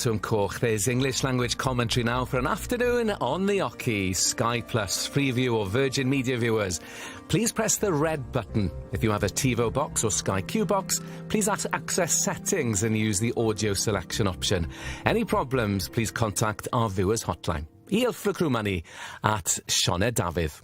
Botwm Coch. There's English language commentary now for an afternoon on the Oche. Sky Plus, Freeview or Virgin Media viewers. Please press the red button. If you have a TiVo box or Sky Q box, please access settings and use the audio selection option. Any problems, please contact our viewers hotline. I Ilfracombe at Sioned Dafydd.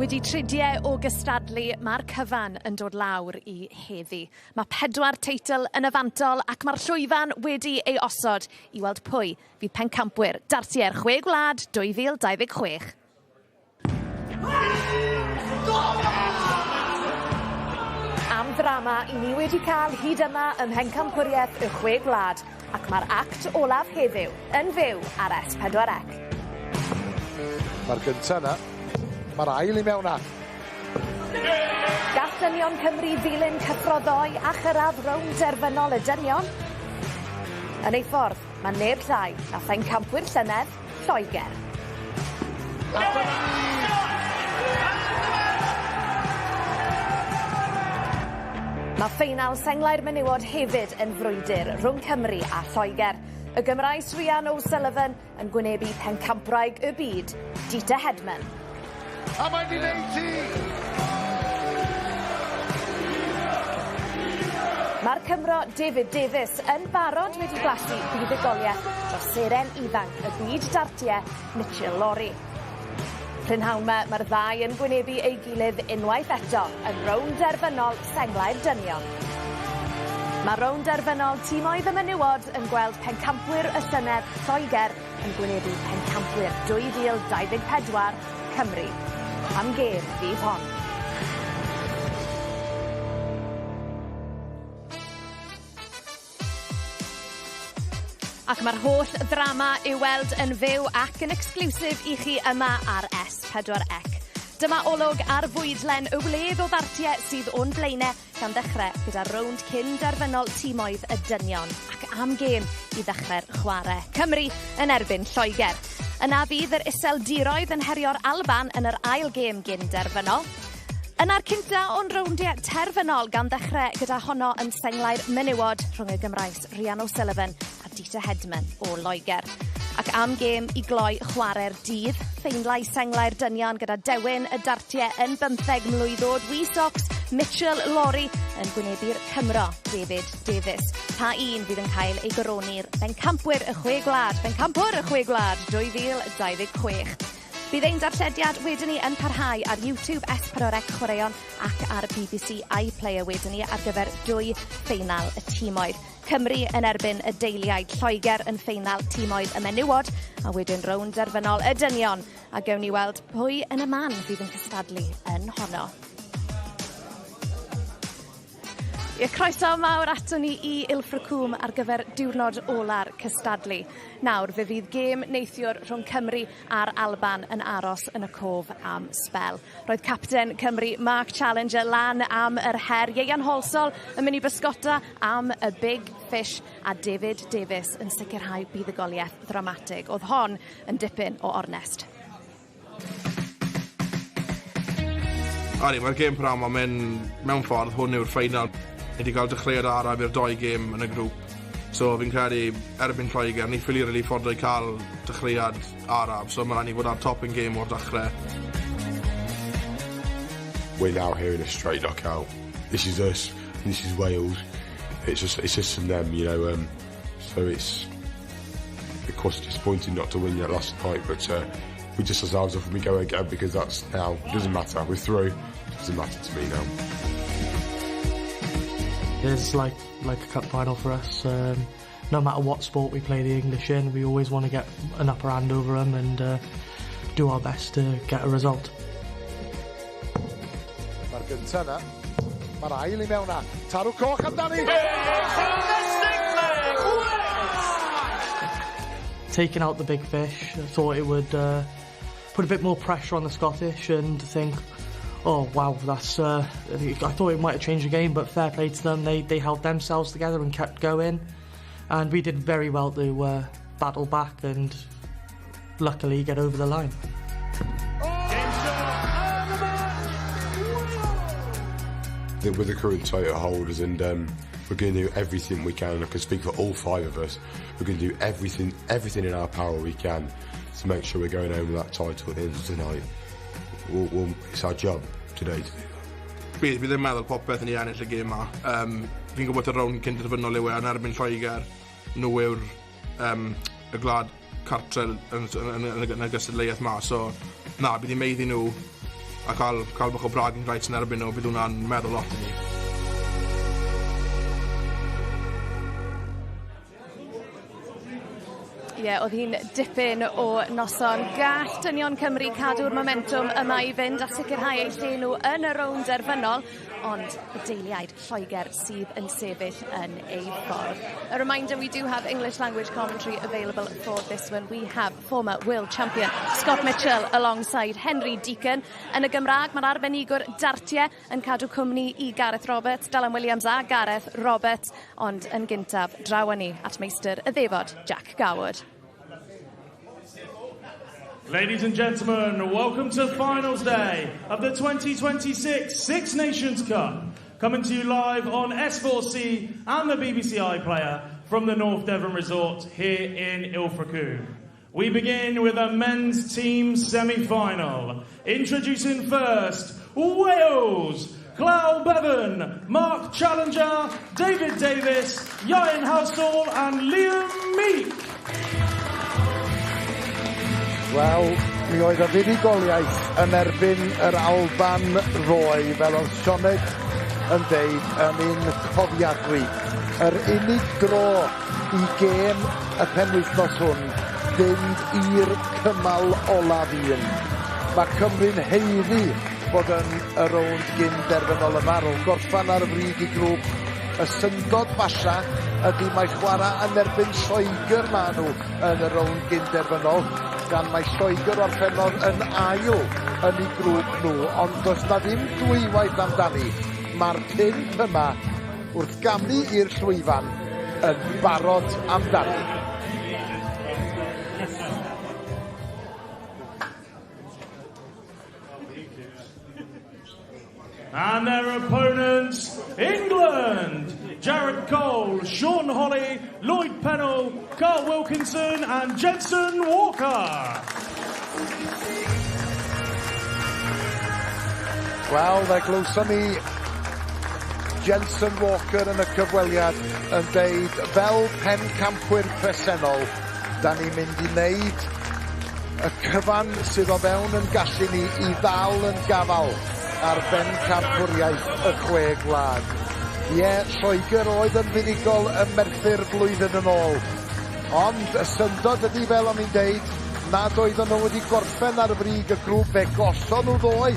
Wedi tridiau o gystadlu, mae'r cyfan yn dod lawr i heddi. Mae pedwar teitl yn y fantol ac mae'r llwyfan wedi ei osod i weld pwy fydd pencampwyr Dartiau'r Chwe Gwlad 2026. Am ddrama i ni wedi cael hyd yma ym Mhencampwriaeth y Chwe Gwlad, ac mae'r act olaf heddiw yn fyw ar S4C. Mae'r gynta yna. Mae'r ail i mewn na. Gall dynion Cymru ddilyn cyffro ddoe a chyrraedd rownd derfynol y dynion. Yn ei ffordd, mae neb llai na phencampwyr llynedd, Lloegr. Mae ffeinal senglau'r menywod hefyd yn frwydr rhwng Cymru a Lloegr. Y Gymraes Rhian O'Sullivan yn gwynebu pencampwraig y byd, Dita Hedman. A mae 'di neud hi! Mae'r Cymro David Davies yn barod wedi blasu buddugoliaeth dros seren ifanc y byd dartiau Mitchell Lawrie. Prynhawn 'ma mae'r ddau yn gwynebu ei gilydd unwaith eto yn rownd derfynol senglau'r dynion. Mae rownd derfynol timoedd y menywod yn gweld pencampwyr y llynedd Lloegr yn gwynebu pencampwyr 2024 Cymru. Am gêm fydd hon. Ac mae'r holl ddrama i'w weld yn fyw ac yn exclusive i chi yma ar S4C. Dyma olwg ar fwydlen y wledd o ddartiau sydd o'n blaenau gan ddechrau gyda rownd cyn derfynol timoedd y dynion ac am gêm i ddechrau'r chwarae. Cymru yn erbyn Lloegr. Yna fydd yr Iseldiroedd yn herio'r Alban yn yr ail gêm gyn derfynol. Yna'r cynta o'n rowndiau terfynol gan ddechrau gyda honno yn senglau'r menywod rhwng y Gymraes Rhian O'Sullivan a Dita Hedman o Loegr. Ac am gêm i gloi chwarae'r dydd, ffeinlau senglau'r dynion gyda dewin y dartiau yn bymtheg mlwydd oed, Wee Socks, Mitchell Lawrie yn gwynebu'r Cymro, David Davies. Pa un fydd yn cael ei goroni'r bencampwyr y Chwe Gwlad, bencampwr y Chwe Gwlad 2026. Bydd ein darllediad wedyn ni yn parhau ar YouTube S4C Chwaraeon ac ar BBC iPlayer wedyn ni ar gyfer dwy ffeinal y timoedd. Cymru yn erbyn y deiliaid, Lloegr yn ffeinal timoedd y menywod, a wedyn rownd derfynol y dynion, a gewn ni weld pwy yn y man fydd yn cystadlu yn honno. Ie, croeso mawr aton ni i Ilfracombe ar gyfer diwrnod ola'r cystadlu. Nawr, fe fydd gêm neithiwr rhwng Cymru a'r Alban yn aros yn y cof am sbel. Roedd capten Cymru Mark Challenger lan am yr her. Ieuan Halsall yn mynd i bysgota am y Big Fish a David Davies yn sicrhau buddugoliaeth ddramatig. Oedd hon yn dipyn o ornest. Odi, mae'r gêm prynhawn 'ma'n mynd mewn ffordd, hwn yw'r ffeinal. Ni 'di cael dechreuad araf i'r dou gêm yn y grŵp. So fi'n credu erbyn Lloegr, ni ffili rili ffordo i cael dechreuad araf, so ma' raid ni fod ar top ein gêm o'r dechrau. We're now here in a straight knockout. This is us, this is Wales. It's just it's us and them, you know. Um, so it's of course disappointing not to win yet last night, but uh, we just ourselves off and we go again because that's now it doesn't matter. We're through. It doesn't matter to me now. It's like like a cup final for us. Um, no matter what sport we play the English in, we always want to get an upper hand over them and uh, do our best to get a result. Mae'r gynta yna. Mae'r ail i mewn na. Tarw coch amdani! Taking out the big fish, I thought it would uh, put a bit more pressure on the Scottish and think, Oh wow, that's. I thought it might have changed the game, but fair play to them. They held themselves together and kept going, and we did very well to battle back and luckily get over the line. We're the current title holders, and we're going to do everything we can. I can speak for all five of us. We're going to do everything in our power we can to make sure we're going home with that title at the end of tonight. It's our job today to do that. Bydd, bydd yn meddwl popeth yn ei ennill y gêm ma. Fi'n gwybod y rownd cyn derfynol yw e, yn erbyn Lloegr, nhw yw'r y gwlad cartre yn y gystadleuaeth ma. So, na, bydd i'n maeddu nhw a cael bach o bragging rights yn erbyn nhw, bydd hwnna'n meddwl lot i ni. Ie, yeah, oedd hi'n dipyn o noson. Gall dynion Cymru cadw'r momentwm yma i fynd a sicrhau eu lle nhw yn y rownd derfynol, ond y deiliaid Lloegr sydd yn sefyll yn eu ffordd. A reminder, we do have English language commentary available for this one. We have former world champion Scott Mitchell alongside Henry Deacon. Yn y Gymraeg, mae'r arbenigwr dartiau yn cadw cwmni i Gareth Roberts, Dylan Williams a Gareth Roberts, ond yn gyntaf, draw â ni at meistr y ddefod, Jack Goward. Ladies and gentlemen, welcome to Finals Day of the 2026 Six Nations Cup. Coming to you live on S4C and the BBC iPlayer from the North Devon Resort here in Ilfracombe. We begin with a men's team semi-final. Introducing first, Wales! Llew Bevan, Mark Challenger, David Davis, Ian Halsall and Liam Meek. Wel, mi oedd y fuddugoliaeth yn erbyn yr Alban ddoe, fel oedd Sioned yn deud, yn un cofiadwy. Yr unig dro i gêm y penwythnos hwn fynd i'r cymal olaf un. Mae Cymru'n haeddu bod yn y rownd gyn derfynol yma ar ôl gorffan ar y frig i grŵp. Y syndod falla ydy mai chwarae yn erbyn Lloegr ma nhw yn y rownd gyn derfynol, gan mai Lloegr orffennodd yn ail yn eu grŵp nhw, ond does na ddim dwywaith amdani. Mae'r pump yma wrth gamu i'r llwyfan yn barod amdani. And their opponents, England! Jared Cole, Sean Holly, Lloyd Pennell, Carl Wilkinson and Jensen Walker. Wel, fe glywson ni Jensen Walker yn y cyfweliad yn deud, fel pencampwyr presennol, da ni'n mynd i wneud y cyfan sydd o fewn yn gallu ni i ddal yn gafal ar bencampwriaeth y chwe gwlad. Ie, Lloegr oedd yn fuddugol ym Merthyr blwyddyn yn ôl. Ond y syndod ydy, fel o'n i'n deud, nad oedden nhw wedi gorffen ar y brig y grŵp, fe gollon nhw ddoe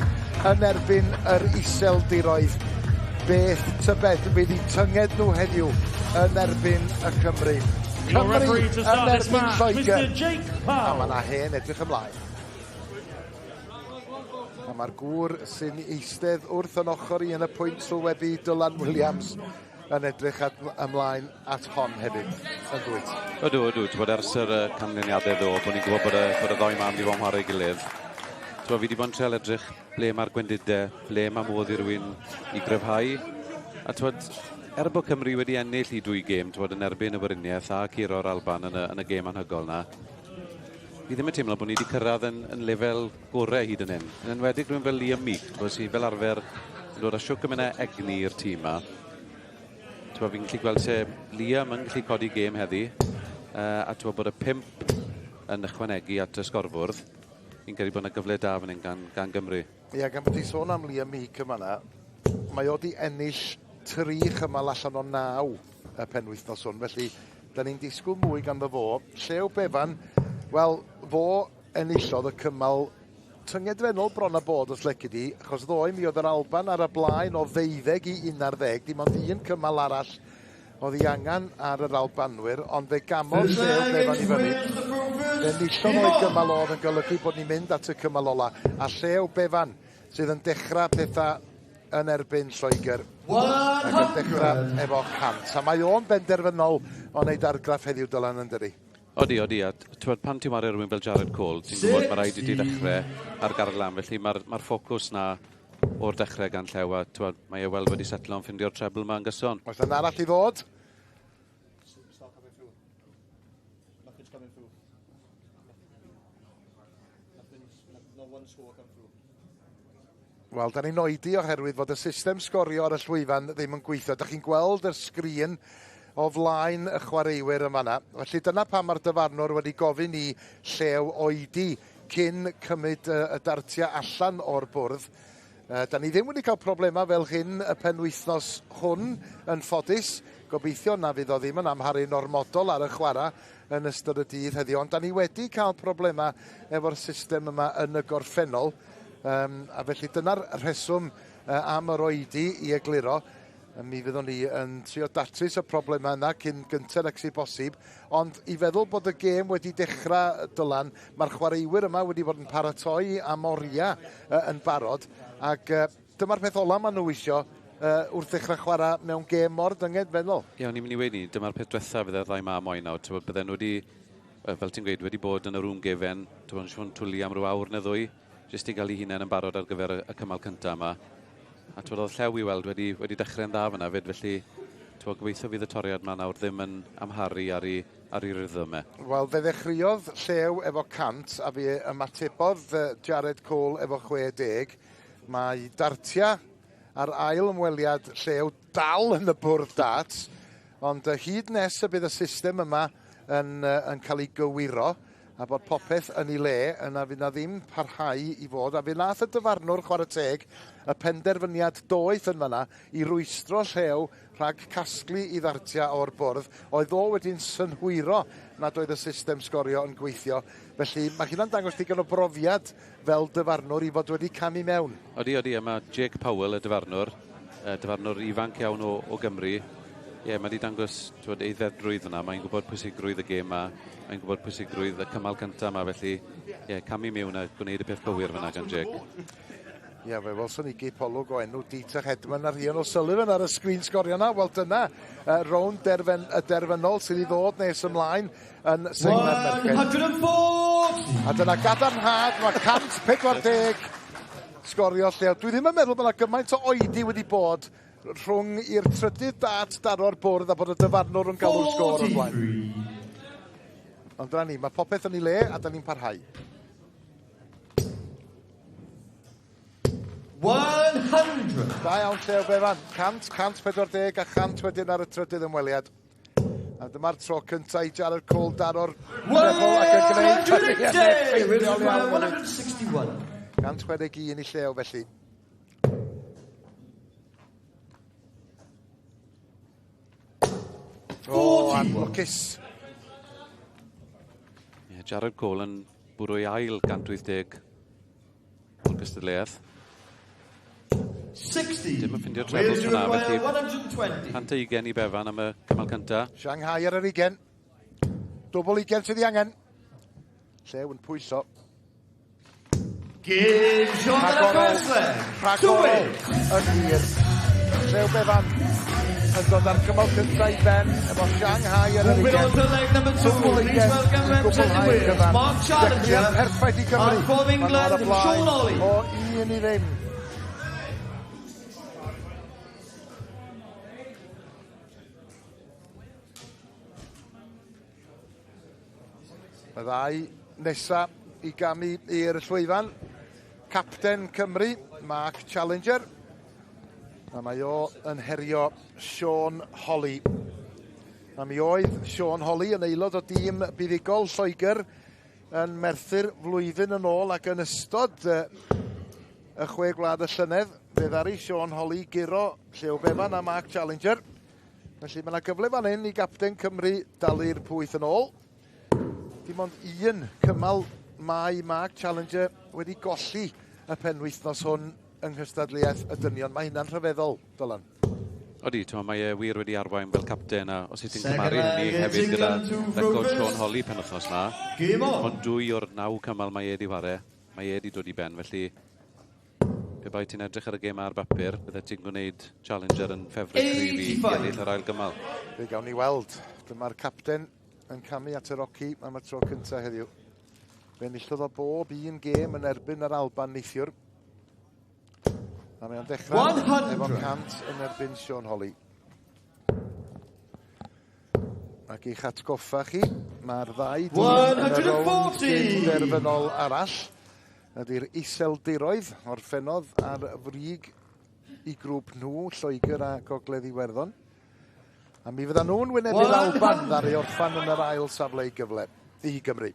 yn erbyn yr Iseldiroedd. Beth tybed fydd eu tynged nhw heddiw yn erbyn y Cymru? Cymru yn erbyn Lloegr. A mae yna hen edrych ymlaen. A mae'r gŵr sy'n eistedd wrth yn ochr i yn y pwynt sylwebu, Dylan Williams, yn edrych ymlaen at hon hefyd, yn dwyt? Ydw. Ti'n bod ers yr canlyniadau ddo, bod ni'n gwybod bod y ddoi ma'n wedi bod yn chwarae gilydd. Ti'n fi wedi bod yn trial edrych ble mae'r gwendidau, ble mae modd i rywun i gryfhau. A ti'n bod, er bod Cymru wedi ennill i dwy gêm, ti'n bod yn erbyn y Weriniaeth a curo'r Alban yn y gêm anhygoel na, fi ddim yn teimlo bod ni wedi cyrraedd yn lefel gorau hyd yn hyn. Yn enwedig rhywun fel Liam Meek, bod sy'n fel arfer yn dod â siwc gymaint o egni i'r tîm ma. Fi'n gallu gweld se Liam yn gallu codi gêm heddi, a ti'n bod y pump yn ychwanegu at y sgorfwrdd. Fi'n credu bod yna gyfle da fan hyn gan Gymru. Ie, gan bod ti sôn am Liam Meek yma na, mae o di ennill 3 cymal allan o 9 y penwythnos hwn, felly da ni'n disgwyl mwy ganddo fo. Llew Bevan, wel, fo enillodd y cymal tyngedfennol bron a bod os lici di, achos ddoe mi oedd yr Alban ar y blaen o 12 i 11, dim ond un cymal arall oedd ei angen ar yr Albanwyr, ond fe gamodd Llew Bevan i fyny. Fe enillodd o'i gymal oedd yn golygu bod ni'n mynd at y cymal ola. A Llew Bevan sydd yn dechrau pethau yn erbyn Lloegr. Ac yn dechrau efo 100. A mae o'n benderfynol o wneud argraff heddiw, Dylan, yn dydi? Odi, odi. A t'wod, pan ti'n chwarae rhywun fel Jared Cole, ti'n gwybod mae rhaid i ti ddechrau ar garlam. Felly mae'r ffocws na o'r dechrau gan Llew, a t'wod, mae e weld wedi setlo yn ffindio'r treble yma yn gyson. Oes yna arall i ddod? Start coming through. Nothing's coming through. Nothing's, not one score come through. Wel, da ni'n oedi oherwydd fod y system sgorio ar y llwyfan ddim yn gweithio. Da chi'n gweld y sgrin o flaen y chwaraewyr yma yna. Felly dyna pam mae'r dyfarnwr wedi gofyn i Llew oedi cyn cymryd y dartiau allan o'r bwrdd. Da ni ddim wedi cael problemau fel hyn y penwythnos hwn yn ffodus. Gobeithio na fydd o ddim yn amharu'n ormodol ar y chwarae yn ystod y dydd heddiw. Ond da ni wedi cael problemau efo'r system yma yn y gorffennol. A felly dyna'r rheswm am yr oedi i egluro. Mi fyddwn ni yn trio datrys y problemau yna cyn gynted ag sydd bosib. Ond i feddwl bod y gêm wedi dechrau, Dylan, mae'r chwaraewyr yma wedi bod yn paratoi am oriau yn barod. Ac dyma'r peth ola maen nhw isio wrth ddechrau chwarae mewn gêm mor dyngedfennol. Ie, o'n i'n mynd i weud ni, dyma'r peth diwetha fydde'r ddau ma moyn nawr. T'wod, bydden nhw wedi, fel ti'n gweud, wedi bod yn y rŵm gefen, t'wod, yn siŵr twli am ryw awr neu ddwy, jyst i gael eu hunain yn barod ar gyfer y cymal cyntaf yma. A t'wod, oedd Llew i weld wedi dechrau'n dda fyna fyd, felly t'wod, gobeithio fydd y toriad yma nawr ddim yn amharu ar ei rhythm e. Wel, fe ddechreuodd Llew efo 100 a fe ymatebodd Jared Cole efo 60. Mae dartia ar ail ymweliad Llew dal yn y bwrdd darts, ond hyd nes y bydd y system yma yn cael ei gywiro a bod popeth yn ei le, yna fydd na ddim parhau i fod. A fe nath y dyfarnwr, chwarae teg, y penderfyniad doeth yn fanna i rwystro Llew rhag casglu i ddartia o'r bwrdd. Oedd o wedi'n synhwyro nad oedd y system sgorio yn gweithio. Felly mae hynna'n dangos digon o brofiad fel dyfarnwr i fod wedi camu mewn. Odi, odi, a mae Jake Powell, y dyfarnwr, dyfarnwr ifanc iawn o Gymru, ie, mae wedi dangos, t'wod, ei ddedrwydd yna. Mae'n gwybod pwysigrwydd y gêm ma, mae'n gwybod pwysigrwydd y cymal cyntaf yma, felly ie, camu mewn a gwneud y peth cywir fyna gan Jake. Ie, fe welson ni gipolwg o enw Dieter Hedman a Rhian O'Sullivan ar y sgrin sgorio yna. Wel, dyna rownd y derfynol sydd i ddod nes ymlaen yn segment merched. 140! A dyna gadarnhad, mae 140 sgorio Llew. Dwi ddim yn meddwl bod yna gymaint o oedi wedi bod rhwng i'r trydydd dart daro'r bwrdd a bod y dyfarnwr yn galw'r sgôr o'r blaen. Ond dyna ni, mae popeth yn ei le a da ni'n parhau. 100. Da iawn Llew Bevan, 100, 140 a 100 wedyn ar y trydydd ymweliad. A dyma'r tro cyntaf i Jared Cole daro'r treble ac yn gwneud hynny yn 110! effeithiol iawn hefyd. 161. 161 i Llew felly. O, anlwcus. Ie, Jared Cole yn bwrw ei ail 180 o'r gystadleuaeth. 60. Dim yn ffindio trebles Wales fyna, require felly 120. 120 i Bevan am y cymal cyntaf. Shanghai ar yr 20. Dwbl 20 sydd ei angen. Llew yn pwyso. Game shot at the Rhagorol. first leg. Rhagorol Two yn hir. Llew Bevan yn dod ar cymal cyntaf i ben efo Shanghai ar yr Moving on 20. to leg number two. Dwbl Please 20 welcome i representing gwblhau'r Wales, cyfan. Mark Challenger. Dechreuad perffaith i Gymru. And from Maen nhw ar y England, blaen Sean Holley. O 1-0. Y ddau nesa i gamu i'r llwyfan. Capten Cymru, Mark Challenger. A mae o yn herio Sean Holley. A mi oedd Sean Holley yn aelod o dîm buddugol Lloegr yn Merthyr flwyddyn yn ôl ac yn ystod y Chwe Gwlad y llynedd, fe ddaru Sean Holley guro Llew Bevan a Mark Challenger. Felly mae yna gyfle fan hyn i gapten Cymru dalu'r pwyth yn ôl. Dim ond un cymal mae Mark Challenger wedi golli y penwythnos hwn yng nghystadleuaeth y dynion. Mae hynna'n rhyfeddol, Dylan. Odi, ti'n mae e wir wedi arwain fel capten a os wyt ti'n cymharu hynny hefyd gyda record Sean Holley penwythnos na, ond dwy o'r naw cymal mae e wedi whare, mae e wedi dod i ben, felly. Pe bai ti'n edrych ar y gêm ar bapur, bydde ti'n gwneud Challenger yn ffefryn cryf i ennill yr ail gymal. Fe gawn ni weld. Dyma'r capten yn camu at yr oci am y tro cyntaf heddiw. Fe enillodd o bob un gêm yn erbyn yr Alban neithiwr. A mae o'n dechrau efo 100 yn erbyn Sean Holley. Ac i'ch atgoffa chi, mae'r ddau dîm yn y rownd gyn-derfynol arall. Ydy'r Iseldiroedd orffennodd ar frig i grŵp nhw, Lloegr a Gogledd Iwerddon. A mi fyddan nhw'n wynebu'r Alban ddaru orffan yn yr ail safle i gyfle i Gymru.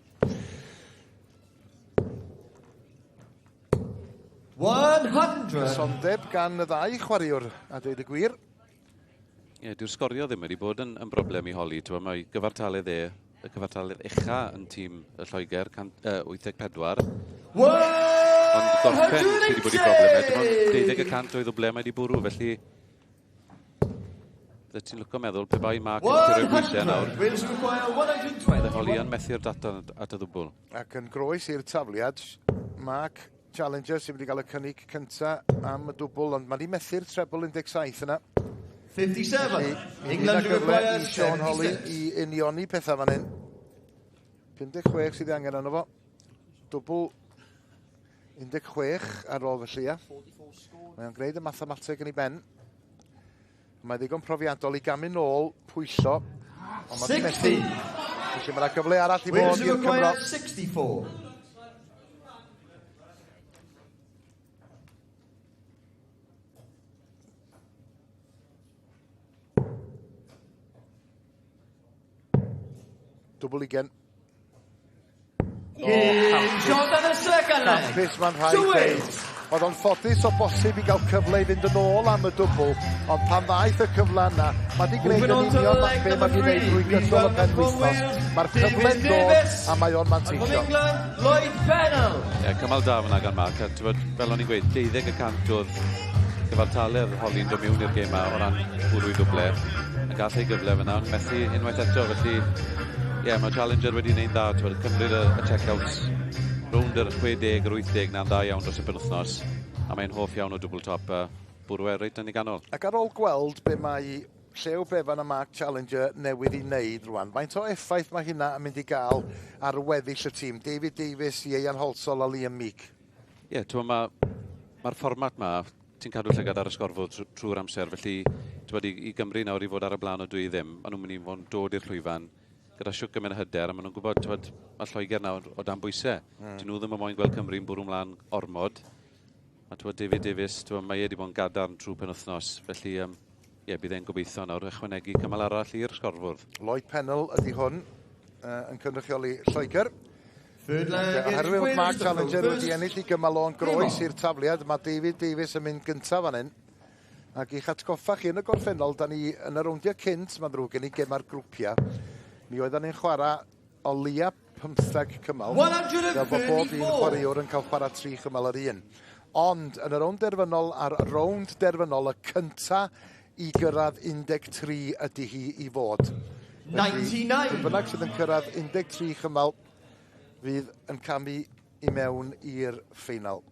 100. Cysondeb gan y ddau chwaraewr, a dweud y gwir. Ie, yeah, dyw'r sgorio ddim wedi bod yn broblem i Holly. Ti'n mae gyfartaledd e, y gyfartaledd ucha yn tîm y Lloegr, 84. Ond gorffen sydd wedi bod i broblem e. Dim ond 12% o'i ddwble mae wedi bwrw, felly bydde ti'n lwco meddwl pe bai Mark yn gallu rhoi pwysau nawr. Bydde Holly yn methu'r data at y ddwbl. Ac yn groes i'r tafliad, Mark Challenger sydd wedi cael y cynnig cyntaf am y dwbl, ond mae wedi methu'r treble 17 yna. 57. Felly, mi fydd England 'na gyfle require i Sean Holley 76. i unioni pethau fan hyn. 56 sydd ei angen arno fo. Dwbl 16 ar ôl felly, ia. Mae o'n gwneud y mathemateg yn ei ben. Mae ddigon profiadol i gamu nôl, pwyso. Ond mae 'di methu. 60. Felly mae yna gyfle arall i Wales fod i'r Cymro. require 64. Dwbl 20. Game shot on the second leg. Campus mae'n rhaid To deud. Wales. Oedd o'n ffodus o bosib i gael cyfle i fynd yn ôl am y dwbl, ond pan ddaeth y cyfle yna, mae di gwneud Moving yn on to union the leg be number mae di wneud three. drwy We've gydol y got from penwythnos. Wales, Mae'r David cyfle'n dod Davies. a mae o'n And from manteisio. England, Lloyd Pennell. Ie, cymal da fyna gan Mark. A ti'n fel o'n i'n gweud, 12% oedd gyfartaledd Holly'n dod mewn i'r gêm 'ma o ran bwrw i ddwble. A gall ei gyfle fyna, ond methu unwaith eto, felly ie, yeah, mae Challenger wedi gwneud dda, ti'n bod, cymryd y check-outs rownd yr 60, yr 80 na'n dda iawn dros y penwythnos. A mae'n hoff iawn o dwbl top a bwrw e reit yn ei ganol. Ac ar ôl gweld be mae Llew Bevan a Mark Challenger newydd i wneud rwan, faint o effaith mae hynna yn mynd i gael ar weddill y tîm? David Davies, Ieuan Halsall a Liam Meek. Ie, yeah, ti'n mae'r fformat ma, ti'n cadw llygad ar y sgorfwrdd trwy'r amser, felly ti'n bod, i Gymru nawr i fod ar y blaen o 2-0, maen nhw'n mynd i fod yn dod i'r llwyfan gyda siwc gymaint o hyder, a maen nhw'n gwybod, ti'n bod, mae Lloegr nawr o dan bwysau. Dyn nhw ddim yn moyn gweld Cymru'n bwrw mlaen ormod. A ti'n bod, David Davies, ti'n bod, mae e wedi bod yn gadarn trwy penwythnos, felly ie, bydd e'n gobeithio nawr ychwanegu cymal arall i'r sgorfwrdd. Lloyd Pennell ydy hwn yn cynrychioli Lloegr. Third leg is Oherwydd Wales Mark to throw Challenger wedi first. ennill i gymal o'n groes Game on. i'r tafliad, mae David Davies yn mynd gyntaf fan hyn. Ac i'ch atgoffa chi yn y gorffennol, da ni yn y rowndiau cynt, mae'n ddrwg gen i gema'r grwpiau. Mi oedden ni'n chwarae o leia 15 cymal. Fel bod bob un 134. chwaraewr yn cael chwarae 3 chymal yr un. Ond yn y rownd derfynol a'r rownd derfynol y cynta i gyrraedd 13 ydy hi i fod. Felly, 99. pwy bynnag sydd yn cyrraedd 13 chymal fydd yn camu i mewn i'r ffeinal.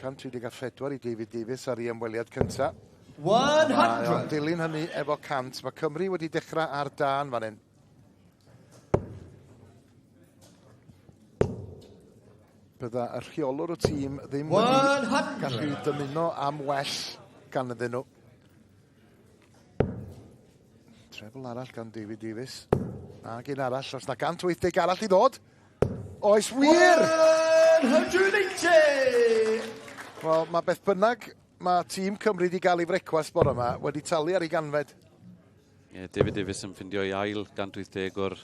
134 i David Davies ar ei ymweliad cyntaf. Mae o'n 100. dilyn hynny efo 100. Mae Cymru wedi dechrau ar dân fan hyn. Bydda y rheolwr y tîm ddim wedi 100. gallu dymuno am well gan ydyn nhw. Treble arall gan David Davies. Ac un arall, os na 180 arall i ddod. Oes wir! 180. Wel, mae beth bynnag mae tîm Cymru wedi gael ei frecwast bore yma wedi talu ar ei ganfed. Ie, David Davies yn ffindio ei ail 180 o'r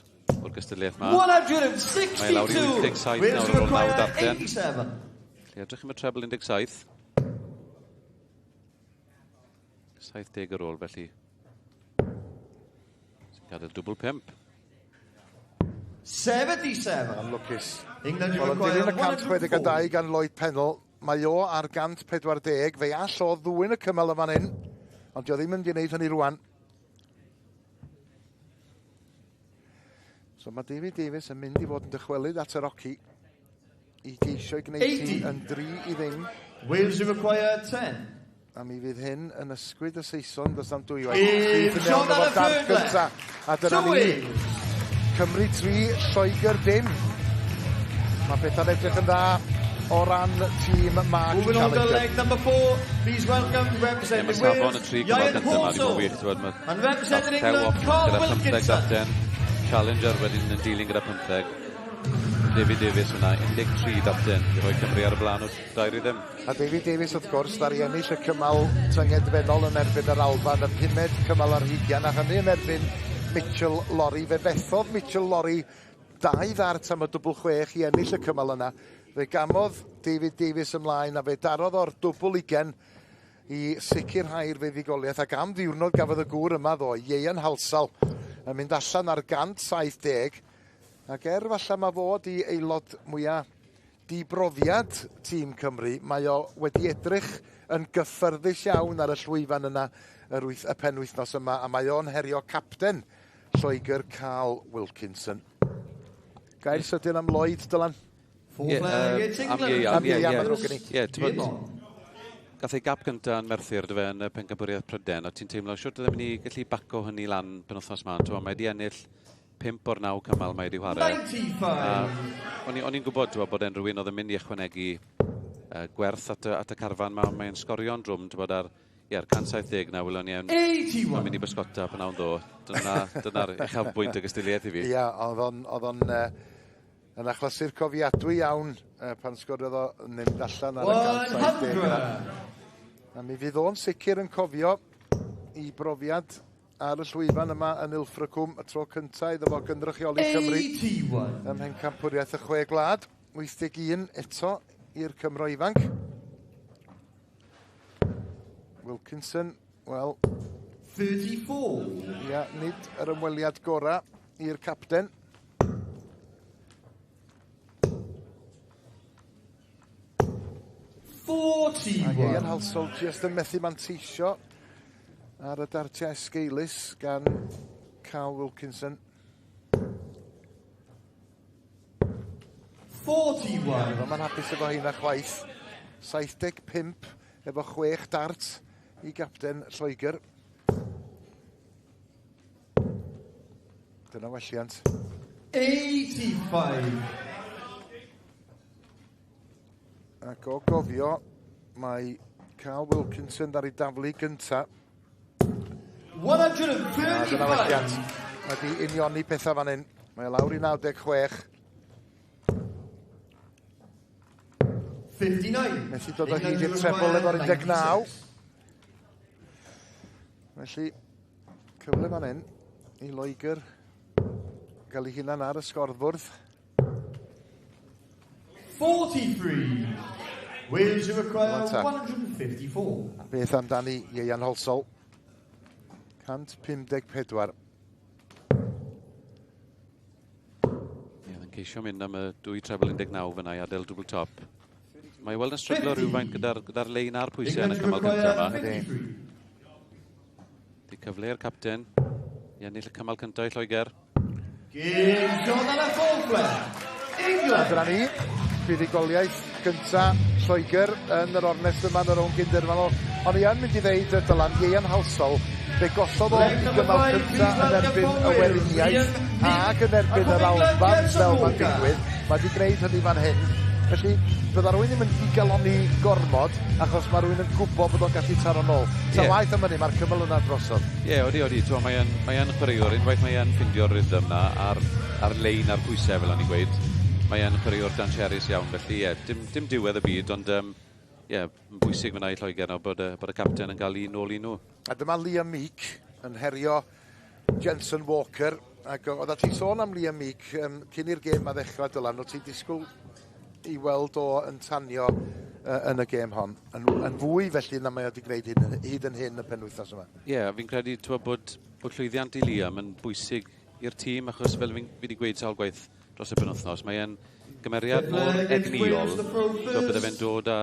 gystadleuaeth ma. Mae lawr i 162. 87 Wales nawr ar ôl naw require darten. 87. Felly edrych am y treble 17. 70 ar ôl felly. Sy'n gadael dwbl 5. 77. Anlwcus. England Wel, yn require dilyn y 142 162 gan Lloyd Pennell, mae o ar 140. Fe all o ddwyn y cymal yma fan hyn, ond dio ddim yn mynd i wneud hynny rwan. So mae David Davies yn mynd i fod yn dychwelyd at yr oci i geisio i gwneud hi yn 3-0. Wales require 10. A mi fydd hyn yn ysgwyd y Saeson, does am dwywaith. Syth i mewn efo'r dart gynta. A dyna ni. Cymru 3, Lloegr dim. Mae pethau'n edrych yn dda o ran tîm Mark Moving on to Challenger. leg number 4, please welcome representing Mae safon y Wales, tri cymal Ian gyntaf yma wedi bod Halsall. wych. T'wod, ma' And representing Llew England, off Carl gyda 15 Wilkinson. darten. Challenger wedyn yn dilyn gyda 15. David Davies yna, 13 darten i roi Cymru ar y blaen o 2-0. A David Davies wrth gwrs, ddaru ennill y cymal tyngedfennol yn erbyn yr Alban, y pumed cymal ar hugian, a hynny yn erbyn Mitchell Lorry. Fe fethodd Mitchell Lorry dau ddart am y dwbl chwech i ennill y cymal yna. Fe gamodd David Davies ymlaen a fe darodd o'r dwbl ugen i sicrhau'r fuddugoliaeth, ac am ddiwrnod gafodd y gŵr yma ddoe, Ieuan Halsall, yn mynd allan ar 170, ac falle mae fod i aelod mwyaf dibrofiad tîm Cymru, mae o wedi edrych yn gyffyrddus iawn ar y llwyfan yna y penwythnos yma, a mae o'n herio capten Lloegr, Carl Wilkinson. Gair sydyn am Lloyd, Dylan? Fourth Ie, leg, it's am England. Ieuan, Am ie, Ieuan, ie. mae'n ddrwg gen i. Ie, t'mod, Game on. gath ei gap gynta yn Merthyr, dy fe, yn y pencampwriaeth Prydain, a ti'n teimlo, siwt oedd e'n mynd i gallu baco hynny lan penwythnos 'ma. T'mod, mae wedi ennill 5 o'r 9 cymal mae wedi chwarae. 95. O'n i'n gwybod, t'mod, bod e'n rhywun oedd yn mynd i ychwanegu gwerth at y carfan ma. Mae'n sgorio'n drwm, t'mod, ar, ie, ar 170 na, welon ni yn 81. mynd i bysgota pan awn ddo. Dyna'r uchafbwynt y gystadleuaeth i fi. Ia, oedd o'n yn achlysur cofiadwy iawn pan sgoriodd o yn mynd allan ar y 170 yna. 100. A mi fydd o'n sicr yn cofio i brofiad ar y llwyfan yma yn Ilfracombe, y tro cyntaf iddo fo gynrychioli Cymru 81. ym Mhencampwriaeth y Chwe Gwlad. 81 eto i'r Cymro ifanc. Wilkinson, wel, 34. ia, nid yr ymweliad gorau i'r capten. A Ieuan 41. Halsall jyst yn methu manteisio ar y dartiau esgeulus gan Carl Wilkinson. 41. Mae'n hapus efo heina chwaith. 75 efo 6 dart i gapten Lloegr. Dyna welliant. 85. Ac o gofio, mae Carl Wilkinson ar ei daflu gynta. A dyna welliant. 135. Mae di unioni pethau fan hyn. Mae o lawr i 96. 59. Methu dod o hyd i'r treble efo'r 19. Felly, cyfle fan hyn i Loegr gael ei hunan ar y sgorfwrdd. 43. Wales require Go on, ta. 154. Beth amdani Ieuan Halsall? 154. Ie, oedd yn ceisio mynd am y dwy treble 19 fyna i adael double top. Mae i weld yn stryglo rhywfaint gyda'r lein a'r pwysau yn y England cymal require cyntaf yma. 53. Di cyfle i'r capten i ennill y cymal cyntaf i Lloegr. Game shot and a fourth leg. A England. dyna ni, fuddugoliaeth gynta Lloegr yn yr ornest yma yn y rownd gynderfynol. Ond i yn mynd i ddeud y Dylan, Ieuan Halsall, fe gollodd o i gymal cynta yn erbyn y Weriniaeth ac yn erbyn yr Alban, fel mae'n digwydd. Mae wedi gwneud hynny fan hyn. Felly, bydda rhywun ddim yn digalonni gormod, achos mae rhywun yn gwybod bod o'n gallu taro nôl. Ta waeth am hynny, mae'r cymal yna drosodd. Ie, yeah, odi, odi. T'mo, mae chwaraewr, unwaith mae e'n ffindio'r rhythm na ar lein a'r pwysau, fel o'n i'n gweud, mae e'n chwaraewr dangerous iawn. Felly, ie, yeah, dim diwedd y byd, ond ie, yeah, yn bwysig fyna i Lloegr nawr bod y capten yn cael un nôl i nhw. A dyma Liam Meek yn herio Jensen Walker. Ac oedd ti sôn am Liam Meek cyn i'r gêm a ddechrau, Dylan, oedd ti'n disgwyl i weld o yn tanio yn y gêm hon. Yn fwy felly na mae o wedi gwneud hyd yn hyn y penwythnos yma. Ie, yeah, fi'n credu t'mo, bod llwyddiant i Liam yn bwysig i'r tîm, achos fel fi wedi gweud sawl gwaith dros y penwythnos, mae e'n gymeriad mor egnïol, t'mo, bydde fe'n dod â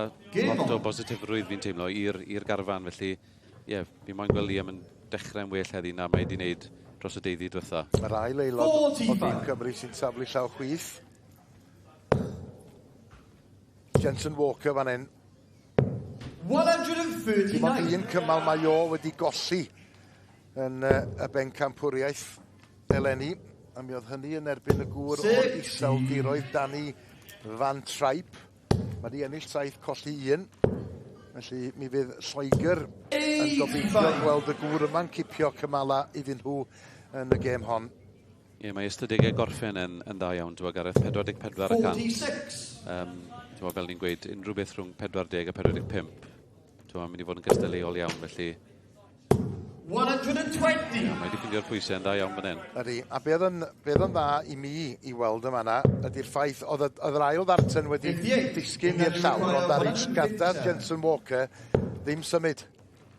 lot o bositifrwydd fi'n teimlo i'r garfan, felly ie, yeah, fi moyn gweld Liam yn dechrau'n well heddi na mae wedi wneud dros y deuddydd diwetha. Mae'r ail aelod o dîm Cymru sy'n taflu llaw chwith. Jensen Walker fan hyn. 139. Dim ond un cymal mae o wedi golli yn y bencampwriaeth eleni. A mi oedd hynny yn erbyn y gŵr o'r Iseldiroedd, Danny Van Trijp. Mae wedi ennill 7, colli 1. Felly mi fydd Lloegr yn gobeithio gweld y gŵr yma'n cipio cymala iddyn nhw yn y gêm hon. Ie, mae ystadegau gorffen yn dda iawn, ti'n Gareth, 44 y cant. 46. Ti'n fel ni'n gweud, unrhyw beth rhwng 40 a 45. Ti'n mynd i fod yn gystadleuol iawn, felly 120. Ie, mae wedi ffeindio'r pwysau yn dda iawn fan hyn. Ydy, a be oedd yn dda i mi i weld yma yna, ydy'r ffaith oedd yr ail ddarten wedi 58. disgyn i'r llawr, ond ar ei sgadad Jensen Walker ddim symud.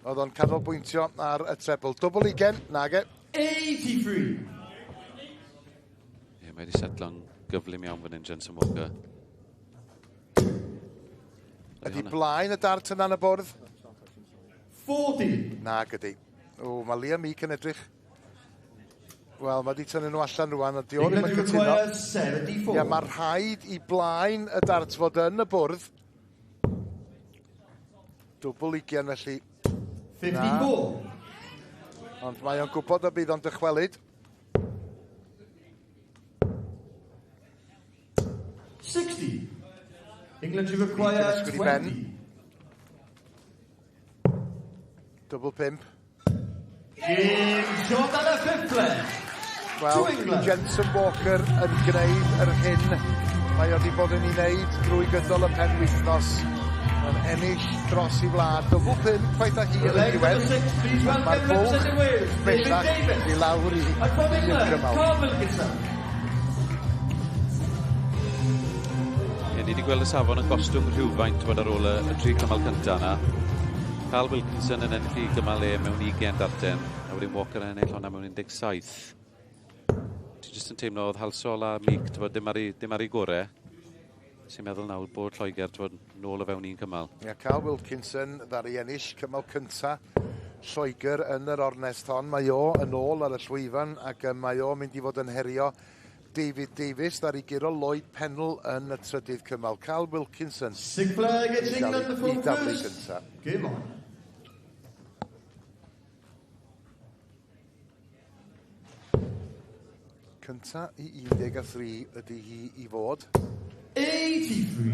Oedd o'n canolbwyntio ar y trebl. Dwbl ugen, nage. 83. Ie, mae wedi setlo'n gyflym iawn fan hyn, Jensen Walker. Ydy blaen y dart yna yn y bwrdd? 40. Nag ydy. O, mae Liam Meek yn edrych. Wel, mae wedi tynnu nhw allan rwan, a di o ddim yn England cytuno. require 74. Ie, mae rhaid i blaen y dart fod yn y bwrdd. Dwbl ugen felly. 54. Ond mae o'n gwybod y bydd o'n dychwelyd. 60. England to require Meek yn ysgwyd i ben. 20. Dwbl 5. Game shot and a fifth leg. Wel, To England. Jensen Walker yn gwneud yr hyn mae o wedi bod yn ei wneud drwy gydol y penwythnos. Yn ennill dros i wlad. Dwbl 5, ffaith a hir yn Leg number diwedd. 6, please welcome Mae'r bwlch representing Wales, David bellach Davis. i lawr i And from un England, cymal. Carl Wilkinson. Ie, ni wedi gweld y safon yn gostwng rhywfaint twyd, ar ôl y tri cymal cyntaf yna. Carl Wilkinson yn ennill i gymal e mewn 20 darten, a wedyn Walker yn ennill hwnna mewn 17. Ti jyst yn teimlo oedd Halsall a Meek twyd, dim ar ei gorau. Sy'n meddwl nawr bod Lloegr twyd, nôl o fewn un cymal. Ie, Carl Wilkinson ddaru ennill cymal cynta Lloegr yn yr ornest hon. Mae o yn ôl ar y llwyfan ac mae o mynd i fod yn herio David Davies ddaru guro Lloyd Pennell yn y trydydd cymal. Carl Wilkinson Six player gets i England the i full daflu first. cynta. Game on. Cynta i 13 ydy hi i fod. 83.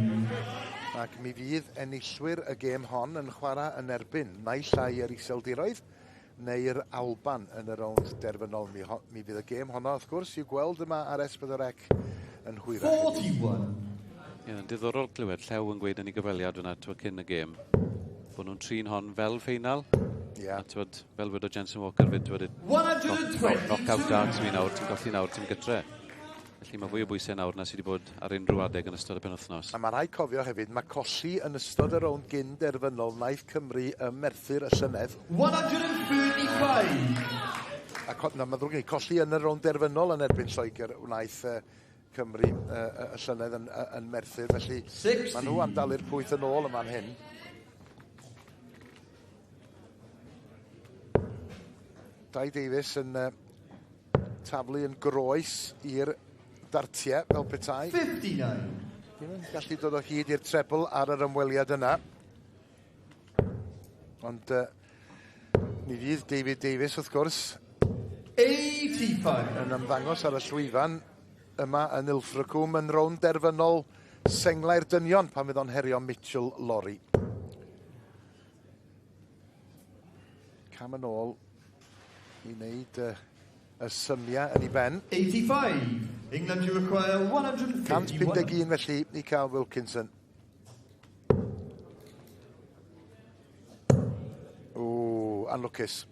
Ac mi fydd enillwyr y gêm hon yn chwarae yn erbyn naill ai yr Iseldiroedd neu'r Alban yn y rownd derfynol. Mi fydd y gêm honno, wrth gwrs, i'w gweld yma ar S4C yn hwyrach. 41. Ie, yn diddorol clywed Llew yn gweud yn ei gyfweliad fyna twyd, cyn y gêm bod nhw'n trin hon fel ffeinal. Ie. A twyd, fel wedodd Jensen Walker fyd, twyd, 122. knock-out darts mi nawr, ti'n colli nawr, ti'n gytre. Felly mae fwy o bwysau nawr na sydd wedi bod ar unrhyw adeg yn ystod y penwythnos. A mae rhaid cofio hefyd, mae colli yn ystod y rownd gyn derfynol wnaeth Cymru ym Merthyr y llynedd. 135. A na, mae'n ddrwg gen i, colli yn y rownd derfynol yn erbyn Lloegr wnaeth Cymru y llynedd yn Merthyr. Felly 60. maen nhw am dalu'r pwyth yn ôl yma'n hyn. Dai Davies yn taflu yn groes i'r dartiau fel petai. 59. Ddim yn gallu dod o hyd i'r trebl ar yr ymweliad yna. Ond mi fydd David Davies, wrth gwrs, 85. yn ymddangos ar y llwyfan yma yn Ilfracombe yn rownd derfynol senglau'r dynion pan fydd o'n herio Mitchell Lawrie. Cam yn ôl i wneud y symiau yn ei ben. 85. England to require 151. 151 felly i Carl Wilkinson. O, anlwcus.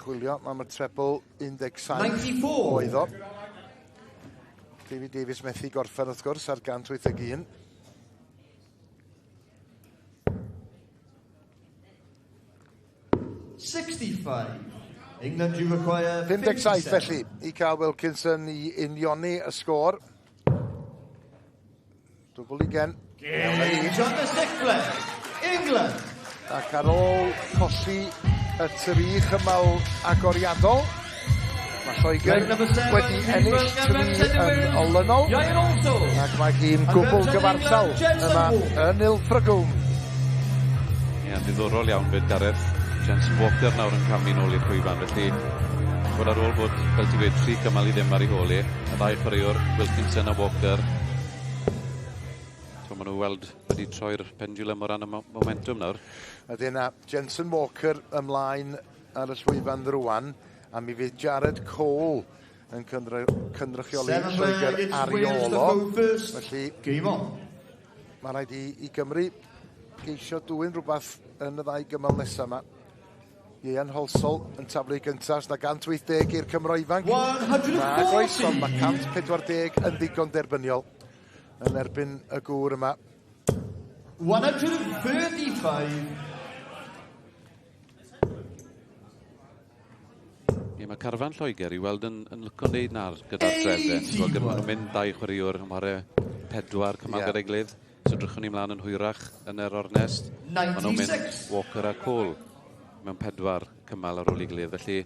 Chwilio am y trebl 17 94. oedd o. David Davies methu gorffen wrth gwrs ar 181. 65. England to require 57 57. felly i Carl Wilkinson i unioni y sgôr. Dwbl ugen. Iawn â hi. John the sixth leg. England. Ac ar ôl colli y tri chymal agoriadol, Mae Lloegr wedi ennill 3 yn olynol ac mae hi'n gwbl gyfartal yma yn Ilfracombe. Ie, diddorol iawn fyd, Gareth. Jensen Walker nawr yn camu nôl i'r llwyfan, felly bod ar ôl bod, fel ti'n gweud, 3 cymal i ddim ar ei hôl hi, y ddau chwaraewr, Wilkinson a Walker, so maen nhw weld wedi troi'r pendulum o ran y momentum nawr. Ydyn, a Jensen Walker ymlaen ar y llwyfan rwan, a mi fydd Jared Cole yn cynrychioli Lloegr ar ei ôl o. Felly, mae rhaid i Gymru geisio dwyn rhywbeth yn y ddau gymal nesaf yma. Ieuan Halsall yn taflu gyntaf, na 180 i'r Cymro ifanc. 140! Oes, ond mae 140 yn ddigon derbyniol yn erbyn y gŵr yma. 135. Ie, mae carfan Lloegr i weld yn lico wneud 'na gyda'r drefn. Ti'n gwbod, maen nhw'n mynd dau chwaraewr yn chwarae pedwar cymal gyda'i gilydd. So drychwn ni mlaen yn hwyrach yn yr ornest. Maen nhw'n mynd 96. Walker a Cole mewn pedwar cymal ar ôl ei gilydd. Felly,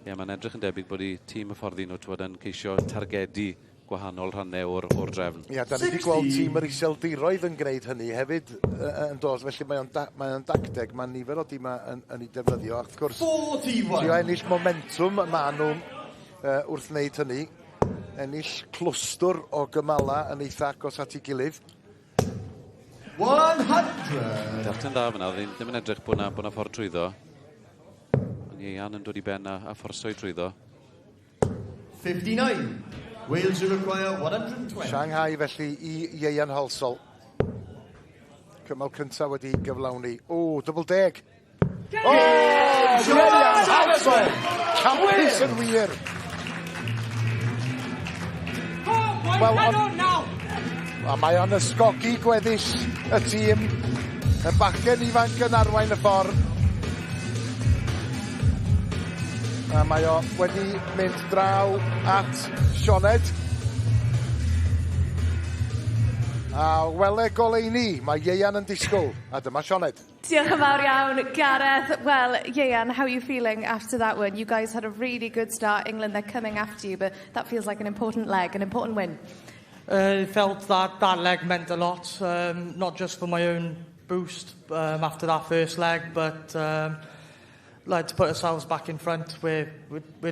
ie, mae'n edrych yn debyg bod eu tîm hyfforddi nhw, t'wod, yn ceisio targedu gwahanol rhannau o'r drefn. Ia, da ni wedi gweld tîm yr Iseldiroedd yn gwneud hynny hefyd yn dod, felly mae o'n dacteg, mae nifer o dîmau yn ei defnyddio, ac wrth gwrs, 41. trio ennill momentum ma nhw wrth wneud hynny, ennill clwstwr o gymala yn eitha agos at ei gilydd. 100. Darten dda fyna, ddim yn edrych bod na ffordd trwyddo. Ond Ieuan yn dod i ben a fforsio i trwyddo. 59. Wales will require 120. Shanghai felly i Ieuan Halsall. Cymal cyntaf wedi gyflawni. O, double deg. O, Ieuan Halsall! Campus yn wir! Wel, a mae o'n ysgogi gweddill y tîm. Y bachgen ifanc yn arwain y ffordd. A mae o wedi mynd draw at Sioned. A wele goleuni, mae Ieuan yn disgwyl. A dyma Sioned. Diolch yn fawr iawn, Gareth. Well, Ieuan, how are you feeling after that one? You guys had a really good start. England, they're coming after you, but that feels like an important leg, an important win. It felt that that leg meant a lot, not just for my own boost after that first leg, but like to put ourselves back in front. We're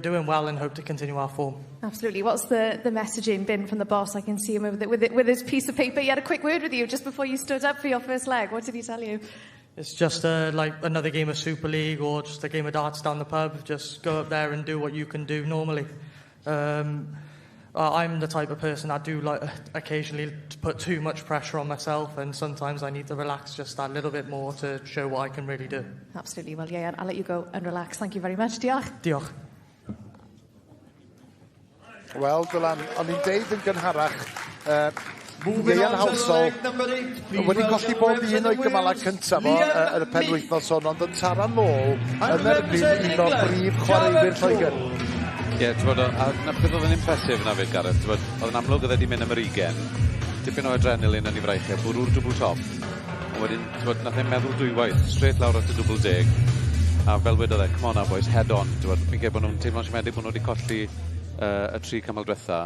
doing well and hope to continue our form. Absolutely. What's the messaging been from the boss? I can see him with his piece of paper. He had a quick word with you just before you stood up for your first leg. What did he tell you? It's just like another game of Super League or just a game of darts down the pub. Just go up there and do what you can do normally. I'm the type of person I do like occasionally to put too much pressure on myself, and sometimes I need to relax just that little bit more to show what I can really do. Absolutely. Well, yeah, I'll let you go and relax. Thank you very much. Diolch. Diolch. Wel, Dylan, o'n i'n deud yn gynharach, Ieuan Halsall wedi colli bob un o'i gymalau cyntaf o yn y penwythnos hwn, ond yn taro nôl yn erbyn un o brif chwaraewyr Lloegr. Ie, yeah, ti'n a na beth oedd yn impressive na fyd, Gareth, ti'n oedd yn amlwg oedd wedi mynd am yr 20, dipyn o adrenalin yn ei freichau, bwrw'r dwbl top, a wedyn, ti'n bod, nath e'n meddwl dwywaith, straight lawr at y dwbl deg, a fel wedodd e, "Come on now boys, head on," ti'n bod, fi'n credu bod nhw'n teimlo'n siomedig bod nhw wedi colli y tri cymal diwetha,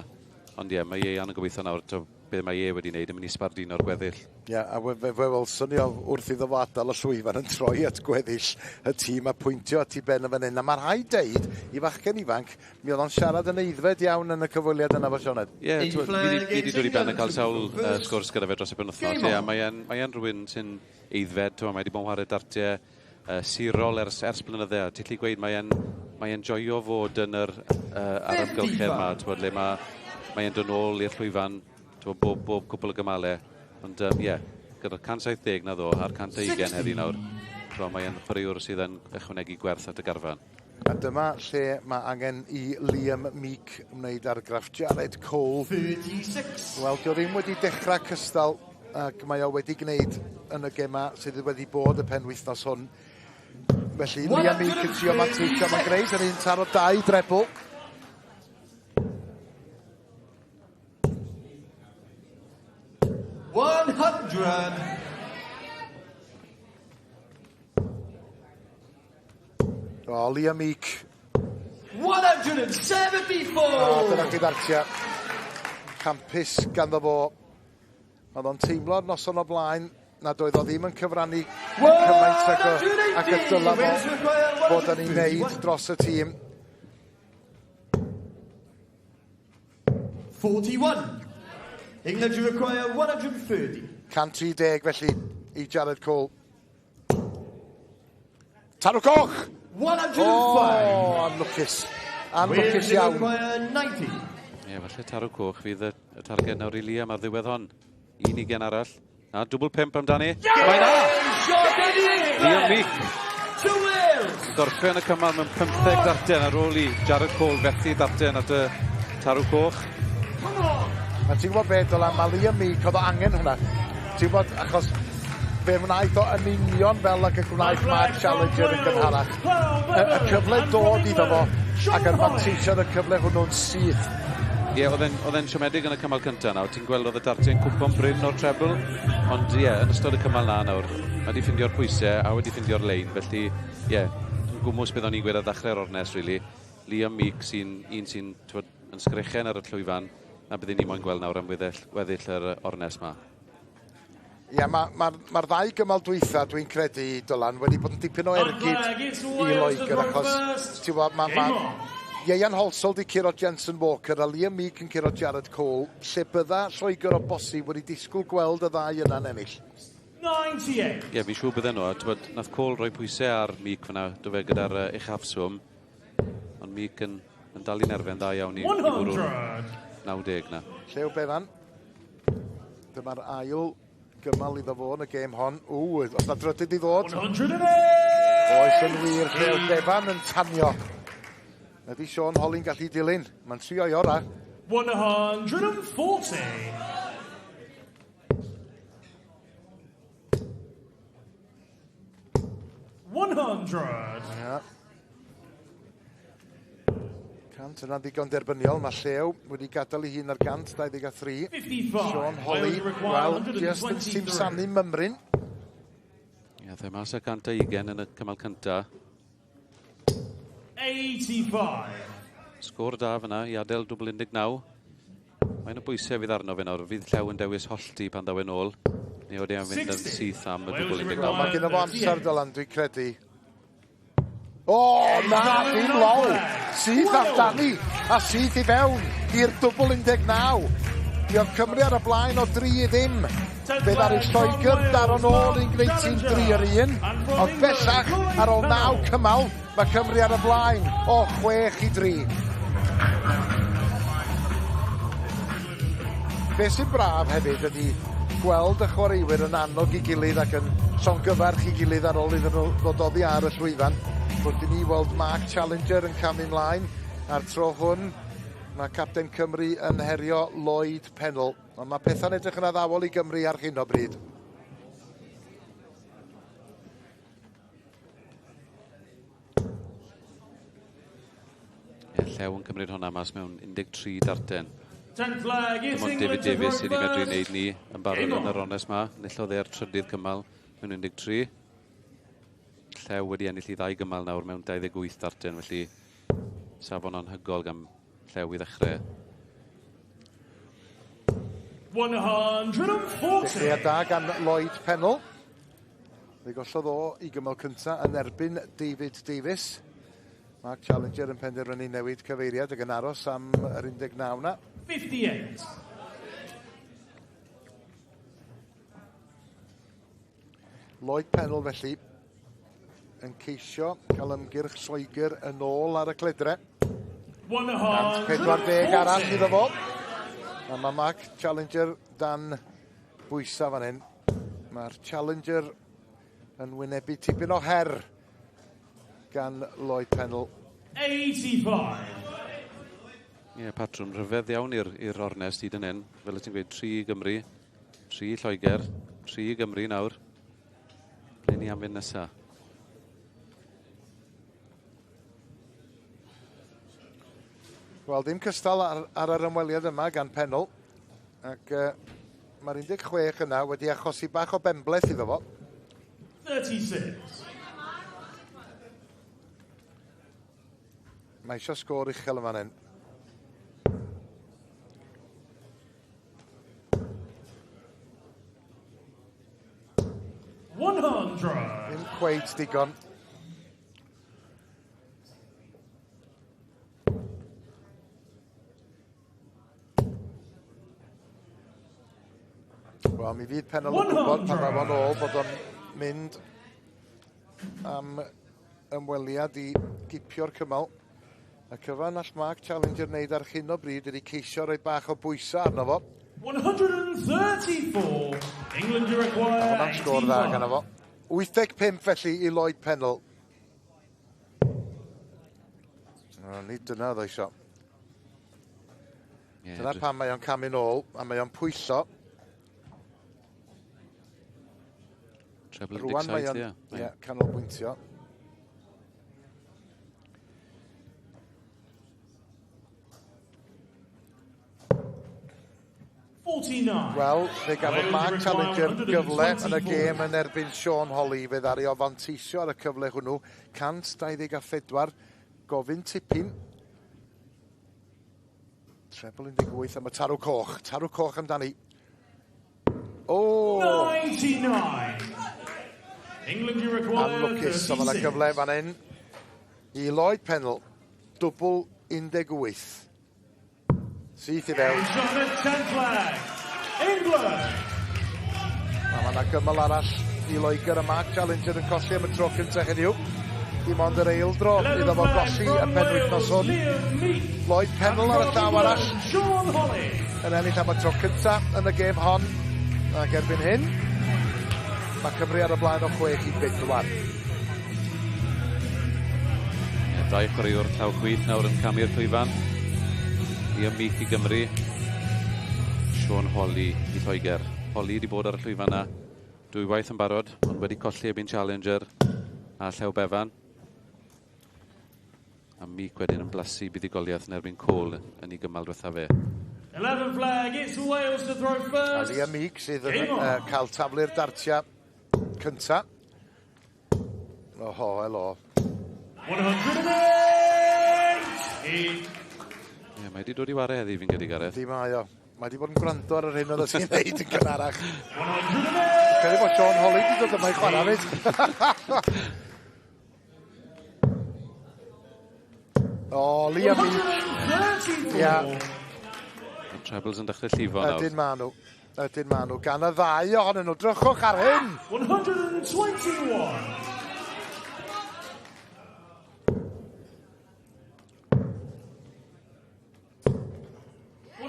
ond ie, yeah, mae Ieuan yn gobeithio nawr, beth mae e wedi wneud yn mynd i sbarduno'r gweddill. Ie, yeah, a fe welson ni wrth iddo fo adael y llwyfan yn troi at gweddill y tîm a pwyntio at ei ben yn fan hyn. A mae rhaid deud, i fachgen ifanc, mi oedd o'n siarad yn aeddfed iawn yn y cyfweliad yna fo Sioned. Ie, yeah, fi wedi dod i ben a cael sawl sgwrs gyda fe dros y penwythnos. Ie, mae e'n rhywun sy'n aeddfed, mae wedi bod yn chwarae dartiau sirol ers blynydde. Ti'n gallu gweud mae e'n joio fod yn yr ar amgylchedd yma, ti'n le mae e'n dod nôl i'r llwyfan bob cwpl o gymalau. Ond ie, yeah, gyda 170 na ddo a'r 120 heddi nawr, mae e'n chwaraewr sydd yn ychwanegu gwerth at y garfan. A dyma lle mae angen i Liam Meek wneud argraff. Jared Cole. 36. Wel, dio ddim wedi dechrau cystal ac mae o wedi gwneud yn y gema sydd wedi bod y penwythnos hwn. Felly, Liam Meek yn trio manteisio. Mae'n gwneud yn un taro dau drebl. 100. O, Liam Meek. 174! A dyna chi ddartia. Campus ganddo fo. Oedd o'n teimlo'r noson o blaen nad oedd o ddim yn cyfrannu cymaint ag, ag y dyla fo fod yn ei wneud dros y tîm. 41. England to require 130. 130 felly i Jared Cole. Tarw coch! 105. Oh, anlwcus. Anlwcus iawn. 90. Ie, falle tarw coch fydd y, y targed nawr i Liam ar ddiwedd hon. Un ugen arall. Na, dwbl pump amdani. Yeah! Mae na! Liam Meek. To Wales! Gorffen y cymal mewn 15 darten ar ôl i Jared Cole fethu darten at y tarw coch. A ti'n gwybod beth, Dylan, mae Liam Meek oedd o angen hwnna. Ti'n gwybod, achos fe wnaeth o yn union fel ag y gwnaeth Mark Challenger yn gynharach. Y, y cyfle dod iddo fo ac yn manteisio ar y cyfle hwnnw'n syth. Ie, yeah, oedd e'n siomedig yn y cymal cyntaf nawr. Ti'n gweld oedd y dartiau'n cwmpo'n brin o'r treble. Ond ie, yeah, yn ystod y cymal na nawr, mae wedi ffindio'r pwysau a wedi ffindio'r lein. Felly, ie, yeah, yn gwmws beth o'n i'n gweud ar ddechrau'r ornest, really. Liam Meek sy'n un sy'n yn sgrechen ar y llwyfan, na byddwn ni moyn gweld nawr am weddill, weddill yr ornest ma. Ie, yeah, mae'r ma, ma, ma ddau gymal dwytha, dwi'n credu, Dylan, wedi bod yn dipyn o ergyd i Loegr, achos, ti'n gwybod, mae ma, Ieuan Halsall di curo Jensen Walker a Liam Meek yn curo Jared Cole, lle bydda Lloegr o bosib wedi disgwyl gweld y ddau yna'n ennill. 98. Ie, yeah, fi'n siŵr bydden nhw. T'bod, nath Cole roi pwysau ar Meek fyna, do fe gyda'r uchafswm. Ond Meek yn, yn dal i nerfau'n dda iawn i, i fwrw'r 90 na. Llew Bevan. Dyma'r ail gymal iddo fo yn y gêm hon. Ww, os na drydydd i ddod. 108! Oes yn wir, Llew Bevan yn tanio. Ydy Sean Holly'n gallu dilyn. Mae'n trio i ora. 140. 100. Yeah. Cant yna'n ddigon derbyniol. Mae Llew wedi gadael ei hun ar 123. 55. Sean Holly, wel, just yn simsanu mymryn. Ie, yeah, mas a 120 yn y cymal cynta. 85. Sgôr da fyna i adael dwbl 19. Mae'n o bwysau fydd arno fe nawr. Fydd Llew yn dewis hollti pan ddaw e'n ôl. Neu oedd e'n fynd yn syth am y dwbl 19. Mae gen fo amser, Dylan, dwi'n credu. O, na, dim lol. Syth amdani, a syth i fewn i'r dwbl 19. Mi oedd Cymru ar y blaen o 3-0. Fe ddaru Lloegr daro nôl i'n gwneud tîm 3-1. Ond bellach, ar ôl 9 cymal, mae Cymru ar y blaen o 6-3. Be sy'n braf hefyd ydy gweld y chwaraewyr yn annog i gilydd ac yn llongyfarch i gilydd ar ôl iddyn nhw ddod oddi ar y llwyfan. Wrth i ni weld Mark Challenger yn camu mlaen a'r tro hwn mae capten Cymru yn herio Lloyd Pennell. Ond mae pethau'n edrych yn addawol i Gymru ar hyn o bryd. Ie, Llew yn cymryd hwnna mas mewn 13 darten. Dim ond David Davies sydd wedi medru wneud ni yn barod yn yr ornest ma. Enillodd e'r trydydd cymal mewn 13. Llew wedi ennill i ddau gymal nawr mewn 28 darten, felly safon anhygoel gan Llew i ddechrau. 140. Dechreuad da gan Lloyd Pennell. Fe gollodd o i gymal cyntaf yn erbyn David Davies. Mark Challenger yn penderfynu newid cyfeiriad ac yn aros am yr 19 na. 58. Lloyd Pennell felly yn ceisio cael ymgyrch Lloegr yn ôl ar y cledre. 140 arall iddo fo. A mae Mark Challenger dan bwysa fan hyn. Mae'r Challenger yn wynebu tipyn o her gan Lloyd Pennell. 85. Ie, yeah, patrwm rhyfedd iawn i'r ornest hyd yn hyn. Fel y ti'n gweud, 3 i Gymru, 3 i Lloegr, 3 i Gymru nawr. Ble ni am fynd nesa? Wel, dim cystal ar, ar yr ymweliad yma gan Pennell. Ac mae'r 16 yna wedi achosi bach o benbleth iddo fo. 36. Mae eisiau sgôr uchel yn fan hyn. Ddim cweit digon. Wel, mi fydd Pennell yn gwybod pan ddaw o'n ôl bod o'n mynd am ymweliad i gipio'r cymal. Y cyfan all Mark Challenger wneud ar hyn o bryd ydy ceisio rhoi bach o bwysau arno fo. 134. England you require. Hwna'n sgôr dda ganddo fo. 85 felly i Lloyd Pennell. No, nid dyna oedd o isio. Yeah, dyna pam mae o'n camu'n ôl, a mae o'n pwyllo. Treble Rwan mae o'n yeah, canolbwyntio. Wel, fe gafodd Mark Challenger gyfle yn y gêm yn erbyn Sean Holly. Fe ddaru o fanteisio ar y cyfle hwnnw. 124, gofyn tipyn. Treble 18 am y tarw coch. Tarw coch amdani. O! 99. England you require Anlwcus, so mae yna gyfle fan hyn i Lloyd Pennell. Dwbl 18. Syth i fewn. England! A mae yna gymal arall i Loegr a Mark Challenger yn colli am y tro cyntaf heddiw. Dim ond yr eildro iddo fo golli y penwythnos hwn. Lloyd Pennell ar y llaw arall. Sean Holly. Yn ennill am y tro cyntaf yn y gêm hon. Ac erbyn hyn, mae Cymru ar y blaen o 6-4. Ie, dau chwaraewr llaw chwith nawr yn camu'r llwyfan. Liam Meek i Gymru. Sean Holly i Lloegr. Holly wedi bod ar y llwyfan na dwywaith yn barod, ond wedi colli erbyn Challenger a Llew Bevan. A Meek wedyn yn blasu buddugoliaeth yn erbyn Cole yn ei gymal diwetha fe. 11 flag, it's Wales to throw A first. Liam Meek sydd yn Game on. cael taflu'r dartia cynta. Oho, helo. 180. Ie, mae wedi dod i ware heddi fi'n credu, Gareth. Di mae o. Mae wedi bod yn gwrando ar yr hyn oedd ti'n neud yn gynharach. 180. Credu bod Sean Holly wedi dod yma i chwarae fyd. O, Liam Meek. 134. Ia. Mae'r trebles yn dechrau llifo nawr. Ydyn ma nhw. Ydyn ma nhw. Gan y ddau ohonyn nhw. Drychwch ar hyn. 121.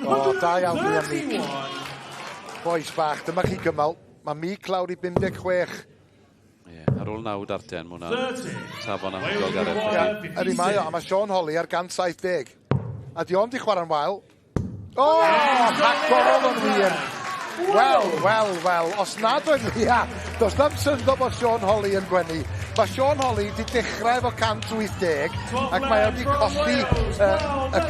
O, da iawn, Liam Meek. Bois bach, dyma chi gymal. Mae Meek lawr i 56. Ie, ar ôl 9 darten, mae hwnna'n 30. safon anhygoel, Gareth. Ia, ydy mae o, a mae Sean Holly ar 170. A di o'm di chwarae'n wael. O, rhagorol yn wir. Wel, wel, wel, os nad oedd ia, does na'm syndod bod Sean Holly yn gwenu. Mae Sean Holly wedi dechrau efo 180 ac mae o wedi colli y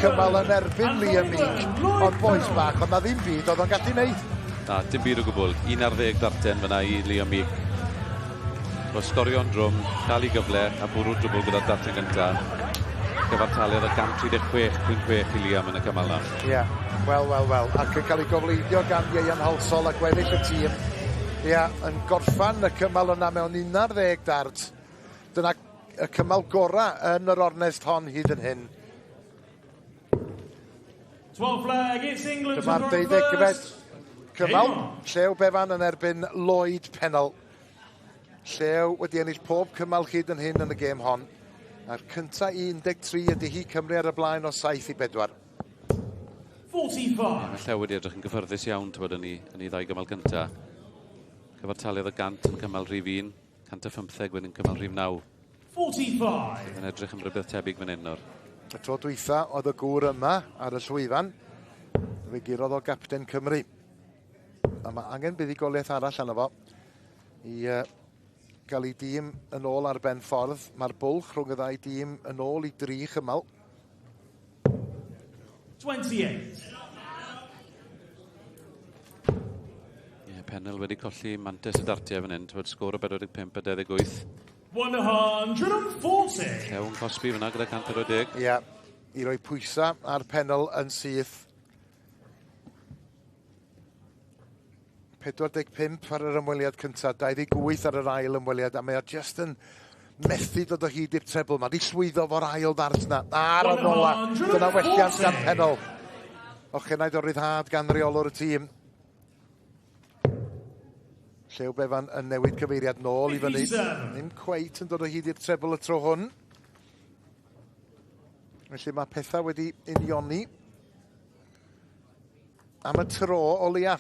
cymal yn erbyn Liam Meek. Ond bois bach, ond na ddim byd oedd o'n gallu neud. Na, dim byd o gwbl. 11 darten fyna i Liam Meek. Roedd sgorio'n drwm, cael ei gyfle a bwrw'r dwbl gyda'r darten gyntaf. Cyfartaledd o 136.6 i Liam yn y cymal na. Ie, yeah. Wel, wel, wel. Ac yn cael ei gofleidio gan Ieuan Halsall a gweddill y tîm. Ie, yeah, yn gorffan y cymal yna mewn 11 dart. Dyna y cymal gorau yn yr ornest hon hyd yn hyn. 12 flag, it's England to Dyma'r throw deuddegfed first. cymal. Llew Bevan yn erbyn Lloyd Pennell. Llew wedi ennill pob cymal hyd yn hyn yn y gêm hon. A'r cynta 13 ydy hi, Cymru ar y blaen o 7-4. 45. Mae Llew wedi edrych yn gyffyrddus iawn, tywed, yn ei ddau gymal cynta. Cyfartaledd o 100 yn cymal rhif 1, 115 wedyn cymal rhif 9. 45. Yn edrych yn rhywbeth tebyg fan hyn nawr. Y tro dwytha oedd y gŵr yma ar y llwyfan. Fe gurodd o gapten Cymru. A mae angen buddugoliaeth arall arno fo i gael ei dîm yn ôl ar ben ffordd. Mae'r bwlch rhwng y ddau dîm yn ôl i 3 chymal. 28. Ie, Pennell wedi colli mantais y dartiau fan hyn. Tywed, sgôr o 45 a 28. 140. Llew yn cosbi fyna gyda 140. Ie. i roi pwysau ar Pennell yn syth. 45 ar yr ymweliad cyntaf, 28 ar yr ail ymweliad, a mae o just yn methu dod o hyd i'r treble. Mae wedi llwyddo fo'r ail ddart na. Ar y nola. Dyna welliant gan Pennell. Ochenaid o ryddhad gan reolwr y tîm. Llew Bevan yn newid cyfeiriad nôl i fyny. Ddim cweit yn dod o hyd i'r treble y tro hwn. Felly mae pethau wedi unioni am y tro o leia.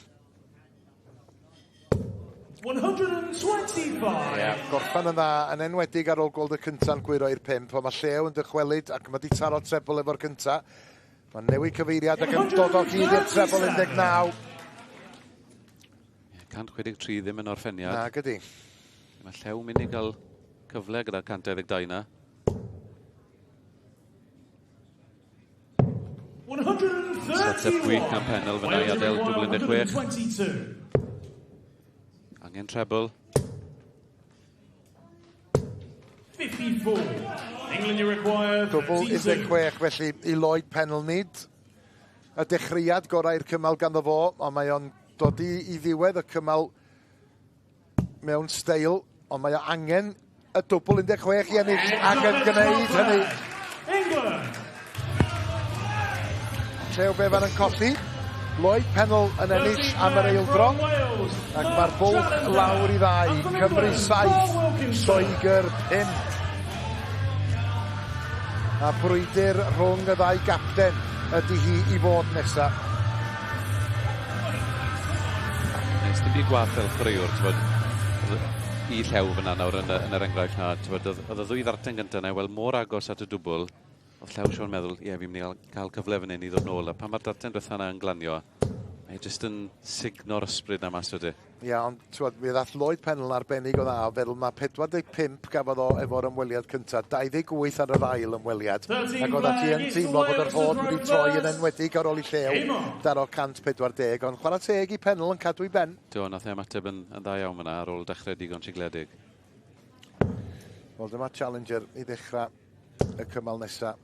125. Yeah, gorffan yn dda, yn enwedig ar ôl gweld y cynta'n gwyro i'r 5, ond mae Llew yn dychwelyd ac mae wedi taro treble efo'r cynta. Mae'n newid cyfeiriad ac yn dod o hyd i'r treble 19. 163 ddim yn orffeniad. Na, gydi. Mae Llew mynd i gael cyfle gyda'r 122 na. 131. Set-up gwych gan Pennell fyna i adael dwbl 16. 122. Angen treble. 54. England, you require Dwbl 32. 16 felly i Lloyd Pennell, nid y dechreuad gorau i'r cymal ganddo fo, ond mae o'n dod i ddiwedd y cymal mewn steil, ond mae o angen y dwbl 16 i ennill ac yn gwneud hynny. England. Llew Bevan yn colli. Lloyd Pennell yn ennill am yr eildro. Ac mae'r bwlch lawr i ddau. Cymru 7, Lloegr 5. A brwydr rhwng y ddau gapten ydy hi i fod nesaf. Nes dim byd gwath fel chwaraewr, ti'n bod, i Llew fyna nawr yn yr enghraifft na, ti'n bod, oedd y ddwy ddarten gyntaf yna, wel, mor agos at y dwbl, oedd Llew Siôn meddwl, ie, fi'n mynd i cael cyfle fan hyn i ddod nôl, a pan mae'r darten diwetha yna yn glanio, mae jyst yn sugno'r ysbryd na mas o di. Ia, ond t'wod, mi ddath Lloyd Pennell arbennig o dda, feddwl mae 45 gafodd o efo'r ymweliad cyntaf, 28 ar yr ail ymweliad. Ac oedd ti yn teimlo bod yr rhod wedi troi, yn enwedig ar ôl i Llew daro 140, ond chwarae teg i Pennell yn cadw i ben. Do, nath e ymateb yn dda iawn fyna ar ôl dechrau digon sigledig. Wel, dyma Challenger i ddechrau y cymal nesaf.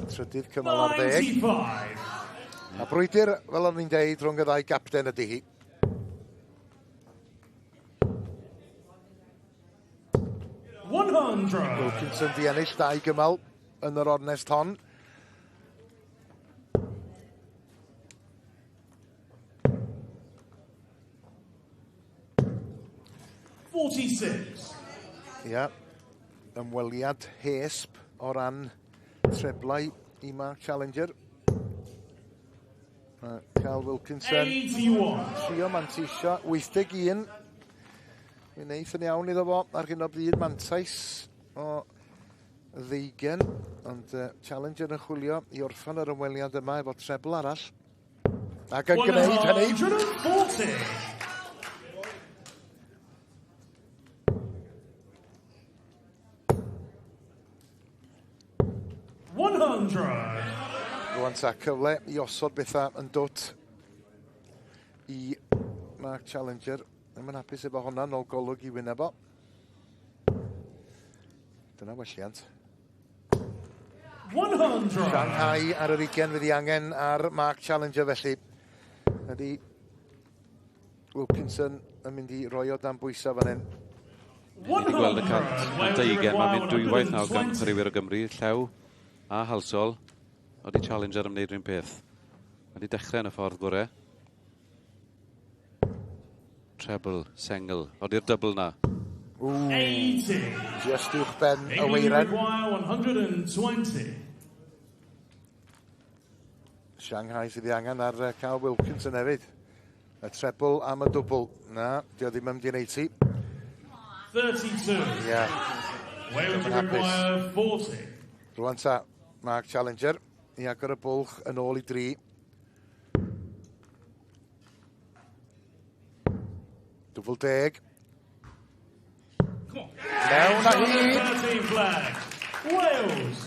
Trydydd cymal ar ddeg. 95. A brwydr, fel o'n i'n deud, rhwng y ddau gapten ydy hi. 100. Wilkinson di ennill dau gymal yn yr ornest hon. 46. Ia, ymweliad hesb o ran treblau i Mark Challenger. Mae Carl Wilkinson 81. trio manteisio, 81. Mi wneith yn iawn iddo fo ar hyn o bryd, mantais o ddeugen, ond Challenger yn chwilio i orffan yr ymweliad yma efo trebl arall. Ac yn gwneud hynny. 140. 100. Rwan ta, cyfle i osod bethau yn dwt i Mark Challenger. Ddim yn hapus efo hwnna, nôl golwg i wyneb o. Dyna welliant. 100. Shanghai ar yr 20 fydd ei angen ar Mark Challenger felly. Ydy Wilkinson yn mynd i roi o dan bwysau fan hyn. Ni wedi gweld y 120, mae'n mynd dwywaith nawr gan chwaraewyr o Gymru, Llew a Halsall. Oeddi Challenger am wneud rhywun peth. Mae wedi dechrau yn y ffordd gorau. Treble, sengl. Oeddi'r double na. Ww, 80. just uwch ben y England weiren. require 120. Shanghai sydd ei angen ar Carl Wilkinson hefyd. Y treble am y dwbl. Na, di o ddim yn mynd i wneud ti. 32. Ie. Yeah. Wales Ddim yn hapus. require 40. Rwan ta, Mark Challenger i agor y bwlch yn ôl i dri. Dwbl deg. Mewn â hi. 13 flag. Wales.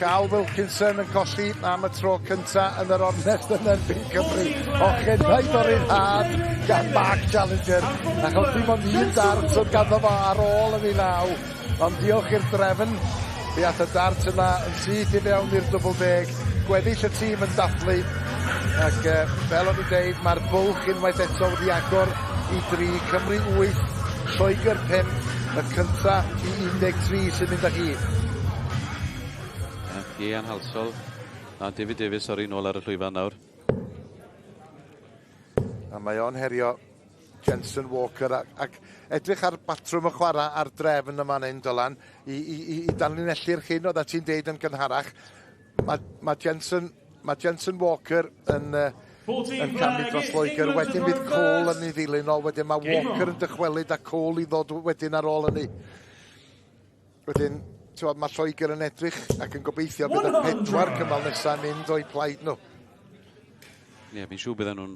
Carl Wilkinson yn colli am y tro cynta yn yr ornest yn erbyn Cymru. Ochenaid o ryddhad gan Mark Challenger. Achos dim ond un dart oedd ganddo fo ar ôl yn ei law. Ond diolch i'r drefn, Fe ath y dart yna yn syth i fewn i'r dwbl deg. Gweddill y tîm yn dathlu. Ac fel o'n i'n deud, mae'r bwlch unwaith eto wedi agor i 3. Cymru 8, Lloegr 5, y cynta i 13 sy'n mynd â hi. Ian Halsall a David Davies, sori, nôl ar y llwyfan nawr. A mae o'n herio Jensen Walker ac edrych ar batrwm y chwarae a'r drefn yma'n hyn, Dylan, i danlinellu'r hyn oedd ti'n deud yn gynharach. Mae Jensen Walker yn camu dros Loegr, wedyn bydd Cole yn ei ddilyn o, wedyn mae Walker yn dychwelyd a Cole i ddod wedyn ar ôl hynny. Wedyn, ti'n, mae Lloegr yn edrych ac yn gobeithio bydd y 4 cymal nesaf mynd o'i plaid nhw. Ie, yeah, fi'n siŵr bydden nhw'n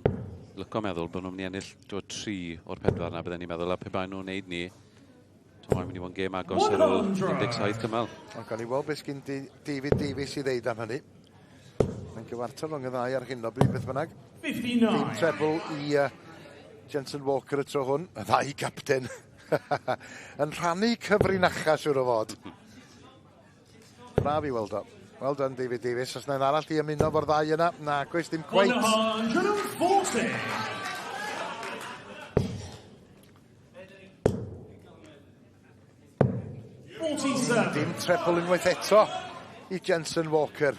lyco meddwl bod nhw'n mynd i ennill 3 o'r 4 na bydden ni'n meddwl, a pe bai nhw'n neud ni, mae'n mynd i fod yn gêm agos ar ôl 17 cymal. Ond gawn ni weld beth sgyn David Davies i ddeud am hynny. Mae'n gyfartal rhwng y ddau ar hyn o bryd, beth bynnag. 59. Dim treble i Jensen Walker y tro hwn. Y ddau capten yn rhannu cyfrinacha, siŵr o fod. Braf i weld o. Well done, David Davies. Os yna arall i ymuno fo'r ddau yna, na, gwys dim cweit. 140. Dim treble unwaith eto i Jensen Walker.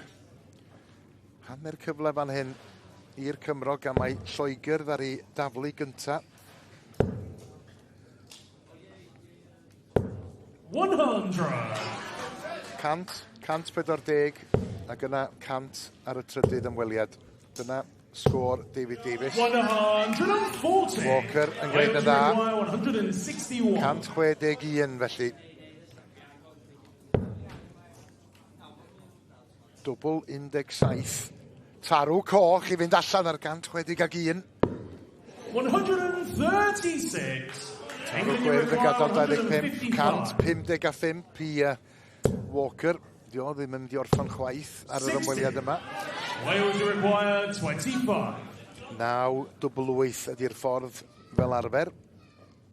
Hanner cyfle fan hyn i'r Cymro gan mai Lloegr ddaru daflu gynta. 100. 100, 140 ac yna 100 ar y trydydd ymweliad. Dyna sgôr David Davies. 140. Walker yn gwneud yn dda. 161. 161 felly. Dwbl 17. Tarw coch i fynd allan ar 161. 136. Tarw gwyrdd yn gadael 25. 155 i Walker. Di o ddim yn mynd i orffan chwaith ar yr ymweliad yma. Wales require 25. 9.88 ydy'r ffordd fel arfer.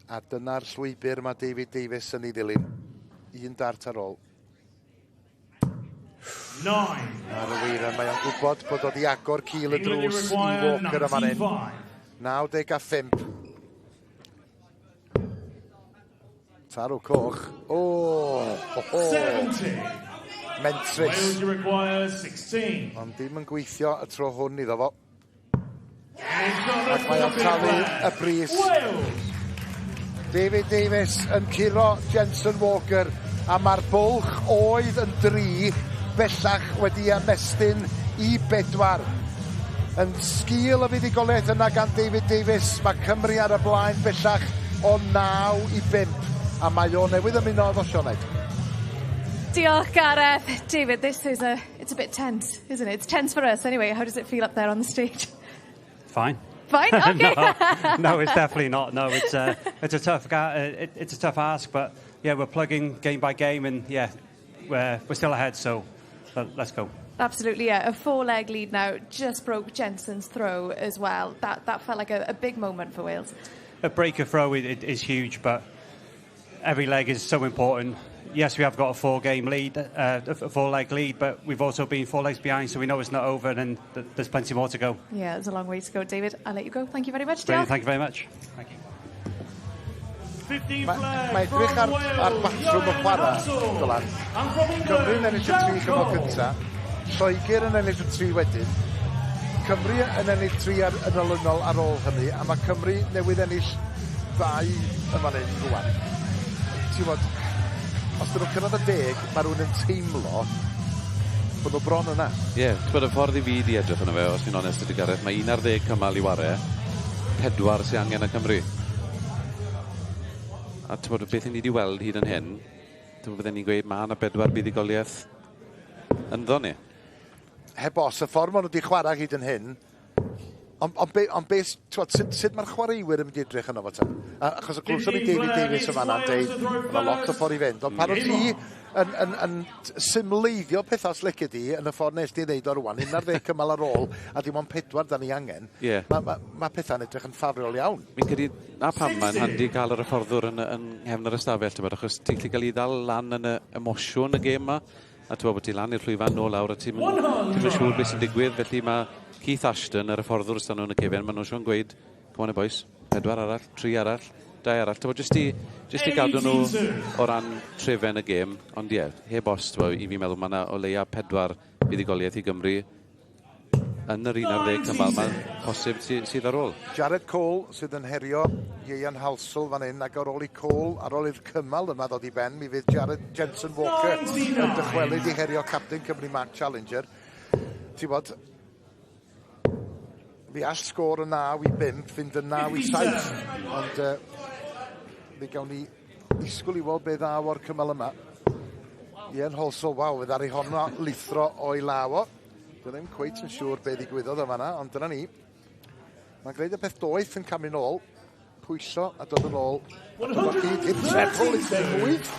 A dyna'r llwybr mae David Davies yn ei ddilyn. Un dart ar ôl. 9. Ar y weiren, mae o'n gwybod bod o 'di agor cil y drws i Walker yma hyn. 95. Tarw coch. O! Ho, ho. 70. Mentrus. Wales require 16. Ond dim yn gweithio y tro hwn iddo fo. Ac mae o'n talu y bris. Wales. David Davies yn curo Jensen Walker, a mae'r bwlch oedd yn 3 bellach wedi ymestyn i 4. Yn sgil y fuddugoliaeth yna gan David Davies, mae Cymru ar y blaen bellach o 9-5, a mae o newydd ymuno efo Sioned. Diolch, Gareth. David, it's a bit tense, isn't it? It's tense for us anyway. How does it feel up there on the stage? Fine. Fine, okay. No, it's definitely not. No, it's a tough ask, but yeah, we're plugging game by game, and yeah, we're still ahead, so let's go. Absolutely, yeah. A 4-leg lead now, just broke Jensen's throw as well. That felt like a big moment for Wales. A break of throw is huge, but every leg is so important. Yes, we have got a 4-game lead, a 4-leg lead, but we've also been 4 legs behind, so we know it's not over, and there's plenty more to go. Yeah, there's a long way to go. David, I'll let you go. Thank you very much. Brilliant, thank you very much. Thank you. Mae edrych ar batrwm y chwarae, Dylan. Cymru'n ennill y 3 cymal cyntaf, Lloegr yn ennill y 3 wedyn, Cymru yn ennill 3 yn olynol ar ôl hynny, a mae Cymru newydd ennill 2 yma hyn rwan. Ti'n gwbod, os dyn nhw'n cyrraedd y 10, mae rhywun yn teimlo bod nhw bron yna. Ie, yeah, ti'n gwbod, y ffordd i fi di edrych yna fe, os fi'n onest ydy Gareth, mae 11 cymal i ware, 4 sy'n angen y Cymru. A ti'n gwbod, beth ni wedi weld hyd yn hyn, ti'n gwbod, bydden ni'n gweud mae yna 4 buddugoliaeth ynddo ni. Heb os, y ffordd maen nhw wedi chwarae hyd yn hyn, ond be, ti'n gwbod, sut mae'r chwaraewyr yn mynd i edrych yno fo ta? Achos y glwson ni David Davies yma na'n deud, mae lot o ffordd i fynd. Ond pan o't ti yn, yn, yn symleiddio pethau os lici di yn y ffordd nes di ddeud o rwan, 11 cymal ar ôl, a dim ond 4 da ni angen. Ie. Mae ma, ma pethau'n edrych yn ffafriol iawn. Fi'n credu na pam mae'n handi cael yr hyfforddwr yn nghefn yr ystafell, ti'n bod, achos ti'n gallu cael ei ddal lan yn y emosiwn y gêm yma, a ti'n bod bod ti lan i'r llwyfan nôl lawr, a ti'n siŵr beth sy'n digwydd, felly mae Keith Ashton, yr hyfforddwr sydd nhw'n y cefen, maen nhw'n siŵr yn gweud, "Come on boys, 4 arall, 3 arall, 2 arall," ti'n bod, jyst i gadw nhw o ran trefen y gêm, ond ie, heb os, ti'n bod, i fi'n meddwl mae yna o leia 4 buddugoliaeth i Gymru yn yr 11 cymal, mae'n posib sydd ar ôl. Jared Cole sydd yn herio Ieuan Halsall fan hyn, ac ar ôl i Cole, ar ôl i'r cymal yma ddod i ben, mi fydd Jared Jensen Walker yn dychwelyd i herio captain Cymru Mark Challenger. Ti'n bod, fi all sgôr y 9-5 fynd yn 9-7, ond mi gawn ni ddisgwyl i weld be ddaw o'r cymal yma. Ian Halsall, waw, fydd ar ei honno lithro o'i law o. Dwi ddim cweit yn siŵr be ddigwyddodd o fanna, ond dyna ni. Mae'n gwneud y peth doeth yn camu nôl, pwyso a dod yn ôl. A dod o hyd i'r treble 18.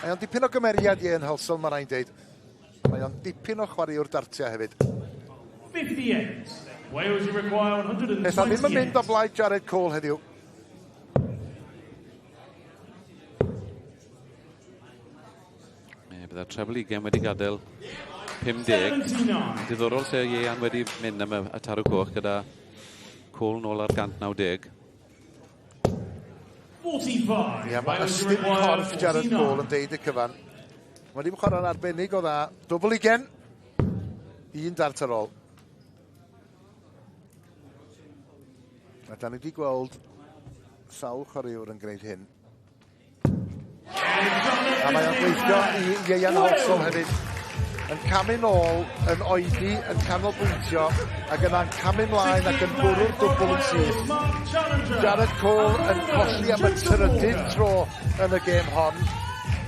Mae o'n dipyn o gymeriad Ian Halsall, mae rhaid deud. Mae o'n dipyn o chwaraewr dartiau hefyd. 58. Wales, you require 128. Pethau ddim yn mynd o blaid Jared Cole heddiw. Ie, bydda'r treble 20 wedi gadael 50. 79. Diddorol lle Ieuan wedi mynd am y tarw coch gyda Cole nôl ar 190. 45. Ie, mae Wales, you ystym require corff Jared 49. Cole yn deud y cyfan. Mae wedi chwarae'n arbennig o dda. Dwbl ugen. Un dart ar ôl. A da ni wedi gweld sawl chwaraewr yn gwneud hyn. A mae o'n gweithio i Ieuan Halsall hefyd. Yn camu nôl, yn oedi, yn canolbwyntio, ac yna'n camu mlaen ac yn bwrw'r dwbl yn syth. Jared Cole yn colli am y trydydd tro yn y gêm hon,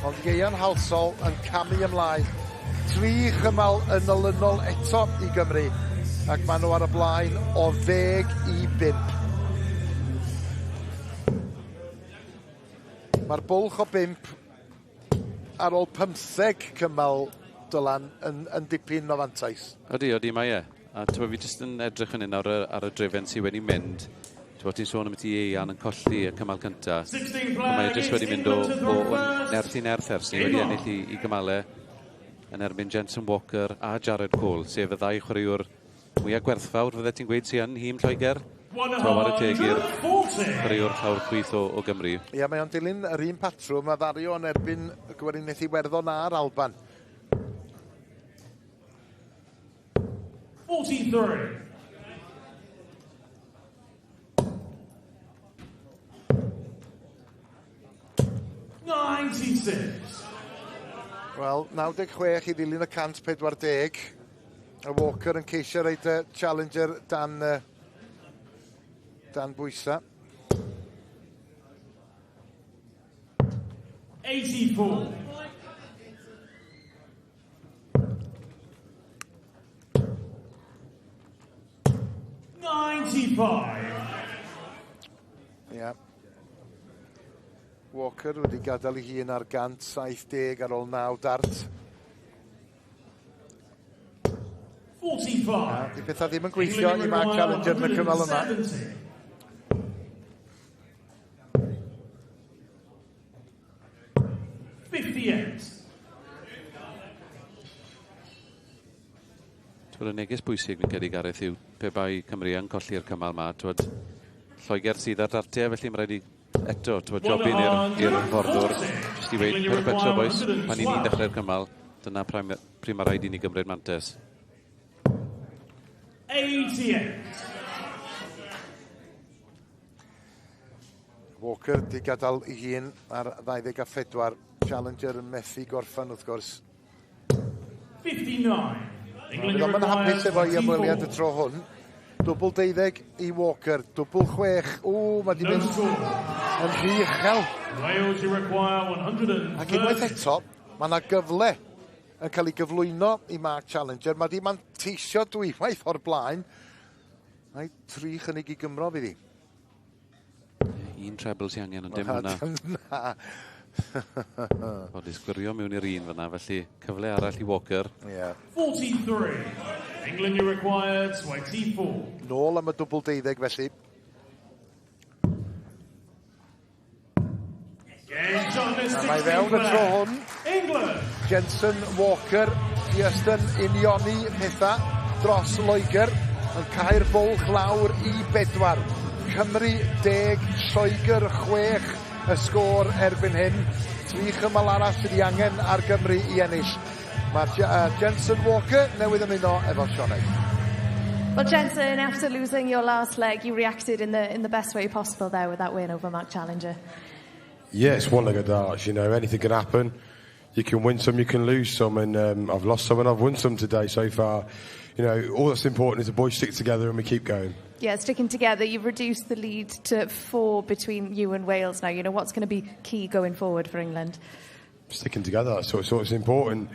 ond Ieuan Halsall yn camu ymlaen. 3 chymal yn olynol eto i Gymru, ac maen nhw ar y blaen o 10-5. Mae'r bwlch o 5 ar ôl 15 cymal, Dylan, yn dipyn o fantais. Ydy, ydy, mae e. A ti'n fi jyst yn edrych fan hyn ar y drefen sydd wedi mynd. Ti'n ti'n sôn am ti Ieuan yn colli y cymal cynta. Mae e jyst wedi mynd o nerth i nerth ers ni wedi ennill i gymalau yn erbyn Jensen Walker a Jared Cole, sef y ddau chwaraewr mwyaf gwerthfawr, fydde ti'n gweud, sy'n yn nhîm Lloegr. Chwarae teg i'r chwaraewr llawr chwith o Gymru. Ie, mae o'n dilyn yr un patrwm a ddario yn erbyn y Gweriniaeth Iwerddon a'r Alban. 43. 96. Wel, 96 i ddilyn y 140. Y Walker yn ceisio roid y Challenger dan bwysa. 84. 95. Ie. Walker wedi gadael ei hun ar 170 ar ôl 9 dart. 45. Di pethau ddim yn gweithio i Mark Challenger yn y cymal yma. 170. 58. Twyd, y neges bwysig fi'n credu, Gareth, yw pe bai Cymru yn colli'r cymal ma, twyd, Lloegr sydd ar dartiau, felly mae rhaid i eto, twyd, jobyn i'r hyfforddwr, jyst i weud, "Per betra, boys, pan i ni'n dechrau'r cymal, dyna pryd mae rhaid i ni gymryd mantes." 88. Walker di gadael ei hun ar 24. Challenger yn methu gorffan wrth gwrs. 59. Bydd o'm yn hapus efo'i ymweliad y tro hwn. Dwbl 12 i Walker, dwbl 6. O, mae di mynd yn rhy uchel. Wales, you require 130. Ac unwaith eto, mae yna gyfle yn cael ei gyflwyno i Mark Challenger. Mae di manteisio dwywaith o'r blaen. Mae 3 chynnig i Gymro fydd hi. Un treble sy'n angen, ond dim hwnna. Na. O, di sgwirio mewn i'r un fyna, felly cyfle arall i Walker. Yeah. 43. England, you require 24. Nôl am y dwbl 12 felly. A mae fewn y tro hwn. England. Jensen Walker just yn unioni pethau dros Loegr yn cau'r bwlch lawr i 4. Cymru 10, Lloegr 6 y sgôr erbyn hyn. 3 chymal arall sydd ei angen ar Gymru i ennill. Mae Jensen Walker newydd ymuno efo Sioned. Well, Jensen, after losing your last leg, you reacted in the best way possible there with that win over Mark Challenger. Yeah, it's one leg of darts. Anything can happen. You can win some, you can lose some, and I've lost some and I've won some today so far. All that's important is the boys stick together and we keep going. Yeah, sticking together, you've reduced the lead to 4 between you and Wales now. What's going to be key going forward for England? Sticking together, that's what's important.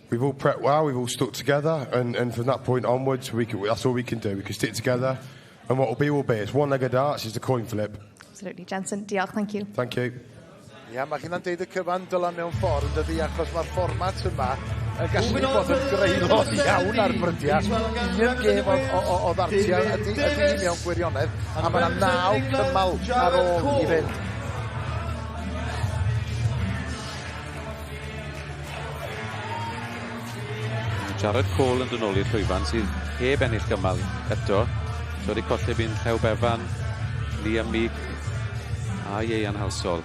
We've all prepped well, we've all stuck together, and from that point onwards, that's all we can do. We can stick together, and what will be, will be. It's one leg of darts, it's a coin flip. Absolutely. Jensen, diolch, thank you. Thank you. Ia, mae hynna'n deud y cyfan Dylan mewn ffordd yn dydi, achos mae'r fformat yma yn gallu bod yn greulon iawn ar brydiau. Un gêm o ddartiau ydy mewn gwirionedd, a mae yna 9 cymal ar ôl i fynd. Jared Cole yn dod nôl i'r llwyfan sydd heb ennill gymal eto. So wedi colli byn Llew Bevan, Liam Meek a Ieuan Halsall.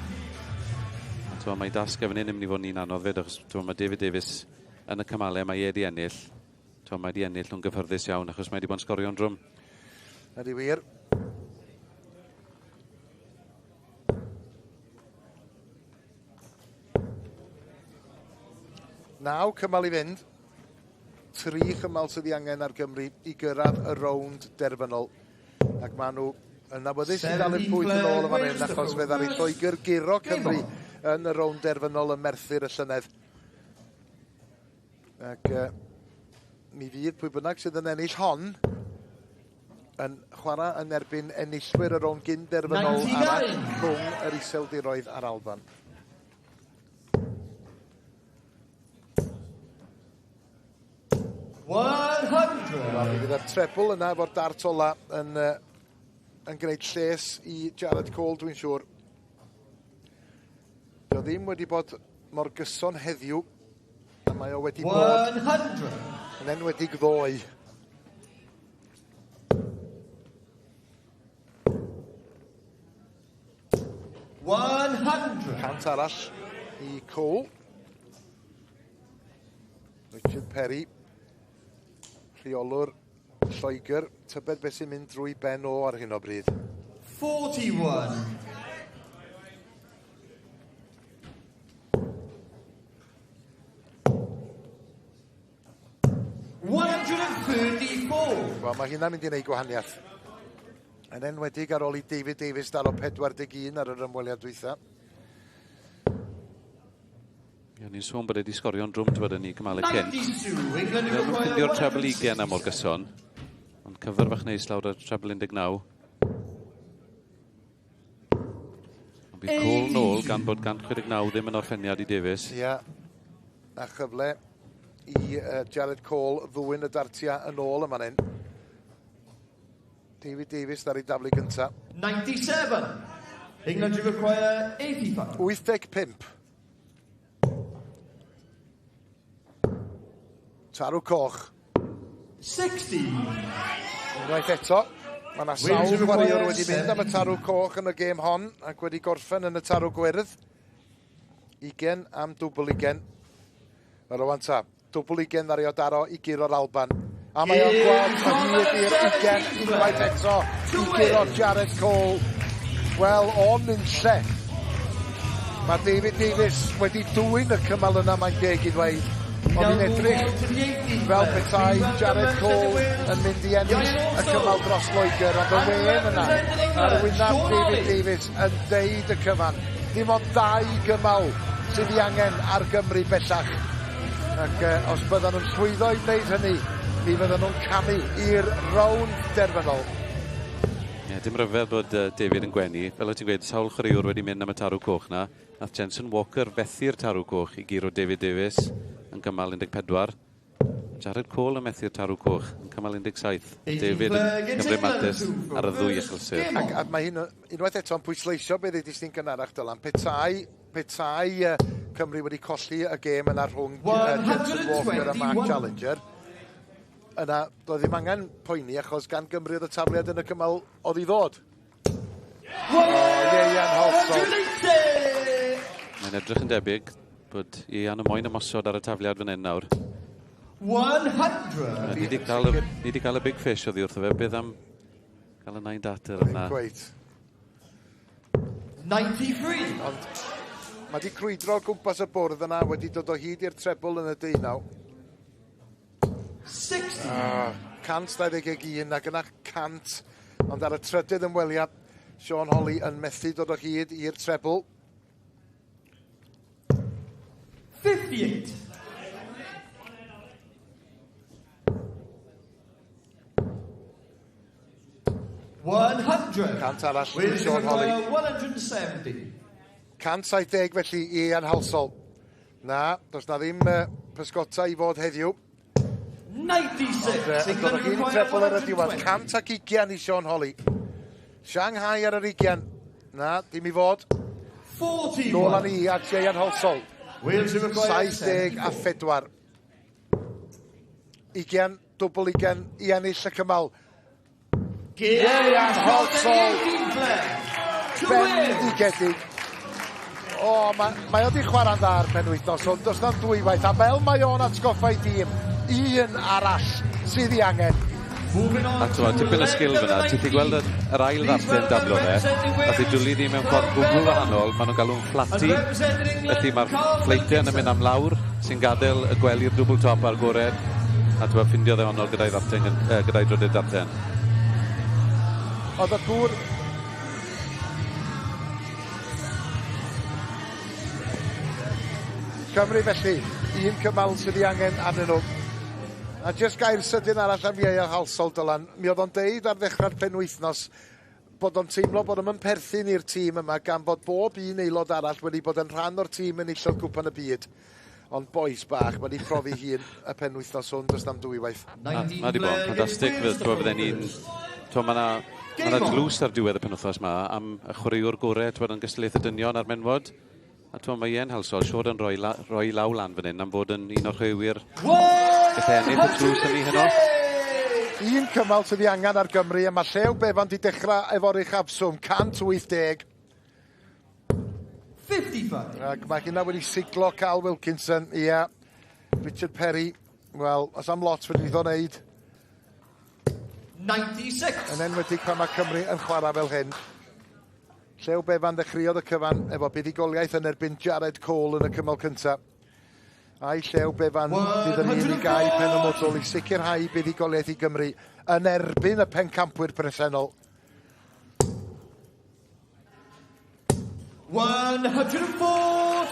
A t'mo, mae dasg efo hyn yn mynd i fod yn un anodd fyd, achos t'mo, mae David Davies yn y cymalau, mae e wedi ennill. T'mo, mae wedi ennill nhw'n gyffyrddus iawn, achos mae wedi bod yn sgorio'n drwm. Ydy wir. 9 cymal i fynd. 3 chymal sydd ei angen ar Gymru i gyrraedd y rownd derfynol. Ac maen nhw yn awyddus i ddal eu pwyth yn ôl yn fan hyn, achos fe ddaru Lloegr guro Cymru yn y rownd derfynol ym Merthyr y llynedd. Ac mi fydd pwy bynnag sydd yn ennill hon yn chwarae yn erbyn enillwyr y rownd gyn derfynol arall rhwng yr Iseldiroedd a'r Alban. 100. Wel, mi fydd y trebl yna efo'r dart ola yn gwneud lles i Jared Cole, dwi'n siŵr. Dio ddim wedi bod mor gyson heddiw, a mae o wedi bod 100. yn enwedig ddoe. 100. 100 arall i Cole. Richard Perry, rheolwr Lloegr, tybed beth sy'n mynd drwy ben o ar hyn o bryd. 41. 134. Wel, mae hynna'n mynd i wneud gwahaniaeth. Yn enwedig ar ôl i David Davies daro 41 ar yr ymweliad dwytha. Ie, ni'n sôn bod e wedi sgorio'n drwm t'wod yn ei cymalau cynt. 92. England Ddim yn require ffindio'r treble 20 am mor 167. gyson. Ond cyfer fach neis lawr ar treble 19. Ond bydd Cole nôl gan bod 169 ddim yn orffeniad i Davies. Ie, a chyfle i Jared Cole ddwyn y dartia yn ôl yma hyn. David Davies ar ei daflu gynta. 97. England to require 85. 85. Tarw coch. 60. Unwaith eto, mae yna sawl chwaraewr wedi mynd am y tarw coch yn y gêm hon ac wedi gorffen yn y tarw gwyrdd. 20 am dwbl 20. Wel, rwan ta, dwbl 20 ddaru o daro i guro'r Alban. A mae o'n gweld o hyd i'r 20 unwaith eto i guro Jared Cole. Wel, o'n unlle. Mae David Davies wedi dwyn y cymal yna, mae'n deg i ddweud. Ond hi'n edrych fel petai Jared Cole yn mynd i ennill y cymal dros Loegr, ond y wên yna ar wyneb David Davies yn deud y cyfan. Dim ond 2 gymal sydd ei angen ar Gymru bellach. Ac os byddan nhw'n llwyddo i wneud hynny, mi fyddan nhw'n camu i'r rownd derfynol. Ie, dim rhyfedd bod David yn gwenu. Fel o ti'n gweud, sawl chwaraewr wedi mynd am y tarw coch na, Nath Jensen Walker fethu'r tarw coch i guro David Davies yn cymal 14. Jared Cole yn methu'r tarw coch yn cymal 17. David yn cymryd mantais ar y ddwy achlysur. Ac, a mae hyn unwaith eto'n pwysleisio beth ddudis ti'n gynharach, Dylan. Petai Cymru wedi colli y gêm yna rhwng Jensen Walker a Mark Challenger, yna doedd ddim angen poeni achos gan Gymru oedd y tafliad yn y cymal oedd i ddod. O, Ieuan Halsall. Mae'n edrych yn debyg bod Ieuan y moyn ymosod ar y tafliad fan hyn nawr. 100. Ni wedi cael, y, ni wedi cael y big fish oddi wrtho fe. Beth am cael y nine darter yna? Quite. 93. Ond mae wedi crwydro o gwmpas y bwrdd yna, wedi dod o hyd i'r treble yn y deunaw. 60. 121 ac yna 100, ond ar y trydydd ymweliad, Sean Holley yn methu dod o hyd i'r treble. 58. 100. 100 arall i Sean Holley. 170. 170 felly i Ian Halsall. Na, does na ddim pysgota i fod heddiw. 96. Ond dod o hyd i treble ar y diwedd. 120 i Sean Holley. Shanghai ar yr 20. Na, dim i fod. 41. Nôl â ni at Ian Halsall. Wales 74. 20, dwbl 20 i ennill y cymal. Ian Halsall. Bendigedig. O, mae o di chwarae'n dda ar penwythnos, ond does na'm dwywaith. A fel mae o'n atgoffa i dîm, un arall sydd ei angen. A ti'n tipyn o sgil fyna, ti'n gallu gweld yr ail ddarten dablo fe, nath i dwlu ni mewn ffordd gwbl wahanol, maen nhw'n galw'n flatty, felly mae'r ffleitiau yn mynd am lawr, sy'n gadael y gwely'r dwbl top ar gored, a ti'n ffindio ddeonol gyda'i ddarten, gyda'i drydydd darten. Oedd y gŵr Cymru felly, un cymal sydd ei angen arnyn nhw. A jyst gair sydyn arall am Ieuan Halsall, Dylan. Mi oedd o'n deud ar ddechrau'r penwythnos bod o'n teimlo bod o'n perthyn i'r tîm yma gan fod bob un aelod arall wedi bod yn rhan o'r tîm yn enillodd Cwpan y Byd. Ond bois bach, mae wedi profi hun y penwythnos hwn, does na'm dwywaith. Mae wedi bod yn ffantastig, fydden ni'n... Mae yna dlws ar diwedd y penwythnos yma am y chwaraewr gorau, ti'n yn gystadlaeth y dynion a'r menwod. A ti'n mae Ian Halsall siwr yn rhoi law lan fan hyn am fod yn un o'r chwaraewyr gallu ennill y tlws yn ni heno. Un cymal sydd ei angen ar Gymru, a mae Llew Bevan di dechrau efo'r uchafswm, 180. 55. Ac mae hynna wedi siglo Carl Wilkinson, ia. Richard Perry, wel, os am lot wedi iddo wneud. 96. Yn enwedig pan mae Cymru yn chwarae fel hyn. Llew Bevan ddechreuodd y cyfan efo buddugoliaeth yn erbyn Jared Cole yn y cymal cyntaf. A'i Llew Bevan fydd yn un i gau pen ymodol i sicrhau buddugoliaeth i Gymru yn erbyn y pencampwyr presennol. 104.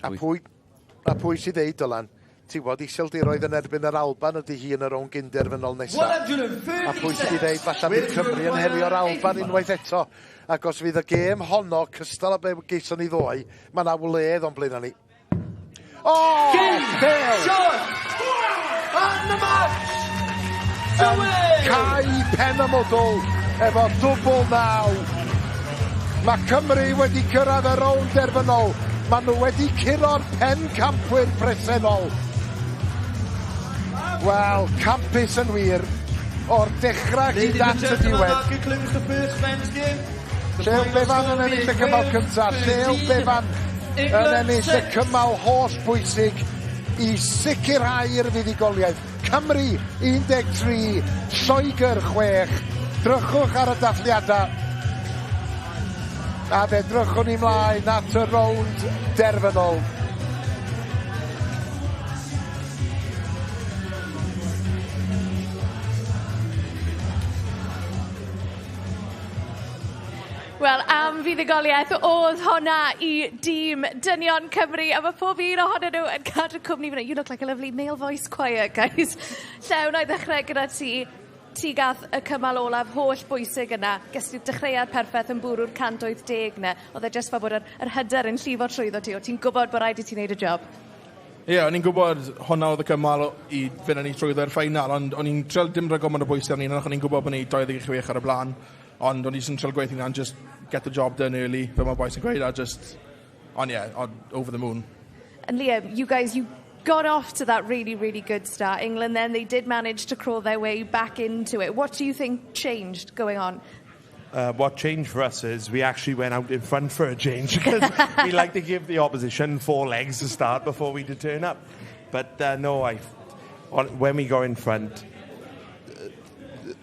A pwy sydd ddeud, Dylan? Ti'n gwybod, Iseldiroedd yn erbyn yr Alban ydy hi yn y rownd gynderfynol nesaf. A pwy sydd wedi dweud, falle bydd Cymru yn herio'r Alban unwaith eto. Ac os fydd y gêm honno cystal â be geison ni ddoe, mae yna wledd o'n blaen ni. O! Bale! And the match! Yn cau pen ymodol efo dwbl naw. Mae Cymru wedi cyrraedd y rownd derfynol. Maen nhw wedi curo'r pencampwyr presennol. Wel, campus yn wir. O'r dechrau hyd at y diwedd. Llew Bevan yn ennill y cymal cyntaf. Llew Bevan yn ennill y cymal holl bwysig i sicrhau'r fuddugoliaeth. Cymru 13, Lloegr 6. Drychwch ar y dathliadau. A fe drychwn ni mlaen at y rownd derfynol. Wel, am fuddugoliaeth oedd honna i dîm Dynion Cymru, a mae pob un ohonyn nhw yn cadw cwmni fyna. You look like a lovely male voice choir, guys. Llew, na i ddechrau gyda ti. ti gath y cymal olaf holl bwysig yna. Ges ti'r dechreuad perffaith yn bwrw'r 180 'na. Oedd e jyst fel bod yr hyder yn llifo trwyddo ti. O ti'n gwybod bod rhaid i ti wneud y job? Ie, yeah, o'n i'n gwybod hwnna oedd y cymal i fynd â ni trwyddo'r ffeinal, ond o'n i'n trial dim rhoi gormod o bwysau arni, o'n i'n gwybod bod ni 26 ar y blaen, ond o'n i jyst yn trial gweithio hwnna, just get the job done early, fel mae boys yn gweud, a just, ond yeah, over the moon. And Liam, you guys, you got off to that really, really good start. England then, they did manage to crawl their way back into it. What do you think changed going on? What changed for us is we actually went out in front for a change because we like to give the opposition four legs to start before we did turn up. But no, when we go in front,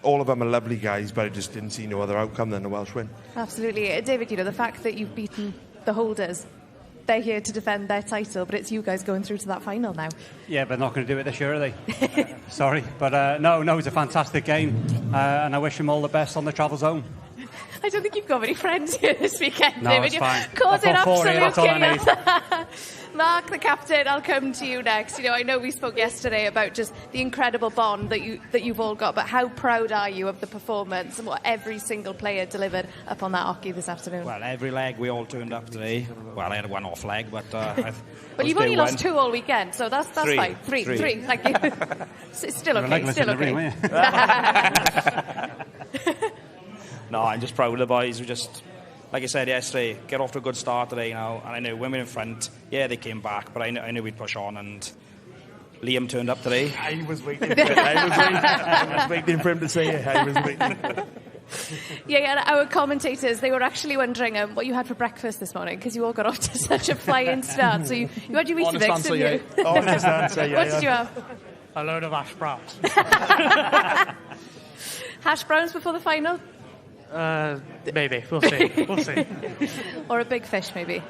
all of them are lovely guys, but I just didn't see no other outcome than a Welsh win. Absolutely. David, the fact that you've beaten the holders, they're here to defend their title, but it's you guys going through to that final now. Yeah, but not going to do it this year, are they? Sorry, but no, it's a fantastic game, and I wish them all the best on the travels home. I don't think you've got many friends here this weekend, No, David. it's fine. Causing I've got four here, absolute that's all I chaos. Mark, the captain, I'll come to you next. I know we spoke yesterday about just the incredible bond that you've all got, but how proud are you of the performance and what every single player delivered up on that oche this afternoon? Well, every leg we all turned up today. Well, I had one off leg, but Well, you've only lost two all weekend, so that's Three. fine. Three, Three. three, thank you. It's still You're okay, legless still in the okay. room, weren't you? No, I'm just proud of the boys. We just, like I said yesterday, get off to a good start today now. And I knew when we were in front, yeah, they came back, but I knew we'd push on, and Liam turned up today. I was waiting for it. I was waiting for him to say it. I was waiting. Yeah, and our commentators, they were actually wondering what you had for breakfast this morning, because you all got off to such a flying start. So you had your Honest Weetabix, answer, didn't you? yeah. Honest answer, yeah. What did you have? A load of hash browns. Hash browns before the final? Maybe. We'll see. We'll see. Or a big fish, maybe?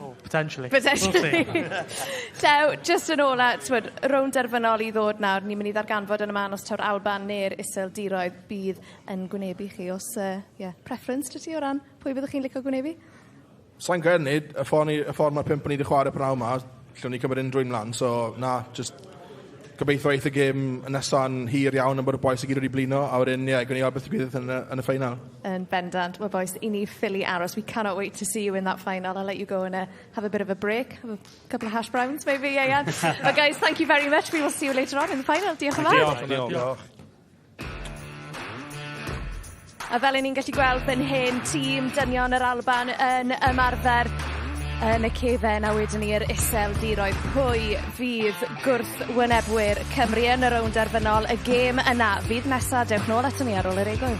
Oh, potentially. Potentially. We'll see. So, just yn ola, twyd, rownd derfynol i ddod nawr, ni'n mynd i ddarganfod yn y man os taw'r Alban neu'r Iseldiroedd bydd yn gwynebu chi. Os, yeah, preference 'da ti o ran pwy byddwch chi'n licio gwynebu? Sa'n credu ni, y ffordd mae pump ni wedi chwarae prynhawn yma, lle ni cymryd unrhyw un mlaen, so na, just gobeithio eith y gêm nesa'n hir iawn yn bod y bois i gyd wedi blino, a wedyn, ie, yeah, gwni weld beth digwydd yn y ffeinal. Yn bendant. Well, boys, i ni ffili aros. We cannot wait to see you in that final. I'll let you go and have a bit of a break. Have a couple of hash browns, maybe. Yeah. But guys, thank you very much. We will see you later on in the final. Diolch yn fawr. Diolch. Diolch. A fel 'yn ni'n gallu gweld fan hyn, tîm dynion yr Alban yn ymarfer yn y cefen a wedyn ni yr Iseldiroedd. Pwy fydd gwrthwynebwyr Cymru yn y rownd derfynol? Y gêm yna fydd nesa. Dewch nôl aton ni ar ôl yr egwyl.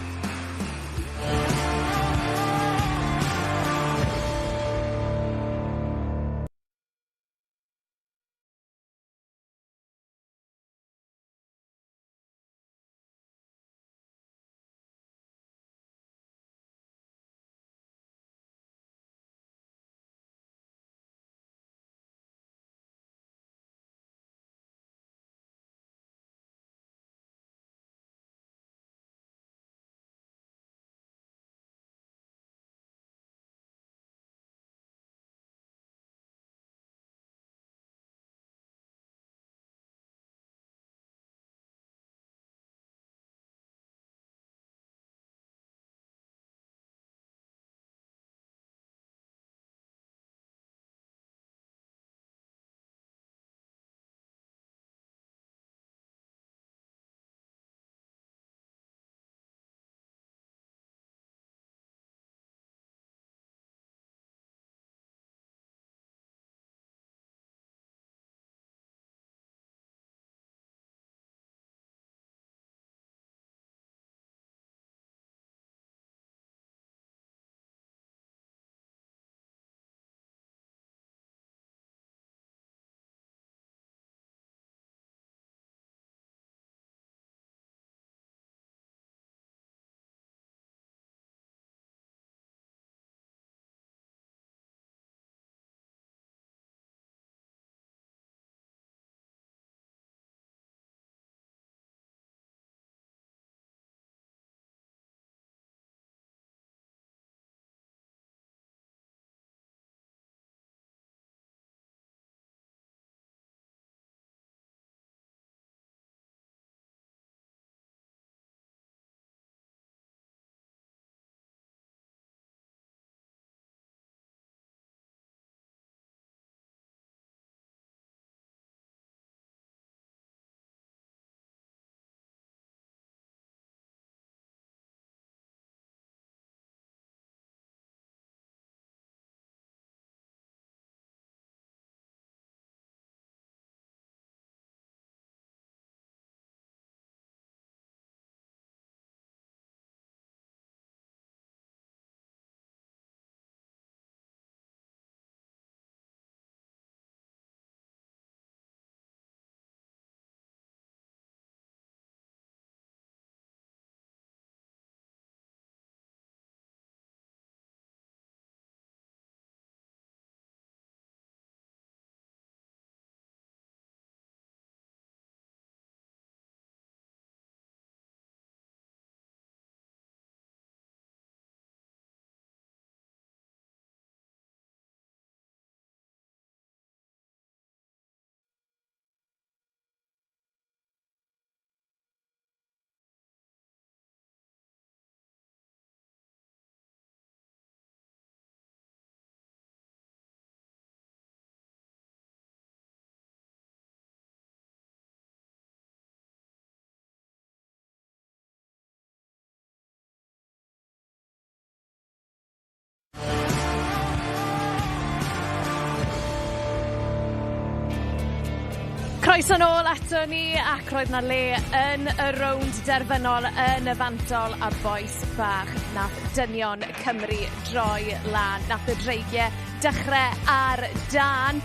Croeso nôl ato ni, ac roedd 'na le yn y rownd derfynol yn y fantol a bois bach nath dynion Cymru droi lan. Nath y dreigie dechrau ar dân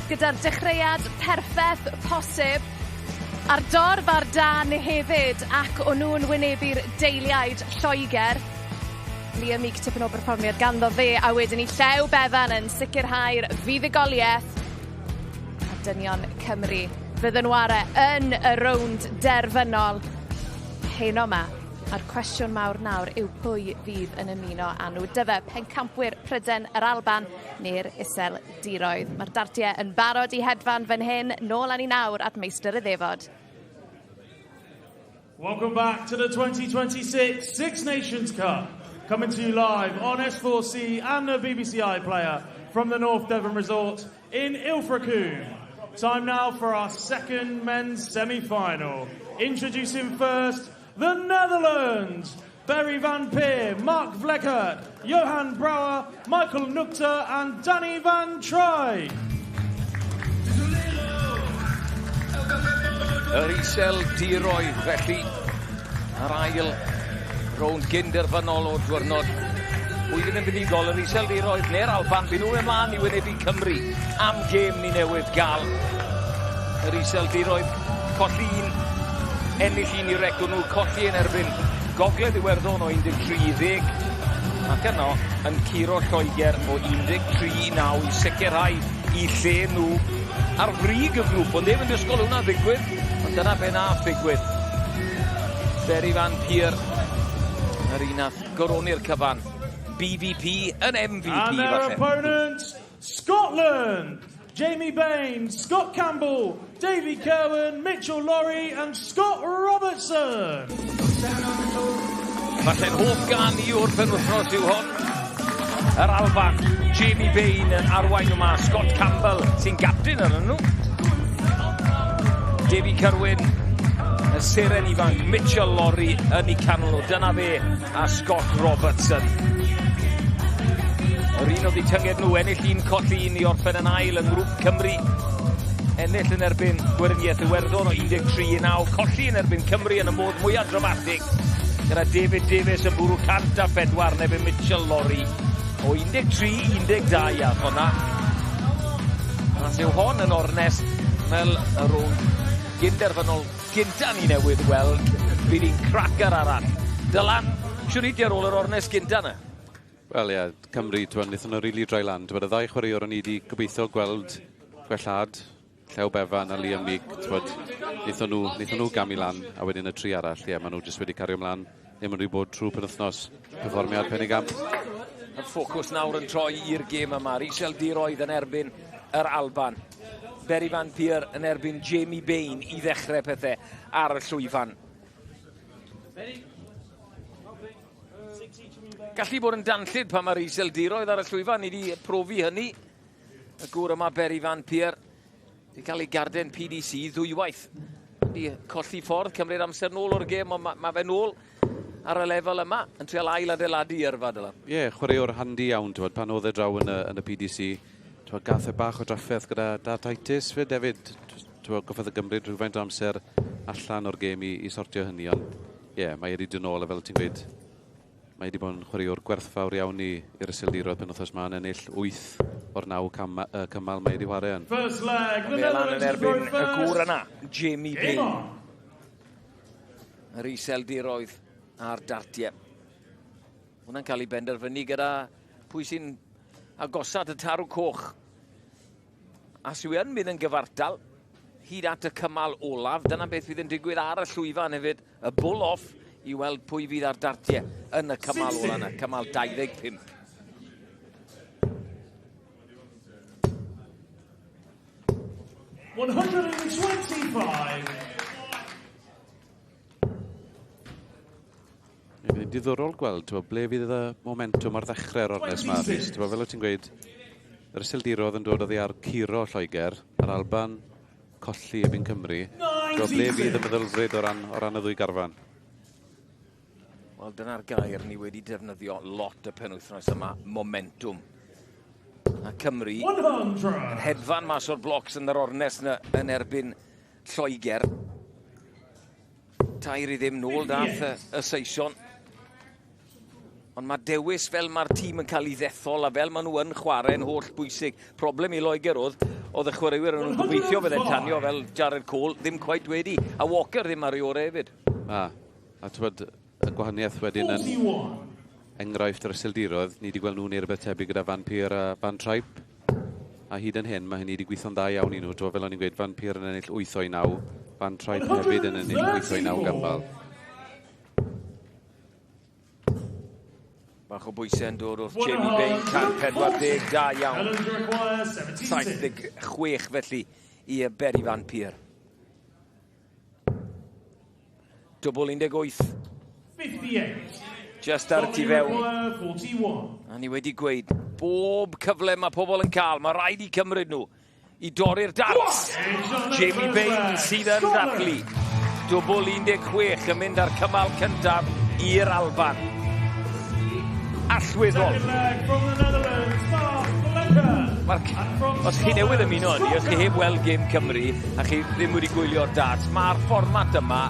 gyda'r dechreuad perffaith posib a'r dorf ar dân hefyd, ac o'n nhw'n wynebu'r deiliaid, Lloegr. Liam Meek, tipyn o berfformiad ganddo fe, a wedyn ni Llew Bevan yn sicrhau'r fuddugoliaeth. A dynion Cymru fydd yn ware yn y rownd derfynol heno 'ma. A'r cwestiwn mawr nawr yw pwy fydd yn ymuno â nhw. Dyfe pencampwyr Prydain, yr Alban, neu'r Iseldiroedd? Mae'r dartiau yn barod i hedfan fan hyn. Nôl â ni nawr at Meistr y Ddefod. Welcome back to the 2026 Six Nations Cup. Coming to you live on S4C and the BBC iPlayer from the North Devon Resort in Ilfracombe. Time now for our second men's semi-final. Introducing first, the Netherlands. Berry van Peer, Mark Vlekkert, Johan Brouwer, Michael Nugter and Danny van Trijp. Yr Iseldiroedd felly ar ail rownd gynderfynol o'r diwrnod. Pwy fydd yn fuddugol, yr Iseldiroedd neu'r Alban? Fy nhw ymlaen i wynebu Cymru am gêm ni newydd gael. Yr Iseldiroedd, colli un, ennill un i record nhw, colli yn erbyn Gogledd Iwerddon o 13-10 ac yno yn curo Lloegr o 13-9 i sicrhau i lle nhw ar frig y grŵp. Ond ddim yn disgwyl hwnna ddigwydd, ond dyna be nath ddigwydd. Berry van Peer, yr un nath goroni'r cyfan. BVP yn MVP And their falle. Opponents, Scotland! Jamie Bain, Scott Campbell, Davy Kirwan, Mitchell Laurie and Scott Robertson. Falle'n hoff gan i o'r penwythnos yw hon. Yr Alban, Jamie Bain yn arwain nhw ma, Scott Campbell sy'n gapten arnyn nhw. Davy Kirwan, y seren ifanc, Mitchell Laurie yn eu canol nhw. Dyna fe a Scott Robertson. Yr un oedd eu tynged nhw, ennill un, colli un i orffen yn ail yng ngrŵp Cymru. Ennill yn erbyn Gweriniaeth Iwerddon o 13-9, colli yn erbyn Cymru yn y modd mwyaf dramatig gyda David Davies yn bwrw 104 yn erbyn Mitchell Laurie o 13-12 a honna. As yw hon yn ornest fel y rownd gynderfynol gynta ni newydd weld, bydd hi'n cracker arall. Dylan, siwr i di ar ôl yr ornest gynta yna? Wel ie, yeah, Cymru, ti'n wnaethon nhw rili droi lan. Ti'n y ddau chwaraewr o'n i wedi gobeithio gweld gwellhad, Llew Bevan a Liam Meek, ti'n wnaethon nhw gamu lan, a wedyn y tri arall, ie, yeah, maen nhw jyst wedi cario ymlaen. Ddim yn rhy bod trwy penwythnos, perfformiad penigamp. Y ffocws nawr yn troi i'r gêm yma. Yr Iseldiroedd yn erbyn yr Alban. Berry van Peer yn erbyn Jamie Bain i ddechrau pethau ar y llwyfan. Gallu bod yn danllyd pan mae'r Iseldiroedd ar y llwyfan. Ni wedi profi hynny. Y gŵr yma, Berry van Peer, wedi cael ei garden PDC ddwywaith. Wedi colli ffordd, cymryd amser nôl o'r gêm, ond ma fe nôl ar y lefel yma yn trial ail adeiladu yrfa, Dylan. Ie, yeah, chwaraewr handi iawn, ti'n pan oedd e draw yn y PDC, ti'n gath e bach o drafferth gyda dartitis fyd hefyd. Ti'n goffod y gymryd rhywfaint o amser allan o'r gêm i sortio hynny, ond ie, yeah, mae wedi dod nôl, a fel ti'n gweud, mae wedi bod yn chwaraewr gwerthfawr iawn i'r Iseldiroedd penwythnos yma, yn ennill 8 o'r 9 cymal mae wedi chwarae yn. First leg, the Fe lan yn Netherlands erbyn throw y gŵr first. yna, Jamie Game Bain. on. Yr Iseldiroedd a'r dartiau. Hwna'n cael ei benderfynu gyda pwy sy'n agosat y tarw coch. A sy'n yn mynd yn gyfartal hyd at y cymal olaf. Dyna beth fydd yn digwydd ar y llwyfan hefyd. Y bowl-off i weld pwy fydd ar dartiau yn y cymal ola yna. Cymal 25. 125. Ie, bydd hi'n diddorol gweld, t'bo, ble fydd y momentum ar ddechrau'r ornest 'ma, Rhys. T'bo, fel wyt ti'n gweud, yr Iseldiroedd yn dod oddi ar curo Lloegr, yr Alban colli erbyn Cymru. T'bo, ble fydd y meddylfryd o ran y ddwy garfan? Wel, dyna'r gair ni wedi defnyddio lot y penwythnos yma, momentum. A Cymru 100. yn hedfan mas o'r blocs yn yr ornest yna yn erbyn Lloegr. 3-0 nôl dath y Saeson. Ond mae dewis fel mae'r tîm yn cael ei ddethol a fel maen nhw yn chwarae yn holl bwysig. Problem i Loegr oedd y chwaraewyr yn nhw'n gobeithio fydde'n tanio fel Jared Cole, ddim quite wedi. A Walker ddim ar ei orau hefyd. A ti'n y gwahaniaeth wedyn yn enghraifft yr Iseldiroedd, ni wedi gweld nhw'n neud rhywbeth tebyg gyda Van Peer a Van Trijp. A hyd yn hyn, mae hynny wedi gweithio'n dda iawn i nhw. Ti'n fel o'n i'n gweud, Van Peer yn ennill 8 o'i 9, Van Trijp hefyd yn ennill 8 o'i 9 gambal. Bach o bwysau yn dod wrth Jamie Bain, 140, da iawn. 76 felly i Berry Van Peer. Dwbl 18. 58. Just ar tu fewn. A ni wedi gweud, bob cyfle mae pobl yn cael, mae rhaid i cymryd nhw i dorri'r darts. Jamie Bain sydd yn dathlu. Dwbl 16 yn mynd ar cymal cyntaf i'r Alban. Allweddol. Os chi newydd ymuno â ni, os chi heb weld gêm Cymru a chi ddim wedi gwylio'r darts, mae'r fformat yma,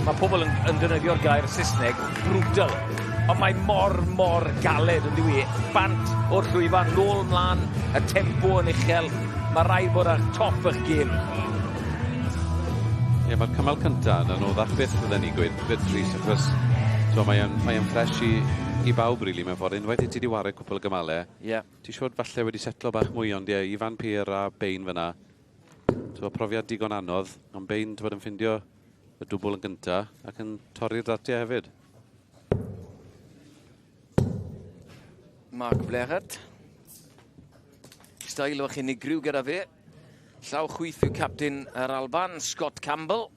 mae pobl yn defnyddio'r gair Saesneg, brutal. Ond mae mor, mor galed yn dyw e. Bant o'r llwyfan, nôl mlaen, y tempo yn uchel. Mae rhaid bod ar top eich gêm. Ie, mae'r cymal cyntaf yn anoddach byth fydden ni gweud, bit Rhys, achos so, mae'n mae ffres i bawb, really, mewn ffordd. Unwaith i ti wedi ware cwpl o gymalau, ti siŵr falle wedi setlo bach mwy, ond ie, Van Peer a Bain fyna, ti'n profiad digon anodd, ond Bain ti'n yn ffindio y dwbl yn gynta ac yn torri'r dartiau hefyd. Mark Vleggaert. Stael o'ch unigryw gyda fe. Llaw chwith yw captain yr Alban, Scott Campbell.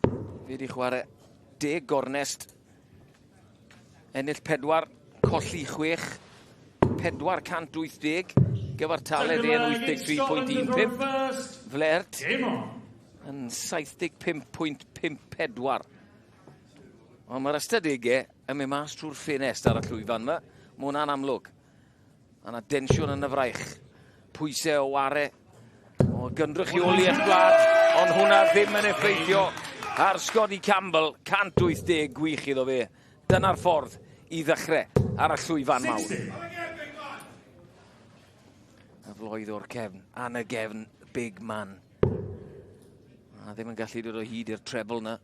Fe wedi chwarae 10 gornest. Ennill 4, colli 6, 480, gyfartaledd e yn 83.15. Vleggaert yn 75.54. Ond mae'r ystadegau yn mynd mas trwy'r ffenest ar y llwyfan yma. Mae hwnna'n amlwg. Mae yna densiwn yn y fraich. Pwysau o ware, o gynrychioli eich gwlad, ond hwnna ddim yn effeithio ar Scotty Campbell. 180 gwych iddo fe. Dyna'r ffordd i ddechrau ar y llwyfan mawr. Y floedd o'r cefn, an y gefn, big man. A ddim yn gallu dod o hyd i'r treble na.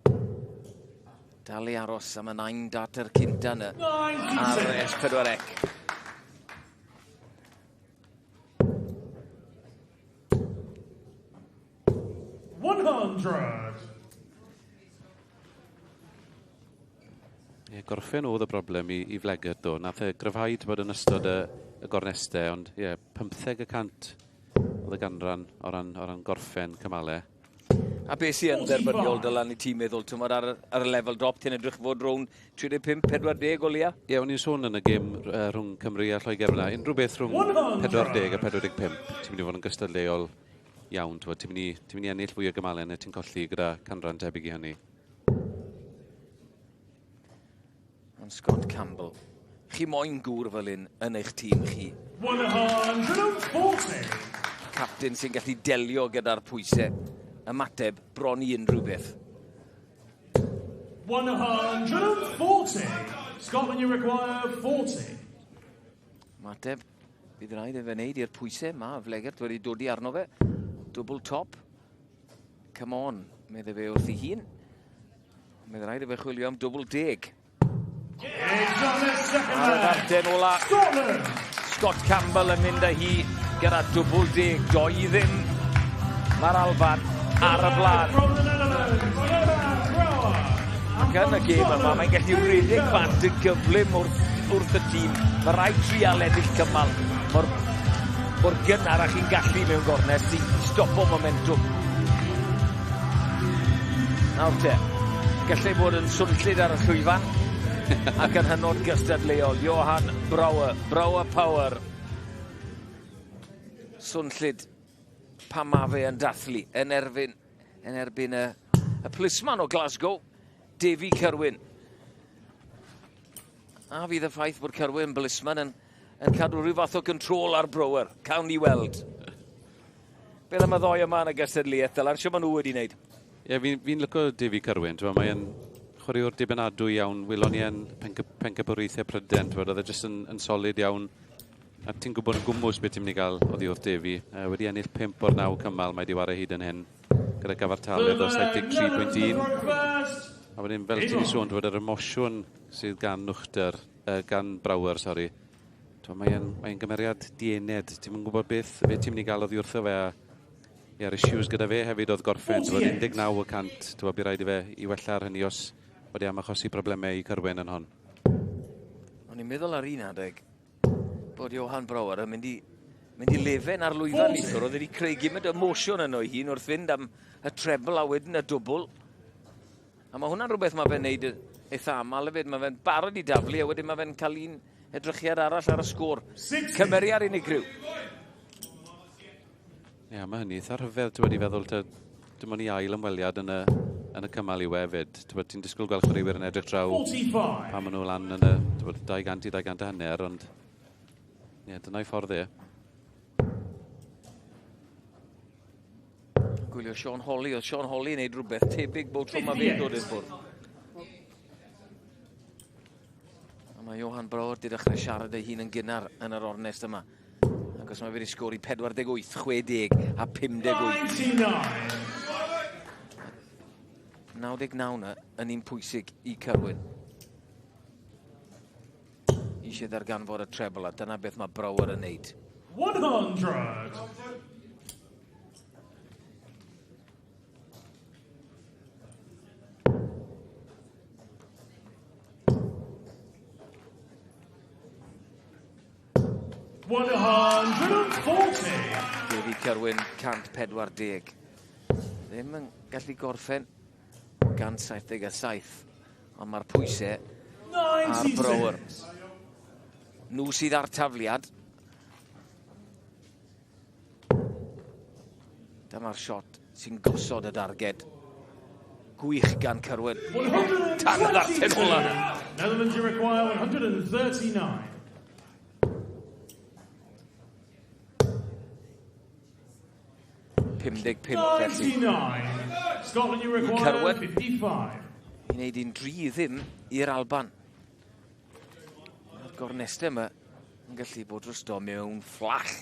Dal i aros am y 9 darter cynta yna ar S4C. 100. Ie, gorffen oedd y broblem i Vleggaert do. Nath e gryfhau bod yn ystod y gornestau, ond ie, 15% oedd y ganran o ran gorffen cymalau. A beth sy'n yn dderbyniol, Dylan, i ti'n meddwl, ti'n ar y lefel drop, ti'n edrych fod rownd 35-40 o leia? Ie, o'n i'n sôn yn y gêm rhwng Cymru a Lloegr yna, unrhyw beth rhwng 40 a 45, ti'n mynd i fod yn gystadleuol iawn, ti'n mynd i ennill fwy o gymalau neu ti'n colli gyda canran tebyg i hynny. Ond Scott Campbell, chi moyn gŵr fel un yn eich tîm chi. 140. Captain sy'n gallu delio gyda'r pwysau, ymateb bron i unrhyw beth. 140. Scotland, you require 40. Ymateb, bydd rhaid i fe wneud i'r pwysau. Mae Vleggaert wedi dod i arno fe. Double top. Come on, medde fe wrth ei hun. Bydd rhaid i fe chwilio am dwbl 10. Ar y ddarten ola. Scott Campbell yn mynd â hi gyda dwbl 10. 2-0. Mae'r Alban ar y blaen. Ac yn y gêm yma, mae'n gallu rhedeg bant yn gyflym wrth y tîm. Mae rhaid trial ennill cymal mor gynnar a chi'n gallu mewn gornest i stopo momentum. Nawr te, gallai bod yn swnllyd ar y llwyfan ac yn hynod gystadleuol. Johan Brouwer, Brouwer Power. Swnllyd pan ma fe yn dathlu yn erbyn y plisman o Glasgow, Davy Kirwan. A fydd y ffaith bod Kirwan blisman yn cadw rhyw fath o control ar Brouwer. Cawn ni weld. Beth am y ddoi yma yn y gystadleuaeth, Dylan? Sio maen nhw wedi wneud? Ie, yeah, fi'n lyco Davy Curwen. Mae'n chwaraewr dibynadwy iawn. Welon ni yn pencampwriaethau Prydain. Oedd e jyst yn solid iawn. A ti'n gwybod yn gwmws beth ti'n mynd i gael oddi wrth Davy. Wedi ennill 5 o'r 9 cymal mae wedi ware hyd yn hyn. Gyda gyfartaledd o 73.1. A wedyn, fel ti wedi sôn, dweud yr emosiwn sydd gan Nugter, gan Brouwer, sori. Mae'n mae gymeriad diened. Ti'n mynd gwybod beth ti'n mynd i gael oddi wrtho fe. A Ie'r issues gyda fe hefyd oedd gorffen. 19%, ti'n bu rhaid i fe i wella ar hynny os wedi am achosi problemau i Curwen yn hon. O'n i'n meddwl ar un adeg bod Johan Brouwer yn mynd i lefen ar lwyfan neithiwr. Oedd wedi creu gymaint o emosiwn yno ei hun wrth fynd am y treble a wedyn y dwbl. A mae hwnna'n rhywbeth mae fe'n neud eitha aml hefyd. Mae fe'n barod i daflu a wedyn mae fe'n cael un edrychiad arall ar y sgôr. Cymeriad unigryw. Ie, yeah, mae hynny eitha rhyfedd, ti'n wedi feddwl, dim ond i ail ymweliad yn y cymal i hefyd. Ti'n disgwyl gweld chwaraewyr yn edrych draw pan maen nhw lan yn y 200 i 200 a hanner, ond ie, dyna'i ffordd e. Gwylio Sean Holley, oedd Sean Holley yn neud rhywbeth tebyg bob tro mae fe'n dod i'r bwrdd. A mae Johan Brouwer wedi dechrau siarad ei hun yn gynnar yn yr ornest yma. Ac os mae wedi sgori 48, 60 a 58. 99 na yn un pwysig i Curwen. Eisiau ddarganfod y treble a dyna beth mae Brouwer yn neud. 100. 140. Davy Curwen 140. Ddim yn gallu gorffen o 177, ond mae'r pwysau ar Brouwer. Nhw sydd ar tafliad. Dyma'r shot sy'n gosod y darged. Gwych gan Curwen. Tan y ddarten ola. Netherlands, you require 139. 55 felly. 99. Scotland, you require 55. I wneud un 3-0 i'r Alban. Mae'r gornestau yma yn gallu bod drosto mewn fflach.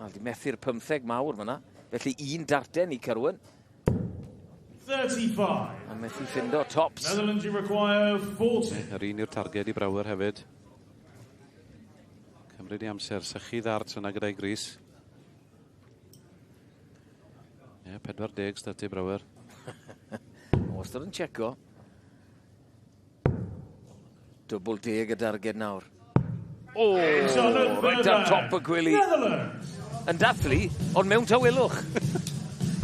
A di methu'r 15 mawr fyna. Felly un darten i Curwen. 35. A methu ffindo tops. Netherlands, you require 40. Yr un yw'r targed i Brouwer hefyd. Cymryd i amser, sychu ddart yna gyda'i gris. Ie, 40 stati Brouwer. Wastad yn checo. Dwbl deg y darged nawr. O, reit ar top y gwely. Yn dathlu, ond mewn tawelwch.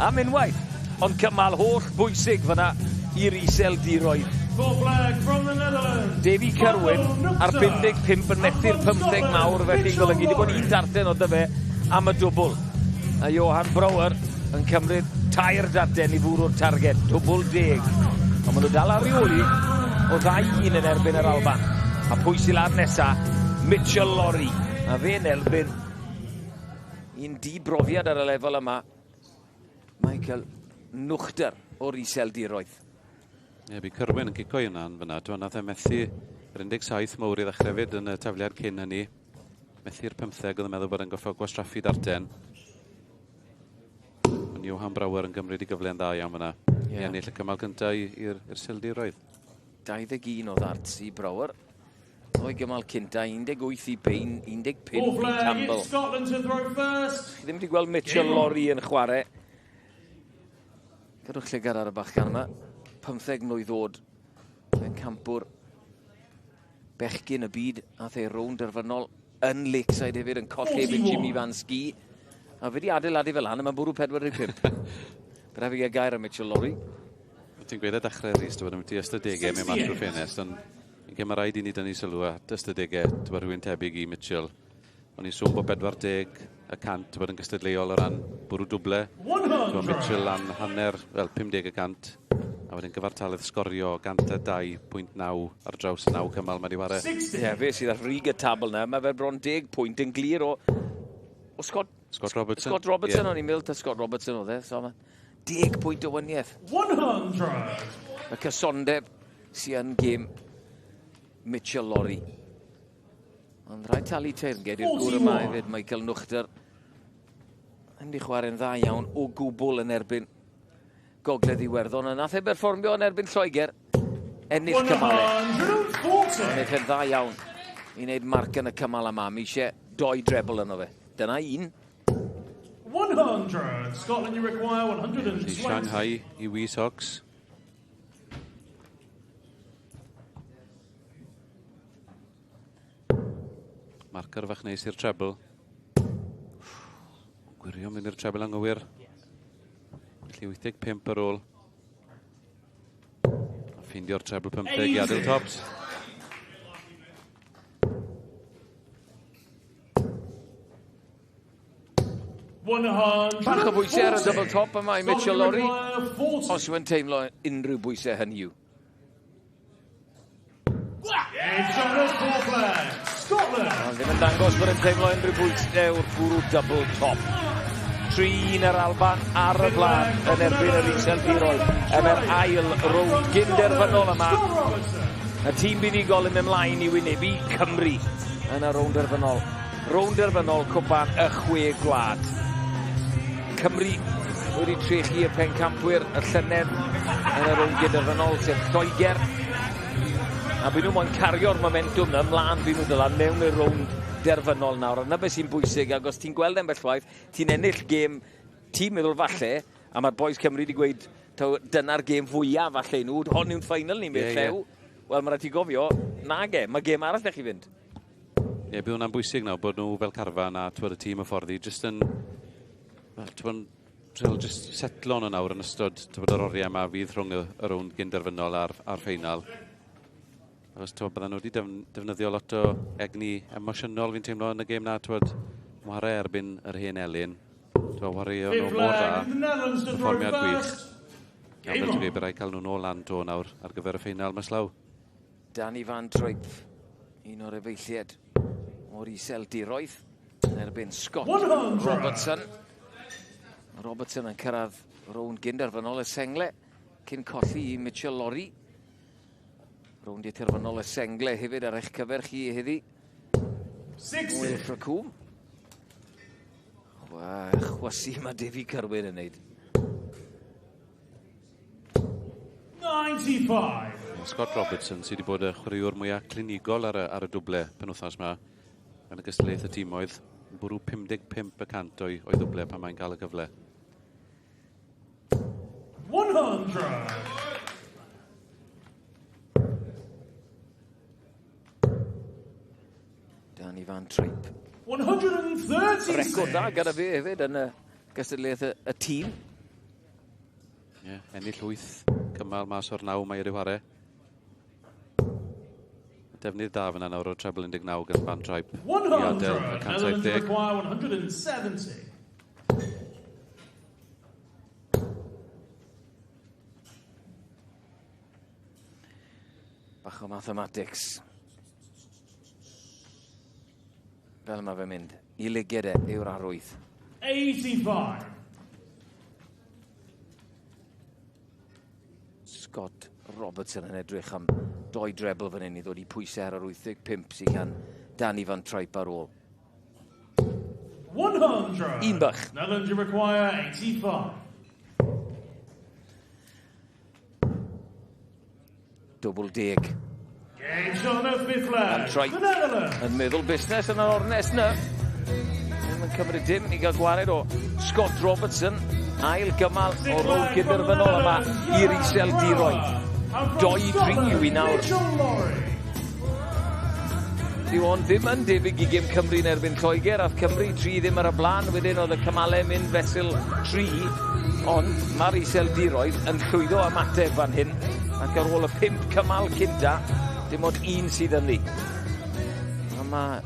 Am unwaith, ond cymal holl bwysig fyna i'r Iseldiroedd. Davy Curwen ar 55 yn methu'r 15 mawr, felly'n golygu dim ond un darten o dyfe am y dwbl. A Johan Brouwer yn cymryd tair darten i fwrw'r targed, dwbl deg. Ond maen nhw dal ar reoli o 2-1 yn erbyn yr Alban. A pwy sy'n lad nesa? Mitchell Lawrie. A fe'n erbyn un di-brofiad ar y lefel yma. Michael Nugter o'r Iseldiroedd. Ie, bu Curwen yn cico i hwnna yn fyna. Dwi'n nath e methu yr 17 mawr i ddechrau fyd yn y tafliad cyn hynny. Methu'r 15, oedd yn meddwl bod yn goffo gwastraffu darten. Ond Johan Brouwer yn gymryd i gyfle yn dda iawn fyna. I ennill y cymal cyntaf i'r Iseldiroedd. 21 o ddarts i Brouwer. O'i gymal cynta, 18 i Bain, 15 i Campbell. Chi ddim wedi gweld Mitchell Lawrie yn chwarae. Cadwch llygad ar y bachgan yma. 15 mlwydd oed. Fe'n campwr bechgyn y byd. Ath ei rownd derfynol yn Lakeside hefyd yn colli efo Jimmy Van Schie. A fe di adeiladu fel hyn, a mae'n bwrw 45. Bydd fi gael gair am Mitchell Lawrie. Ti'n gweud y dechrau, Rhys, ti'n bod ystadegau mewn mas trwy ffenest, ond fi'n credu mae rhaid i ni dynnu sylw at ystadegau, ti'n bod rhywun tebyg i Mitchell. O'n i'n sôn bod 40% ti'n bod yn gystadleuol o ran bwrw dwble. Ti'n Mitchell lan hanner, wel 50%. A wedyn gyfartaledd sgorio 102.9 ar draws y 9 cymal mae wedi ware. Ie, yeah, fe sydd ar frig y tabl na. Mae fe bron 10 pwynt yn glir o Scott, Scott Robertson. Scott Robertson, yeah. O'n i'n meddwl ta Scott Robertson oedd e. So mae 10 pwynt o waniaeth. 100. Y cysondeb sy'n yn gêm Mitchell Lorry. Ond rhaid talu teyrnged i'r gŵr yma hefyd, Michael Nuchter. Yn di chwarae'n dda iawn o gwbl yn erbyn Gogledd Iwerddon. A nath e berfformio yn erbyn Lloegr. Ennill cymalau. Ennill yn dda iawn i wneud marc yn y cymal yma. Mi eisiau doi drebl yno fe. Dyna un. 100. Scotland, you require 120. Shanghai i Wee Sox. Marcer fach neis i'r treble. Gwirio mynd i'r treble anghywir. Felly 85 ar ôl. A ffeindio'r treble 50 i adael tops. Bach o bwysau ar y double top yma i Mitchell Lorry. Os yw'n teimlo unrhyw bwysau hynny yw. Ond ddim yn dangos bod yn teimlo unrhyw bwysau wrth bwrw double top. 3-1 yr Alban ar y blaen yn erbyn yr Iseldiroedd yn yr ail rownd gynderfynol yma. Y tîm buddugol yn mynd ymlaen i wynebu Cymru yn y rownd derfynol. Rownd derfynol cwpan y chwe gwlad. Cymru wedi trechu y pencampwyr y llynedd yn y rownd gynderfynol, sef Lloegr. A byd nhw moyn cario'r momentum na ymlaen byd nhw dyla mewn i'r rownd derfynol nawr. A 'na beth sy'n bwysig, ac os ti'n gweld ambell waith, ti'n ennill gêm, ti'n meddwl falle, a mae'r boys Cymru wedi gweud, taw, dyna'r gêm fwyaf falle i nhw, hon yw'n final ni'n yeah, llew. Yeah. Wel, mae rhaid ti gofio, nage, mae gêm arall ddech chi fynd. Ie, yeah, bydd hwnna'n bwysig nawr bod nhw fel carfan a twyd y tîm y fforddi jyst yn, wel, twyd, trial jyst setlo nhw nawr yn ystod twyd, yr oriau yma fydd rhwng y rownd gynderfynol a'r ffeinal. Achos twyd, bydden nhw wedi defnyddio lot o egni emosiynol fi'n teimlo yn y gêm na, twyd, ware erbyn yr hen Elin. Twyd, wario nhw mor dda, perfformiad gwych. A fel ti'n gweud, bydd rhaid cael nhw nôl lan to nawr ar gyfer y ffeinal mas law. Danny Van Trijp, un o'r efeilliad o'r Iseldiroedd yn erbyn Scott 100. Robertson. Robertson yn cyrraedd rownd gynderfynol y sengle cyn colli i Mitchell Lorry. Rownd terfynol y sengle hefyd ar eich cyfer chi heddi. 60. Will Raccoon. Chwasu mae Davy Cyrwyn yn neud. 95. Scott Robertson sydd wedi bod y chwaraewr mwyaf clinigol ar y dwble penwythnos yma yn y gystadleuaeth y tîmoedd, yn bwrw 55% o'i ddwble pan mae'n cael y cyfle. 100. Danny Van Trijp. 136. Record dda gyda fe hefyd yn y gystadleuaeth y tîm. Ie, yeah, ennill 8 cymal mas o'r 9 mae wedi chwarae. Defnydd da fyna nawr o'r treble 19 gan Van Trijp. I 100. adael y Netherlands 170. require 170. Bach o mathematics. Fel mae fe'n mynd. I liged e yw'r arwydd. 85. Scott Robertson yn edrych am doi drebl fan hyn i ddod i pwysau ar yr 85 sydd gan Danny Van Trijp ar ôl. 100. Un bach. Netherlands, you require 85. Dwbl deg. Game shot on the fifth Van leg. Trijp The Netherlands. yn meddwl busnes yn yr ornes na. Ddim yn cymryd dim i gael gwared o Scott Robertson. Ail gymal o rownd gynderfynol yma i'r Iseldiroedd. 2-3 yw i nawr. Mitchell Lorry. Dyw hon ddim yn debyg i gêm Cymru yn erbyn Lloegr. Ath Cymru 3-0 ar y blaen, wedyn oedd y cymalau mynd fesul 3. Ond mae'r Iseldiroedd yn llwyddo ymateb fan hyn. Ac ar ôl y 5 cymal cynta, dim ond un sydd ynddi. A mae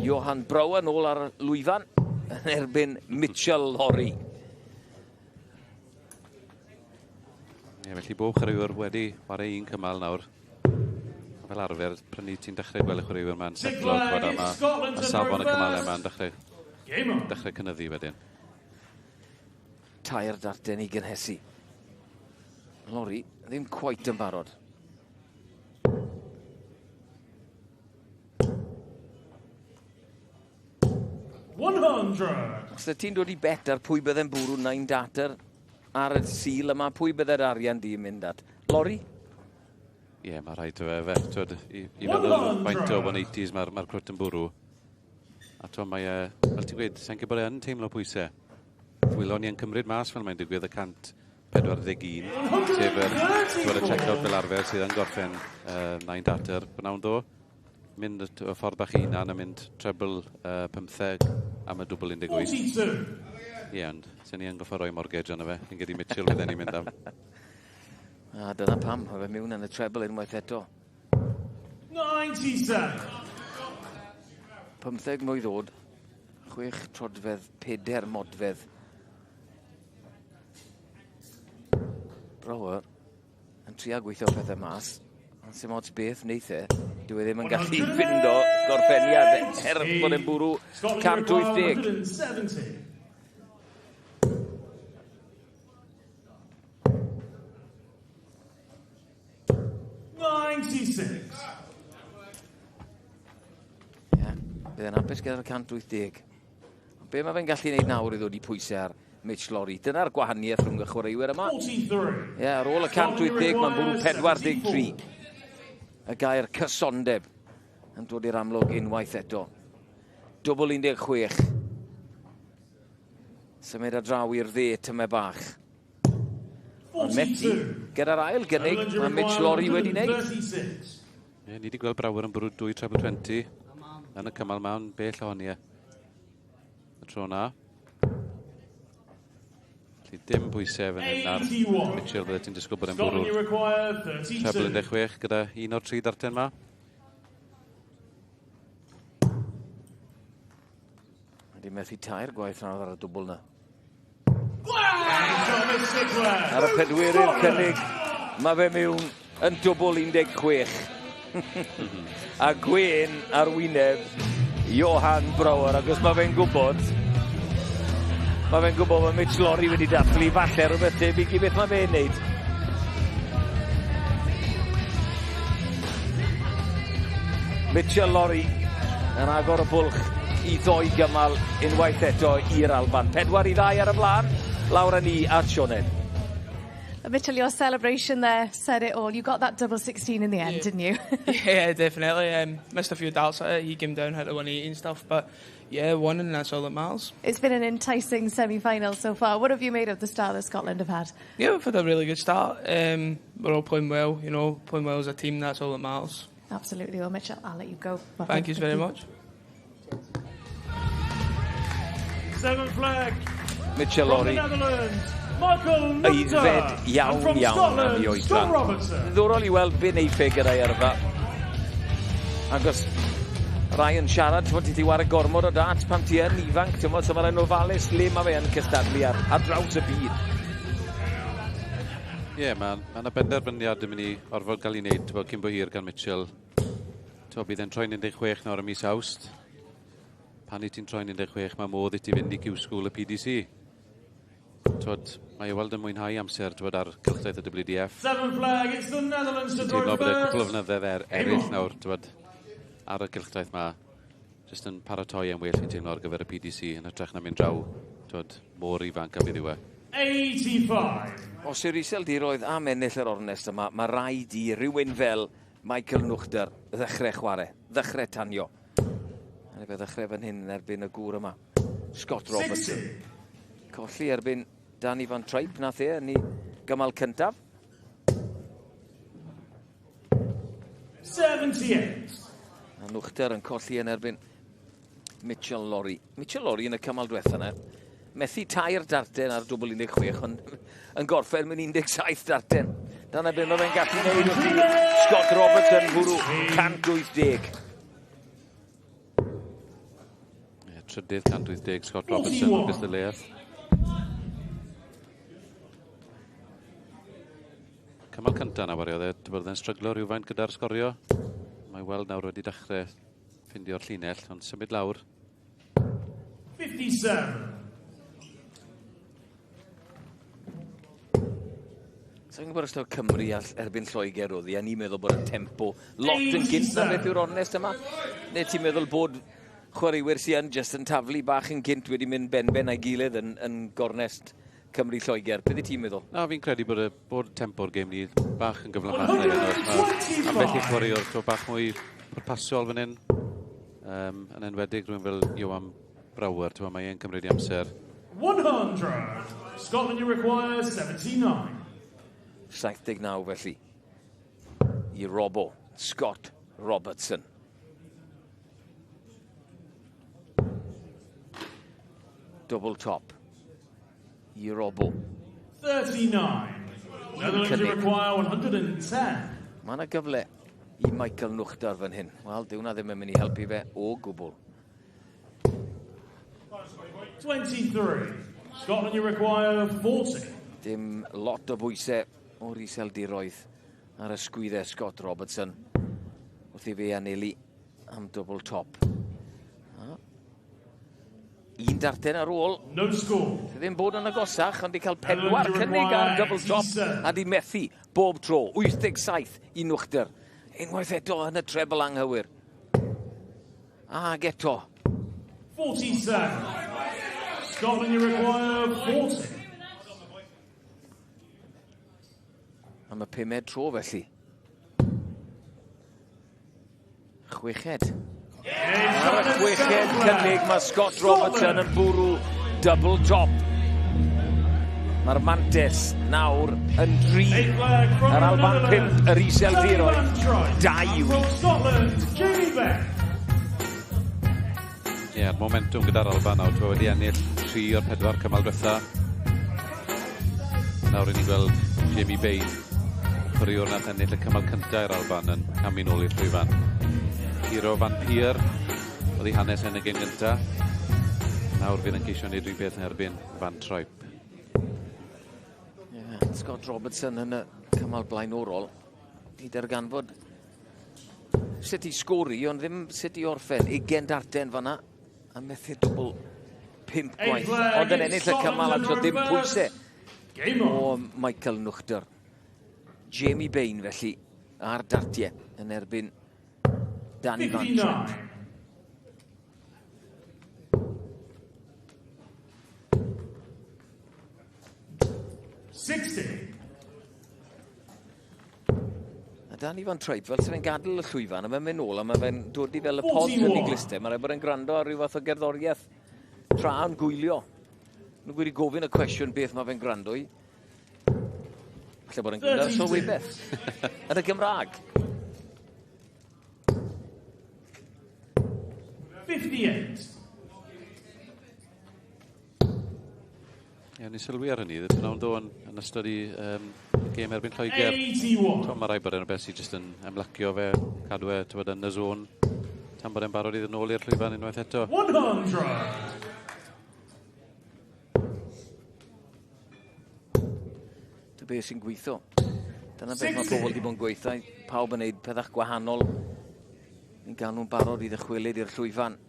Johan Brouwer nôl ar lwyfan yn erbyn Mitchell Lorry. Ie, Ie, felly bob chwaraewr wedi chwarae un cymal nawr. Fel arfer, prynu ti'n dechrau gweld y chwaraewyr ma'n setlo, twod, a ma, ma safon y cymalau ma'n dechrau, dechrau cynyddu wedyn. Tair darten i gynhesu. Lori, ddim cweit yn barod. Os y ti'n dod i bet ar pwy bydde'n bwrw 9 darter ar y Sul yma, pwy bydde'r arian di yn mynd at? Lori? Ie, yeah, mae rhaid o fe, fe. Twyd, i, i feddwl faint o 180s mae'r ma crwt yn bwrw. A to, mae e, fel ti'n gweud, sa'n gwybod bod e yn teimlo pwysau. Wylon ni yn cymryd mas fel mae'n digwydd y 141, sef yr, twyd, y check-out fel arfer sydd yn gorffen 9 darter bnawn ddo. Mynd y ffordd bach i hunan a mynd treble 15 am y dwbl 18. Ie, ond sy'n ni yn goffo roi mortgage arno fe. Fi'n gyda Mitchell fydden ni'n mynd am. A dyna pam, mae fe mewn yn y treble unwaith eto. 97. 15 mwy ddod. 6 troedfedd, 4 modfedd. Brouwer yn trio gweithio pethau mas. Ond sy'n ots beth wneith e. Dyw e ddim yn gallu ffindo gorffeniad er bod e'n bwrw 180. Ie, bydd e'n hapus gyda'r 180. Ond be mae fe'n gallu gwneud nawr i ddod i pwysau ar Mitch Lawrie? Dyna'r gwahaniaeth rhwng y chwaraewyr yma. Ie, yeah, ar ôl y 180, mae'n bwrw 43. Y gair cysondeb yn dod i'r amlwg unwaith eto. Dwbl 16. Symud ar draw i'r dde, tyme bach. Ond methu gyda'r ail gynnig mae Mitch Lawrie wedi wneud. Ie, ni wedi gweld Brouwer yn bwrw dwy treble 20 yn y cymal ma'n bell ohoni e. Y tro na. Felly dim pwysau fan hyn ar Mitchell, bydde ti'n disgwyl bod e'n bwrw'r treble 16 gyda un o'r tri darten ma. Wedi methu tair gwaith nawr ar y dwbl na. Ar y pedwerydd cynnig, mae fe mewn yn dwbl 16. A gwên ar wyneb Johan Brouwer, ac os mae fe'n gwybod, mae fe'n gwybod bod Mitch Lawrie wedi dathlu falle rhywbeth tebyg i beth mae fe'n neud. Mitchell Lawrie yn agor y bwlch i ddoi gymal unwaith eto i'r Alban. 4-2 ar y blaen, lawr â ni at Sioned. Mitchell, your celebration there said it all. You got that double 16 in the end, didn't you? Yeah, definitely. Missed a few darts at it. He came down, hit the 180 and stuff, but yeah, won, and that's all that matters. It's been an enticing semi-final so far. What have you made of the start that Scotland have had? Yeah, we've had a really good start. We're all playing well, playing well as a team, that's all that matters. Absolutely. Well, Mitchell, I'll let you go. Well, thank you very much. Seventh leg. Mitchell Lawrie. Michael Aeddfed iawn iawn am ei oedran. Ddiddorol i weld be wneith e gyda'i yrfa. Agos rai yn siarad, ti'n ti ware gormod o darts pan ti yn ifanc, ti'n so mae'n ofalus le mae fe yn cystadlu ar draws y byd. Ie, yeah, mae yna benderfyniad yn mynd i orfod gael ei wneud, ti'n cyn bo hir gan Mitchell. Ti'n bydd e'n troi'n 16 nawr ym mis Awst. Pan i ti'n troi'n 16, mae modd i ti fynd i Q-School y PDC. Twod, mae i weld yn mwynhau amser twod, ar cylchdaith y WDF. Seventh leg, it's the Netherlands to Teimlo bod e cwpl o flynyddoedd eraill nawr twod, ar y cylchdaith ma, jyst yn paratoi yn well fi'n teimlo ar gyfer y PDC yn hytrach na mynd draw twod, mor ifanc a bydd yw e. 85. Os yw'r Iseldiroedd am ennill yr ornest yma, mae rhaid i rywun fel Michael Nuchter ddechrau chwarae, ddechrau tanio. A fe ddechrau fan hyn yn erbyn y gŵr yma, Scott Robertson. Colli erbyn Danny Van Trijp nath e yn ei gymal cyntaf. 78. A Nuchter yn colli yn erbyn Mitchell Lawrie. Mitchell Lawrie yn y cymal diwetha yna. Methu tair darten ar dwbl 16, ond yn gorffen mewn 17 darten. Dyna be mae fe'n gallu gwneud wrth i Scott Robertson fwrw 180. Ie, trydydd 180 Scott Robertson yn gystadleuaeth. cymal cyntaf na wario, e, bod e'n stryglo rhywfaint gyda'r sgorio. Mae weld nawr wedi dechrau ffindio'r llinell, ond symud lawr. 57. Sa'n gwybod os taw Cymru erbyn Lloegr oedd hi, a ni'n meddwl bod y tempo lot yn gynt na beth yw'r ornest yma? Neu ti'n meddwl bod chwaraewyr sy'n yn just yn taflu bach yn gynt wedi mynd benben a'i gilydd yn gornest Cymru-Lloegr? Beth ti'n meddwl? Na, fi'n credu bod tempo'r gêm ni bach yn gyflymach. Ambell i chwaraewr to bach mwy pwrpasol fan hyn. Yn enwedig rhywun fel Johan Brouwer, mae e'n cymryd i amser. 100. Scotland, you require 79. 79 felly i Robbo, Scott Robertson. Double top i Robbo. 39. Netherlands, you require 110. Mae yna gyfle i Michael Nuchter fan hyn. Wel, dyw hwnna ddim yn mynd i helpu fe o gwbl. 23. Scotland, you require 40. Dim lot o bwysau o'r Iseldiroedd ar ysgwyddau Scott Robertson wrth i fe anelu am double top. A. Un darten ar ôl. No score. Ddim bod yn agosach, ond di cael pedwar cynnig ar double top a di methu bob tro. 87 i Nuchter. Unwaith eto yn y treble anghywir. Ag eto. 47. Scotland, you require 40. Am y pumed tro felly. Chweched. Ar y chweched cynnig mae Scott Robertson yn bwrw double top. Mae'r mantes nawr yn dri. Yr Alban 5, yr Iseldiroedd 2 yw. Ie, yeah, momentum gyda'r Alban nawr. Wedi ennill 3 o'r 4 cymal diwetha. Nawr i ni gweld Jamie Bain, chwaraewr nath ennill y cymal cyntaf i'r Alban yn camu nôl i'r llwyfan. Curo Van Peer, oedd ei hanes yn y gêm gyntaf. Nawr fydd yn ceisio wneud rhywun beth yn erbyn Van Trijp. Yeah, Scott Robertson yn y cymal blaenorol. Di darganfod sut i sgori, ond ddim sut i orffen. 20 darten fanna, a methu dwbl 5 gwaith. Ond yn ennill y cymal a dim pwysau o Michael Nuchter. Jamie Bain felly ar dartiau yn erbyn Danny Van Trijp. 60. A Danny Van Trijp, fel sy'n fe'n gadael y llwyfan, a mae'n mynd nôl, a mae fe'n dod i fel y pod yn ei glistau. Mae'n rhaid bod e'n gwrando ar ryw fath o gerddoriaeth tra yn gwylio. Nhw'n wedi gofyn y cwestiwn beth mae fe'n gwrando i. Falle bod e'n gwrando ar sylwebeth. Yn y Gymraeg. 58. Ie, ni sylwi ar hynny, pnawn do yn ystod i gêm erbyn Lloegr. 81. Mae rhaid bod e'n rhywbeth sydd jyst yn ymlacio fe, cadw e tywed, yn y zone, tan bod e'n barod i ddod nôl i'r llwyfan unwaith eto. 100. Dy beth sy'n gweithio. Dyna beth mae pobl wedi bod yn gweithio. Pawb yn gwneud pethau gwahanol. Ni'n gael nhw'n barod i ddychwelyd i'r llwyfan.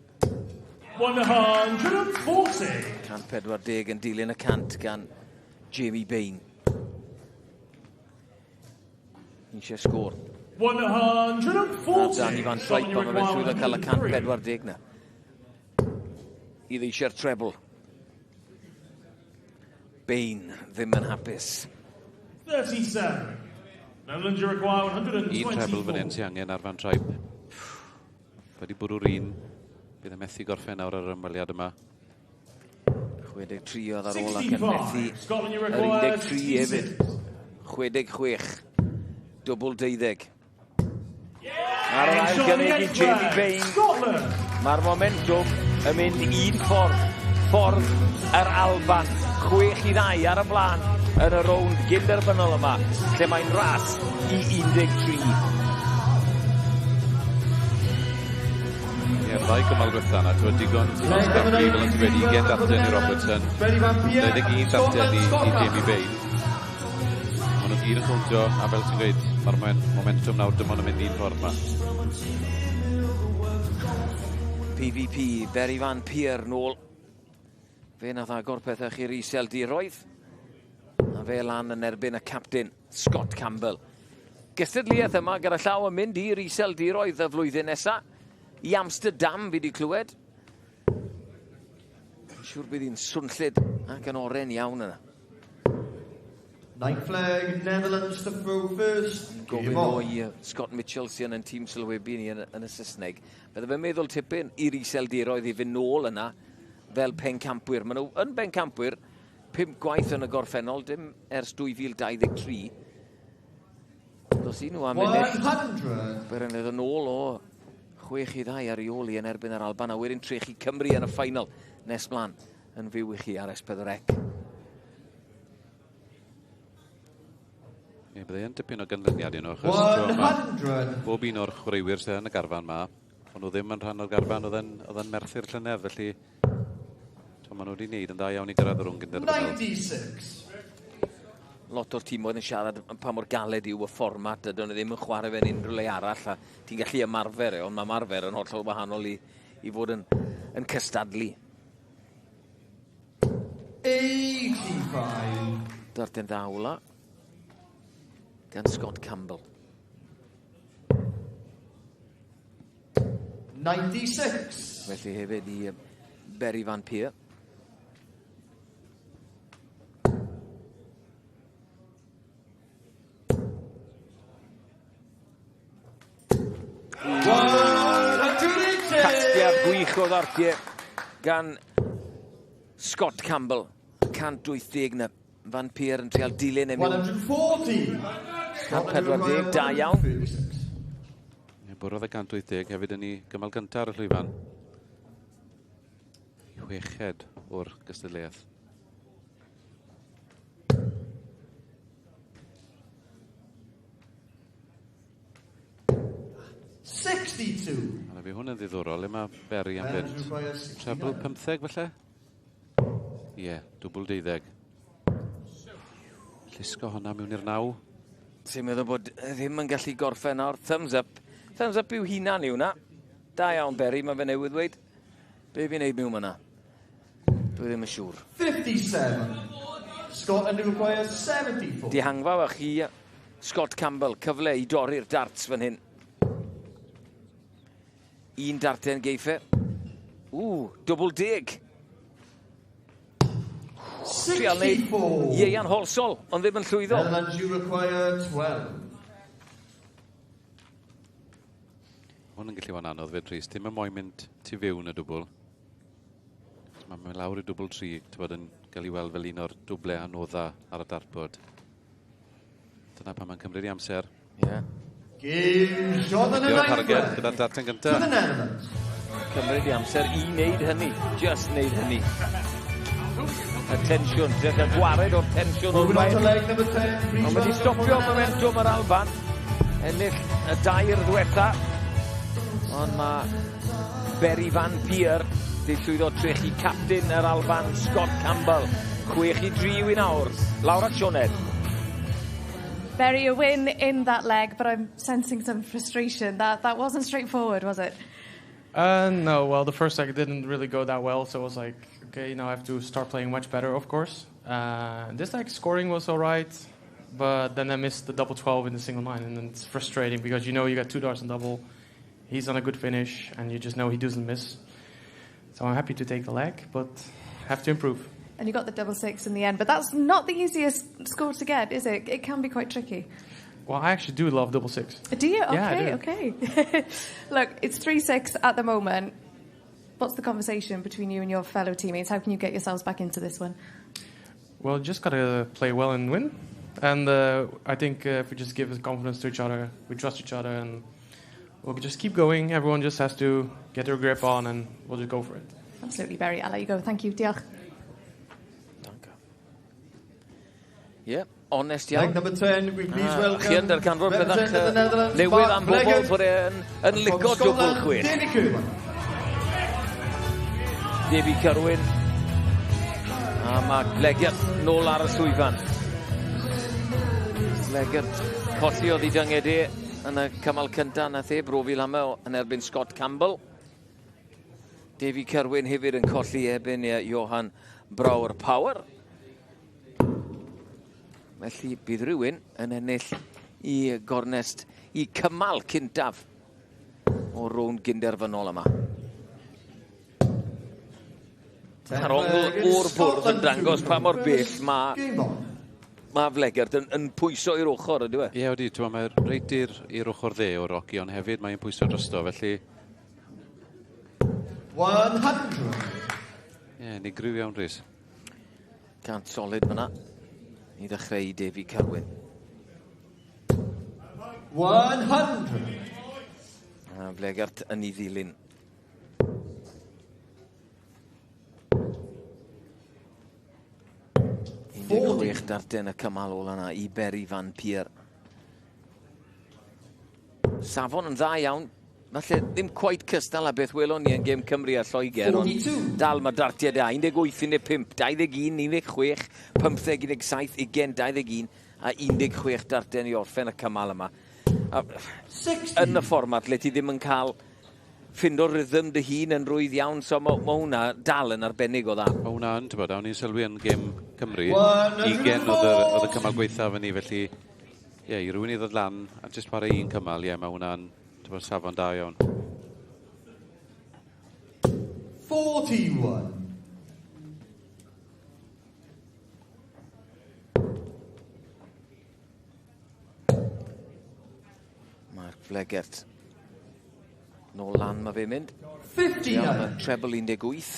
140. 140 yn dilyn y 100 gan Jamie Bain. Eisiau sgôr. 140. A Danny Van Trijp, ond mae'n llwyddo cael y 140 na. I ddeisiau'r treble. Bain ddim yn hapus. 37. Netherlands, you require Un treble fan hyn 124. sy'n angen ar Van Trijp. Wedi bwrw'r un. Bydd yn methu gorffen nawr ar yr ymweliad yma. 63 oedd ar ôl ac yn methu 65. Scotland, you yr require 13 hefyd. 66. 66. Dwbl 12. Ar yr ail gynnig i Jamie Bain. Scotland. Mae'r momentum yn mynd un ffordd. Ffordd yr Alban. 6-2 ar y blaen yn y rownd gynderfynol yma, lle mae'n ras i 13. Ie, ddau gymal diwetha yna, ti'n digon ti'n sgarbi fel yn ti'n wedi 20 darten i Robertson, 21 darten i Jamie Bain. Maen nhw'n gyd yn cowntio, a fel ti'n gweud, mae'r momentum nawr dim ond yn mynd un ffordd yma. PvP, Berry Van Peer nôl. Fe nath agor pethau chi'r Iseldiroedd. A fe lan yn erbyn y captain, Scott Campbell. Gystadleuaeth yma gyda llaw yn mynd i'r Iseldiroedd y flwyddyn nesaf. I Amsterdam fi wedi clywed. Yn siŵr bydd hi'n swnllyd ac yn oren iawn yna. Ninth flag, Netherlands to throw first. Gofyn o i Scott Mitchell sy'n yn tîm sylwebu ni yn, yn y Saesneg. Bydde fe'n meddwl tipyn i'r Iseldiroedd i fynd nôl yna fel pencampwyr. Maen nhw yn bencampwyr pump gwaith yn y gorffennol, dim ers 2023. Dos i nhw am ennill. 100. Byr yn ôl o 6-2 ar ei ôl i yn erbyn yr Alban a wedyn trechu Cymru yn y ffainal nes mlaen yn fyw i chi ar S4C. Ie, bydde yn dipyn o ganlyniad i nhw, achos 100. bob un o'r chwaraewyr sydd yn y garfan ma, o'n nhw ddim yn rhan o'r garfan oedd yn, oedd yn merthu'r llynedd, felly to, maen nhw wedi wneud yn dda iawn i gyrraedd y rownd gynderfynol. 96. Lot o'r tîmoedd yn siarad pa mor galed yw y fformat, a dyn nhw ddim yn chwarae fe'n unrhyw le arall, a ti'n gallu ymarfer e, ond mae ymarfer yn hollol wahanol i, i fod yn, yn cystadlu. 85. Darten dda ola gan Scott Campbell. 96. Felly hefyd i Berry Van Peer. Casgliad gwych o ddartiau gan Scott Campbell. 180 na Van Peer yn trial dilyn e mewn. 140. 140, da iawn. Ie, bwrodd y 180 hefyd yn ei gymal gyntaf ar y llwyfan. I chweched o'r gystadleuaeth. 62. A fi hwn yn ddiddorol, le mae Berry am fynd? Treble 15 falle? Ie, yeah, dwbl 12. Llusgo hwnna mewn i'r naw. Ti'n meddwl bod ddim yn gallu gorffen nawr. Thumbs up. Thumbs up i'w hunan yw hwnna. Da iawn, Berry, mae fe newydd ddweud. Be fi'n neud mewn yna? Dwi ddim yn siŵr. 57. Scotland require 74. Dihangfa fach i Scott Campbell. Cyfle i dorri'r darts fan hyn. Un darten geiff e. Ww, dwbl deg. Trial neud 64. Ieuan Holsol, ond ddim yn llwyddo. Netherlands, you require 12. Hwn yn gallu bod yn anodd fyd, Rhys. Dim yn moyn mynd tu fewn y dwbl. Mae'n mynd lawr i dwbl 3, ti'n bod yn cael ei weld fel un o'r dwblau anodda ar y dartboard. Dyna pan mae'n cymryd i amser. Ie. Yeah. Game shot and a Dio'r ninth targed leg. gyda'r darten To the gyntaf. Netherlands. Cymryd i amser i wneud hynny. Just wneud hynny. Y tensiwn, ti'n cael gwared o'r tensiwn o'r Moving on to blaen. leg number 10. Please Ond wedi welcome stopio from the Netherlands. momentum yr Alban. Ennill y dair ddwetha. Ond mae Berry Van Peer di llwyddo trechu captain yr Alban, Scott Campbell. 6-3 i nawr. Lawr at Sioned. Berry, a win in that leg, but I'm sensing some frustration. That wasn't straightforward, was it? No, well, the first leg didn't really go that well, so I was like, okay, now I have to start playing much better, of course. This leg scoring was all right, but then I missed the double 12 in the single nine, and it's frustrating because you know you got two darts on double. He's on a good finish, and you just know he doesn't miss. So I'm happy to take the leg, but have to improve. And you got the double six in the end, but that's not the easiest score to get, is it? It can be quite tricky. Well, I actually do love double six. Do you? Okay, Yeah, I do. okay. Look, it's 3-6 at the moment. What's the conversation between you and your fellow teammates? How can you get yourselves back into this one? Well, just gotta play well and win. And I think if we just give confidence to each other, we trust each other, and we'll just keep going. Everyone just has to get their grip on, and we'll just go for it. Absolutely, Berry. I'll let you go. Thank you. Diolch. Ie, yeah, onest iawn. Leg number 10, we please Ah, welcome Chi yn darganfod byddach representing the Netherlands, newydd Bart am bobl Vleggen, bod e'n yn from lico dwbl Scotland, chwech. Davy Kerwin. Davy Kerwin. A mae Vleggen nôl ar y llwyfan. Vlegert colli oedd i dynged e yn y cymal cyntaf nath e brofi lama yn erbyn Scott Campbell. Davy Kerwin hefyd yn colli erbyn Johan Brouwer Power. Felly bydd rhywun yn ennill i gornest i cymal cyntaf o rownd gynderfynol yma. Mae'r ongl o'r bwrdd yn dangos pa mor bell mae mae Vlegert yn pwyso i'r ochr, ydyw e? Ie, yeah, ydy, mae reit i'r ochr dde o'r oci, ond hefyd mae'n pwyso drosto, felly... 100. Ie, yeah, unigryw iawn, Rhys. 100 solid fyna i ddechrau i Davy Carwyn. 100. A Vlegert yn ei ddilyn. 16 darten y cymal ola yna i Berry Van Pier. Safon yn dda iawn. Falle ddim quite cystal â beth welon ni yn gêm Cymru a Lloegr, ond dal mae dartiau da. 18, 15, 21, 16, 15, 17, 20, 21 a 16 darten i orffen y cymal yma. A, yn y fformat le ti ddim yn cael ffindo rhythm dy hun yn rwydd iawn, so mae ma hwnna dal yn arbennig o dda. Mae hwnna yn, ti'n bod, o'n i'n sylwi yn gêm Cymru, 20 oedd y cymal gweithaf yn ni, felly, ie, yeah, i rywun i ddod lan a jyst chwarae un cymal, ie, yeah, mae hwnna'n, ti'n bod, safon da iawn. 41. Mark Vlegert. Nôl lan mae fe'n mynd. 59. Treble 18.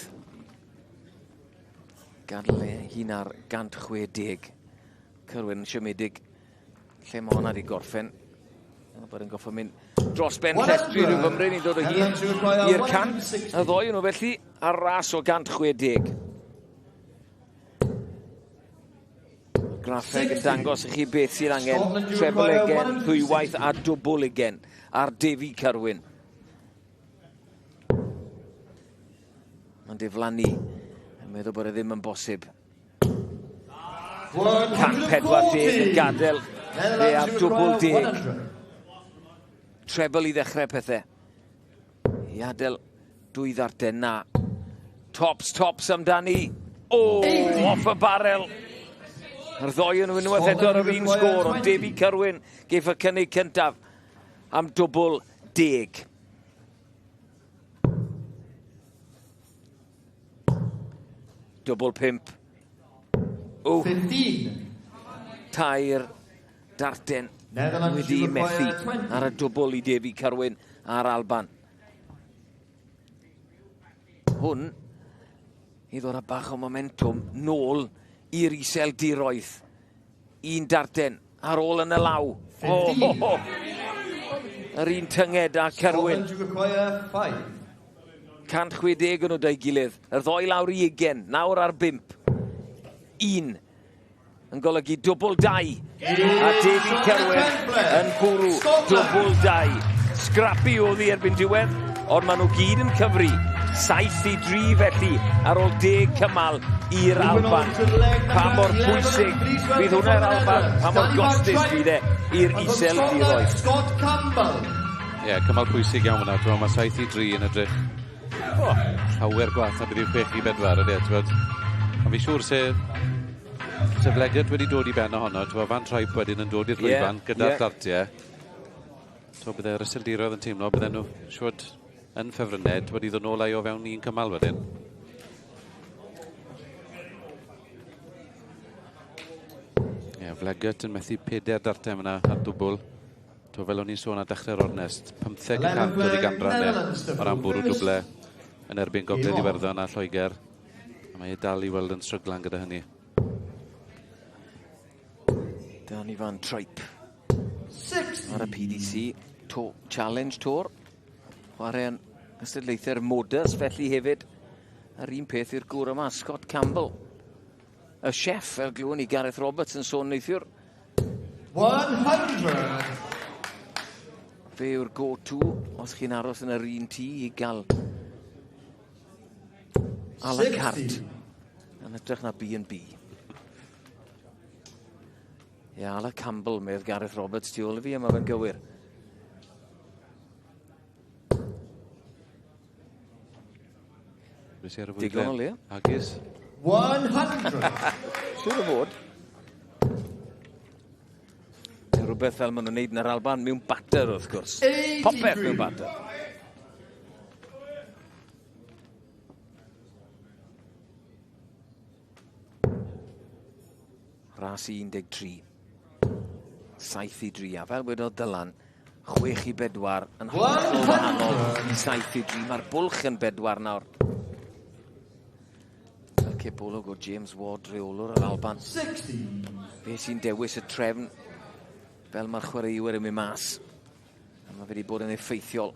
Gadael e hun ar 160. Cyrwyn siomedig. Lle mae hwnna wedi gorffen. Bod yn goffo mynd dros ben llestri rhyw fymryn i ddod o hyd i'r 100. Y ddoi nhw felly ar ras o 160. Graffeg yn dangos i chi beth sydd angen. Treble ugain, ddwywaith a dwbl ugain ar Davy Carwyn. Mae'n diflannu. Yn meddwl bod e ddim yn bosib. 140 yn gadael fe ar dwbl 10. Treble i ddechrau pethau. I adael dwy ddarten na. Tops, tops amdani. O, oh, off y barel. Yr ddoi yn unwaith eto ar yr un sgôr, ond Davy Kerwin geiff y cynnig cyntaf am dwbl 10. Dwbl 5. O, 15. Tair darten wedi methu ar y dwbl i Davy Kerwin a'r Alban. Hwn i ddod â bach o momentum nôl i'r Iseldiroedd. Un darten ar ôl yn y law. O, ho, ho. Yr un tynged a Kerwin. 160 yn nhw da'i gilydd. Yr ddoi lawr i 20, nawr ar 5. Un yn golygu dwbl 2. A Davy Kerwin yn bwrw dwbl 2. Scrappy oedd hi erbyn diwedd, ond maen nhw gyd yn cyfri. 7-3 felly ar ôl 10 cymal i'r Alban. Pa mor bwysig fydd hwnna i'r Alban, pa mor gostus fydd e i'r Iseldiroedd. Scott Campbell. Ie, yeah, cymal pwysig iawn fyna. Dwi'n meddwl mae 7-3 yn edrych llawer gwath na beth yw 6-4 ydy, ti'n bod. Ond fi siŵr se Vlegert wedi dod i ben ohono, ti'n Van Trijp wedyn yn dod i'r llwyfan gyda'r dartiau. So bydde'r Iseldiroedd yn teimlo, bydden nhw siwr yn ffefrynnau wedi ddod nôl â'i o fewn un cymal wedyn. Ie, yeah, Vlegert yn methu 4 dartau fyna ar dwbl. To fel o'n i'n sôn ar dechrau'r ornest, 15% oedd i ganran e o ran bwrw dwble yn erbyn Gogledd Iwerddon a Lloegr. A mae e dal i weld yn stryglan gyda hynny. Danny Van Trijp ar y PDC to Challenge Tour. Chwarae yn gystadlaethau'r Modus felly hefyd. Yr un peth i'r gŵr yma, Scott Campbell. Y chef, fel glywon ni Gareth Roberts yn sôn neithiwr. 100. Fe yw'r go-to os chi'n aros yn yr un tŷ i gael a la carte. Yn hytrach na B&B. Ie, yeah, Ala Campbell, medd Gareth Roberts tu ôl i fi, a mae fe'n gywir. Digon o le. Agos. 100. Siwr o fod. Rhywbeth fel maen nhw'n neud yn yr Alban mewn batter, wrth gwrs. Popeth mewn batter. Ras 13. 7-3. A fel wedodd Dylan, 6-4 yn hollol wahanol i 7-3. Mae'r bwlch yn 4 nawr. Fel cipolwg o James Ward, reolwr yr Alban. 60. Fe sy'n dewis y trefn fel mae'r chwaraewyr yn mynd mas. A mae fe wedi bod yn effeithiol.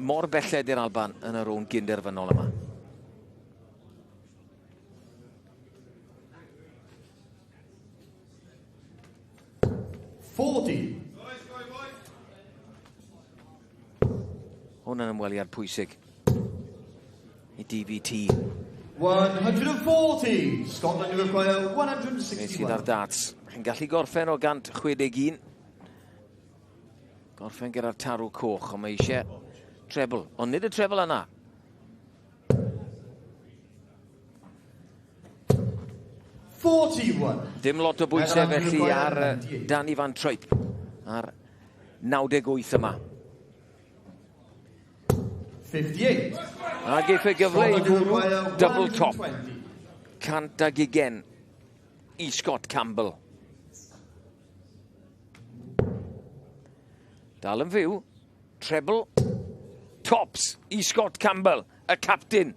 Mor belled i'r Alban yn y rownd gynderfynol yma. 40. Hwn yn ymweliad pwysig i DVT. 140. Scotland require 161. Fe sydd ar darts. Chi'n gallu gorffen o 161. Gorffen gyda'r tarw coch, ond mae eisiau treble. Ond nid y treble yna. 41. Dim lot o bwysau felly ar Danny Van Trijp ar 98 yma. 58. A geiff e gyfle i fwrw double top. 120 i Scott Campbell. Dal yn fyw. Treble tops i Scott Campbell, y captain.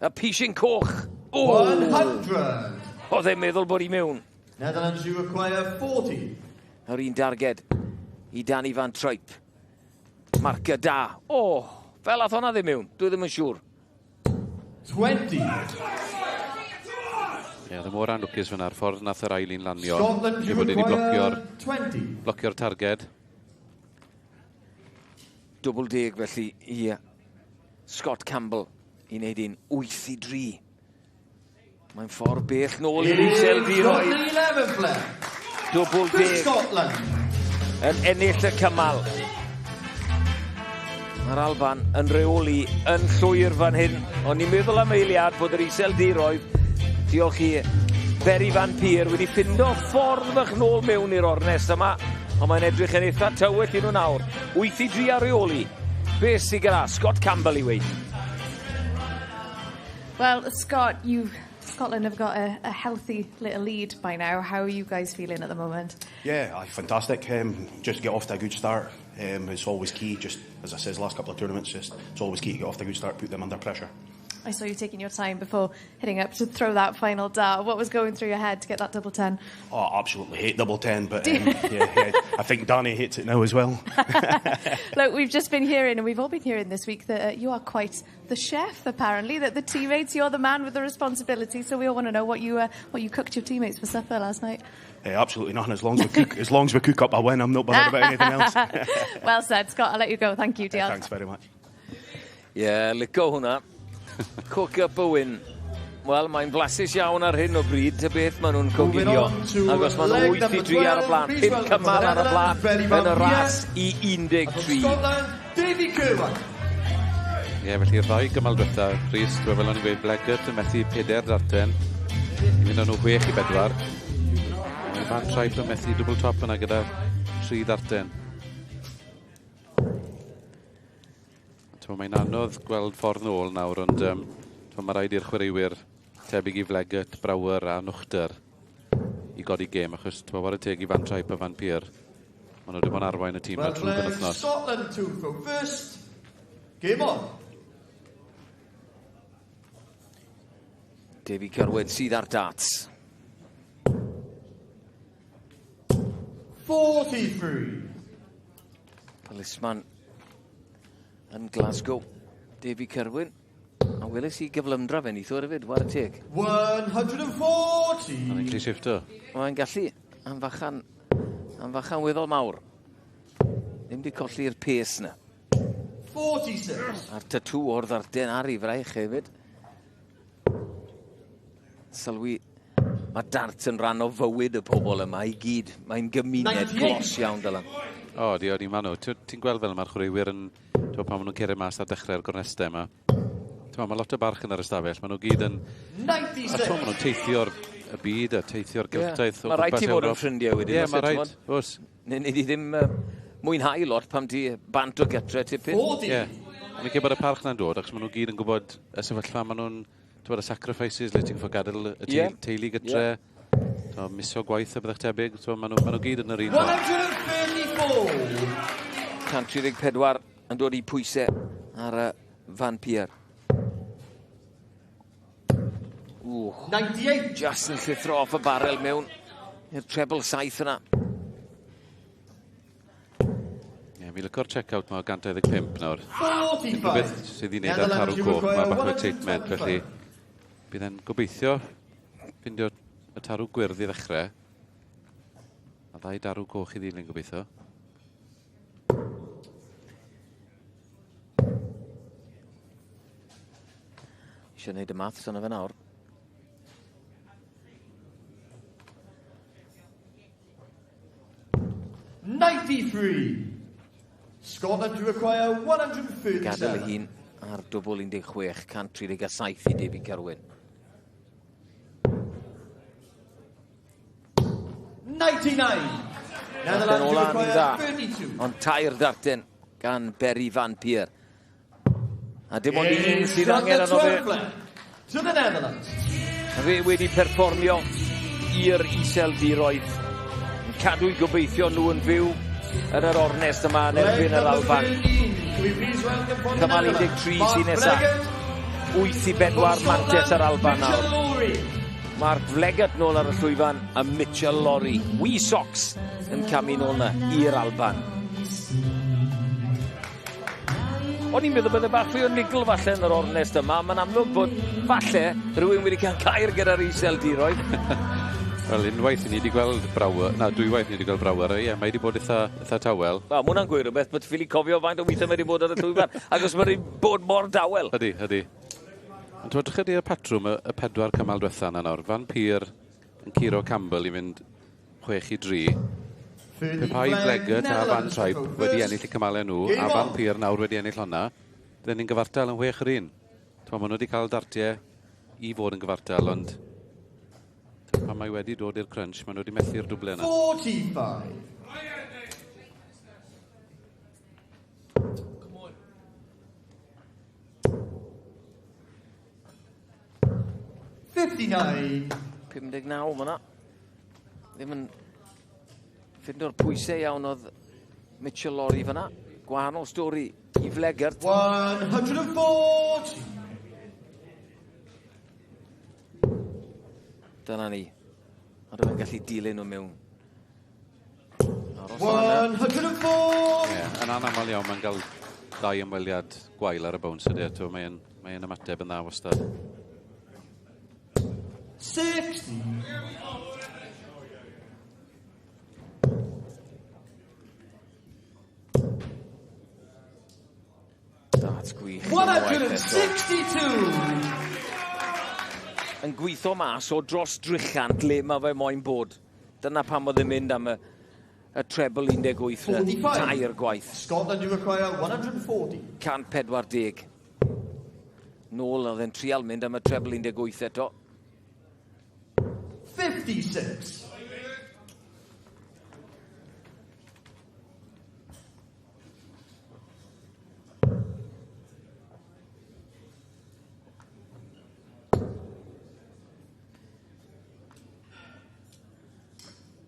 Y pishin coch. O! 100. Oedd e'n meddwl bod i mewn. Netherlands, you require 40. Yr un darged i Danny Van Trijp. Marca da. O, fel ath hwnna ddim mewn. Dwi ddim yn siŵr. 20. Ie, yeah, ddim mor anlwcus fyna'r ffordd nath yr ail un lanio. Scotland, you bod wedi require 20. Blocio'r targed. Dwbl deg felly i Scott Campbell i wneud un 8-3. Mae'n ffordd bell nôl i'r Iseldiroedd. Dwbl deg. Scotland. Yn ennill y cymal. Mae'r Alban yn reoli yn llwyr fan hyn. O'n i'n meddwl am eiliad bod yr Iseldiroedd, diolch i Berry Van Peer, wedi ffindo ffordd fach nôl mewn i'r ornest yma. Ond mae'n edrych yn eitha tywyll i nhw nawr. 8-3 ar reoli. Be sydd gyda Scott Campbell i weud? Well, Scott, Scotland have got a healthy little lead by now. How are you guys feeling at the moment? Yeah, fantastic. Just get off to a good start. It's always key, just as I said, the last couple of tournaments, just it's always key to get off to a good start, put them under pressure. I saw you taking your time before hitting up to throw that final dart. What was going through your head to get that double 10? Oh, I absolutely hate double 10, but yeah, I think Danny hates it now as well. Look, we've just been hearing, and we've all been hearing this week, that you are quite the chef, apparently, that the teammates, you're the man with the responsibility, so we all want to know what you cooked your teammates for supper last night. Absolutely nothing. As long as we cook, as long as we cook up a win, I'm not bothered about anything else. Well said, Scott. I'll let you go. Thank you, Diolch. Thanks very much. Yeah, lico hwnna. Cook up a win. Wel, mae'n flasus iawn ar hyn o bryd, ta beth maen nhw'n coginio. Ac os maen nhw 8-3 ar y blaen, 5 cymal ar y blaen yn y ras i 13. Ie, felly'r ddau gymal diwetha, Rhys, dwi'n fel o'n i'n gweud, Vleggert yn methu 4 darten, i fynd â nhw 6-4. Mae Van Trijp yn methu double top yna gyda 3 darten. Mae'n anodd gweld ffordd nôl nawr, ond mae rhaid i'r chwaraewyr tebyg i Vleggert, Brouwer a Nugter i godi gêm, achos whare teg i Van Trijp a Van Peer. Maen nhw wedi bod yn arwain y tîm well, trwy penwythnos. Scotland to go first. Game on. Davy Kirwan sydd ar darts. 43. Policeman yn Glasgow. Davy Kirwan. A weles i gyflymdra fe neithiwr hefyd, whare teg. 140. Mae'n gallu shifto. Mae'n gallu, am fachan weddol mawr. Ddim di colli'r pace na. 46. A'r tatŵ o'r ddarden ar ei fraich hefyd. Sylwi Mae dart yn rhan o fywyd y pobl yma i gyd. Mae'n gymuned glos iawn, Dylan. O, di, o, di, maen nhw. Ti'n gweld fel mae'r chwaraewyr yn... Ti'n pan maen nhw'n cyrraedd mas ar dechrau'r gornestau yma. Ti'n mae lot o barch yn yr ystafell. Maen nhw gyd yn... 96. A maen nhw'n teithio'r y byd a teithio'r gylchdaith yeah. Mae rhaid ti fod yn ffrindiau wedyn. Ie, yeah, mae rhaid. Oes. Neu ni ddim mwynhau lot pam ti bant o gytre tipyn. 40. Ie. Yeah. Ond fi'n credu bod y parch na'n dod, achos maen nhw gyd yn gwybod y sefyllfa, maen nhw'n, ti'n y sacrifices, le ti'n gwybod gadael y yeah. teulu gytre, yeah. So, miso gwaith a byddech tebyg, so, maen nhw, maen nhw gyd yn yr un. 134! 134 yn dod i pwysau ar y Van Pier. Ww. 98! Just yn llithro off y barel mewn i'r treble 7 yna. Ie, yeah, mi lyco'r check-out ma o 125 nawr. 45! Rhywbeth sydd i wneud â tarw coch, mae bach o excitement, felly bydd e'n gobeithio ffindio y tarw gwyrdd i ddechrau. A ddau darw coch i ddilyn gobeithio. Eisiau gwneud y maths yna fe nawr. 93. Scotland to require 137. Gadael ei hun ar dwbl 16, 137 i David Carwyn. 99. Netherlands to require 32. Ond tair darten gan Berry Van Pier. A dim ond un sydd angen arno fe. To the Netherlands. Fe wedi perfformio i'r Iseldiroedd. Yn cadw'i gobeithio nhw yn fyw yn yr ornest yma yn erbyn yr Alban. Cymal 13 sy'n nesaf. 8-4 mantes yr Alban nawr. Mark Vleggert nôl ar y llwyfan a Mitchell Lorry. Wee Socks yn camu nôl na i'r Alban. O'n i'n meddwl bydde bach fwy o nigl falle yn yr ornest yma. Mae'n amlwg bod falle rhywun wedi cael gair gyda'r Iseldiroedd. Wel, unwaith i ni wedi gweld Brouwer, na, dwywaith ni wedi gweld Brouwer, ie, mae wedi bod eitha, eitha tawel. Wel, mae hwnna'n gweud rhywbeth, bod ffili cofio faint o weithiau mae wedi bod ar y llwyfan, ac os mae wedi bod mor dawel. Ydy, ydy. Ond ti'n edrych i'r patrwm y pedwar cymal diwetha yna nawr. Van Pier yn curo Campbell i fynd 6-3. Pe bai Vleggert a Van Trijp wedi ennill y cymalau nhw, a Van Pier nawr wedi ennill honna, bydden ni'n gyfartal yn 6-1. Ti'n maen nhw wedi cael dartiau i fod yn gyfartal, ond pan mae wedi dod i'r crunch, maen nhw wedi methu'r dwble yna. 45. 59. 59 ma' 'na. Ddim yn ffindo'r pwysau iawn oedd Mitchell Lorry fyna. Gwahanol stori i Vleggert. 140. Dyna ni. A dwi'n gallu dilyn nhw mewn. Aros yna. 104. Ie, yn anaml iawn mae'n cael ddau ymweliad gwael ar y bounce ydy, eto mae'n mae ymateb yn dda wastad. 60. That's gwych. 162. Yn gweithio mas o dros drichant le mae fe moyn bod. Dyna pam oedd e'n mynd am y treble 18 na. 45. Tair gwaith. Scotland do require 140. 140. Nôl oedd e'n trial mynd am y treble 18 eto. 56.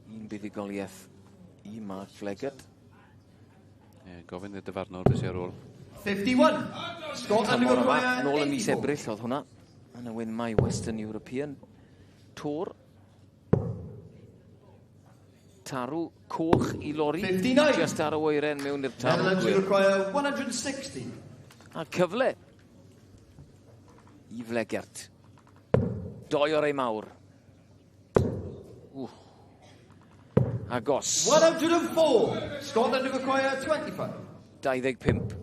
Un buddugoliaeth i Mark Vleggert. Ie, gofyn i'r dyfarnwr beth sy'n ar ôl. 51. Scotland do Tymor yma, require nôl ym mis 84. Ebrill oedd hwnna. Yn y Winmau Western European Tour. Tarw coch i Lori. 59. Just ar y weiren mewn i'r tarw Netherlands do gwyrdd. require 160. A cyfle i Vleggert. Doi o'r ei mawr. Ww. Agos. 104. Scotland do require 25. 25.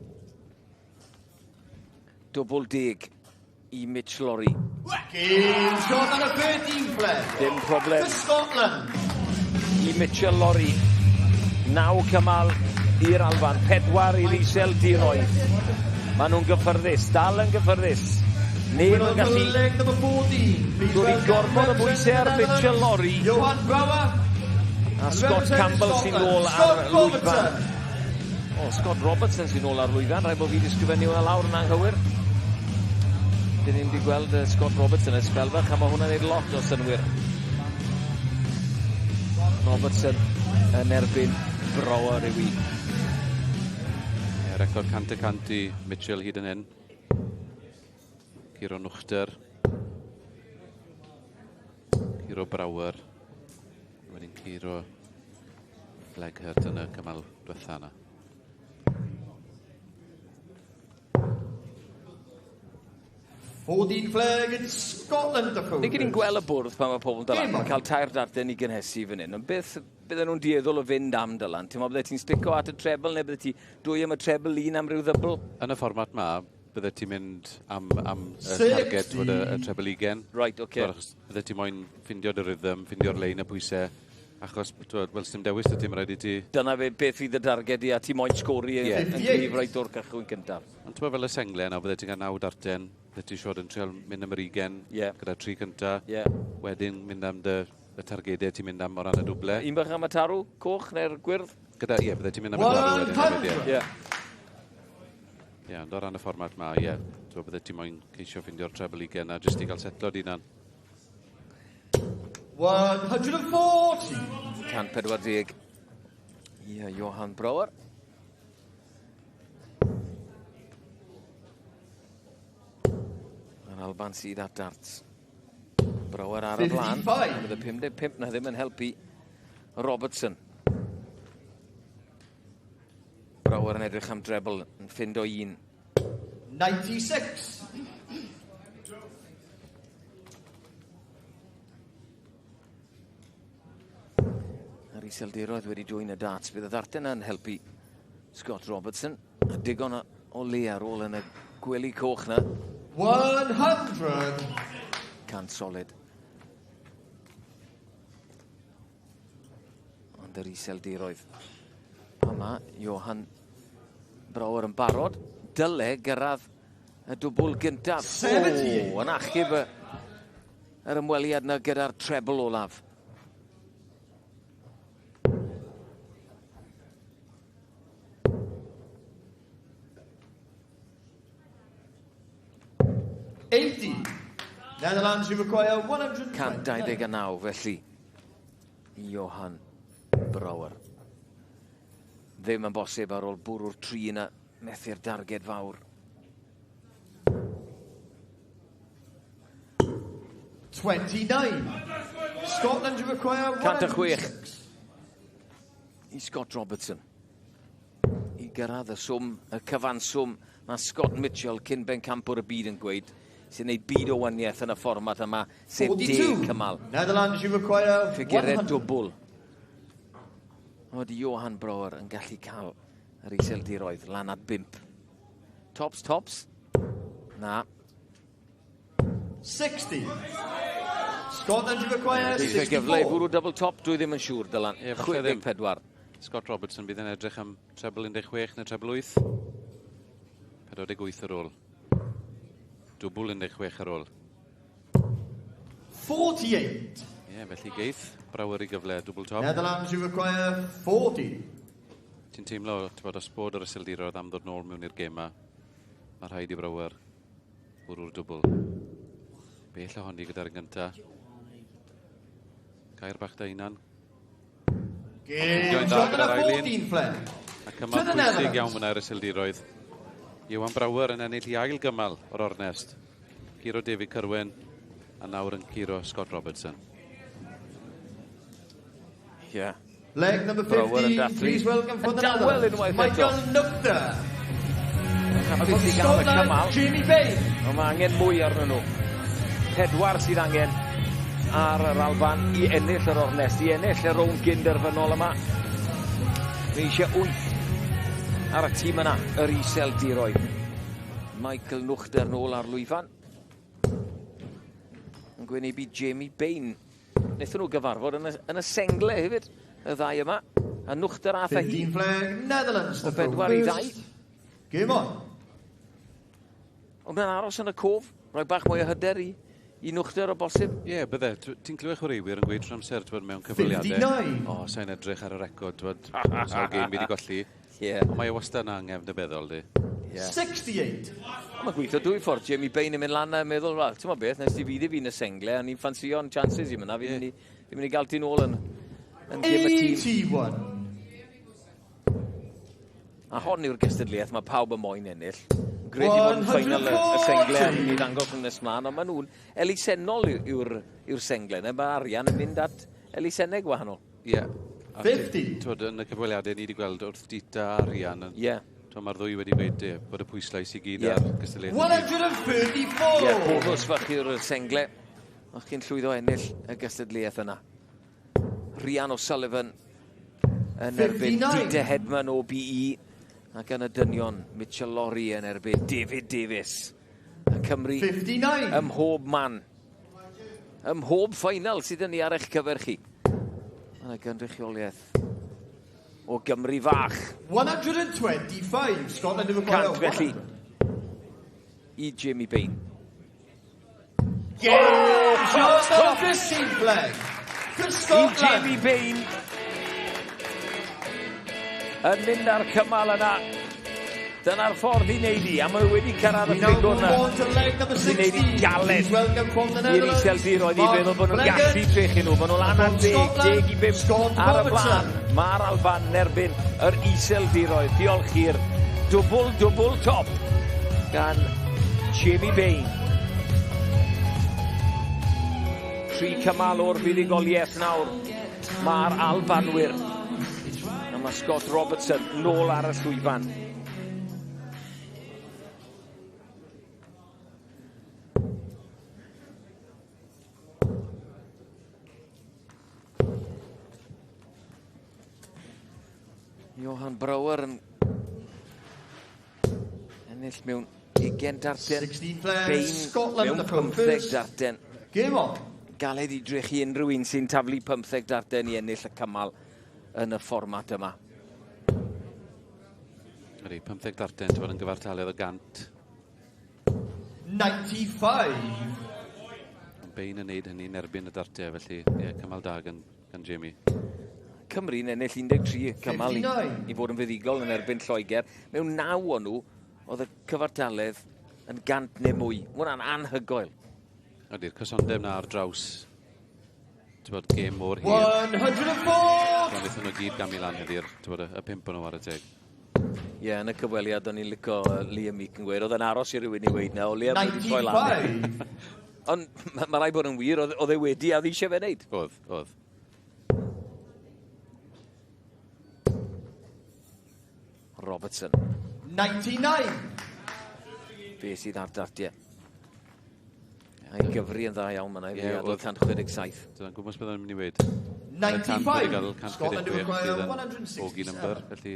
Dwbl deg i Mitch Lorry. Game shot on a 13 play. Dim problem. To Scotland. I Mitchell Lorry. 9 cymal i'r Alban, 4 i'r Iseldiroedd. Maen nhw'n gyffyrddus, dal yn gyffyrddus. Neb yn gallu dod i gormod o bwysau ar Mitchell Lorry. Johan Brouwer. A Scott Campbell sy'n ôl ar lwyfan. O, Scott Robertson sy'n ôl ar lwyfan. Rhaid bod fi wedi sgrifennu hwnna lawr yn anghywir. Dyn ni'n wedi gweld Scott Robertson ers sbel fach, a mae hwnna'n neud lot o synwyr. Robertson yn erbyn Brouwer yw i. Ie, record 100% i Mitchell hyd yn hyn. Curo Nugter. Curo Brouwer. Wedyn curo Pfleghardt yn y cymal diwetha yna. 14 flag, it's Scotland to Ni gyd ni'n gweld y bwrdd pan mae pobl yn dal. Mae'n cael tair darten i gynhesu fan hyn. Ond beth bydden nhw'n dueddol o fynd am, Dylan? Ti'n meddwl bydde ti'n stico at y treble neu bydde ti dwy am y treble, un am ryw ddybl? Yn y fformat ma, bydde ti'n mynd am y target, twyd, y treble 20. Right, okay. Achos bydde ti moyn ffindio dy rhythm, ffindio lein y pwysau, achos, twyd, wel, dim dewis 'da ti, mae rhaid i ti. Dyna fe beth fydd y darged i, a ti moyn sgori yn gryf reit o'r cychwyn cyntaf. Ond ti'n fel y sengle yna, bydde ti'n cael naw darten, bydde ti siŵr yn trial mynd am yr 20 gyda tri cynta. Wedyn mynd am dy y targedau ti'n mynd am o ran y dwble. Un bach am y tarw, coch neu'r gwyrdd? Gyda, ie, bydde ti'n mynd am y tarw wedyn hefyd, ie. Ie, ond o ran y fformat ma, ie, ti'n bydde ti moyn ceisio ffindio'r treble 20 a jyst i gael setlo dy hunan. 140. 140. Ie, Johan Brouwer. Yr Alban sydd ar darts. Brouwer ar y blaen. Bydd y 55 na ddim yn helpu Robertson. Brouwer yn edrych am treble, yn ffindo un. 96. Yr Iseldiroedd wedi dwyn y darts. Bydd y ddarten yn helpu Scott Robertson. A digon o le ar ôl yn y gwely coch na. 100. 100 solid. Ond yr Iseldiroedd. Yma, Johan Brouwer yn barod. Dyle gyrraedd y dwbl gyntaf. 78. O, yn achub yr ymweliad na gyda'r treble olaf. 80. Netherlands, you require 129. 129 felly. Johan Brouwer. Ddim yn bosib ar ôl bwrw'r tri yna, methu'r darged fawr. 29. Scotland, you require 106 106. I Scott Robertson. I gyrraedd y swm, y cyfanswm, mae Scott Mitchell, cyn bencampwr y byd yn gweud, sy'n gwneud byd o waniaeth yn y fformat yma, sef 10 42. cymal. Netherlands, you require Ffigurau 100. dwbl. Oeddi Johan Brouwer yn gallu cael yr Iseldiroedd lan at 5. Tops, tops. Na. 60. Scotland, you require Eisiau gyfle i 64. bwrw double top, dwi ddim yn siŵr, Dylan. Ie, falle ddim. 64. Scott Robertson bydd yn edrych am treble 16 neu treble 8. 48 ar ôl. Dwbl 16 ar ôl. 48. Ie, felly geith Brouwer i gyfle dwbl top. Netherlands, you require 40. Ti'n teimlo, ti'n bod, os bod yr Iseldiroedd am ddod nôl mewn i'r gêm ma, mae rhaid i Brouwer bwrw'r dwbl. Bell ohoni gyda'r un gynta. Gair bach da hunan. Game Dio'n dda shot gyda'r and a ail un. 14 flag. A cymal To the pwysig Netherlands. iawn fyna i'r Iseldiroedd. Iwan Brouwer yn ennill i ail gymal o'r ornest. Curo David Kirwan a nawr yn curo Scott Robertson. Ie. Yeah. Leg number Brouwer yn 15, dathlu. please welcome for Yn the dawel Netherlands, unwaith Michael eto. Nugter. Hapus i gael y Scotland, cymal. Jamie Bain. Ond mae angen mwy arnyn nhw. Pedwar sydd angen ar yr Alban i ennill yr ornest, i ennill y rownd gynderfynol yma. Mae eisiau 8 ar y tîm yna, yr Iseldiroedd. Michael Nugter nôl ar lwyfan. yn gwynebu Jamie Bain. Wnaethon nhw gyfarfod yn y sengle hefyd, y ddau yma. A Nugter ath â hi. 15 flag, Netherlands O to throw 4 i 2. first. Game on. Ond mae'n aros yn y cof, rhoi bach mwy o hyder i Nugter o bosib. Ie, yeah, bydde. Ti'n clywed chwaraewyr yn gweud trwy amser, twyd, mewn cyfweliadau. 59. O, sa'n edrych ar y record, twyd, sawl gêm fi wedi golli. Ond mae e wastad na yng nghefn dy feddwl, di. 68. Ond mae'n gweithio dwy ffordd. Jamie Bain yn mynd lan a meddwl, wel, ti'n beth, nes ti fi yn y sengle, a ni'n ffansio'n chances i fyna. Fi'n mynd i gael ti'n ôl yn gêm y tîm. 81. A hon yw'r gystadleuaeth mae pawb yn moyn ennill. Gredu bod yn ffeinal y sengle a ni'n ddangos yn nes mlaen, ond maen nhw'n elusennol yw'r sengle. Mae arian yn mynd at elusennau gwahanol. Ie. Yeah. 50. Twyd, yn y cyfweliadau ni wedi gweld wrth Dita a Rhian, Mae'r ddwy wedi gweud bod y pwyslais i gyd ar gystadleuaeth. 134. Ie, bonws fach yw'r sengle. Os chi'n llwyddo ennill y gystadleuaeth yna. Rhian O'Sullivan yn erbyn 59. Dieter Hedman OBE ac yn y dynion Mitchell Lawrie yn erbyn David Davies. Y Cymru 59. ym mhob man. Ym mhob ffeinal sydd yn ni ar eich cyfer chi. Mae yna gynrychioliaeth o Gymru fach. 125. Scotland have required 100 felly i Jamie Bain. Yeah! Oh, Shot on 15 flag. For I Scotland. Jamie Bain yn mynd ar cymal yna. Dyna'r ffordd i wneud i, a mae wedi cyrraedd y We now ffigwr move yna. on to leg number I wneud i 16. galed. Please welcome from the I'r Netherlands, Iseldiroedd i Mark feddwl bod nhw'n Vleggert. gallu trechu nhw. Maen nhw lan ar From 10, Scotland, 10 i 5 Scott ar y Robertson. blaen. Mae'r Alban yn erbyn yr Iseldiroedd. Diolch i'r dwbl, dwbl top gan Jamie Bain. Tri cymal o'r fuddugoliaeth nawr. Mae'r Albanwyr. A mae Scott Robertson nôl ar y llwyfan. Johan Brouwer yn ennill mewn 20 darten. 16 players, Bain Scotland mewn the throw 15 first. darten. Game on. Galed i drechu unrhyw un sy'n taflu 15 darten i ennill y cymal yn y fformat yma. Ydy, 15 darten, ti'n bod yn gyfartaledd o 100. 95. Ond Bain yn neud hynny yn erbyn y dartiau, felly ie, cymal da gan Jamie. Cymru'n ennill 13 cymal 59. i fod yn fuddugol yn erbyn Lloegr. Mewn naw o nhw, oedd y cyfartaledd yn 100 neu mwy. Mae hwnna'n anhygoel. Ydy'r cysondeb na ar draws, ti'n bod, gêm mor hir. 104. Ond wnaethon nhw gyd gamu lan heddi'r, ti'n bod, y pump o'n nhw ar y teg. Ie, yeah, yn y cyfweliad o'n i'n licio Liam Meek yn gweud, oedd yn aros i rywun i weud na, o Liam wedi troi lan. 95. Ond ma rhaid bod yn wir, oedd e wedi a oedd eisiau fe wneud. Oedd, oedd. Robertson, 99. be sydd ar dartiau. A'i gyfri yn dda iawn, mae'n Ie, yeah, i adael 167. Dyna'n gwybod beth o'n mynd i weud. 95. Wedi Scotland gael require 166 sydd yn bogey 167. number, felly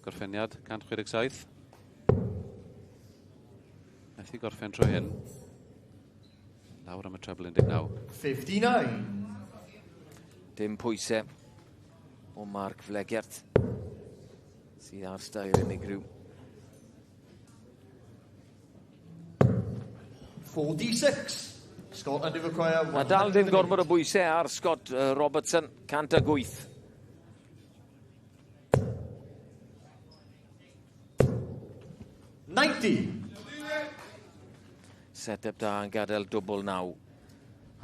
gorffeniad 167. Methu gorffen tro hyn. Lawr am y treble 19. 59. Dim pwysau o Mark Vleggert sydd ar stael unigryw. 46. Scotland require A dal dim 108. gormod o bwysau ar Scott Robertson, 108. 90. Set-up da yn gadael dwbl naw.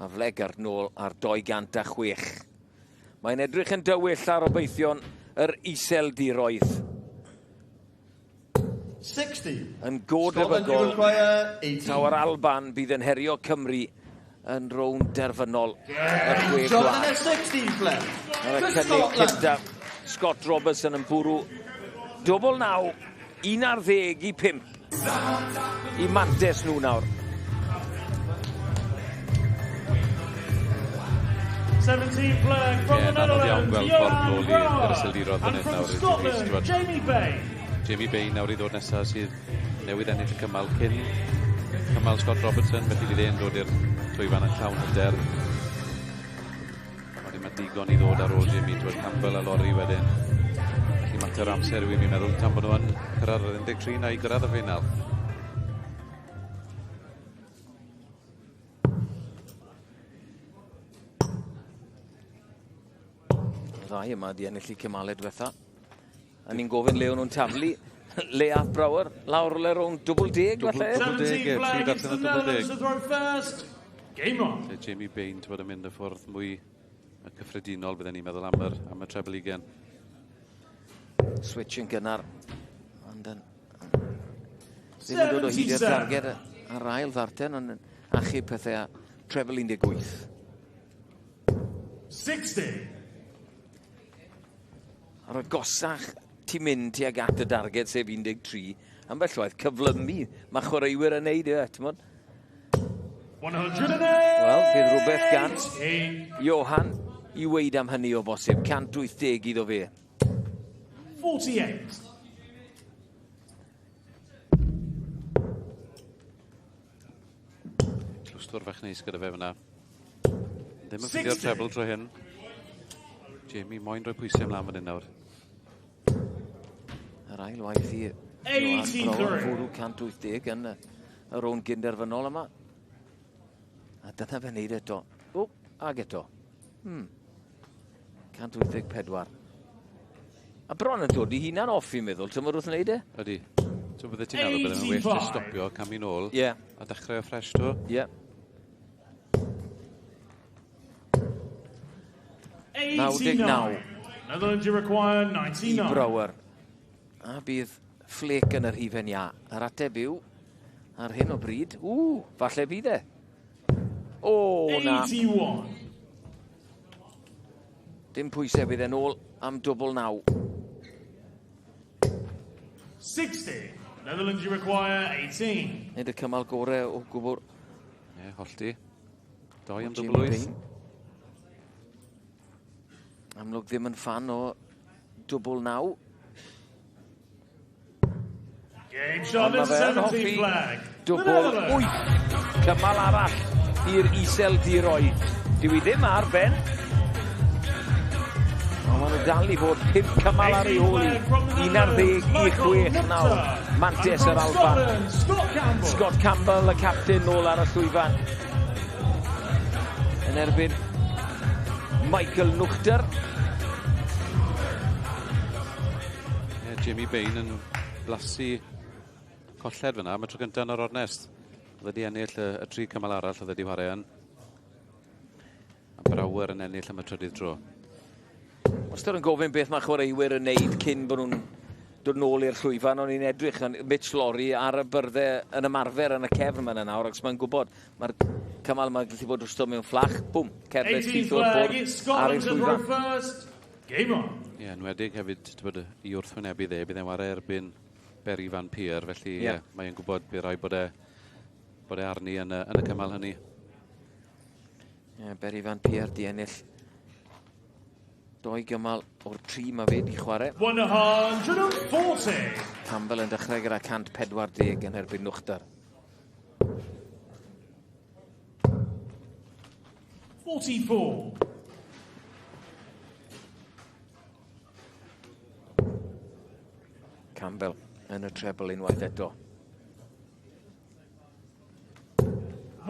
A Vleggert nôl ar 206. Mae'n edrych yn dywyll ar obeithion yr Iseldiroedd. 60. Yn go Scotland debygol, require 18. taw'r Alban bydd yn herio Cymru yn rownd derfynol y chwe Jordan gwlad. at 16 flag. Ar y For cynnig Scotland. cynta, Scott Robertson yn bwrw dwbl naw, 11 i 5 i mantes nhw nawr. 17 flag from Ie, the yn anodd iawn Netherlands, gweld ffordd Johan nôl i'r Brouwer. Iseldiroedd fan And hyn from nawr. Scotland, T'wod, Jamie Bain. Jamie Bain nawr i ddod nesaf sydd newydd ennill y cymal cyn cymal Scott Robertson, felly fydd e'n dod i'r llwyfan yn llawn hyder. Wedyn mae digon i ddod ar ôl Jamie, dweud Campbell a Lori wedyn. Felly mater o amser yw i mi meddwl tan bod nhw yn cyrraedd yr 13 na i gyrraedd y ffeinal. Y ddau yma di ennill i cymalau diwetha. A ni'n gofyn le o'n nhw'n taflu. Le ath Brower, lawr le rownd dwbl deg, falle? Dwbl deg, ie, tri darllen o dwbl deg. Game on. Lle Jamie Bain, ti'n bod yn mynd y ffordd mwy y cyffredinol, bydden ni'n meddwl am yr, am y treble ugen. Switch yn gynnar. Ond yn... Ddim yn dod o hyd i'r darged ar ail ddarten, ond yn achub pethau a treble 18. 60. Ar agosach ti'n mynd tuag at y darged sef 13, ambell waith cyflymu mae chwaraewyr yn neud, ie, ti'n bod? 108. Wel, bydd rhywbeth gan Johan i weid am hynny o bosib. 180 iddo fe. 48. Clwstwr fach neis gyda fe fyna. Ddim yn ffeindio'r treble tro hyn. Jamie moyn rhoi pwysau ymlaen fan hyn nawr. Yr ail waith i Johan Brown fwrw 180 yn y rownd gynderfynol yma. A dyna fe'n neud eto. O, ag eto. 184. A bron yn dod i hunan off i'n meddwl, ti'n wrth wneud e? Ydy. So bydde ti'n meddwl bydde nhw'n well jyst stopio, camu nôl, yeah. a dechrau o ffres to. Ie. Yeah. 99. Netherlands, you require 99. I Brower. A bydd Flake yn yr hufen iâ. Yr ateb yw, ar hyn o bryd, ww, falle bydd e. O, na. 81. Dim pwysau bydd e'n ôl am dwbl naw. 60. Netherlands, you require 18. Nid y cymal gorau o gwbl. Ie, yeah, hollti. Doi am dwbl wyth. Amlwg ddim yn ffan o dwbl naw. Game shot is 17 flag. Dwbl wyth. Cymal arall i'r Iseldiroedd. Dyw i ddim ar ben. Ond maen nhw dal i fod 5 cymal ar ei ôl i. 11 i 6 nawr. Mantes yr Alban. Scott Campbell, y captain, nôl ar y llwyfan. Yn erbyn Michael Nuchter. Yeah, Jamie Bain yn blasu colled fyna am y tro cyntaf yn yr ornest. Oedd wedi ennill y, y tri cymal arall oedd wedi chwarae yn. A Brower yn ennill am y trydydd tro. Wastad yn gofyn beth mae chwaraewyr yn neud cyn bod nhw'n dod nôl i'r llwyfan, o'n i'n edrych yn Mitch Lorry ar y byrddau yn ymarfer yn y cefn yma nawr, ac mae'n gwybod, mae'r cymal yma'n gallu bod wrsto mewn fflach, bwm, cerdded syth o'r bwrdd ar ei llwyfan. Game on. Ie, yeah, enwedig hefyd, ti'n bod, i wrthwynebu dde, bydd e'n wario erbyn Berry Van Peer, felly yeah. mae'n gwybod bydd rhaid bod e, bod e arni yn y, yn y cymal hynny. Ie, yeah, Berry Van Peer di ennill doi gymal o'r tri mae fe di chwarae. 140. Campbell yn dechrau gyda 140 yn erbyn Nwchter. 44. Campbell yn y treble unwaith eto.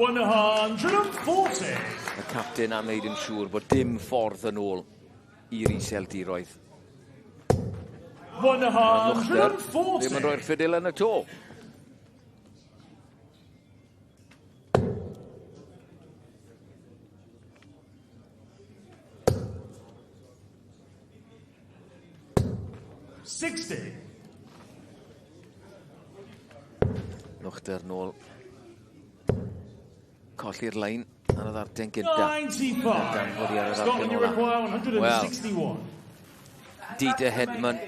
140. Y capten am wneud yn siŵr bod dim ffordd yn ôl i'r Iseldiroedd. 140. Ddim yn rhoi'r ffidil yn y to. Sixty. Nuchter nôl. Colli'r lein ar y ddarten gynta. 95. Scotland, you require 161. Well, Dieter Hedman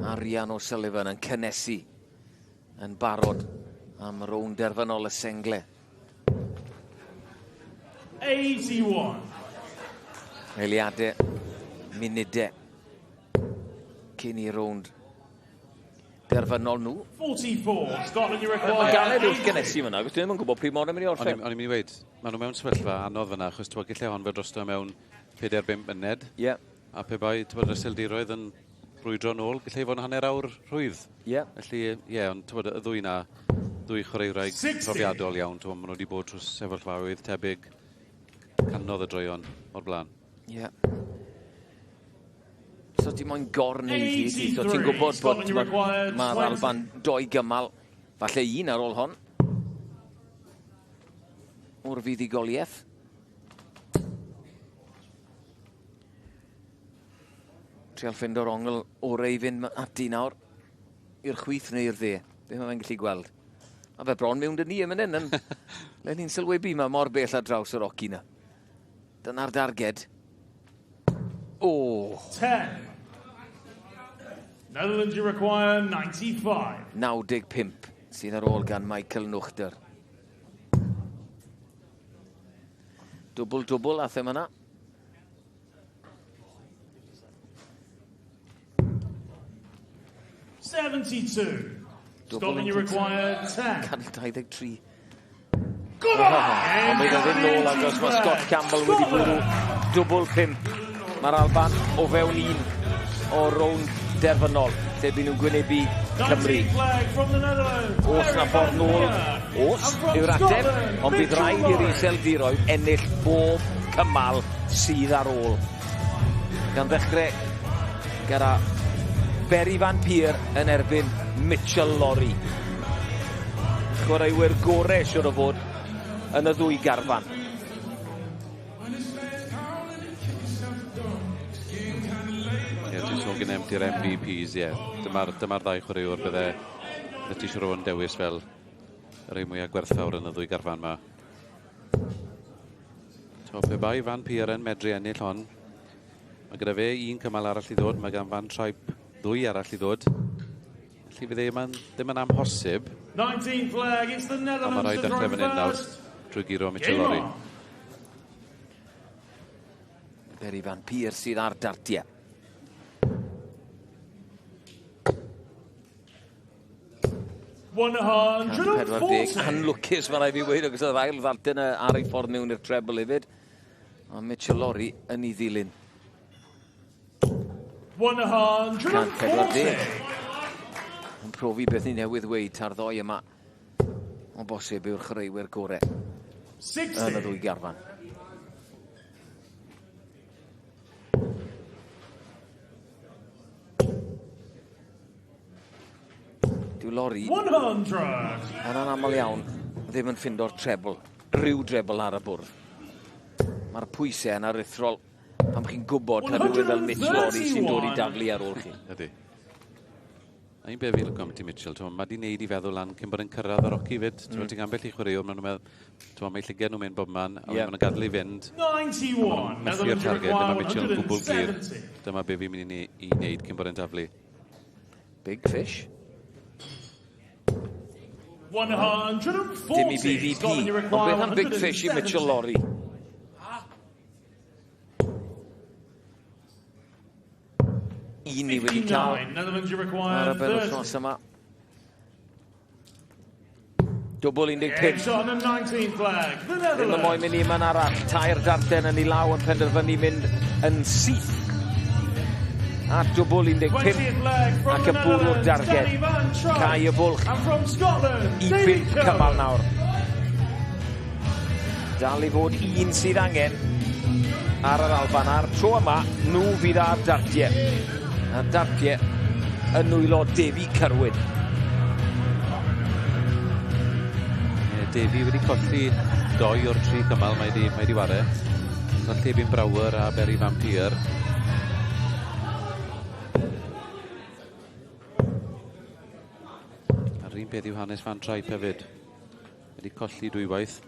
a Rhian O'Sullivan yn cynnesu yn barod am rownd derfynol y sengle. 81. Eiliadau, munudau cyn i rownd derfynol nhw. 44, Scotland you require. Mae'n galed wrth gynnesu fyna, achos dwi ddim yn gwybod pryd mor yn mynd i orffen. O'n i'n mynd i weud, maen nhw mewn sefyllfa anodd fyna, achos ti'n gallai hon fod drosto mewn 4-5 munud. Ie. Yeah. A pe bai, ti'n bod, yr Iseldiroedd yn brwydro nôl, gallai fod yn hanner awr rhwydd. Ie. Yeah. Felly, ie, yeah, ond ti'n bod, y ddwy na, ddwy chwaraewraig profiadol iawn, ti'n bod, maen nhw wedi bod trwy sefyllfaoedd tebyg canodd y droeon o'r blaen. Ie. Yeah. So ti moyn gorneud hi, ti. So ti'n gwybod bod mae'r ma Alban doi gymal, falle un ar ôl hon, o'r fuddugoliaeth. Trial ffind o'r ongl orau i fynd ati nawr, i'r chwith neu i'r dde. Beth mae fe'n gallu gweld? Mae fe bron mewn dyn ni yn mynd hyn. Le ni'n sylwebu, mae mor bell ar draws yr oci na. Dyna'r darged. O! 10. Netherlands, you require 95. 95 sydd ar ôl gan Michael Nuchter. Dwbl, dwbl, a thema yna. 72. Scotland, you require 10. 123. Ond bydd o ddim nôl agos mae Scott Campbell wedi bwrw dwbl 5. Mae'r Alban o fewn un o rownd derfynol, lle byd nhw'n gwynebu Cymru. Oes na ffordd nôl? Oes, yw'r ateb, ond bydd rhaid i'r Iseldiroedd ennill bob cymal sydd ar ôl. Gan ddechrau gyda Berry Van Peer yn erbyn Mitchell Lorry. Chwaraewyr gorau siwr o fod yn y ddwy garfan. Ie, ti'n sôn gen ti'r MVPs, ie. Dyma'r dyma ddau chwaraewr bydde, bydde ti siwr o fod yn dewis fel y rhai mwyaf gwerthfawr yn y ddwy garfan yma. So, pe bai Van Peer yn medru ennill hon, mae gyda fe un cymal arall i ddod, mae gan Van Trijp ddwy arall i ddod. Felly fydd e ddim yn amhosib. 19th leg, it's the Ond mae Netherlands rhaid to dechrau throw fan hyn nawr first. drwy guro Mitchell Game Lorry. on. Berry Van Peer sydd ar dartiau. One hundred and 140. forty. Anlwcus mae rhaid fi weud, achos oedd ail ddarten ar ei ffordd mewn i'r treble hefyd. Ond Mitchell Lorry yn ei ddilyn. 140. Yn profi beth ni newydd weud ta'r ddoi yma. O bosib yw'r chwaraewyr gorau yn y ddwy garfan. Dyw Lorry 100. yn anaml iawn ddim yn ffindo'r treble, rhyw treble ar y bwrdd. Mae'r pwysau yn aruthrol pan chi'n gwybod ta rhywun fel Mitch Lorry sy'n dod i daflu ar ôl chi. Ydy. A un beth fi'n licio ambiti Mitchell, t'mo, mae di wneud i feddwl lan cyn bod yn cyrraedd yr oci fyd. Mm. Ti'n ambell i chwaraewr, maen nhw'n meddwl, t'mo, mae llygad nhw'n mynd bob man, a Ie. yeah. maen nhw'n gadael i fynd. 91. Methu'r Netherlands targed, dyma require Mitchell yn gwbl glir. 170. Dyma be fi'n mynd i wneud cyn bod yn taflu. Big fish. 140. Dim i BVP. Scotland, you Ond require beth am big fish i Mitchell 170. Lorry? Un ni wedi cael 59. Netherlands, you ar require y benwythnos 30. yma. Dwbl Game 15. shot on the 19th leg. The Ddim yn moyn Netherlands. mynd i man arall. Tair darten yn ei law yn penderfynu mynd yn syth. A dwbl 15 20th leg from ac the yn bwrw'r Netherlands, darged. Danny Van Trijp. Cau y bwlch And from Scotland, i David bump cymal Kerwin. nawr. Dal i fod un sydd angen ar yr Alban. A'r tro yma, nhw fydd ar dartiau. A dartiau yn nwylo Defi Kerwin. Ie, Defi wedi colli doi o'r tri cymal mae di, mae di ware. Colli Ebyn Brouwer a Berry Van Peer. A'r un peth yw hanes Van Trijp hefyd. Wedi colli dwywaith.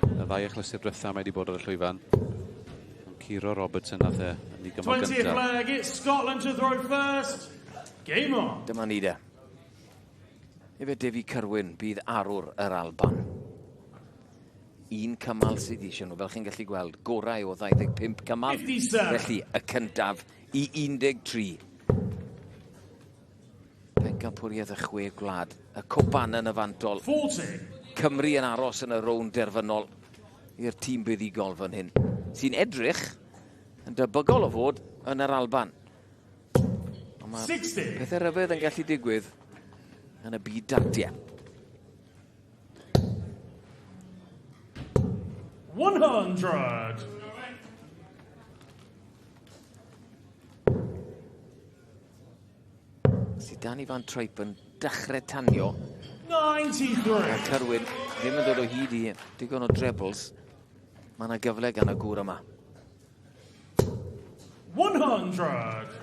Y ddau achlysur diwetha mae di bod ar y llwyfan. Ond Curo Robertson nath e yn ei gymal 20th gyntaf. leg, it's Scotland to throw first. Game on. Dyma ni de. Efe Defi Kerwin bydd arwr yr Alban. Un cymal sydd eisiau nhw, fel chi'n gallu gweld, gorau o 25 cymal. 57. Felly, y cyntaf i 13. Pencampwriaeth y Chwe Gwlad, y cwpan yn y fantol. 40. Cymru yn aros yn y rownd derfynol i'r tîm buddugol fan hyn, sy'n edrych yn debygol o fod yn yr Alban. Ond mae 60. pethau rhyfedd yn gallu digwydd yn y byd dartiau. 100. Sy Danny Van Trijp yn dechrau tanio. 93. A Carwyn ddim yn dod o hyd i digon o trebles. Mae yna gyfle gan y gŵr yma. 100.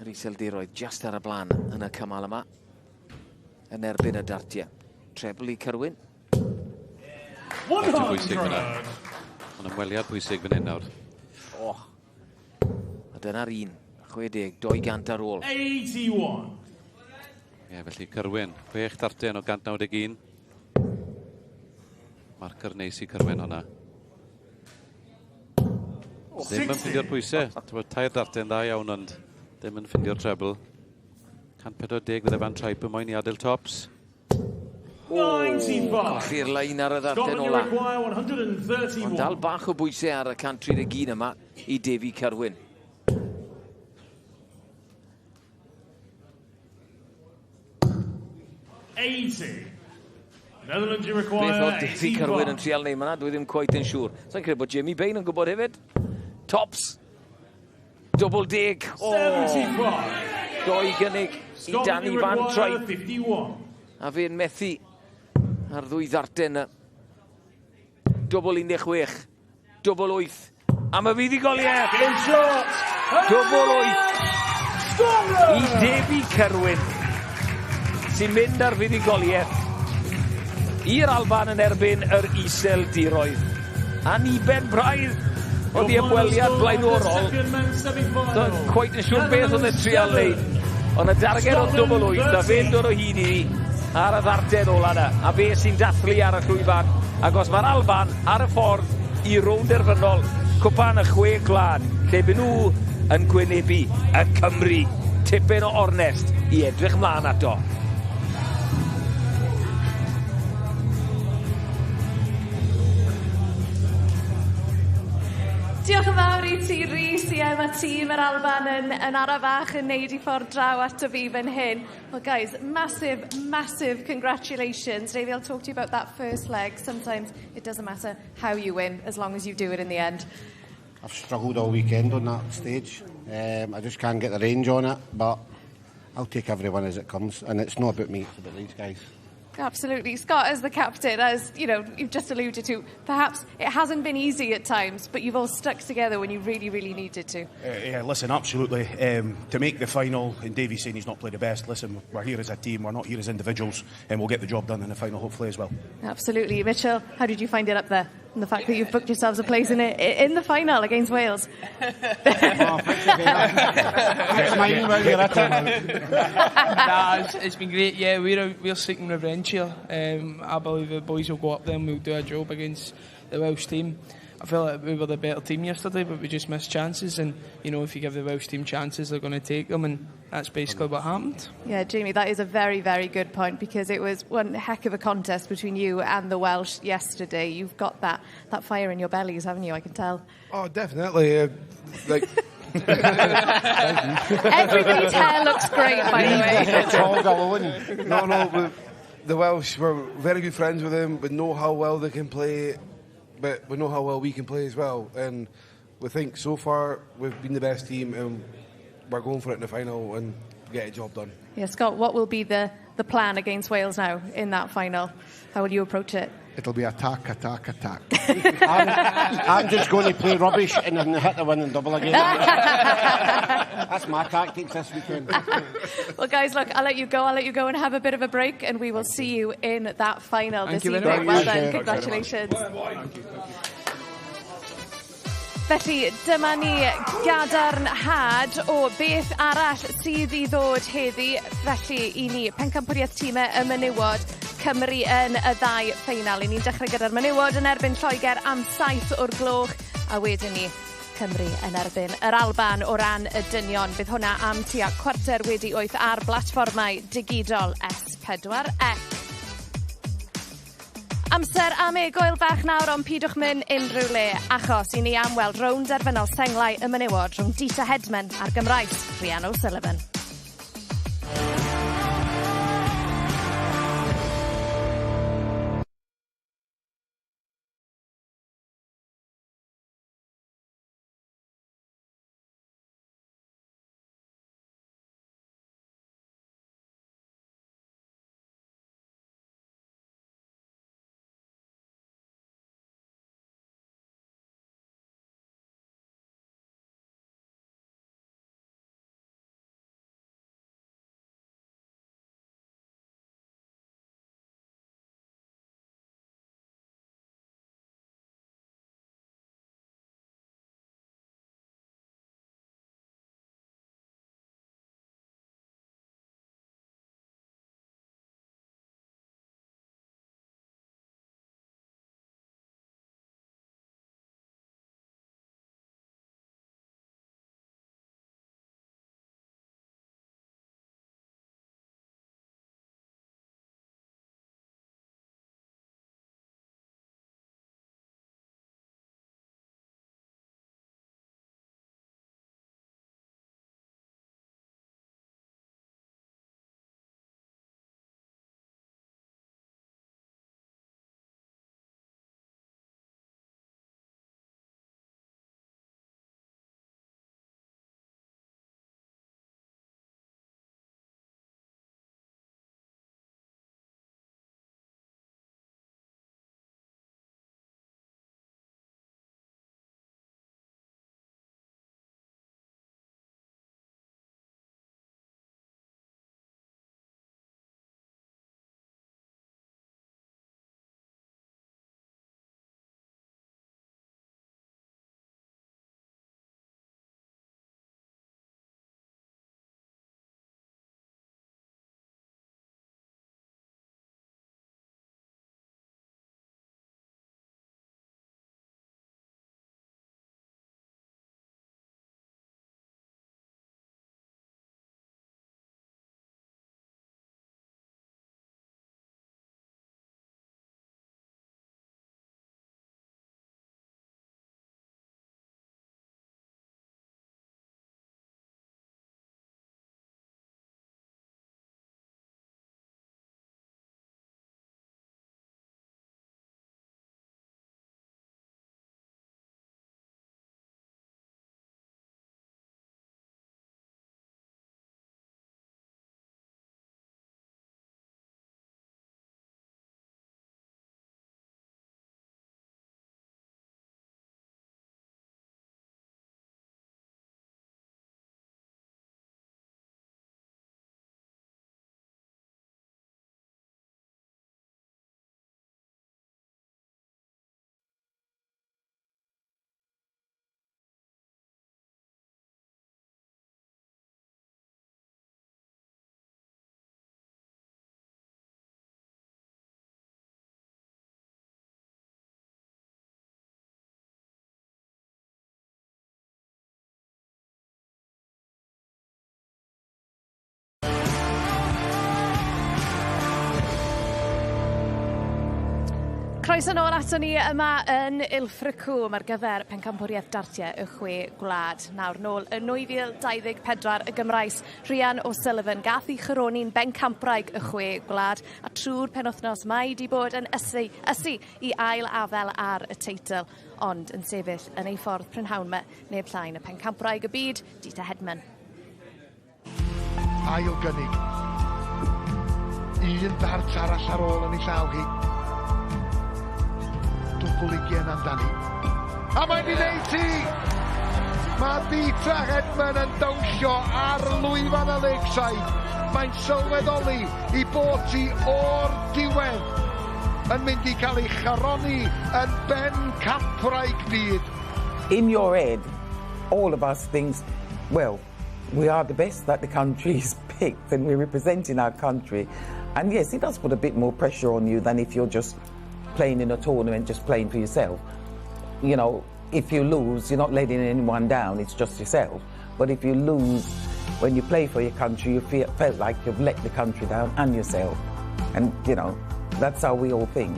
Yr Iseldiroedd just ar y blaen yn y cymal yma. Yn erbyn y dartiau. Treble i Carwyn. Dartiau pwysig fyna. 100. Ond ymweliad pwysig fan hyn nawr. Oh. A dyna'r un. 60, 200 ar ôl. 81. Ie, felly Carwyn, 6 darten o 191. Marker neis i Carwyn hwnna. Ddim yn ffindio'r pwysau. T'mod, tair darten dda iawn, ond ddim yn ffindio'r treble. 140 fydde Van Trijp yn moyn i adael tops. 95. Colli'r lein ar y ddarten Scotland, you ola. require Ond 131. dal bach o bwysau ar y 131 yma i Defi Carwyn. 80. Netherlands, you Beth require oedd Defi Carwyn yn 85. trial neud yna, dwi ddim quite yn siŵr. Sa'n credu bod Jamie Bain yn gwybod hefyd. Tops. Double deg. O, 75. doi gynnig i Scotland, Danny you Van require Trijp. 51. A fe'n methu ar ddwy ddarten. Double 16. Double 8. Am y fuddugoliaeth. Game shot. Double 8 i Scotland! Defi Carwyn sy'n mynd ar fuddugoliaeth i'r Alban yn erbyn yr Iseldiroedd. Aniben braidd oedd i ymweliad blaenorol. Doedd cweit yn siŵr beth oedd y trial wneud. Ond y darged oedd double 8 a fe'n dod o hyd i ar y ddarten ola yna. A fe sy'n dathlu ar y llwyfan. Ac os mae'r Alban ar y ffordd i rownd derfynol cwpan y Chwe Gwlad, lle byd nhw yn gwynebu y Cymru. Tipyn o ornest i edrych mlaen ato. Diolch yn fawr i ti, Rhys. Ie, mae tîm yr Alban yn araf fach yn neud i ffordd draw ato fi fan hyn. Well, guys, massive, massive congratulations. Davey, I'll talk to you about that first leg. Sometimes it doesn't matter how you win, as long as you do it in the end. I've struggled all weekend on that stage. I just can't get the range on it, but I'll take everyone as it comes. And it's not about me, it's about these guys. Absolutely. Scott, as the captain, as you know, you've just alluded to, perhaps it hasn't been easy at times, but you've all stuck together when you really, really needed to. Yeah, listen, absolutely. To make the final, and Davey's saying he's not played the best, listen, we're here as a team, we're not here as individuals, and we'll get the job done in the final, hopefully, as well. Absolutely. Mitchell, how did you find it up there? And the fact that you've booked yourselves a place in the final against Wales. Oh, smiling while you're at it. Nah, it's been great. Yeah, we're seeking revenge here. I believe the boys will go up there and we'll do a job against the Welsh team. I feel like we were the better team yesterday, but we just missed chances. And, you know, if you give the Welsh team chances, they're going to take them. And that's basically what happened. Yeah, Jamie, that is a very, very good point, because it was one heck of a contest between you and the Welsh yesterday. You've got that fire in your bellies, haven't you? I can tell. Oh, definitely. Everybody's hair looks great, by the way. It's all glowing. No, the Welsh, we're very good friends with them. We know how well they can play, but we know how well we can play as well. And we think so far we've been the best team, and we're going for it in the final and get a job done. Yeah, Scott, what will be the plan against Wales now in that final? How will you approach it? It'll be attack, attack, attack. I'm just going to play rubbish and then hit the winning double again. That's my tactics this weekend. Well, guys, look, I'll let you go. I'll let you go and have a bit of a break, and we will see you in that final Thank this you very evening. much. Well done. Thank you. Congratulations. Felly, dyma ni gadarnhad o beth arall sydd i ddod heddi. Felly, i ni, pencampwriaeth tîmau y menywod, Cymru yn y ddau ffeinal. I ni'n dechrau gyda'r menywod yn erbyn Lloegr am 7 o'r gloch, a wedyn ni Cymru yn erbyn yr Alban o ran y dynion. Bydd hwnna am tua 8:15 ar blatfformau digidol S4C. Amser am egwyl fach nawr, ond pidwch mynd unrhyw le, achos i ni am weld rownd derfynol senglau y menywod rhwng Dita Hedman a'r Gymraes Rhian O'Sullivan. Croeso nôl ato ni yma yn Ilfracombe ar gyfer pencampwriaeth dartiau y chwe gwlad. Nawr nôl yn 2024 y Gymraes Rhian O'Sullivan gath ei choroni'n bencampwraig y chwe gwlad a trwy'r penwthnos mae 'di bod yn ysu, ysu i ail afel ar y teitl ond yn sefyll yn ei ffordd prynhawn 'ma neb llai na pencampwraig y byd, Dita Hedman. Ail gynnig. Un dart arall ar ôl yn ei llaw hi. Dwbl ugian amdani. A mae'n 'di neud hi! Mae Dita Hedman yn dawnsio ar lwyfan y Lakeside. Mae'n sylweddoli i bod hi o'r diwedd yn mynd i cael ei choroni yn bencampwraig byd. In your head, all of us thinks, well, we are the best that the country's picked and we're representing our country. And yes, it does put a bit more pressure on you than if you're just playing in a tournament, just playing for yourself. You know, If you lose, you're not letting anyone down, it's just yourself. But if you lose when you play for your country, you felt like you've let the country down and yourself. And, that's how we all think.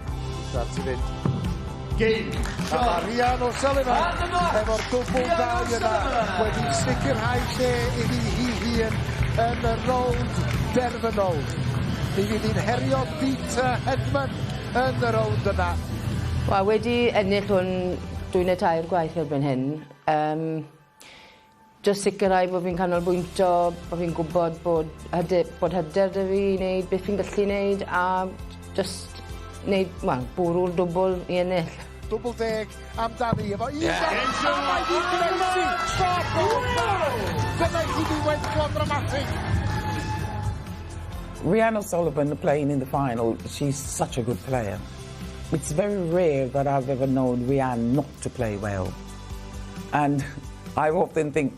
That's it. Game. A mae Rhian O'Sullivan efo'r dwbl dau yna wedi sicrhau lle iddi hi hun yn y rownd derfynol. Mi fydd hi'n herio Deta Hedman yn y rownd yna. Wel, wedi ennill hwn dwy neu tair gwaith erbyn hyn. Just sicrhau bod fi'n canolbwyntio, bod fi'n gwybod bod hyder 'da fi i wneud beth fi'n gallu wneud a just wneud, wel, bwrw'r dwbl i ennill. Dwbl 10 amdani efo un yeah. A mae hi'n gneud stop o. Dyna i ddiweddglo dramatig. Rhian O'Sullivan playing in the final, she's such a good player. It's very rare that I've ever known Rhian not to play well. And I often think,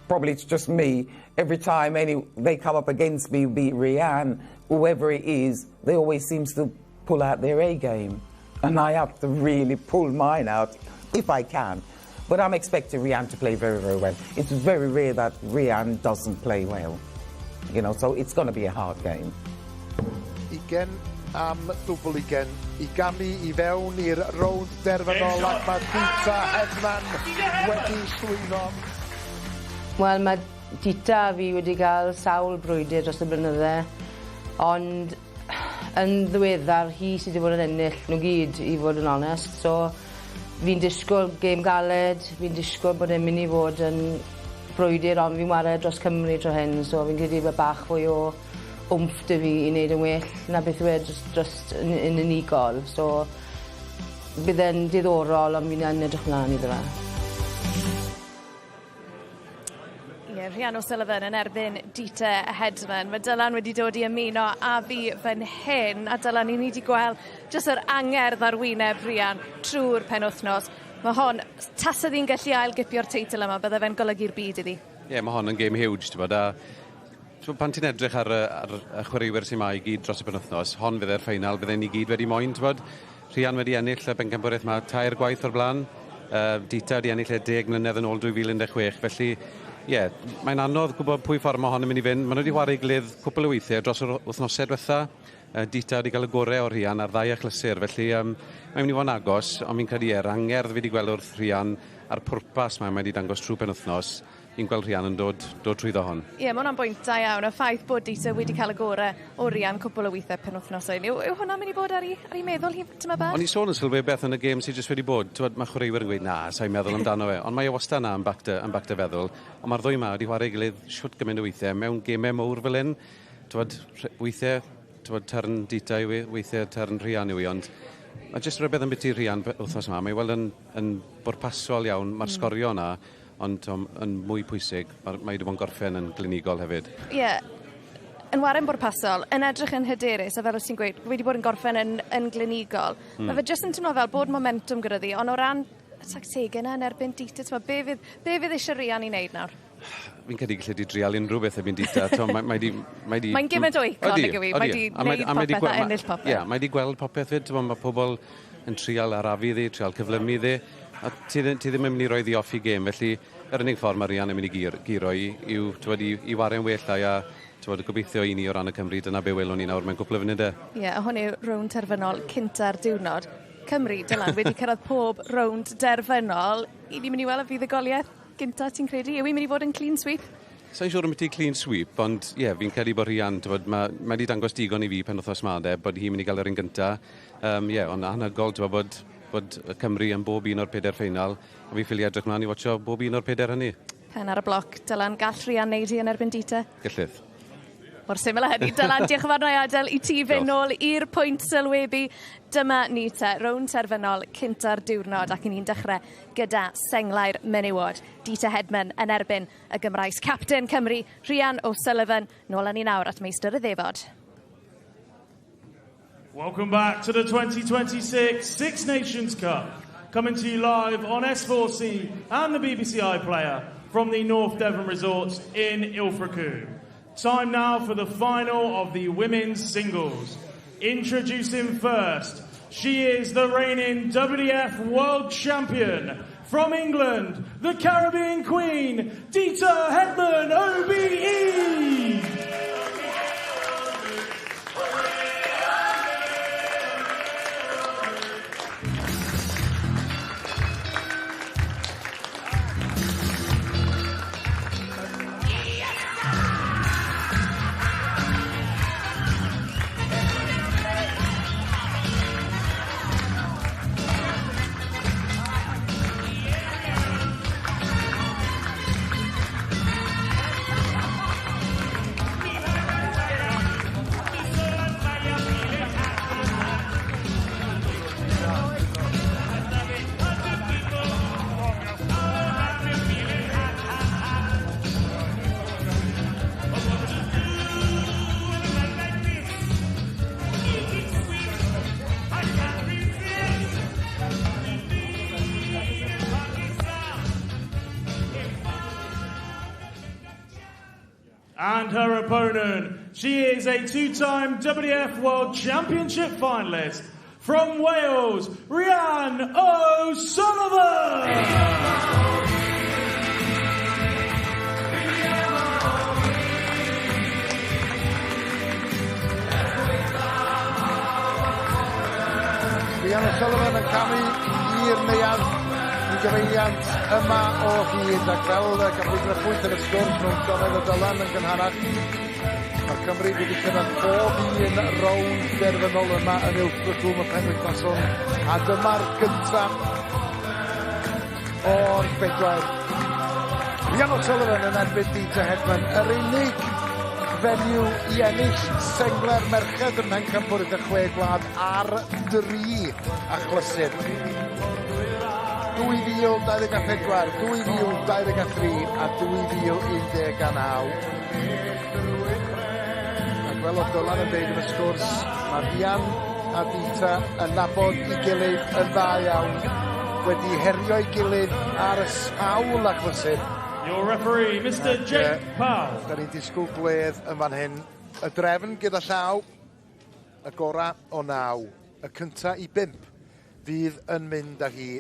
probably it's just me, every time they come up against me, be it Rhian, whoever it is, they always seems to pull out their A game. And I have to really pull mine out, if I can. But I'm expecting Rhian to play very, very well. It's very rare that Rhian doesn't play well. So it's going to be a hard game. 20 am dwbl 20 i gamu i fewn i'r rownd derfynol ac mae Deta Hedman wedi llwyddo. Wel, mae Deta a fi wedi cael sawl brwydr dros y blynydde, ond yn ddiweddar hi sydd wedi bod yn ennill nhw gyd, i fod yn onest. So fi'n disgwyl gêm galed, fi'n disgwyl bod e'n mynd i fod yn brwydr, ond fi'n ware dros Cymru tro hyn, so fi'n credu bod bach fwy o wmff 'da fi i wneud yn well na beth yw e just yn unigol. So bydd e'n diddorol, ond fi'n yn edrych mlaen iddo fe. Ie, yeah, Rhian O'Sullivan yn erbyn Deta Hedman. Mae Dylan wedi dod i ymuno â fi fan hyn, a Dylan, i ni wedi gweld jyst yr angerdd ar wyneb Rhian trwy'r penwythnos. Mae hon, tasa ddi'n gallu ail-gipio'r teitl yma, bydde fe'n golygu'r byd iddi. Ie, yeah, mae hon yn game huge, ti'n bod, a t'bo, pan ti'n edrych ar y chwaraewyr sy'n ma i gyd dros y penwythnos, hon fydde'r ffeinal, fydden ni gyd wedi moyn, ti'n bod. Rhian wedi ennill y bencampwriaeth yma tair gwaith o'r blaen. Dita wedi ennill e 10 mlynedd yn ôl 2016, felly ie, yeah, mae'n anodd gwybod pwy ffordd mae hon yn mynd i fynd. Maen nhw wedi chwarae gilydd cwpl o weithiau dros yr wythnosau diwetha. Dita wedi cael y gorau o'r Rhian ar ddau achlysur, felly mae'n mynd i fod yn agos, ond fi'n credu yr angerdd fi wedi gweld wrth Rhian a'r pwrpas mae wedi dangos trwy penwythnos, fi'n gweld Rhian yn dod trwyddo hon. Ie, yeah, mae hwnna'n bwynt da iawn. Y ffaith bod Dita wedi cael y gorau o Rhian cwpl o weithiau penwythnos hyn. Yw hwnna'n mynd i bod ar ei meddwl hi tyma bach? O'n i sôn yn sylwebaeth yn y gêm sydd jyst wedi bod. T'wod, mae chwaraewyr yn gweud, "Na, sa'n meddwl amdano fe." Ond mae e wastad na yn bac dy feddwl. Ond mae'r ddwy ma wedi chwarae gilydd siwt gymaint o weithiau mewn gemau mowr fel hyn. T'wod, weithiau, t'wod, turn Dita yw i, weithiau turn Rhian yw i, ond mae jyst rhywbeth yn biti Rhian wythnos yma. Mae weld yn bwrpasol iawn, mae'r sgorio yna, ond yn mwy pwysig, mae wedi bod yn gorffen yn glinigol hefyd. Ie, yeah, yn ware'n bwrpasol, yn edrych yn hyderus, a fel oes ti'n gweud, wedi bod yn gorffen yn glinigol. Mae fe jyst yn teimlo fel bod momentum gyda ddi, ond o ran y tactegau yna yn erbyn Dita, ti'n be fydd eisiau Rhian i wneud nawr? Fi'n credu gallu di drial unrhyw beth erbyn Dita. Mae di Mae'n gymaint o icon, nag yw hi? Mae di wneud popeth a ennill popeth. Ie, mae di gweld popeth fyd. Mae pobl yn trial arafu iddi, trial cyflymu iddi. A ti ddim yn mynd i roi ddi off i gêm, felly yr unig ffordd mae Rhian yn mynd i guro i yw t'wod, i ware'n well a t'wod, gobeithio i ni o ran y Cymru, dyna be welwn ni nawr mewn cwpl o funudau. Ie, yeah, a hwn yw rownd terfynol cynta'r diwrnod. Cymru, Dylan, wedi cyrraedd pob rownd derfynol. I ni'n mynd i weld y fuddugoliaeth gynta, ti'n credu? Yw i'n mynd i fod yn clean sweep? Sa'n siŵr am beth clean sweep, ond ie, yeah, fi'n credu bod Rhian, t'wod, mae wedi dangos digon i fi pen wythnos ma, de, bod hi'n mynd i gael yr un gynta. Ie, yeah, ond anhygoel, t'wod, bod y Cymru yn bob un o'r pedair ffeinal, a fi'n ffili edrych mlaen i watcho bob un o'r pedair hynny. Pen ar y bloc, Dylan, gall Rhian neud hi yn erbyn Dita? Gellith. Mor syml â hynny. Dylan, diolch yn fawr na i adael i ti fynd nôl i'r pwynt sylwebu. Dyma ni te, rownd terfynol cynta'r diwrnod ac i ni'n dechrau gyda senglau'r menywod. Dita Hedman yn erbyn y Gymraes. Captain Cymru, Rhian O'Sullivan. Nôl â ni nawr at meistr y ddefod. Welcome back to the 2026 Six Nations Cup. Coming to you live on S4C and the BBC iPlayer from the North Devon Resorts in Ilfracombe. Time now for the final of the women's singles. Introducing first, She is the reigning WDF World Champion from England, the Caribbean Queen, Deta Hedman, OBE. And her opponent, she is a two-time WDF World Championship finalist from Wales, Rhian O'Sullivan. Rhian O'Sullivan yn camu i'r neuadd i gyfeiliant yma o hyd, ac fel gafwyd grybwyll yn y sgwrs rhwng Sioned a Dylan yn gynharach, mae Cymru wedi cyrraedd pob un rownd derfynol yma yn Ilfracombe y penwythnos hwn, a dyma'r gyntaf o'r bedwar. Rhian O'Sullivan yn erbyn Deta Hedman, yr unig fenyw i ennill sengle'r merched ym Mhencampwriaeth y Chwe Gwlad ar dri achlysur. 2024, 2023 a 2019. Ac fel oedd Dylan yn deud yn y sgwrs, mae Rhian a Deta yn nabod ei gilydd yn dda iawn, wedi herio'i gilydd ar y sawl achlysur. Your referee, Mr. Jake Powell. Da ni'n disgwyl gwledd yn fan hyn. Y drefn gyda llaw, y gora o 9, y cynta i 5 fydd yn mynd â hi.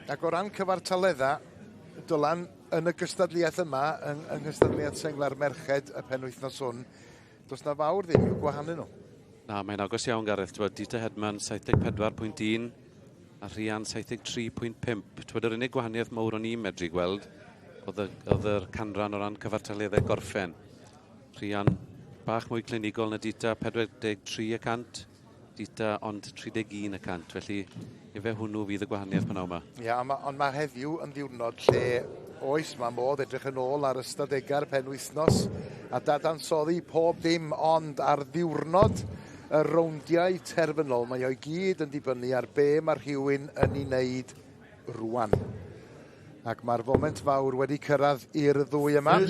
Ac o ran cyfartaledda, Dylan, yn y gystadleuaeth yma, yng nghystadleuaeth sengla'r merched y penwythnos hwn, does na fawr ddim i'w gwahanu nhw. Na, mae'n agos iawn, Gareth. Deta Hedman 74.1 a Rhian 73.5. Twyd, yr unig gwahaniaeth mawr o'n i'n medru gweld oedd yr canran o ran cyfartaleddau gorffen. Rhian bach mwy clinigol na Deta, 43%, Deta ond 31%. Felly, efe hwnnw fydd y gwahaniaeth pan yma. Ia, ond mae heddiw yn ddiwrnod lle oes mae modd edrych yn ôl ar ystadegau'r penwythnos a dadansoddi pob dim, ond ar ddiwrnod y rowndiau terfynol, mae o'i gyd yn dibynnu ar be mae rhywun yn ei wneud rwan. Ac mae'r foment fawr wedi cyrraedd i'r ddwy yma. Mi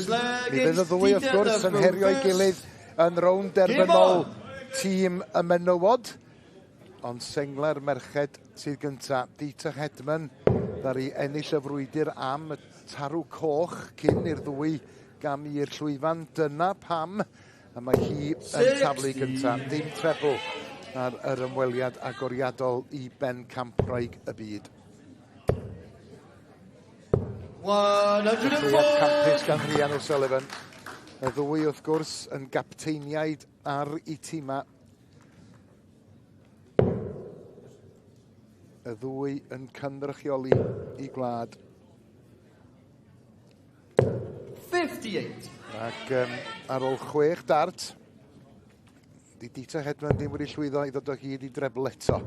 fydd y ddwy wrth gwrs yn herio'i gilydd yn rownd derfynol tîm y menywod. Ond sengle'r merched sydd gynta. Deta Hedman ddaru ennill y frwydr am y tarw coch cyn i'r ddwy gamu i'r llwyfan. Dyna pam a mae hi yn taflu gynta. Dim trebl ar yr ymweliad agoriadol i bencampwraig y byd. 104. Campus gan Rhian O'Sullivan. Y ddwy wrth gwrs yn gapteiniaid ar eu tîma. Y ddwy yn cynrychioli i gwlad. 58. Ac ar ôl 6 dart, di Deta Hedman ddim wedi llwyddo i ddod o hyd i drebl eto.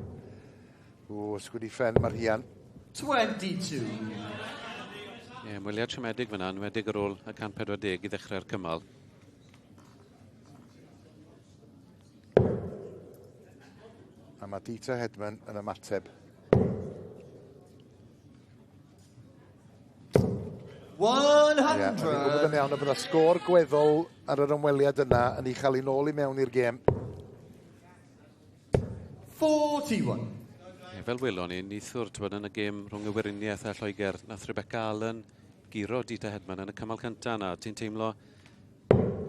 O, ysgwyd i ffen mae'r Rhian. 22. Ie, ymweliad siomedig fyna, enwedig ar ôl y 140 i ddechrau'r cymal. A mae Deta Hedman yn ymateb. 100. Ie, dwi'n gwybod yn iawn y bydda sgôr gweddol ar yr ymweliad yna yn ei chael ei nôl i mewn i'r gêm. 41. Ie, fel welon ni, neithiwr, t'wod, yn y gêm rhwng y Weriniaeth a Lloegr, nath Rebecca Allen guro Deta Hedman yn y cymal cyntaf yna. Ti'n teimlo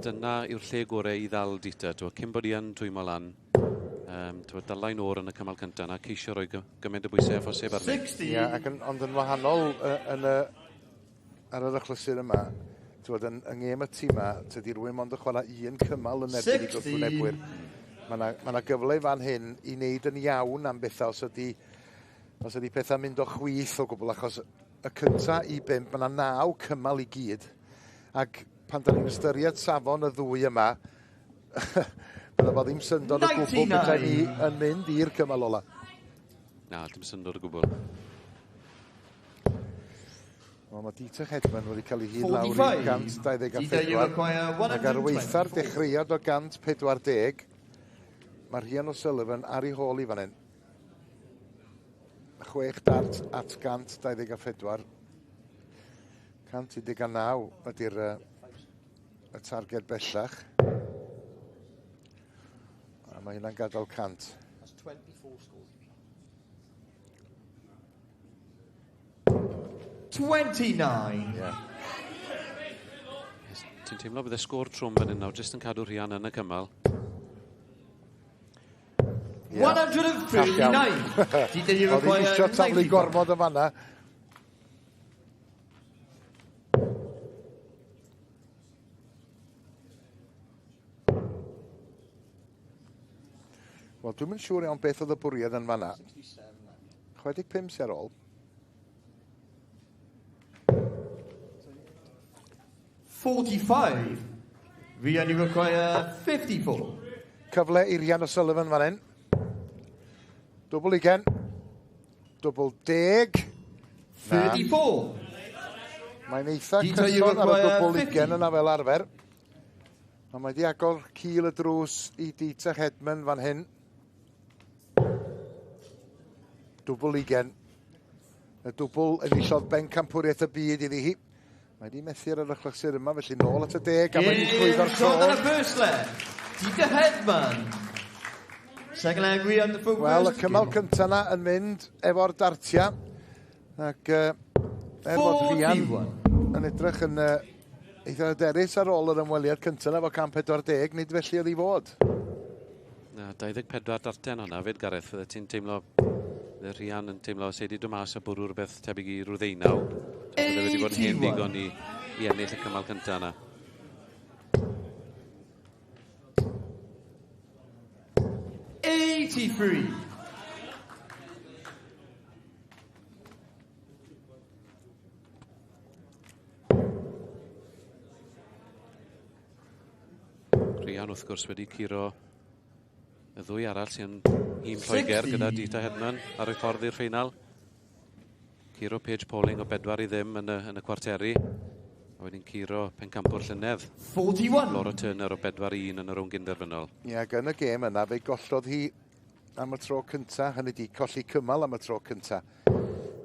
Dyna yw'r lle gorau i ddal Dita, t'wo, cyn bod hi yn twymo lan. T'wo, dalain o'r yn y cymal cyntaf yna, ceisio rhoi gymaint o bwysau â phosib arni. Ie, yeah, ac yn, ond yn wahanol yn y, ar yr achlysur yma, t'wod, yng ngêm y tîma, tydi rhywun mond yn chwarae un cymal yn erbyn i gwrthwynebwyr. Mae yna ma gyfle fan hyn i wneud yn iawn am bethau os ydy pethau'n mynd o chwith o gwbl, achos y cynta i 5, mae yna 9 cymal i gyd. Ac pan da ni'n ystyried safon y ddwy yma, bydde fo ddim syndod o gwbl petai ni yn mynd i'r cymal ola. Na, dim syndod o gwbl. Wel, mae Dita Hedman wedi cael ei hun lawr i 124. Ac ar waetha'r dechreuad o 140, mae Rhian O'Sullivan ar ei hôl i fan hyn. 6 dart at 124. 119 ydy'r y targed bellach. A mae hynna'n gadael 100. That's 24 scores. 29. Yeah. Ti'n teimlo bydd y sgôr trwm fan hyn nawr, jyst yn cadw Rhian yn y cymal. Yeah. 139. Dita, you Oedd hi'n require isio taflu 95. gormod yn fanna. Wel, dwi'm yn siŵr iawn beth oedd y bwriad yn fanna. 65 sy ar ôl. 45. Rhian, you require 54. Cyfle i Rhian O'Sullivan fan hyn. Dwbl 20. Dwbl 10. Na. 34. Mae'n eitha Dita, you cyson ar y require dwbl 50. 20 yna fel arfer. Ond mae di agor cil y drws i Dita Hedman fan hyn. Dwbl 20. Y dwbl enillodd bencampwriaeth y byd iddi hi. Mae di methu ar yr achlysur yma, felly nôl at y 10 a mae di llwyddo'r tro. Shot on the first leg. Dita Hedman. Second leg, Rhian the first. Wel, y cymal cyntaf na yn mynd efo'r dartia. Ac er bod Rhian 41. yn edrych yn eitha hyderus ar ôl yr ymweliad cyntaf na efo 140, nid felly oedd i fod. Na, 24 darten hwnna fyd, Gareth. Fydde ti'n teimlo, fydde Rhian yn teimlo se di dod mas a bwrw rhywbeth tebyg i rhyw ddeunaw. Bydde wedi bod yn hen 81. ddigon i ennill y cymal cyntaf yna. 83. Rhian wrth gwrs wedi curo y ddwy arall sy'n nhîm Lloegr gyda Dita Hedman ar ei ffordd i'r ffeinal. Curo Paige Pauling o 4-0 yn y cwarteri. A wedyn curo pencampwr llynedd. 41. Laura Turner o 4-1 yn y rownd gynderfynol. Ie, ac yn y gêm yna, fe gollodd hi am y tro cynta, hynny di colli cymal am y tro cynta.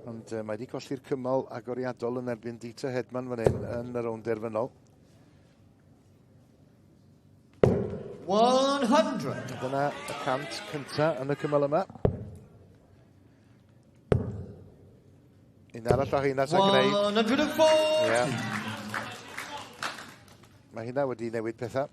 Ond mae wedi colli'r cymal agoriadol yn erbyn Dita Hedman fan hyn yn y rownd derfynol. 100. Dyna y 100 cynta yn y cymal yma. Un arall o heina sy'n gwneud. 140. Ie. Mae hynna wedi newid pethau.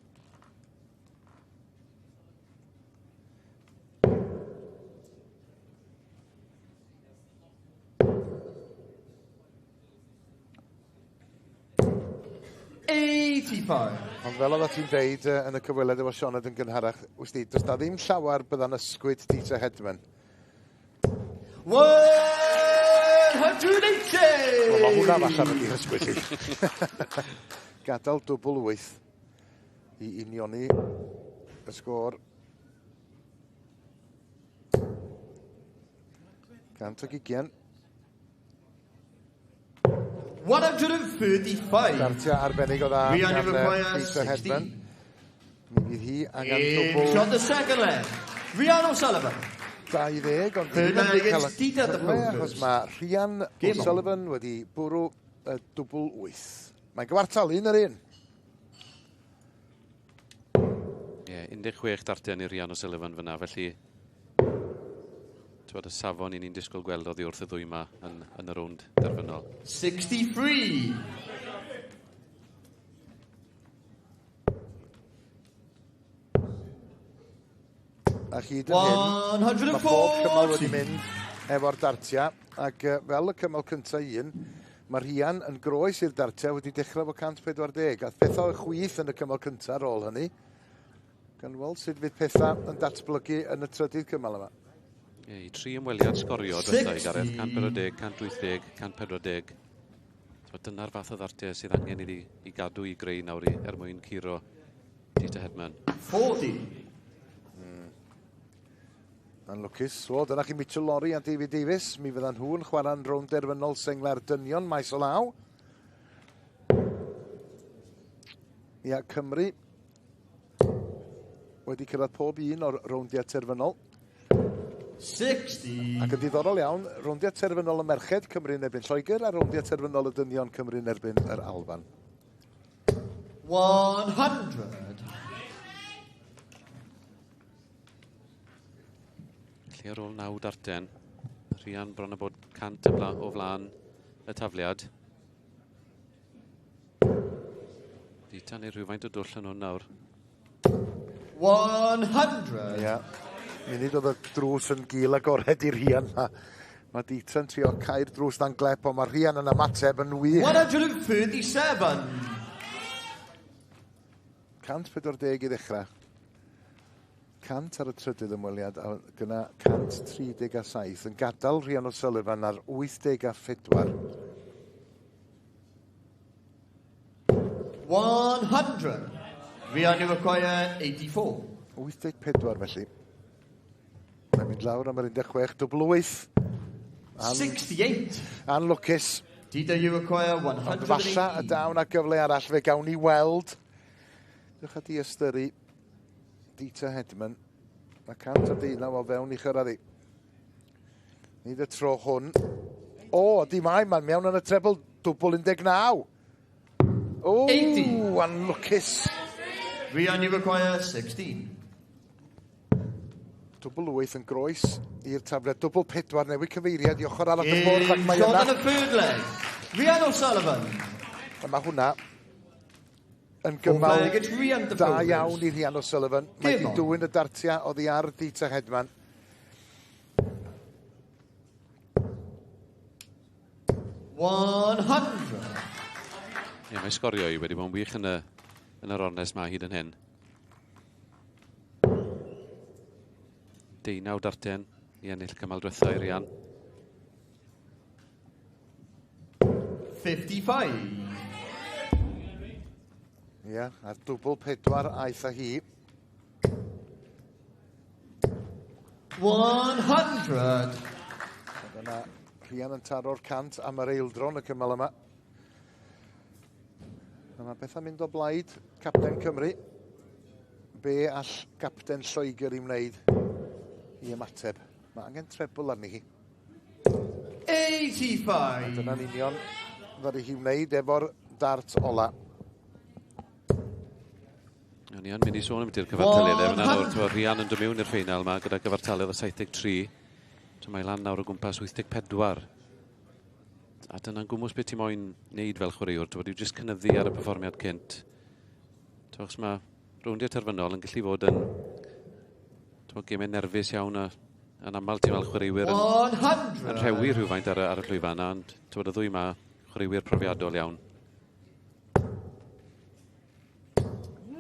85. Ond fel oeddet ti'n deud yn y cyfweliad efo Sioned yn gynharach, wsti, does na ddim llawer bydda'n ysgwyd Dita Hedman. 180! Wel, mae hwnna falle mynd i hysgwyd hi. Gadael dwbl 8 i unioni y sgôr. 120. 135. Dartia arbennig o dda Rhian, you gan require Dita 60. Hedman. Mi fydd hi angen In dwbl shot the second leg. Rhian O'Sullivan. 20, ond Third ddim yn leg cael y against Dita the cyfle, achos first. mae Rhian Game on. O'Sullivan wedi bwrw y dwbl 8. Mae'n gyfartal, 1-1. Ie, yeah, 16 darten i Rhian O'Sullivan fyna, felly t'wod, y safon i ni'n disgwyl gweld oddi wrth y ddwy yma yn y rownd derfynol. 63. A hyd yn hyn, mae pob cymal wedi mynd efo'r dartiau. Ac fel y cymal cyntaf un, mae Rhian yn groes i'r dartiau wedi dechrau efo 140. Ath pethau o'i chwith yn y cymal cyntaf ar ôl hynny. Gan weld sut fydd pethau yn datblygu yn y trydydd cymal yma. Ie, i tri ymweliad sgorio diwetha i Gareth, 140, 180, 140. So dyna'r fath o ddartiau sydd angen iddi i gadw i greu nawr i, er mwyn curo Dieter Hedman. 40. Anlwcus. Wel, dyna chi Mitchell Lorry a David Davies. Mi fyddan nhw'n chwarae'n rownd derfynol sengla'r dynion maes o law. Ia, Cymru wedi cyrraedd pob un o'r rowndiau terfynol. 60. Ac yn ddiddorol iawn, rowndiau terfynol y merched Cymru yn erbyn Lloegr a rowndiau terfynol y dynion Cymru yn erbyn yr Alban. 100. Felly ar ôl naw darten, Rhian bron a bod 100 o flaen y tafliad. Dita neu rhywfaint o dwll yn hwn nawr. 100. Ia. Yeah. Munud oedd y drws yn gil agored i Rhian. Mae Dita yn trio cau'r drws na'n glep, ond mae Rhian yn ymateb yn wych. 137. 140 i ddechrau. 100 ar y trydydd ymweliad a gyna 137 yn gadael Rhian O'Sullivan ar 84. 100. Rhian, you require 84. 84 felly. Mae'n mynd lawr am yr 16, dwbl 8. 68. Anlwcus. Dita, you require 180. Ond falla y daw na gyfle arall fe gawn ni weld. Dewch a di ystyru Dita Hedman. Mae 119 o fewn i chyrraedd hi. Nid y tro hwn. O, di mai, mae'n mewn yn y trebl dwbl 19. O, anlwcus. Rhian, you require 16. Dwbl 8 yn groes i'r tafliad. Dwbl 4 newid cyfeiriad i ochr arall y bwrdd ac mae yna. Shot on the third leg. Rhian O'Sullivan. A mae hwnna yn gymal da iawn i Rhian O'Sullivan. Mae wedi dwyn y dartiau oddi ar Dieter Hedman. One Ie, mae sgorio i wedi bod yn wych yn, y, yn yr ornest ma hyd yn hyn. Deunaw darten i ennill cymal diwetha i Rian. 55. Ie, yeah, a'r dwbl pedwar aeth â hi. 100. Dyna Rhian yn taro'r cant am yr eildro yn y cymal yma. A mae bethau'n mynd o blaid capten Cymru. Be all gapten Lloegr i wneud i ymateb? Mae angen trebl arni hi. 85. A dyna'n union ddaru hi wneud efo'r dart ola. O'n i yn mynd i sôn am ydy'r cyfartaledd efo nawr. T'mo, Rhian yn dod mewn i'r ffeinal yma gyda gyfartaledd o 73. So mae lan nawr o gwmpas 84. A dyna'n gwmws beth ti moyn wneud fel chwaraewr. Ti'n bod, jyst cynyddu ar y perfformiad cynt. Ti'n achos mae rowndiau terfynol yn gallu fod yn ti'n gemau nerfus iawn a yn aml ti'n fel chwaraewyr yn, yn rhewi rhywfaint ar, ar y llwyfan ond ti'n bod y ddwy yma chwaraewyr profiadol iawn.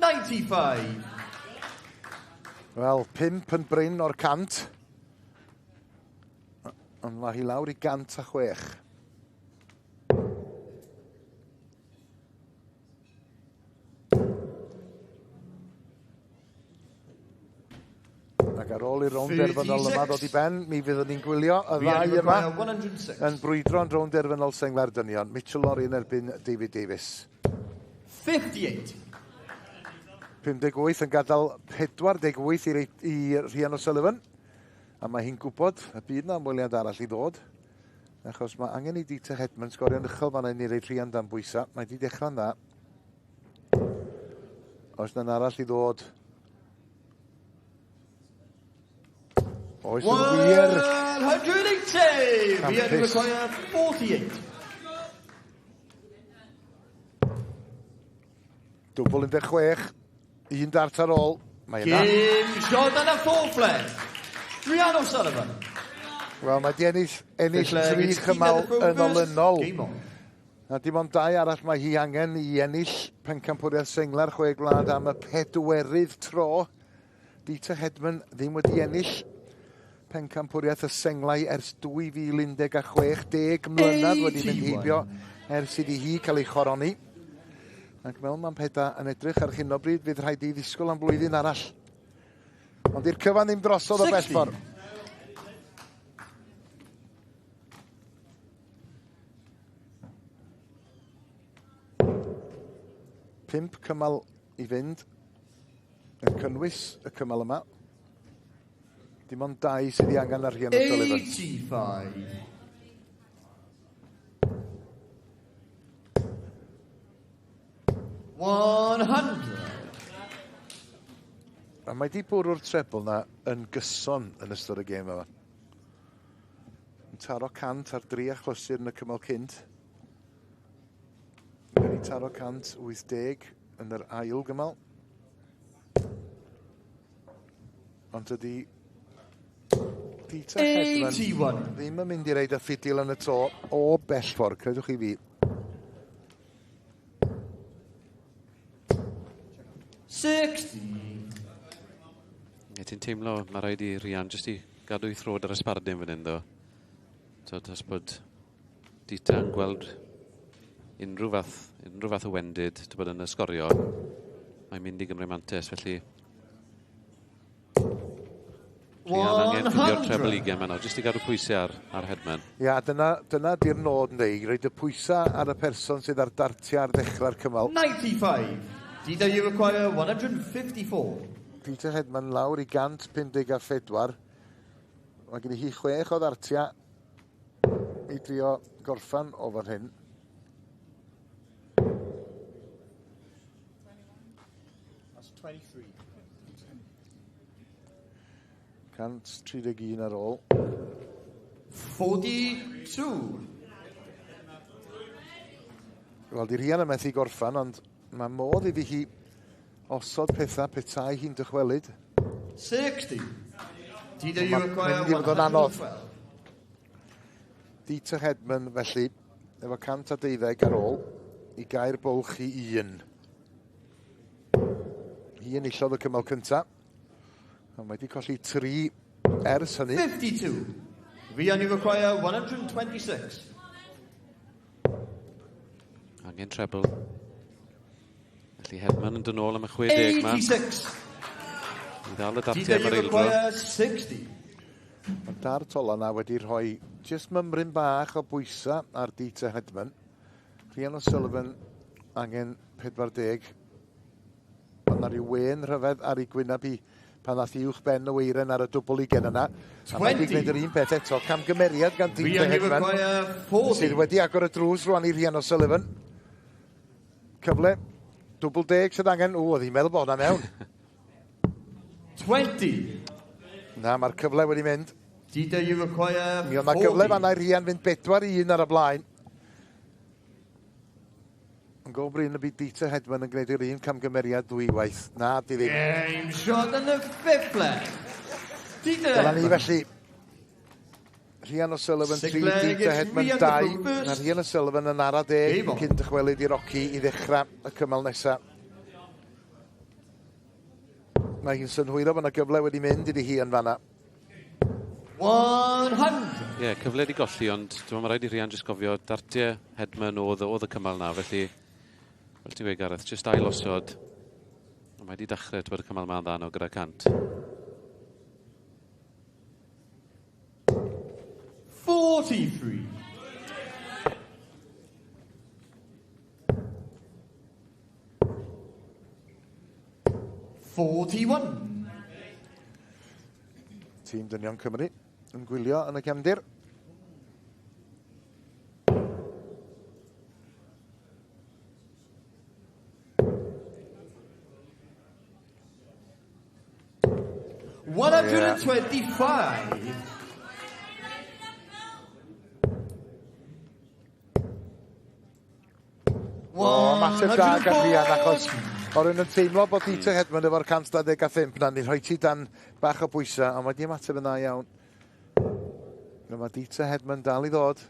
95. Wel, 5 yn brin o'r cant. Ond mae hi lawr i 106. Ac ar ôl i'r rownd derfynol yma ddod i ben, mi fyddwn ni'n gwylio y ddau yma yn brwydro yn rownd derfynol sengla'r dynion. Mitchell Lorry yn erbyn David Davies. 58. 58 yn gadael 48 i, i Rhian O'Sullivan. A mae hi'n gwybod y bydd na ymweliad arall i ddod. Achos mae angen i Dieter Hedman sgorio'n uchel fan hyn i reid Rhian dan bwysau. Mae di dechrau'n dda. Oes na'n arall i ddod? Oes yn wir. 180! Rhian require 48. Dwbl 16. Un dart ar ôl. Mae yna. Game shot and a fourth leg. Rhian O'Sullivan. Wel, mae di ennill, ennill tri chymal yn olynol. A dim ond dau arall mae hi angen i ennill pencampwriaeth sengla'r chwe gwlad am y pedwerydd tro. Dieter Hedman ddim wedi ennill pencampwriaeth y senglau ers 2016, 10 mlynedd wedi mynd heibio ers iddi hi cael ei choroni. Ac fel mae'n peda yn edrych ar hyn o bryd, fydd rhaid i ddisgwyl am blwyddyn arall. Ond i'r cyfan ddim drosodd o bell ffordd. Pump cymal i fynd yn cynnwys y cymal yma. Dim ond dau sydd ei angen ar Rhian O'Sullivan. 85. 100. A mae di bwrw'r treble na yn gyson yn ystod y gêm yma. Yn taro 100 ar dri achlysur yn y cymal cynt. Wedi taro 180 yn yr ail gymal. Ond dydy Peter Hedman ddim yn mynd i reid y ffidil yn y to o bell ffordd, credwch chi fi. 60. Ie, ti'n teimlo, mae rhaid i Rhian jyst i gadw ei throd ar y sbardun fan hyn, ddo. So, os bod Dita yn gweld unrhyw fath o wendid, ti'n bod yn y sgorio, mae'n mynd i gymryd mantais, felly Rhian angen ffindio'r treble ugain yma nawr, jyst i gadw pwysau ar Hedman. Ia, dyna di'r nod ynddi, i roid y pwysau ar y person sydd ar dartiau ar ddechrau'r cymal. 95. Dita, you require 154. Peter Hedman lawr i 154. Mae gen i hi chwech o ddartiau i drio gorffan o fan hyn. That's 23. 131 ar ôl. 42. Wel, di Rhian yn methu gorffan, ond mae modd iddi hi osod pethau petai hi'n dychwelyd. 60. Dita, you require Mae'n mynd i fod yn anodd. 112. Dieter Hedman, felly, efo 112 ar ôl, i gau'r bwlch i un. Hi enillodd y cymal cyntaf. Ond mae wedi colli tri ers hynny. 52. Rhian, you require 126. Angen treble. Felly Hedman yn dod nôl am y 60 ma. 86. I ddal y Dita, dartiau am you yr eildro. require 60. Mae'r dart ola na wedi rhoi jyst mymryn bach o bwysa ar Dieter Hedman. Rhian O'Sullivan angen 40. Ond na rhyw wen rhyfedd ar ei gwyneb hi pan ddath hi uwch ben y weiren ar y dwbl ugen yna. A mae wedi 20. gwneud yr un peth eto. Camgymeriad gan Dieter Rhian, you Hedman. require 40. Sydd wedi agor y drws rwan i Rhian O'Sullivan. Cyfle, dwbl deg sydd angen. O, oedd hi'n meddwl bod hwnna mewn. 20. Na, mae'r cyfle wedi mynd. Dita, you require Mi oedd 'na gyfle 40. fan'na i Rhian fynd 4-1 ar y blaen. Yn go brin y byd Dieter Hedman yn gwneud yr un camgymeriad ddwywaith. Na, di ddim. Game shot and the fifth leg. Dieter Dyna ni Hedman. felly. Rhian O'Sullivan Six 3, leg, Dieter it's Hedman Rhian 2. the first. Na Rhian O'Sullivan yn ara deg Game on. cyn dychwelyd i'r oci i ddechrau y cymal nesaf. Mae hi'n synhwyro bod yna gyfle wedi mynd iddi hi yn fanna. 100. Ie, yeah, cyfle wedi golli, ond dwi'n meddwl mae rhaid i Rhian jyst gofio dartiau Hedman oedd y cymal na, felly, fel ti'n gweud Gareth, jyst ail osod. Ond mae wedi dechrau ti'n bod y cymal ma'n dda nhw gyda 100. 43. 41. Tîm Dynion Cymru yn gwylio yn y cefndir. 125. O, ymateb da gan Rhian achos O rhywun yn teimlo bod Dieter Hedman efo'r 125 na, ni'n rhoi ti dan bach o bwysau, ond mae di ymateb yn dda iawn. Na, mae Dieter Hedman dal i ddod.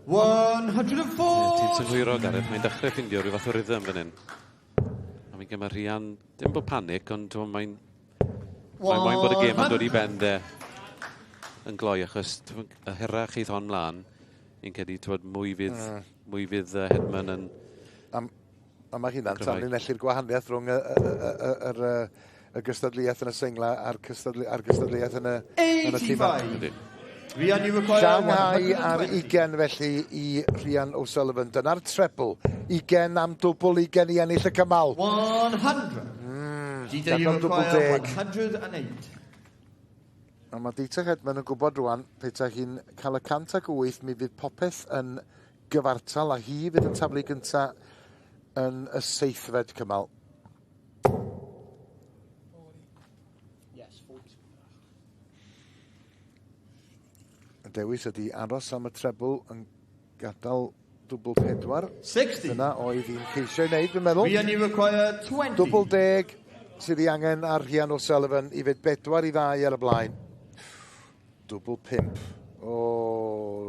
104. Ti'n synhwyro, Gareth, mae'n dechrau ffindio rhyw fath o rhythm fan hyn. A fi'n gymryd Rhian, dim bod panic, ond mae'n mae moyn bod y gêm yn dod i ben de yn gloi, achos y hirach eith hon mlaen, fi'n credu, t'wod, mwy fydd, mwy fydd Hedman yn A mae hynna'n tanlinellu'r gwahaniaeth rhwng y gystadleuaeth yn y sengla a'r gystadleuaeth yn y tîm. Rhian, you require Shanghai ar 20 felly i Rhian O'Sullivan. Dyna'r treble. 20 am dwbl, 20 i ennill y cymal. 100. Dieter, you require 108. A mae Dieter Hedman yn gwybod rwan, petai hi'n cael y 108, mi fydd popeth yn gyfartal a hi fydd yn taflu gynta yn y seithfed cymal. Yes, 42. Y dewis ydy aros am y treble yn gadael dwbl 4. 60. Dyna oedd hi'n ceisio i wneud, dwi'n meddwl. Rhian, you require 20. Dwbl 10 sydd ei angen ar Rhian O'Sullivan i fynd 4-2 ar y blaen. Dwbl 5. O,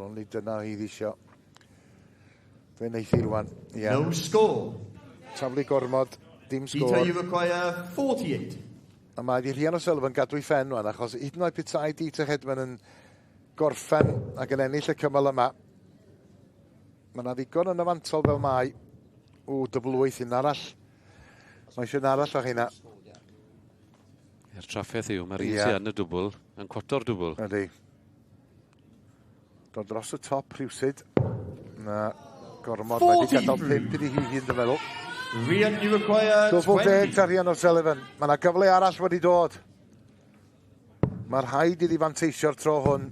ond nid dyna hi ddisio. Fe wneith hi rwan. Yeah. No score. Taflu gormod, dim sgôr. Dieter, you require 48. A mae di Rhian O'Sullivan gadw ei phen rwan, achos hyd yn oed petai Dieter Hedman yn gorffen ac yn ennill y cymal yma, mae yna ddigon yn y fantol fel mae. O, dwbl 8 un arall. Mae eisiau un arall o hynna. I'r trafferth yw, mae'r un sy'n yn y dwbl, yn cwoto'r dwbl. Ydy. Dod dros y top rhywsyd. Na, gormod. Mae wedi gadael 5 iddi hi hun, dwi'n meddwl. Rhian, you require 20. Dwbl 10 ar Rhian O'Sullivan. Mae yna gyfle arall wedi dod. Mae'r rhaid iddi fanteisio'r tro hwn.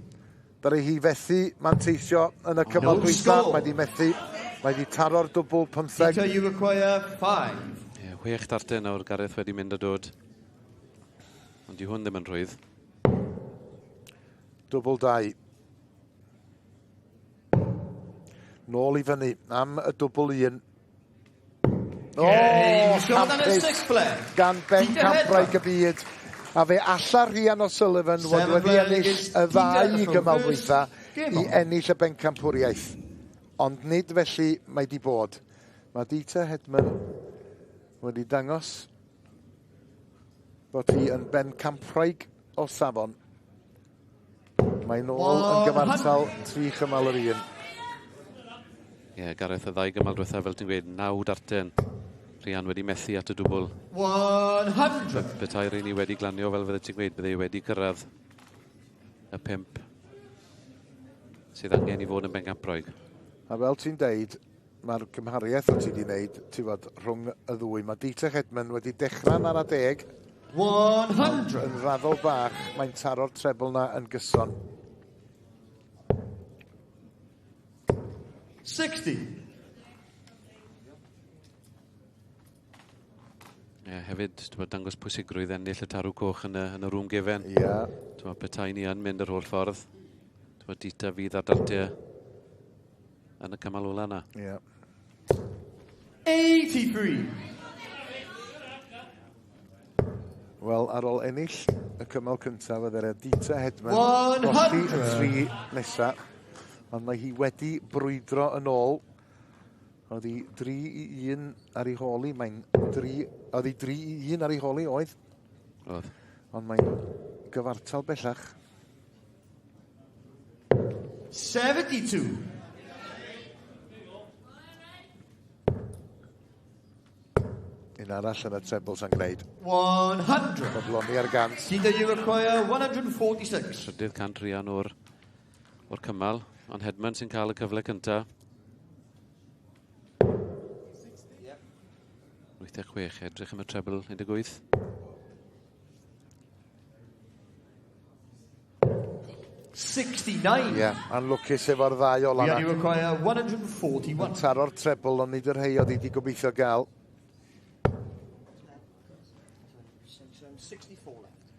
Ddaru hi fethu manteisio yn y cymal dwytha. Mae di methu. Mae di taro'r dwbl 15. Dieter, you require 5. Yeah, 6 darten nawr, Gareth wedi mynd a dod. Ond di hwn ddim yn rhwydd. Dwbl 2. Nôl i fyny am y dwbl 1. O, campus gan Ben Campbraig y byd. A fe alla Rhian O'Sullivan fod wedi ennill y ddau gymal dwytha i ennill y bencampwriaeth. Ond nid felly mae di bod. Mae Dieter Hedman wedi dangos bod hi yn bencampwraig o safon. Mae'n ôl yn gyfartal 3 chymal yr un. Ie, yeah, Gareth, y ddau gymal diwetha, fel ti'n gweud, 9 darten. Rhian wedi methu at y dwbl. 100. Petai rheini wedi glanio, fel fydde ti'n gweud, bydde wedi cyrraedd y 5 sydd angen i fod yn bencampwraig. A fel ti'n deud, mae'r cymhariaeth o ti wedi wneud, ti'n fod, rhwng y ddwy. Mae Dieter Hedman wedi dechrau'n ara 10. 100. Yn raddol bach, mae'n taro'r treble na yn gyson. 60. Yeah, hefyd, ti'n dangos pwysigrwydd ennill y tarw coch yn y rŵm gefen. Ie. Yeah. Ti'n petai ni yn mynd yr holl ffordd. Ti'n Dieter fydd ar dartiau yn y cymal ola yna. Ie. Yeah. 83. Wel, ar ôl ennill y cymal cyntaf, oedd yr Dieter Hedman golli y 3 nesaf. Ond mae hi wedi brwydro yn ôl. Oedd hi 3-1 ar ei hôl hi. Mae'n 3... Oedd hi 3-1 ar ei hôl hi, oedd? Oedd. Ond mae'n gyfartal bellach. 72. Un arall yn y treble sa'n gwneud. 100. Bodloni ar 100. Dieter, you require 146. Trydydd cant Rhian o'r cymal. Ond Hedman sy'n cael y cyfle cyntaf. 86, edrych am y treble 18. 69. Ie, yeah, anlwcus efo'r ddau ola yna. You require 141. Yn taro'r treble, ond nid yr rhai oedd hi wedi gobeithio gael. 64 left.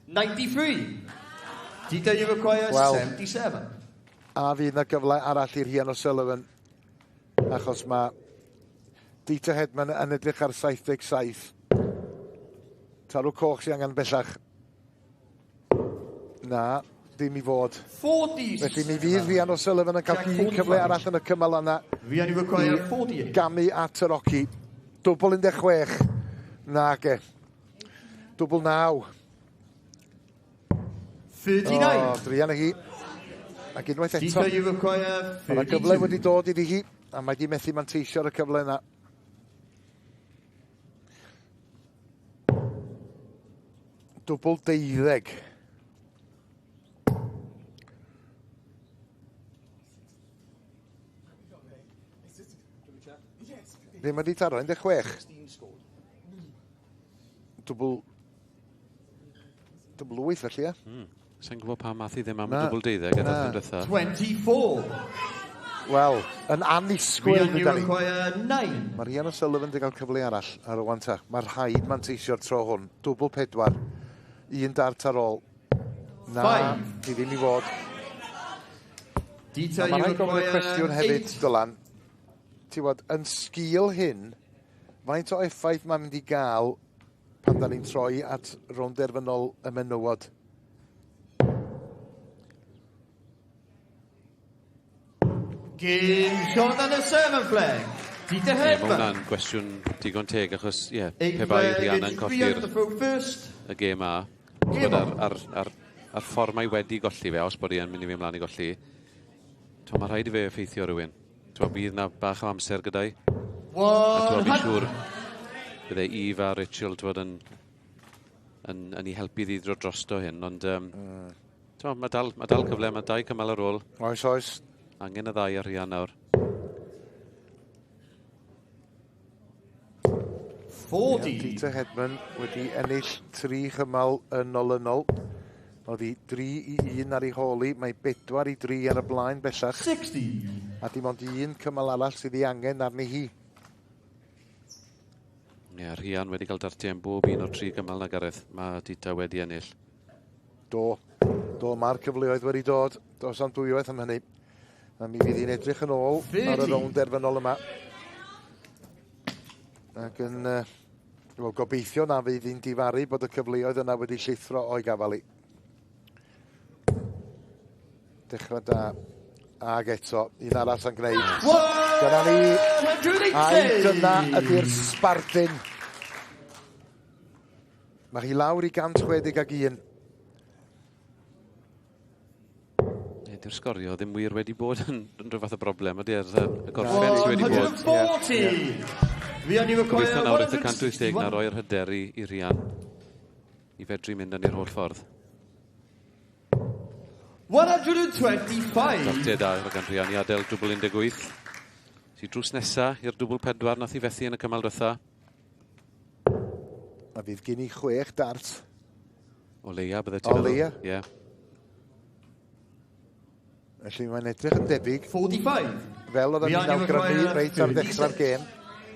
93. Dita, you require Wel, 77. A fydd na gyfle arall i Rhian O'Sullivan, achos mae Dita Hedman yn edrych ar 77. Tarw coch sy'n angen bellach. Na, ddim i fod. 47. Felly mi fydd Rhian O'Sullivan yn cael Jack, un cyfle 45. arall yn y cymal yna Rhian, you require i 48. gamu at yr oci. Dwbl 16. Nage. Dwbl 9. 39. O, druan â hi. Ac unwaith eto. Dita, you require Mae yna gyfle 32. wedi dod iddi hi, a mae di methu manteisio ar y cyfle yna. Dwbl 12. Ddim wedi taro, 16. Dwbl 8 felly, ie? Sa'n gwybod pam math i ddim am Na. dwbl 12 a Na. dath yn diwetha. 24. Wel, yn annisgwyl Rhian, you gyda ni. require 9. Mae Rhian O'Sullivan wedi cael cyfle arall ar y wan ta. Mae rhaid manteisio'r tro hwn. Dwbl 4. Un dart ar ôl. Na, Five. di ddim i fod. Dita, A mae you rhaid gofyn y require cwestiwn hefyd, 8. Dylan. Ti'n gwbod, yn sgil hyn, faint o effaith mae'n mynd i gael pan da ni'n troi at rownd derfynol y menywod? Game shot and a 7 flag. Dita Ie, mae Hedman. hwnna'n gwestiwn digon teg, achos, ie, Eight pe bai flag Rhiannon against colli'r Rhian, the throw first. y gêm A, Game bod ar, on. ar ffordd mae wedi golli fe, os bod hi yn mynd i fi ymlaen i golli, to, mae rhaid i fe effeithio rhywun. To, bydd na bach o amser gyda'i. A to, fi'n siŵr bydde Eve a Rachel twod, yn ei helpu ddi drosto hyn, ond to, mae dal cyfle, mae dau cymal ar ôl. Oes, oes. Angen y ddau ar Rhian nawr. 40. Ie, Dita Hedman wedi ennill tri chymal yn olynol. Oedd hi 3-1 ar ei hôl hi. Mae 4-3 ar y blaen bellach. 60. A dim ond un cymal arall sydd ei angen arni hi. Ie, Rhian wedi cael dartiau yn bob un o'r tri gymal na, Gareth. Mae Dita wedi ennill. Do, do, mae'r cyfleoedd wedi dod. Does am dwywaith am hynny. A mi fydd hi'n edrych yn ôl ar y 30. rownd derfynol yma. Ac yn, wel, gobeithio na fydd hi'n difaru bod y cyfleoedd yna wedi llithro o'i gafal hi. Dechrau da. Ag eto, un arall yn gwneud. Dyna ni. Ai dyna ydy'r sbardun. Mae hi lawr i 161. Ie, dyw'r sgorio ddim wir wedi bod yn rhyw fath o broblem. Ydy, er, y gorffen sydd wedi bod. 140. Rhian, you require Gobeithio nawr at y 180 na 161. roi'r hyder i Rhian i fedru mynd yn i'r holl ffordd. 125. Dartiau da gan Rhian i adael dwbl 18. Si drws nesa i'r dwbl 4 nath i fethu yn y cymal diwetha. A fydd gen i chwech dart. O leia, bydde ti'n O leia. Ie. Felly mae'n edrych yn debyg. 45. Fel oedden ni'n Rhian, you awgrymu require reit ar ddechrau'r 36. gêm,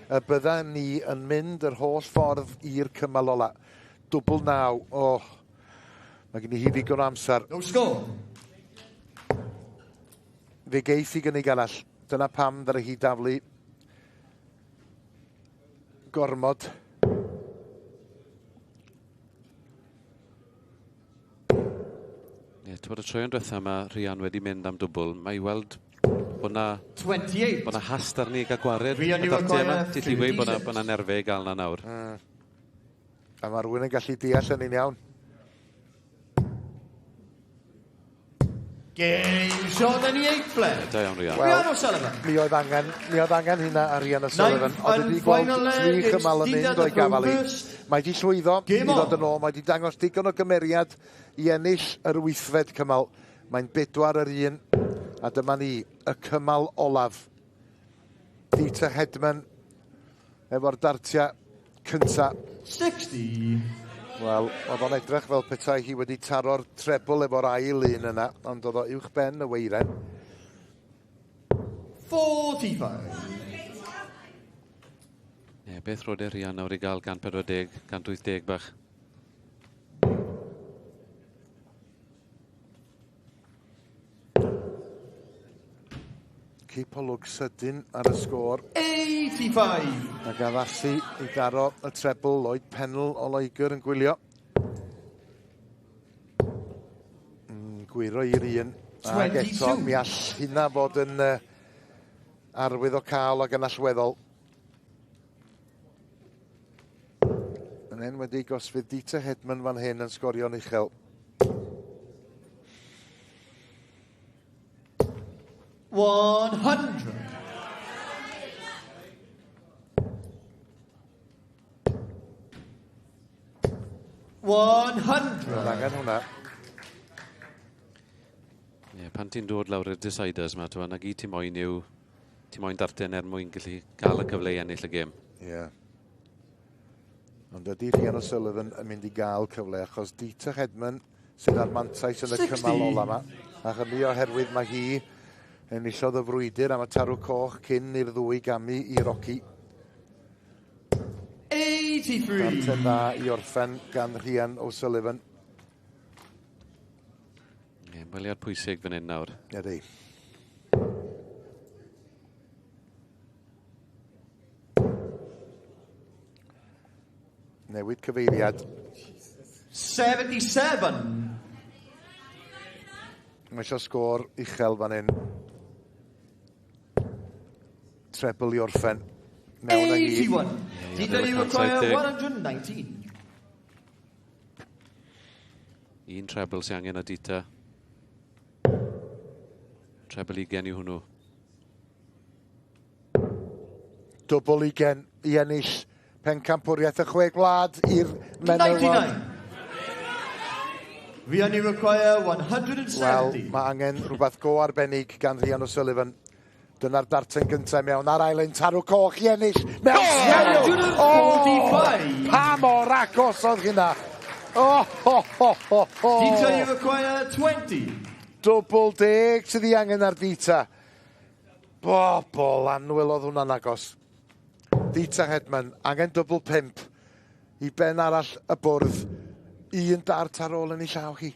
y bydda ni yn mynd yr holl ffordd i'r cymal ola. Dwbl 9. Oh, mae gen i hi ddigon o amser. No score. Fe geith i gynnig arall. Dyna pam ddaru hi daflu gormod. Ie, ti'n bod y troion diwetha mae Rhian wedi mynd am dwbl. Mae i weld bod na, 28. bod na hast arni i gael gwared. Rhian, y you dartiau yma. require Ti'n gallu gweud bod na, 36. bod na nerfau i gael na nawr. A mae rhywun yn gallu deall hynny'n iawn. Game shot and the eight flag. Da iawn, Rhian. Rhian O'Sullivan. Mi oedd angen hynna ar Rhian O'Sullivan. Ninth Oedd and wedi gweld final tri leg, chymal yn it's mynd Dita o'i the gafal hi. first. Mae di llwyddo i Game ddod on. yn ôl. Mae di dangos digon o gymeriad i ennill yr wythfed cymal. Mae'n 4-1. A dyma ni, y cymal olaf. Dita Hedman efo'r dartiau cynta. 60. Wel, oedd o'n edrych fel petai hi wedi taro'r trebl efo'r ail un yna, ond oedd o uwch ben y weiren. 45. Ie, beth rode Rhian nawr i gael 140, 180 bach. Cipolwg sydyn ar y sgôr. 85. Ac addasu i daro y treble, Lloyd Pennell o Loegr yn gwylio. Gwyro i'r un. Ac eto, mi all hynna fod yn arwydd o cael ac yn allweddol. Yn enwedig os fydd Deta Hedman fan hyn yn sgorio'n uchel. 100. 100. Roedd angen hwnna. Ie, pan ti'n dod lawr i'r deciders 'ma, t'mo', 'na gyd ti moyn yw, ti moyn darten er mwyn gallu gael y cyfle i ennill y gêm. Ie. Yeah. Ond ydy Rhian O'Sullivan yn mynd i gael cyfle, achos Deta Hedman sydd ar mantais yn y 60. Cymal ola yma. A hynny oherwydd mae hi enillodd y frwydr am y tarw coch cyn i'r ddwy gamu i'r oci. 83. Darten dda i orffen gan Rhian O'Sullivan. Ie, ymweliad pwysig fan hyn nawr. Ydy. Newid cyfeiriad. 77. Mae eisiau sgôr uchel fan hyn. Treble i orffen. Mewn â hi. 81. Deta, you require 119. Un treble sy'n angen o Deta. Treble 20 yw hwnnw. Dwbl 20 i ennill pencampwriaeth y chwe gwlad i'r menywod. 99. Rhian, you require 170. Wel, mae angen rhywbeth go arbennig gan Rhian O'Sullivan. Dyna'r darten gyntaf mewn ar ail un tarw coch i ennill. Mewn sgel! 145. Pa mor agos oedd hynna? Oh, ho, ho, ho, ho. Deta, you require 20. Dwbl 10 sydd ei angen ar Deta. Bobol annwyl, oedd hwnna'n agos. Deta Hedman, angen dwbl 5 i ben arall y bwrdd. Un dart ar ôl yn ei llaw hi.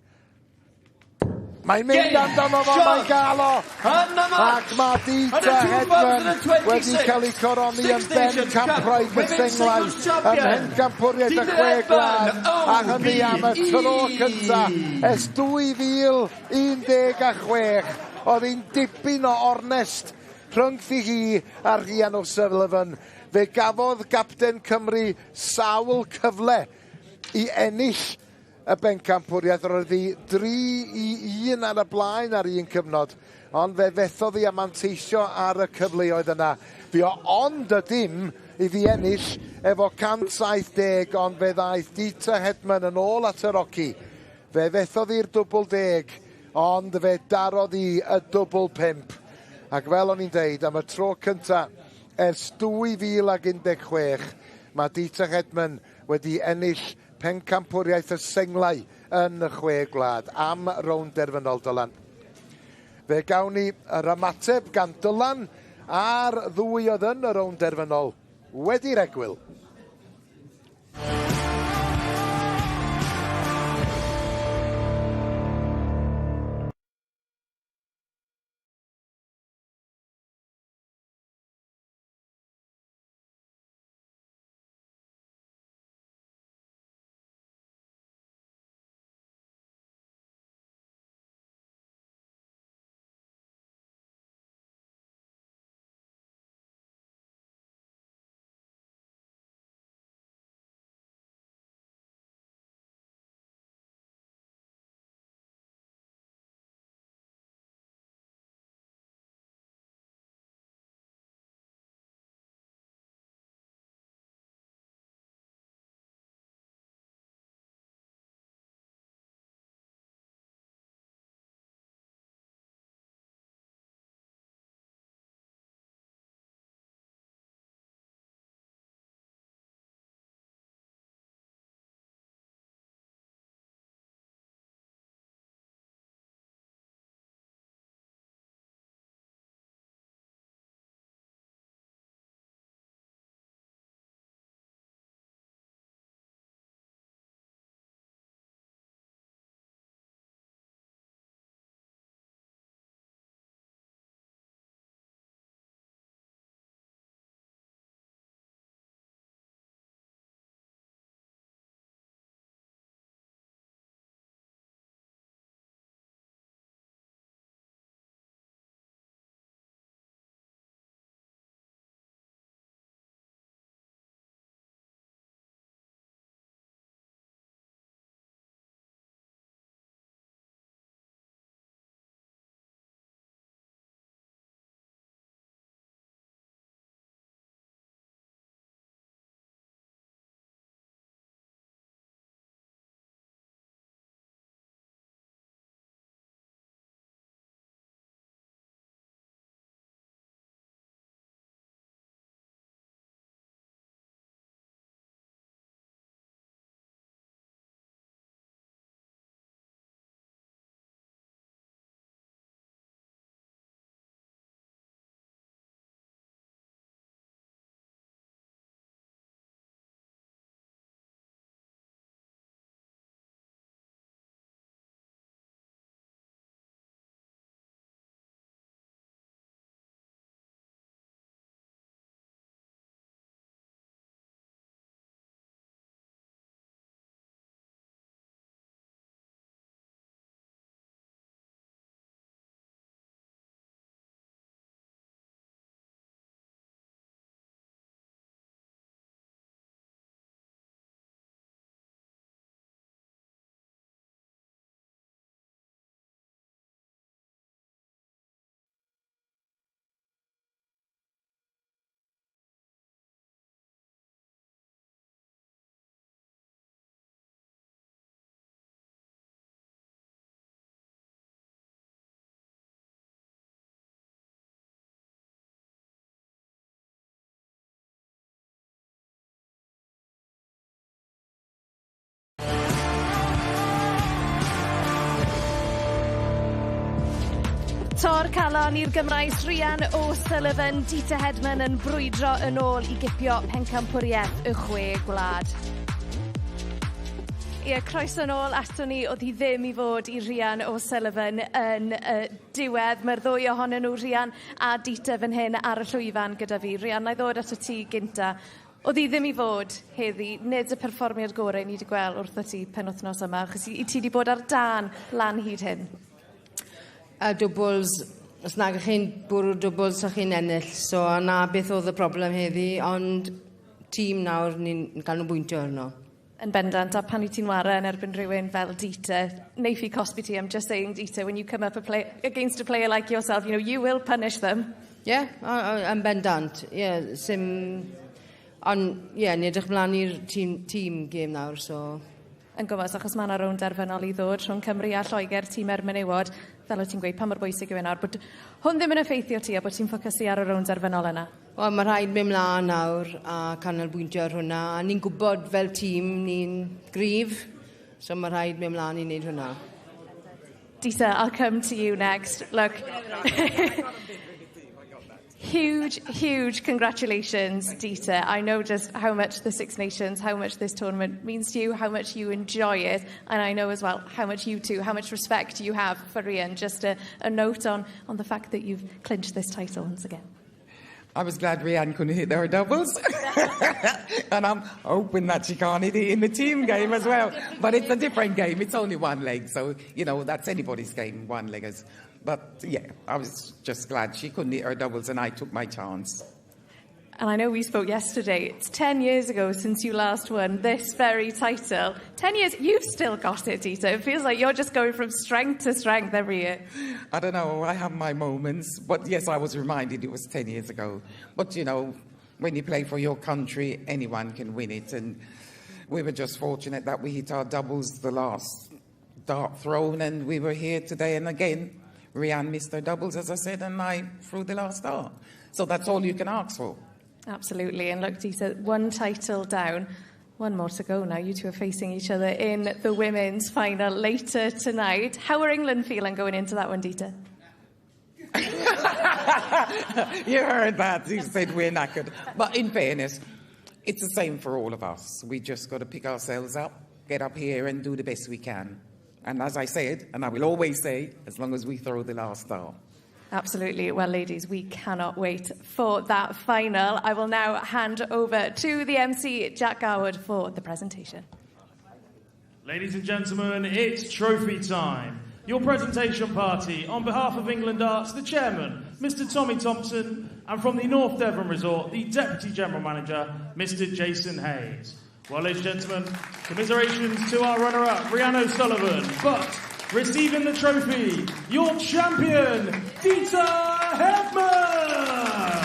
Mae'n mynd amdano fo, mae'n gael o! Ac mae Deta Hedman wedi cael ei coroni yn bencampwraig y senglau ym mhencampwriaeth y chwe gwlad, a hynny am y tro cynta ers 2016. Oedd hi'n dipyn o ornest rhyngddi hi a Rhian O'Sullivan. Fe gafodd gapten Cymru sawl cyfle i ennill y bencampwriaeth. Roedd hi 3-1 ar y blaen ar un cyfnod, ond fe fethodd hi a manteisio ar y cyfleoedd yna. Fi o ond y dim iddi ennill efo 170, ond fe ddaeth Deta Hedman yn ôl at yr oci. Fe fethodd hi'r dwbl 10, ond fe darodd hi y dwbl 5. Ac fel o'n i'n deud, am y tro cynta ers 2016, mae Deta Hedman wedi ennill pencampwriaeth y senglau yn y chwe gwlad am rownd derfynol, Dylan. Fe gawn ni yr ymateb gan Dylan a'r ddwy oedd yn y rownd derfynol wedi'r egwyl. Tor calon i'r Gymraes Rhian O'Sullivan, Deta Hedman yn brwydro yn ôl i gipio pencampwriaeth y chwe gwlad. Ie, croeso nôl aton ni. Oedd hi ddim i fod i Rhian O'Sullivan yn y diwedd. Mae'r ddwy ohonyn nhw, Rhian a Deta, fan hyn ar y llwyfan gyda fi. Rhian, na i ddod ato ti gynta. Oedd hi ddim i fod heddi, nid y perfformiad gorau ni wedi gweld wrtho ti penwythnos yma, achos i ti wedi bod ar dân lan hyd hyn. Y dwbls, os nag ych chi'n bwrw dwbls, ych chi'n ennill. So na beth oedd y broblem heddi, ond tîm nawr ni'n canolbwyntio arno. Yn bendant, a pan i ti'n ware yn erbyn rhywun fel Deta, neiff i cosbi ti, I'm just saying, Deta, when you come up against a player like yourself, you will punish them. Ie, yeah, yn bendant. Ie, yeah, sim. Ond, ie, yeah, ni edrych mlaen i'r team game nawr, so. Yn gwmws, achos mae yna rownd derfynol i ddod rhwng Cymru a Lloegr, tîm er menywod, fel o ti'n gweud, pa mor bwysig yw e nawr, bod hwn ddim yn effeithio ti a bod ti'n ffocysu ar y rownd derfynol yna. Wel, mae rhaid mynd mlaen nawr a canolbwyntio ar hwnna. A ni'n gwybod fel tîm ni'n gryf, so mae rhaid mynd mlaen i wneud hwnna. Deta, I'll come to you next. Look, huge, huge congratulations, Deta. I know just how much the Six Nations, how much this tournament means to you, how much you enjoy it, and I know as well how much you two, how much respect you have for Rhian. Just a note on the fact that you've clinched this title once again. I was glad Rhian couldn't hit her doubles. And I'm hoping that she can't hit it in the team game as well. But it's a different game. It's only one leg. So that's anybody's game, one leggers. But, yeah, I was just glad she couldn't hit her doubles and I took my chance. And I know we spoke yesterday. It's 10 years ago since you last won this very title. 10 years, you've still got it, Deta. It feels like you're just going from strength to strength every year. I don't know, I have my moments. But yes, I was reminded it was 10 years ago. But when you play for your country, anyone can win it. And we were just fortunate that we hit our doubles the last dart thrown, and we were here today. And again, Rhian missed her doubles, as I said, and I threw the last dart. So that's all you can ask for. Absolutely. And look, Deta, one title down, one more to go now. You two are facing each other in the women's final later tonight. How are England feeling going into that one, Deta? You heard that. You said we're knackered. But in fairness, it's the same for all of us. We just got to pick ourselves up, get up here and do the best we can. And as I said, and I will always say, as long as we throw the last dart. Absolutely. Well, ladies, we cannot wait for that final. I will now hand over to the MC, Jack Garwood, for the presentation. Ladies and gentlemen, it's trophy time. Your presentation party, on behalf of England Darts, the chairman, Mr. Tommy Thompson, and from the North Devon Resort, the Deputy General Manager, Mr. Jason Hayes. Well, ladies and gentlemen, commiserations to our runner-up, Rhian O'Sullivan, but receiving the trophy, your champion, Deta Hedman!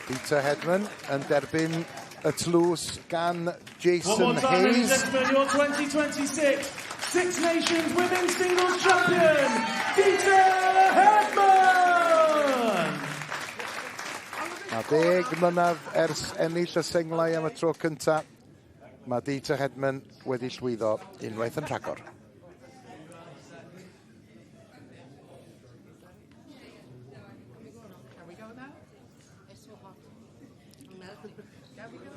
Deta Hedman yn derbyn y tlws gan One Jason more time, ladies and Hayes. gentlemen, your 2026 Six Nations Women's Singles Champion, Deta Hedman! Mae 10 mlynedd ers ennill y senglau am y tro cyntaf. Mae Deta Hedman wedi llwyddo unwaith yn rhagor. Can we go now? It's so hot. Can we go?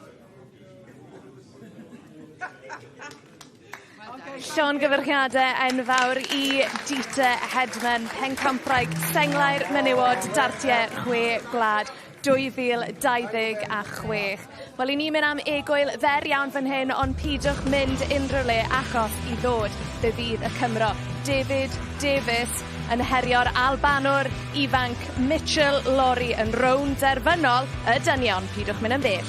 Llongyfarchiadau enfawr i Deta Hedman, pencampwraig senglau'r menywod dartiau chwe gwlad 2026. Wel, i ni mynd am egwyl fer iawn fan hyn, ond pidwch mynd unrhyw le achos i ddod fe fydd y Cymro David Davies yn herio'r Albanwr ifanc Mitchell Lawrie yn rownd derfynol y dynion. Pidwch mynd yn bell.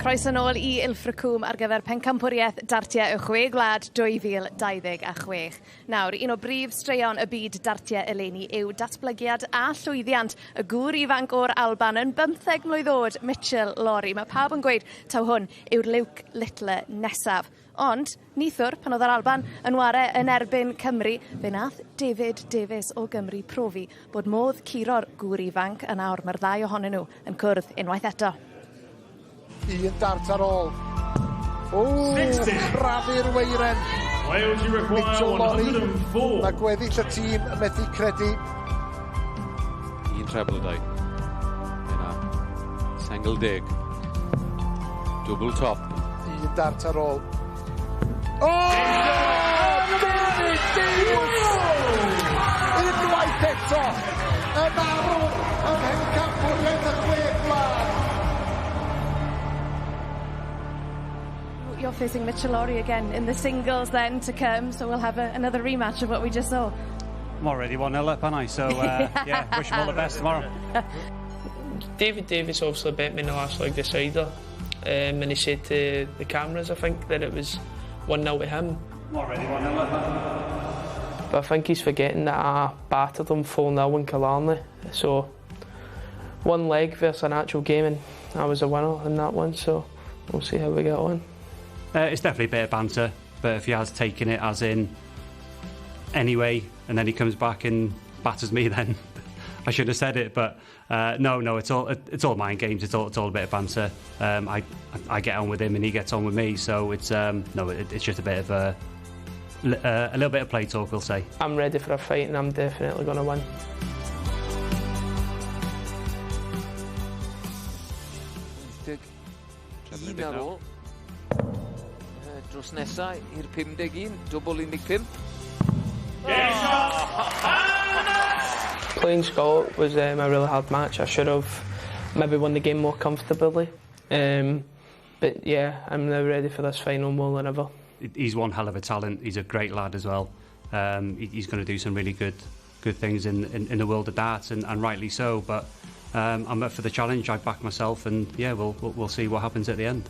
Croeso nôl i Ilfracombe ar gyfer pencampwriaeth dartiau y Chwe Gwlad 2026. Nawr, un o brif straeon y byd dartiau eleni yw datblygiad a llwyddiant y gŵr ifanc o'r Alban yn 15 mlwydd oed, Mitchell Lawrie. Mae pawb yn gweud taw hwn yw'r Luke Littler nesaf. Ond, neithiwr, pan oedd yr Alban yn ware yn erbyn Cymru, fe nath David Davies o Gymru profi bod modd curo'r gŵr ifanc, a nawr mae'r ddau ohonyn nhw yn cwrdd unwaith eto. Un dart ar ôl. O, crafu'r weiren. Wales, you require Mitchell Lawrie. 104. Mae gweddill y tîm yn methu credu. Un treble dau. Yna. Sengl 10. Double top. Un dart ar ôl. O! David Davies! Unwaith eto! Yn arwr ym Mhencampwriaeth y Chwe Gwlad. You're facing Mitchell Lawrie again in the singles then to come, so we'll have another rematch of what we just saw. I'm already 1-0 up, aren't I? So, yeah, wish him all the best tomorrow. David Davies obviously bet me in the last leg decider, and he said to the cameras, I think, that it was 1-0 to him. I'm already 1-0 up. But I think he's forgetting that I battered him 4-0 in Killarney. So one leg versus an actual game, and I was a winner in that one, so we'll see how we get on. It's definitely a bit of banter, but if he has taken it as in anyway, and then he comes back and batters me, then I should have said it. But no, it's all mind games. It's all a bit of banter. I get on with him and he gets on with me, so it's no, it's just a bit of a little bit of play talk, we'll say. I'm ready for a fight and I'm definitely going to win. Un ar ôl. Dros nesa i'r 51, dwbl 15. Playing Scott was a really hard match. I should have maybe won the game more comfortably. But yeah, I'm now ready for this final more than ever. He's one hell of a talent. He's a great lad as well. He's going to do some really good things in the world of darts, and rightly so. But I'm up for the challenge. I back myself, and yeah, we'll see what happens at the end.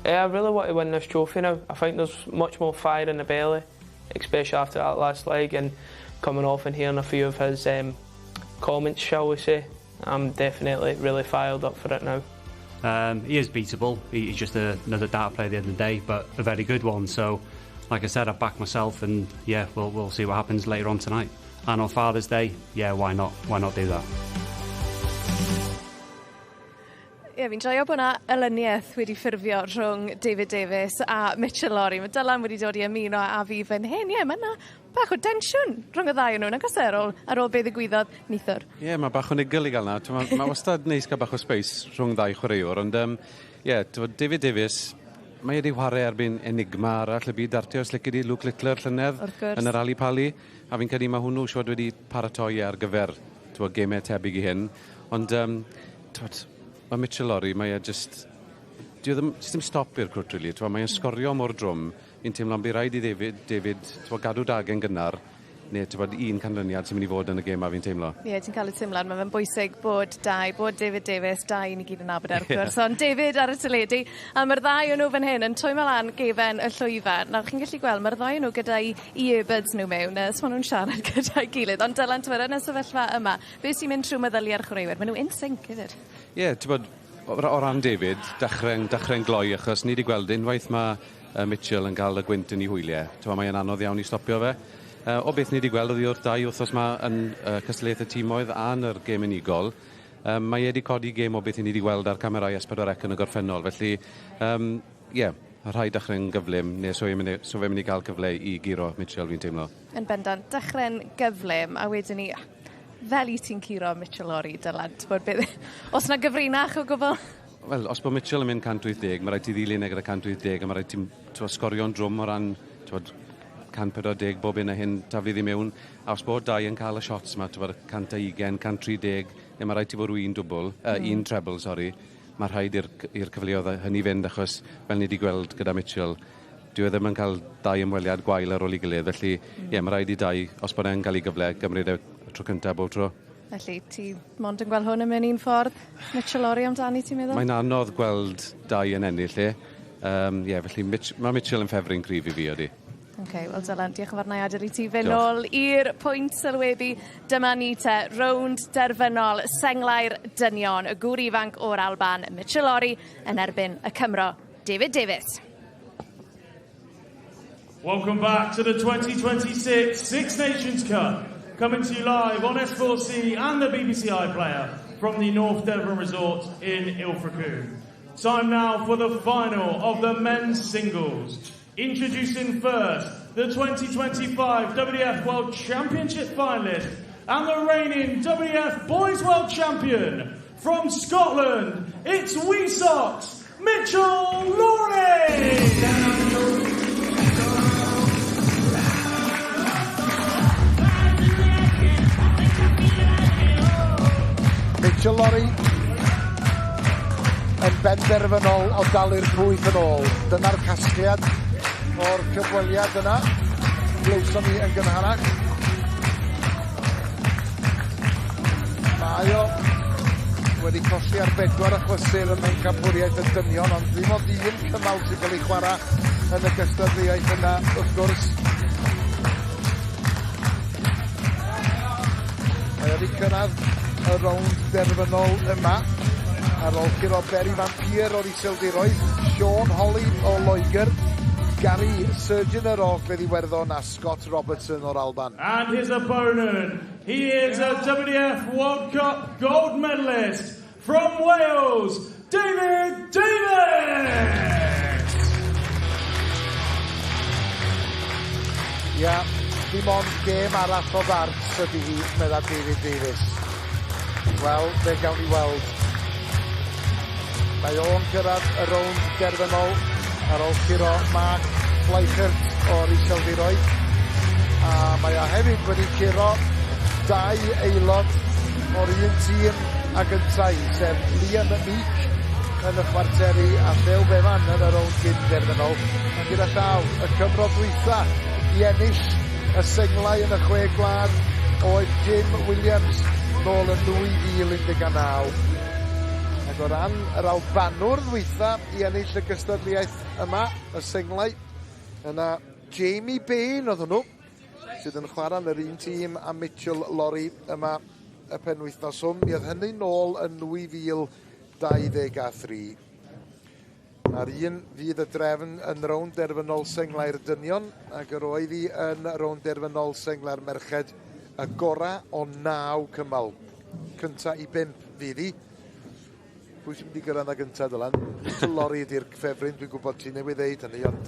Yeah, I really want to win this trophy now. I think there's much more fire in the belly, especially after that last leg and coming off and hearing a few of his comments, shall we say. I'm definitely really fired up for it now. He is beatable. He's just another dart player at the end of the day, but a very good one. So, like I said, I back myself, and yeah, we'll see what happens later on tonight. And on Father's Day, yeah, why not? Why not do that? Ie, fi'n joio bod 'na elyniaeth wedi ffurfio rhwng David Davies a Mitchell Lawrie. Mae Dylan wedi dod i ymuno â fi fan hyn. Ie, mae 'na bach o densiwn rhwng y ddau o nhw, nag oes e, ar ôl be ddigwyddodd neithiwr? Ie, yeah, mae bach o niggle i gael 'na. Mae wastad neis cael bach o space rhwng ddau chwaraewr, ond yeah, David Davies, mae wedi chwarae erbyn enigma arall y byd dartio, os lici di, Luke Littler llynedd yn yr Ali Pali, a fi'n credu mae hwnnw siwr wedi paratoi ar gyfer t'wod, gemau tebyg i hyn. Ond t'wod, mae Mitchell Lawrie, mae e just... Dyw e ddim, just ddim stop i'r crwt, really. T'wod, mae e'n sgorio mor drwm. Fi'n teimlo bydd rhaid i David t'wod, gadw dagen gynnar, neu t'wod, un canlyniad sy'n mynd i fod yn y gêm a fi'n teimlo. Ie, yeah, ti'n cael y teimlad, mae fe'n bwysig bod Dai, bod David Davies, Dai ni gyd yn nabod e, wrth gwrs, ond David ar y teledu, a mae'r ddau o nhw fan hyn yn twymo lan gefen y llwyfan. Nawr, chi'n gallu gweld, mae'r ddau o nhw gyda'i earbuds nhw mewn, so maen nhw'n siarad gyda'i gilydd. Ond Dylan, ti'n yn y sefyllfa yma, beth sy'n mynd trwy meddyliau'r chwaraewyr? Maen nhw in sync, hefyd. Ie, yeah, ti'n bod, o ran David, dechrau'n gloi, achos ni wedi gweld unwaith mae Mitchell yn cael y gwynt yn ei hwyliau. Ti'n mae'n anodd iawn i stopio fe. O beth ni wedi gweld oddi wrth Dai wythnos yma yn cystadleuaeth y timoedd a yn yr gêm unigol, mae e wedi codi gêm o beth ni wedi gweld ar camerau S4C yn y gorffennol. Felly, ie, yeah, rhaid dechrau'n gyflym, neu so fe'n mynd i gael cyfle i guro Mitchell, fi'n teimlo. Yn bendant, dechrau'n gyflym, a wedyn ni, fel i ti'n curo Mitchell Lawrie, Dylan, bod beth, os na gyfrinach o gwbl? Wel, os bod Mitchell yn mynd 180, mae rhaid ti ddilyn e gyda 180, a mae rhaid ti'n sgorio'n drwm o ran t'wod, 140 bob un a hyn taflu ddi mewn. A os bod Dai yn cael y shots yma, t'wod, 120, 130, neu mae rhaid ti fod un dwbl, un treble, sorry, mae rhaid i'r cyfleoedd hynny fynd, achos fel ni wedi gweld gyda Mitchell, dyw e ddim yn cael dau ymweliad gwael ar ôl ei gilydd, felly ie, yeah, mae rhaid i Dai, os bod e'n cael ei gyfle, gymryd e y tro cyntaf bob tro. Felly, ti mond yn gweld hwn yn mynd un ffordd. Mitchell Lawrie amdani, ti'n meddwl? Mae'n anodd gweld dau yn ennill e. Yeah, felly mae Mitchell yn ffefryn cryf i fi, ydy. OK, wel Dylan, diolch yn fawr, na i adael i ti fynd nôl i'r pwynt sylwebu. Dyma ni te, rownd derfynol senglau'r dynion, y gŵr ifanc o'r Alban, Mitchell Lawrie, yn erbyn y Cymro, David Davies. Welcome back to the 2026 Six Nations Cup, coming to you live on S4C and the BBC iPlayer from the North Devon Resort in Ilfracombe. Time now for the final of the men's singles. Introducing first the 2025 WDF World Championship finalist and the reigning WDF Boys World Champion from Scotland, it's Wee Socks, Mitchell Lawrie! Mitchell Lawrie yn benderfynol o dalu'r pwyth yn ôl. Dyna'r casgliad o'r cyfweliad yna. Glywson ni yn gynharach. Mae o wedi colli ar bedwar achlysur ym mhencampwriaeth y dynion, ond ddim ond un cymal sy'n cael ei chwarae yn y gystadleuaeth yna, wrth gwrs. Mae wedi cyrraedd y rownd derfynol yma ar ôl curo Berry Van Peer o'r Iseldiroedd, Sean Holly o Loegr, Gary Surgeoner o Ogledd Iwerddon a Scott Robertson o'r Alban. And his opponent, he is a WDF World Cup gold medalist from Wales, David Davies! Ia, dim ond gêm arall o ddarts ydy hi, medda David Davies. Wel, fe gawn ni weld. Mae o'n cyrraedd y rownd derfynol ar ôl curo Mark Bleichert o'r Iseldiroedd. A mae o hefyd wedi curo dau aelod o'r un tîm ag yntau, sef Liam Meek yn y chwarteri a Llew Bevan yn y rownd gyn derfynol. Ond gyda llaw, y Cymro dwytha i ennill y senglau yn y chwe gwlad oedd Jim Williams nôl yn 2019. Ac o ran yr Albanwr ddwytha i ennill y gystadleuaeth yma, y senglau, yna Jamie Bain oedd hwnnw, sydd yn chwarae yn yr un tîm a Mitchell Lawrie yma y penwythnos hwn. Mi oedd hynny nôl yn 2023. A'r un fydd y drefn yn rownd derfynol senglau'r dynion, ac yr oedd hi yn rownd derfynol senglau'r merched, y gora o 9 cymal. Cynta i 5 fydd hi. Pwy sy'n mynd i gyrraedd na gynta, Dylan? Mitchell Lawrie ydy'r ffefryn, dwi'n gwybod ti newydd ddeud hynny, ond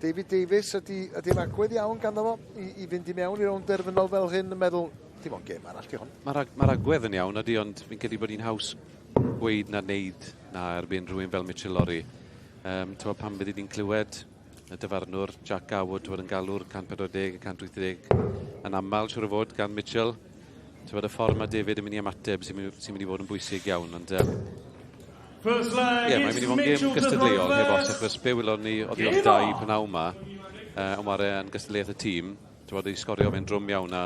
David Davies ydy'r agwedd iawn ganddo fo i fynd i mewn i rownd derfynol fel hyn yn meddwl, dim ond gêm arall di hon. Mae'r agwedd yn iawn ydy, ond fi'n credu bod hi'n haws gweud na wneud na erbyn rhywun fel Mitchell Lawrie. Pan byddi di'n clywed y dyfarnwr Jack Garwood yn galw'r 140 a 180 yn aml, siŵr o fod, gan Mitchell. Y ffordd mae David yn mynd i ymateb sy'n mynd i fod yn bwysig iawn, ond First leg, ie, mae'n mynd i fod yn gêm gystadleuol heb os, achos be wylon ni oddi wrth dau pnawn 'ma, yn ware yn gystadleuaeth y tîm, i sgorio fe'n drwm iawn a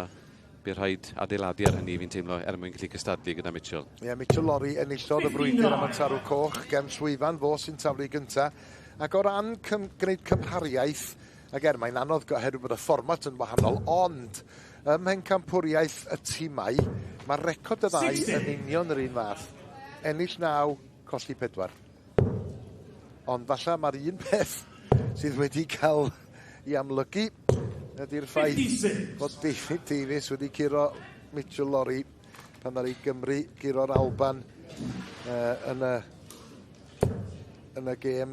bydd rhaid adeiladu ar hynny fi'n teimlo er mwyn gallu cystadlu gyda Mitchell. Ie, yeah, Mitchell Lawrie enillodd y frwydr am y tarw coch gefn llwyfan, fo sy'n taflu gynta. Ac o ran gwneud cymhariaeth, ac er mae'n anodd oherwydd bod y fformat yn wahanol, ond ym mhencampwriaeth y tîmau, mae record y ddau yn union yr un fath. Ennill 9, colli 4. Ond falle mae'r un peth sydd wedi cael ei amlygu ydy'r ffaith bod David Davies wedi curo Mitchell Lawrie pan ddaru Gymru guro'r Alban yn y gêm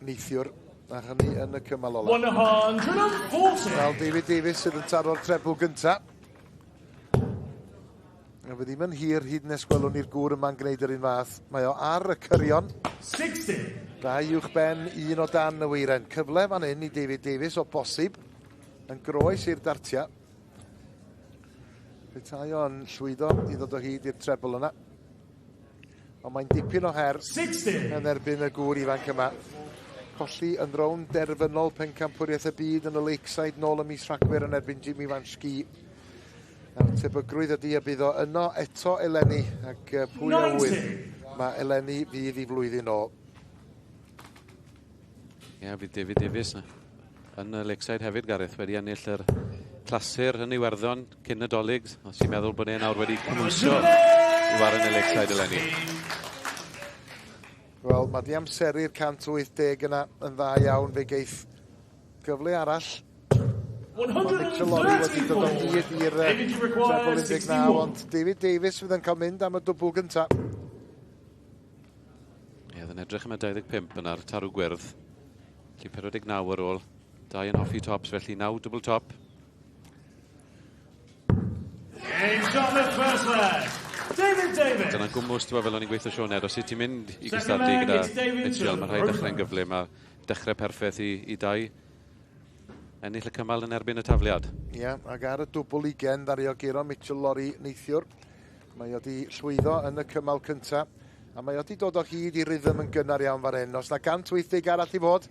neithiwr, a hynny yn y cymal ola. 140! Wel, David Davies sydd yn taro'r trebl gynta. A fe ddim yn hir hyd nes gwelwn ni'r gŵr yma'n gwneud yr un fath. Mae o ar y cyrion. 60. Dau uwch ben, un o dan y weiren. Cyfle fan hyn i David Davies o bosib yn groes i'r dartia. Petai o'n llwyddo i ddod o hyd i'r trebl yna. Ond mae'n dipyn o her 60. yn erbyn y gŵr ifanc yma. Colli yn rownd derfynol pencampwriaeth y byd yn y Lakeside nôl ym mis Rhagfyr yn erbyn Jimmy Van Schie. Nawr, tebygrwydd ydy y bydd o yno eto eleni, ac pwy a ŵyr, mae eleni fydd i flwyddyn o. Ie, yeah, fydd David Davies yn y Lakeside hefyd, Gareth, wedi ennill yr clasur yn Iwerddon cyn y Dolig. Os ti'n meddwl bod e nawr wedi cymhwyso i war yn y Lakeside eleni. Wel, mae di amseru'r 180 yna yn dda iawn. Fe geith gyfle arall. Mae Mitchell Lorry wedi dod o hyd i'r treble 19, ond David Davies fydd yn cael mynd am y dwbl gyntaf. Ie, oedd yn edrych am y 25 yna'r tarw gwyrdd. Felly 49 ar ôl. Dau yn hoffi tops, felly 9 double top. Game shot the first leg. David Davies. Dyna gwmwys, ti'n fel o'n i'n gweithio Sioned, os ti'n mynd i gystadlu gyda Mitchell, mae'n rhaid dechrau'n gyflym. Mae dechrau perffaith i dau. Ennill y cymal yn erbyn y tafliad. Ie, yeah, ac ar y dwbl 20 ddaru o guro Mitchell Lorry neithiwr. Mae o di llwyddo yn y cymal cyntaf. A mae o di dod o hyd i rhythm yn gynnar iawn fan hyn. Os na 180 arall i fod.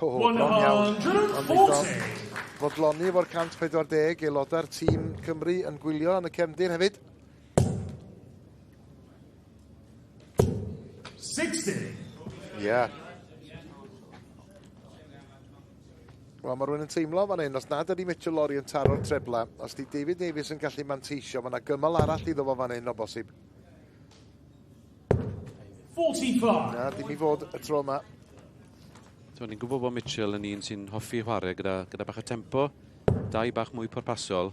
O, bron iawn. 140. Fodloni efo'r 140, aelodau'r tîm Cymru yn gwylio yn y cefndir hefyd. 60. Ie. Yeah. Wel, mae rhywun yn teimlo fan hyn, os nad ydy Mitchell Lorry yn taro'r trebla, os di David Davies yn gallu manteisio, mae yna gymal arall iddo fo fan hyn o bosib. 45. Na, dim i fod y tro yma. So, ni'n gwybod bod Mitchell yn un sy'n hoffi chwarae gyda bach o tempo, dau bach mwy pwrpasol.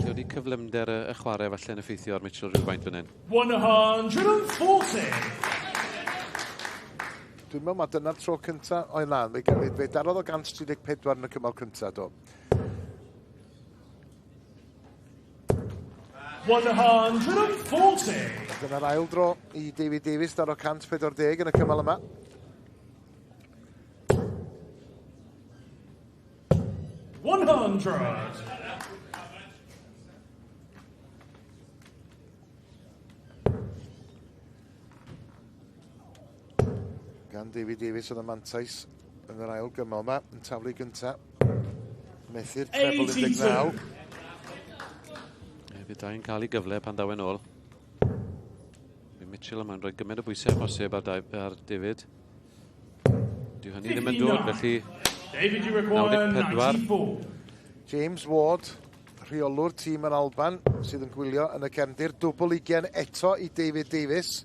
Lle wedi cyflymder y chwarae falle yn effeithio ar Mitchell rhywfaint fan hyn? 140. Dwi'n meddwl mae dyna'r tro cyntaf o'i lan. Fe darodd o 134 yn y cymal cyntaf, do. 140. Dyna'r ail dro i David Davies daro 140 yn y cymal yma. 100. Gan David Davies oedd y mantais yn yr ail gymal yma, yn taflu gyntaf. Methu'r treble 19. Fydd dau'n cael ei gyfle pan ddaw e'n ôl. Fydd Mitchell yma'n rhoi gymaint o bwysau posib ar David. Dyw hynny ddim yn dod, felly David, you require 94. 94. James Ward, rheolwr tîm yr Alban, sydd yn gwylio yn y cefndir. Dwbl 20 eto i David Davies.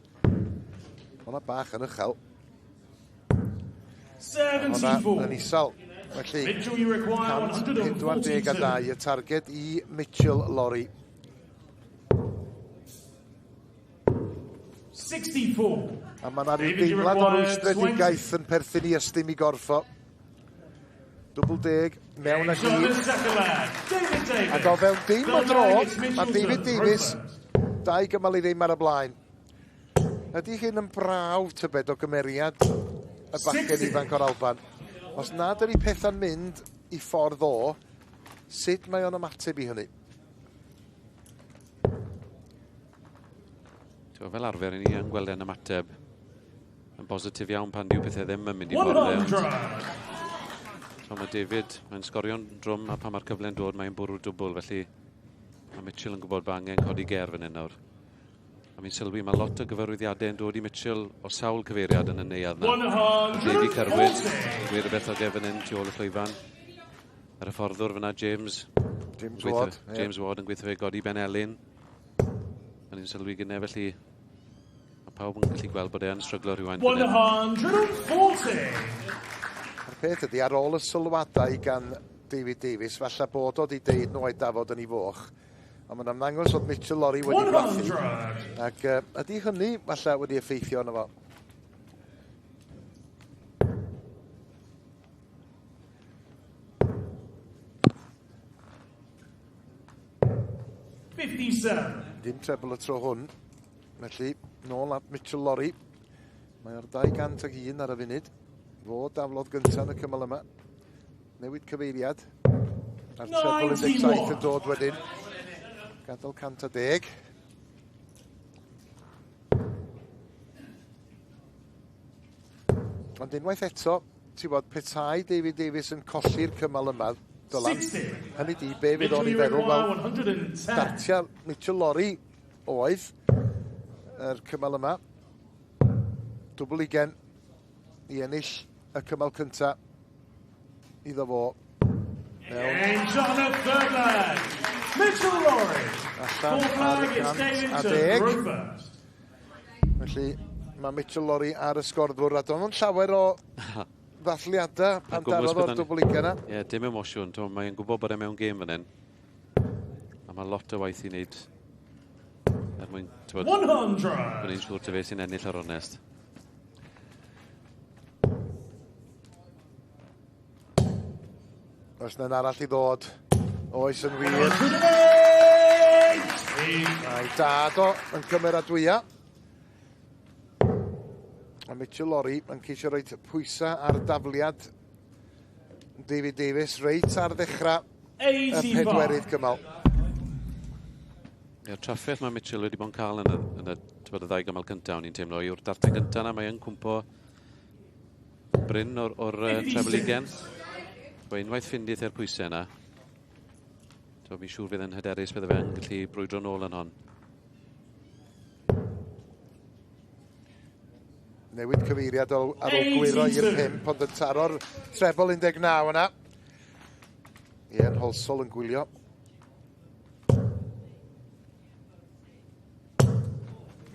Hwna bach yn uchel. Hwna yn 74. isel. Felly, Mitchell, you require 142 142. y targed i Mitchell Lorry. 64. A mae yna rhyw David, you deimlad o require rwystredigaeth yn perthyn i ystym i gorffo. Dwbl deg, mewn ag Shot i. the second leg. David Davies. Ac o fewn dim o Third dro, leg, it's mae Mitchelton David Davies Rowlands. dau gymal i ddim ar y blaen. Ydy hyn yn brawf tybed o gymeriad y bachgen 60. ifanc o'r Alban? Os nad ydy pethau'n mynd i ffordd o, sut mae o'n ymateb i hynny? Ti'n fel arfer, ni yn gweld e'n ymateb yn bositif iawn pan dyw pethau ddim yn mynd i ffordd e. ond 100. So mae David, mae'n sgorio'n drwm a pan mae'r cyfle'n dod mae'n bwrw'r dwbl, felly mae Mitchell yn gwybod bod angen codi ger fan hyn nawr. A mi'n sylwi, mae lot o gyfarwyddiadau yn dod i Mitchell o sawl cyfeiriad yn y neuadd na. Davy Kerwin, 140. gwir rhywbeth o gefn hyn tu ôl y llwyfan. Yr hyfforddwr fyna, James. James Gweithio- Ward, ie. James Ward yn gweithio fe godi Ben Elin. Mae'n i'n sylwi gyda felly mae pawb yn gallu gweld bod e yn stryglo rhywfaint fan hyn. 140. A'r peth ydy, ar ôl y sylwadau gan David Davies, falle bod o wedi deud nhw o'i dafod yn ei foch. Ond mae'n ymddangos oedd Mitchell Lorry wedi brathu. 100. Ac ydy hynny falle wedi effeithio arno fo? 57. Dim trebl y tro hwn. Felly, nôl at Mitchell Lorry. Mae ar 201 ar y funud. Fo daflodd gyntaf yn y cymal yma. Newid cyfeiriad. A'r trebl 17 yn dod wedyn. Gadael 110. Ond unwaith eto, ti'n bod, petai David Davies yn colli'r cymal yma, Dylan. Hynny di, be fydd o'n i feddwl, wel, dartia Mitchell Lorry oedd yr cymal yma. Dwbl ugen i ennill y cymal cynta iddo fo. Mewn. on the third leg, Mitchell Lorry. Allan ar y 110. Felly mae Mitchell Lorry ar y sgorddwr a do'n nhw'n llawer o ddathliadau pan darodd o'r dwbl ugen yna. Ie, dim emosiwn. Mae'n gwybod bod e mewn gêm fan hyn. A mae lot o waith i wneud er mwyn... 100! Gwneud yn siŵr ta fe sy'n ennill ar onest. Oes yna arall i ddod? Oes yn wir. Mae dad o yn cymeradwya. A Mitchell Lorry yn ceisio rhoi pwysau ar dafliad David Davies reit ar ddechrau y pedwerydd cymal. Ie, trafferth mae Mitchell wedi bod yn cael yn y, yn y, y ddau gymal cyntaf, o'n i'n teimlo, yw'r darten gyntaf yna, mae yn cwmpo bryn o'r, or treble ugen. Wel, unwaith ffindith e'r pwysau yna, so, fi'n siŵr fydd yn hyderus bydde fe'n gallu brwydro nôl yn hon. Newid cyfeiriad ar ôl gwyro i'r 5, ond yn taro'r treble 19 yna. Ian Holsall yn gwylio.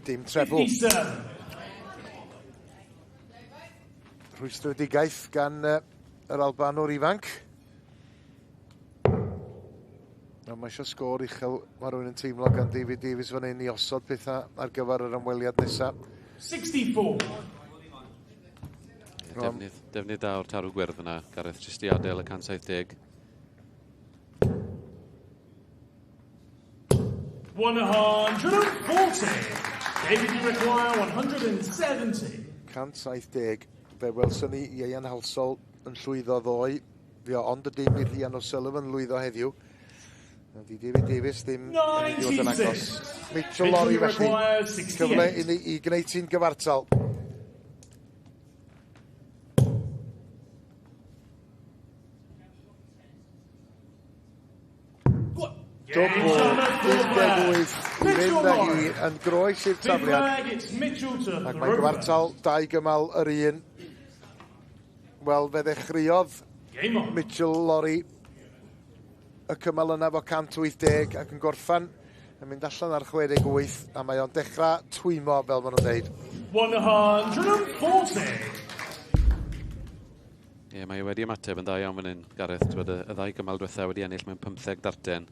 Dim treble. Rhwystredigaeth gan yr Albanwr ifanc. A mae eisiau sgôr uchel, mae rhywun yn teimlo gan David Davies fan hyn i osod pethau ar gyfer yr ymweliad nesaf. 64. Defnydd, defnydd da o'r tarw gwyrdd yna, Gareth, jyst i adael y 170. 140. David, you require 170. 170. Fe welson ni Ieuan Halsall yn llwyddo ddoe. Fe o ond y dim i Rhian O'Sullivan lwyddo heddiw. Di David Davies ddim yn mynd i fod yn agos. Mitchell Lorry felly. Cyfle i ni i gwneud ti'n gyfartal. Dwbl 18 i fynd â hi yn groes i'r tafliad. Ac mae'n gyfartal dau gymal yr un. Wel, fe ddechreuodd Mitchell Lorry y cymal yna fo 180 ac yn gorffan yn mynd allan ar 68 a mae o'n dechrau twymo fel maen nhw'n dweud. 140! Ie, yeah, mae wedi ymateb yn dda iawn fan hyn, Gareth. Twyd, y, y ddau gymal diwetha wedi ennill mewn 15 darten.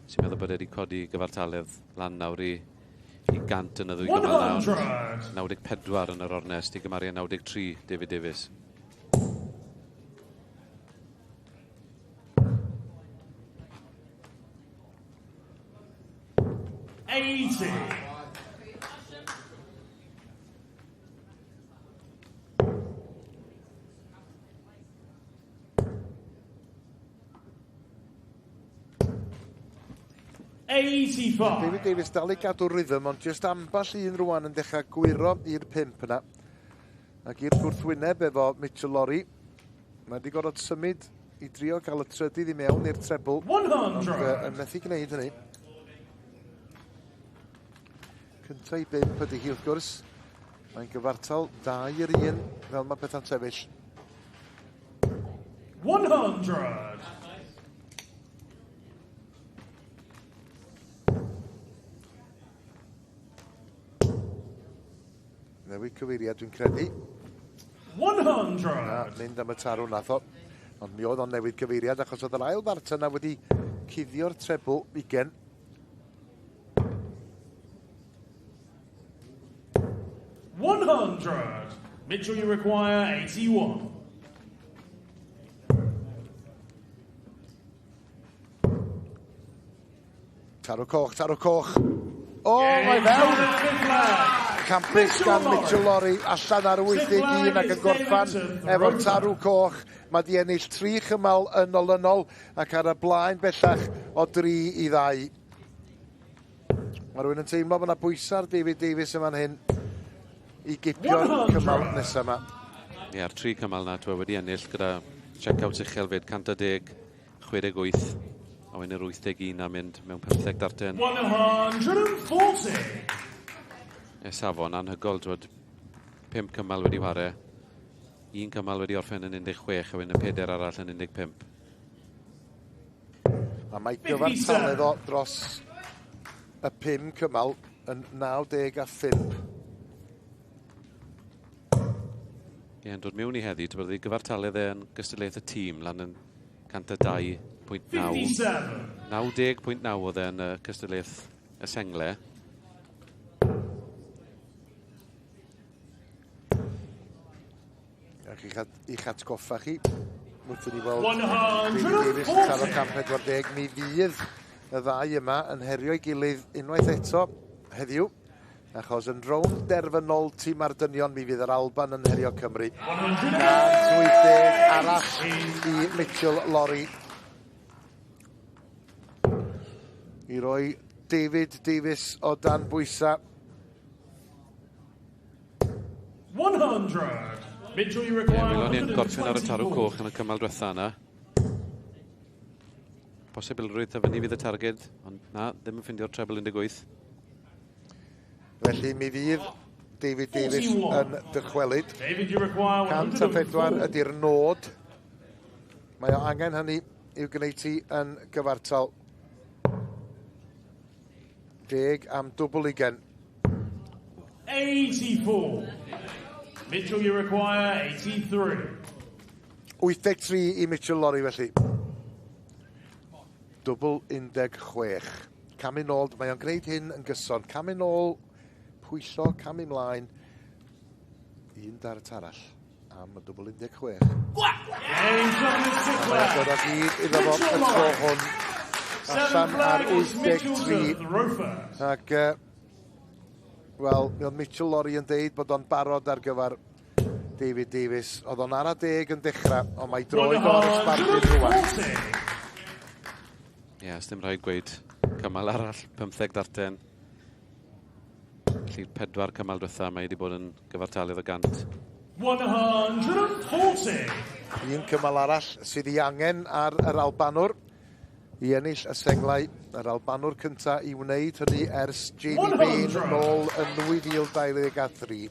Sy'n meddwl bod e wedi codi gyfartaledd lan nawr i, i 100 yn y ddwy gymal nawr. 94 yn yr ornest i gymaru 93 David Davies. 80. David Davies dal i gadw rhythm, ond jyst ambell un rwan yn dechrau gwyro i'r pump yna. Ac i'r gwrthwyneb efo Mitchell Lorry. Mae wedi gorfod symud i drio cael y trydydd i mewn i'r trebl. 100! Ond yn methu gwneud hynny. Cynta i bump ydy hi wrth gwrs. Mae'n gyfartal 2 i'r 1 fel mae pethau'n sefyll. 100! Newid cyfeiriad dwi'n credu. 100! Na, mynd am y tarw nath o. Ond mi oedd o'n newid cyfeiriad achos oedd yr ail ddart yna wedi cuddio'r trebl 20. 100! Mitchell, you require 81. Tarw coch, tarw coch. O, mae fewn! Campus gan Mitchell Lorry allan ar 81 ac yn gorffan efo'r tarw coch. Mae di ennill 3 chymal yn olynol ac ar y blaen bellach o 3-2. Mae rhywun yn teimlo bod yna bwysau ar David Davies yma'n hyn i gipio'r cymal nesaf yma. Ie, a'r tri cymal na, dwi wedi ennill gyda check-outs uchel fyd, 110, 68, a wedyn yr 81 a mynd mewn 15 darten. 140. E safon anhygoel, twyd, 5 cymal wedi whare, un cymal wedi orffen yn 16 a wedyn y peder arall yn 15. A mae gyfartaledd o dros y 5 cymal yn 95. Ie, yn dod mewn i heddi, ti'n bod gyfartaledd e yn gystadleuaeth y tîm lan yn 102.9. 90.9 oedd e'n cystadleuaeth y sengle. Ac i'ch atgoffa chi, wrth i ni weld David Davies yn taro 140, mi fydd y ddau yma yn herio'i gilydd unwaith eto heddiw, achos yn rownd derfynol tîm ar dynion mi fydd yr Alban yn herio Cymru. 180 arall i Mitchell Lawrie. I roi David Davies o dan bwysa. 100. Mitchell, you require Ie, welon ni'n gorffen ar y tarw 124. coch yn y cymal diwetha yna. Posibilrwydd ta fyny fydd y targed, ond na, ddim yn ffindio'r treble 18. Felly mi fydd David Davies 41. yn dychwelyd. David, you require 104 104. ydy'r nod. Mae o angen hynny i'w gwneud ti yn gyfartal. 10 am dwbl ugen. 84. Mitchell, you require 83. 83 i Mitchell Lawrie felly. Dwbl 16. Camu nôl, mae o'n gwneud hyn yn gyson. Camu nôl, pwyllo, camu mlaen. Un dart arall am y dwbl 16. Game shot in the sixth Mae'n leg. dod o gyd iddo fo y tro hwn. Seven Allan ar flag is Mitchell to 83. throw first. Ac, wel, mi oedd Mitchell Lawrie yn deud bod o'n barod ar gyfer David Davies. Oedd o'n ara deg yn dechrau, ond mae droed o ar y sbardun rwan. 140. Ie, yeah, dim rhaid gweud cymal arall, 15 darten. Felly pedwar cymal diwetha, mae wedi bod yn gyfartalydd o 100. 140. Un cymal arall sydd ei angen ar yr Albanwr i ennill y senglau. Yr Albanwr cynta i wneud hynny ers Jamie Bain 100. nôl yn 2023.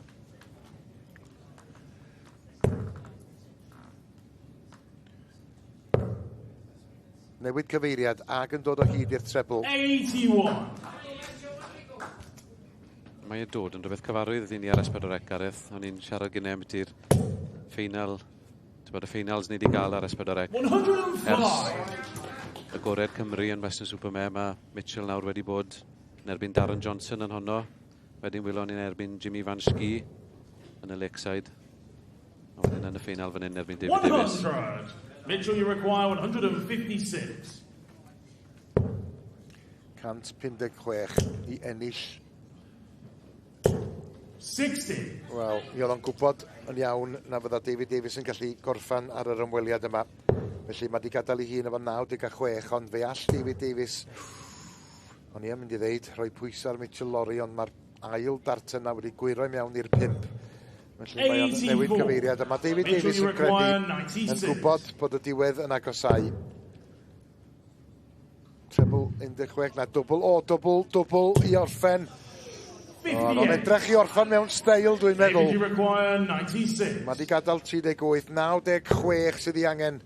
Newid cyfeiriad ac yn dod o hyd i'r trebl. 81. Mae e dod yn rhywbeth cyfarwydd i ni ar S4C, Gareth. O'n i'n siarad gyda am ydy'r ffeinal, ti'n bod y ffeinals ni wedi gael ar S4C. 105. Ers agored Cymru yn Weston-super-Mare, mae Mitchell nawr wedi bod yn erbyn Darren Johnson yn honno. Wedyn welon ni'n erbyn Jimmy Van Schie yn y Lakeside. A wedyn yn y ffeinal fan hyn erbyn David Davies. 100. Mitchell, you require 156. 156 i ennill. 60. Wel, mi oedd o'n gwybod yn iawn na fydda David Davies yn gallu gorffan ar yr ymweliad yma. Felly mae di gadael ei hun efo 96, ond fe all David Davies, o'n i yn mynd i ddeud, rhoi pwysau ar Mitchell Lawrie, ond mae'r ail dart yna wedi gwyro i mewn i'r 5. Felly mae o'n newid 84. cyfeiriad, a mae David Mitchell, Davies you yn credu require yn 96. gwybod bod y diwedd yn agosau. Treble 16, na dwbl, o, dwbl, dwbl i orffen. O, Oedd o'n 58. edrych i orffen mewn steil, dwi'n David, meddwl. you require 96. Mae di gadael 38, 96 sydd ei angen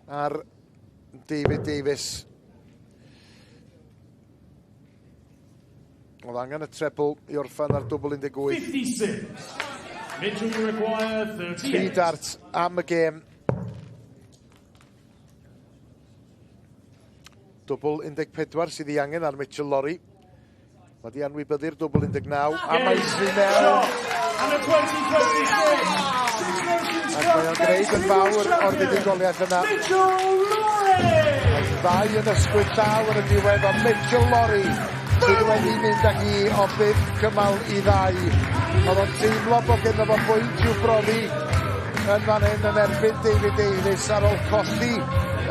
ar David Davies. Oedd angen y treble i orffen ar dwbl 18. 56. Mitchell, you require Tri 38. dart am y gêm. Dwbl 14 sydd ei angen ar Mitchell Lawrie. Mae di anwybyddu'r dwbl 19 a mae sy'n mewn. And the 2026 Six Nations Ac mae o'n gwneud yn fawr o'r fuddugoliaeth yna. Mitchell Lawrie! Ddau yn ysgwyd llaw yn y diwedd, ond Mitchell Lawrie sydd wedi mynd â hi o 5 cymal i 2. Oedd o'n teimlo bod gynno fo bwynt i'w brofi yn fan hyn yn erbyn David Davies ar ôl colli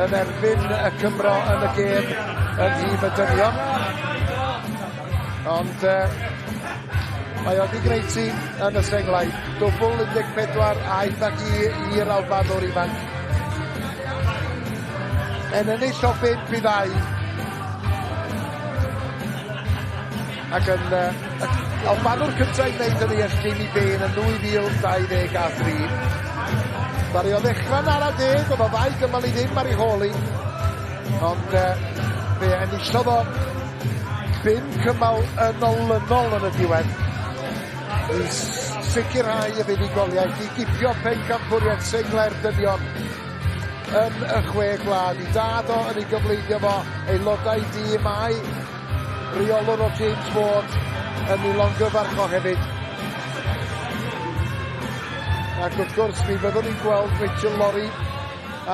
yn erbyn y Cymro yn y gêm yn nhîm y dynion. Ond mae o wedi gwneud ti yn y senglau. Dwbl 14 aeth ag i i'r Albanwr ifanc. Yn ennill o 5-2. Ac yn Albanwr cyntaf i wneud hynny ers Jamie Bain yn 2023. Ddaru o ddechrau'n ara deg, oedd o ddau gymal i ddim ar ei hôl hi. Ond fe enillodd o 5 cymal yn olynol yn y diwedd i sicrhau y fuddugoliaeth, i gipio pencampwriaeth senglau'r dynion yn y chwe gwlad. I dad o yn ei gyfleiddio fo, aelodau dîm a'i reolwr o James Ward yn ei longyfarch o hefyd. Ac wrth gwrs mi fyddwn ni'n gweld Rachel Lorry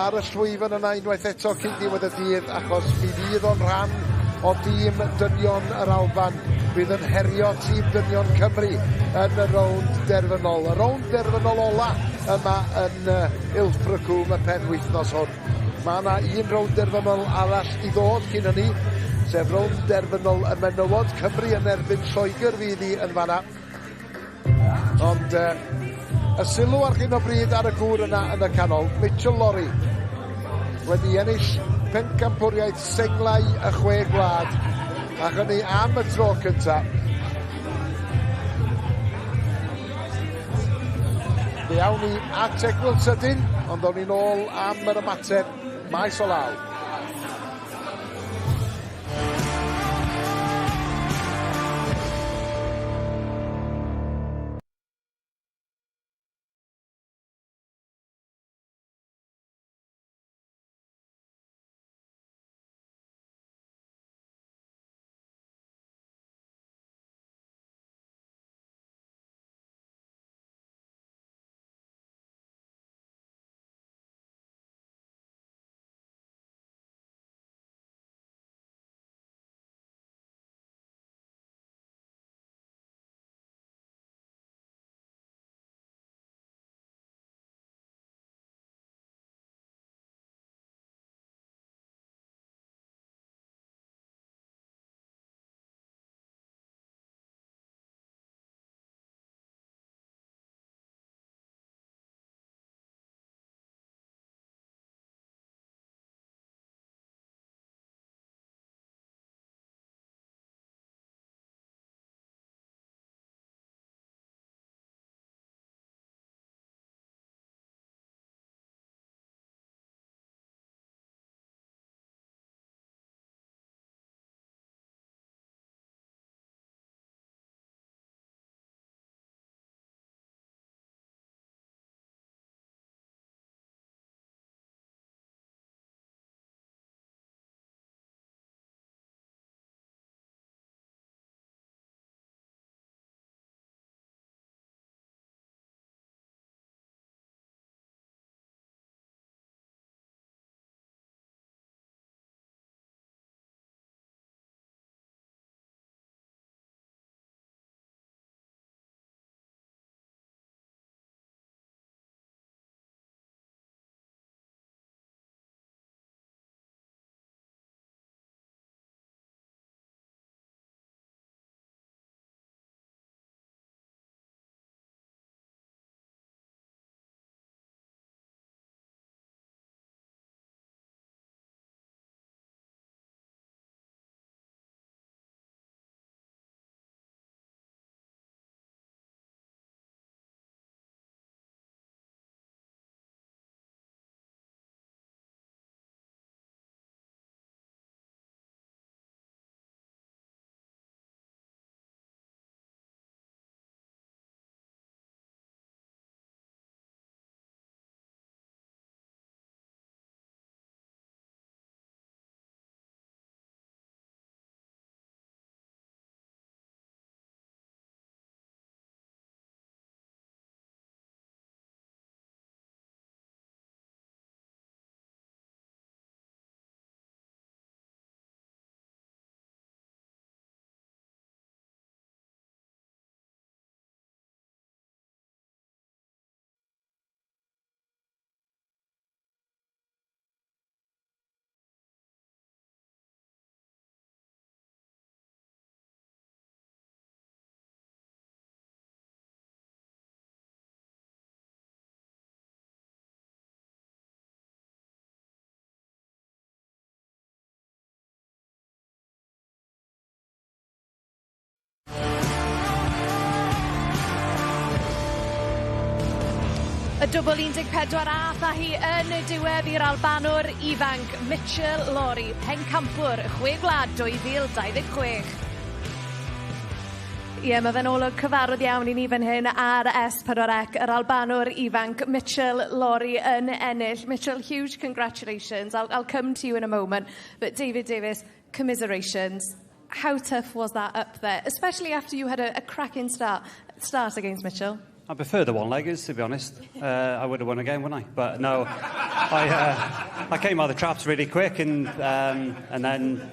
ar y llwyfan yna unwaith eto cyn diwedd y dydd, achos mi fydd o'n rhan o dîm dynion yr Alban fydd yn herio tîm dynion Cymru yn y rownd derfynol. Y rownd derfynol ola yma yn Ilfracombe y penwythnos hwn. Mae yna un rownd derfynol arall i ddod cyn hynny, sef rownd derfynol y menywod. Cymru yn erbyn Lloegr fydd hi yn fanna. Ond y sylw ar hyn o bryd ar y gŵr yna yn y canol, Mitchell Lorry, wedi ennill pencampwriaeth senglau y chwe gwlad, a hynny am y tro cyntaf. Fe awn ni at egwyl sydyn, ond awn ni'n ôl am yr ymateb maes o law. Dwbl 14 ath â hi yn y diwedd i'r Albanwr ifanc Mitchell Lawrie, pencampwr Chwe Gwlad 2026. Ie, mae fe'n olwg cyfarwydd iawn i ni fan hyn ar S4C, yr Albanwr ifanc Mitchell Lawrie yn ennill. Mitchell, huge congratulations. I'll come to you in a moment. But David Davis, commiserations. How tough was that up there, especially after you had a cracking start against Mitchell? I prefer the one-leggers, to be honest. I would have won again, wouldn't I? But no, I came out of the traps really quick, and then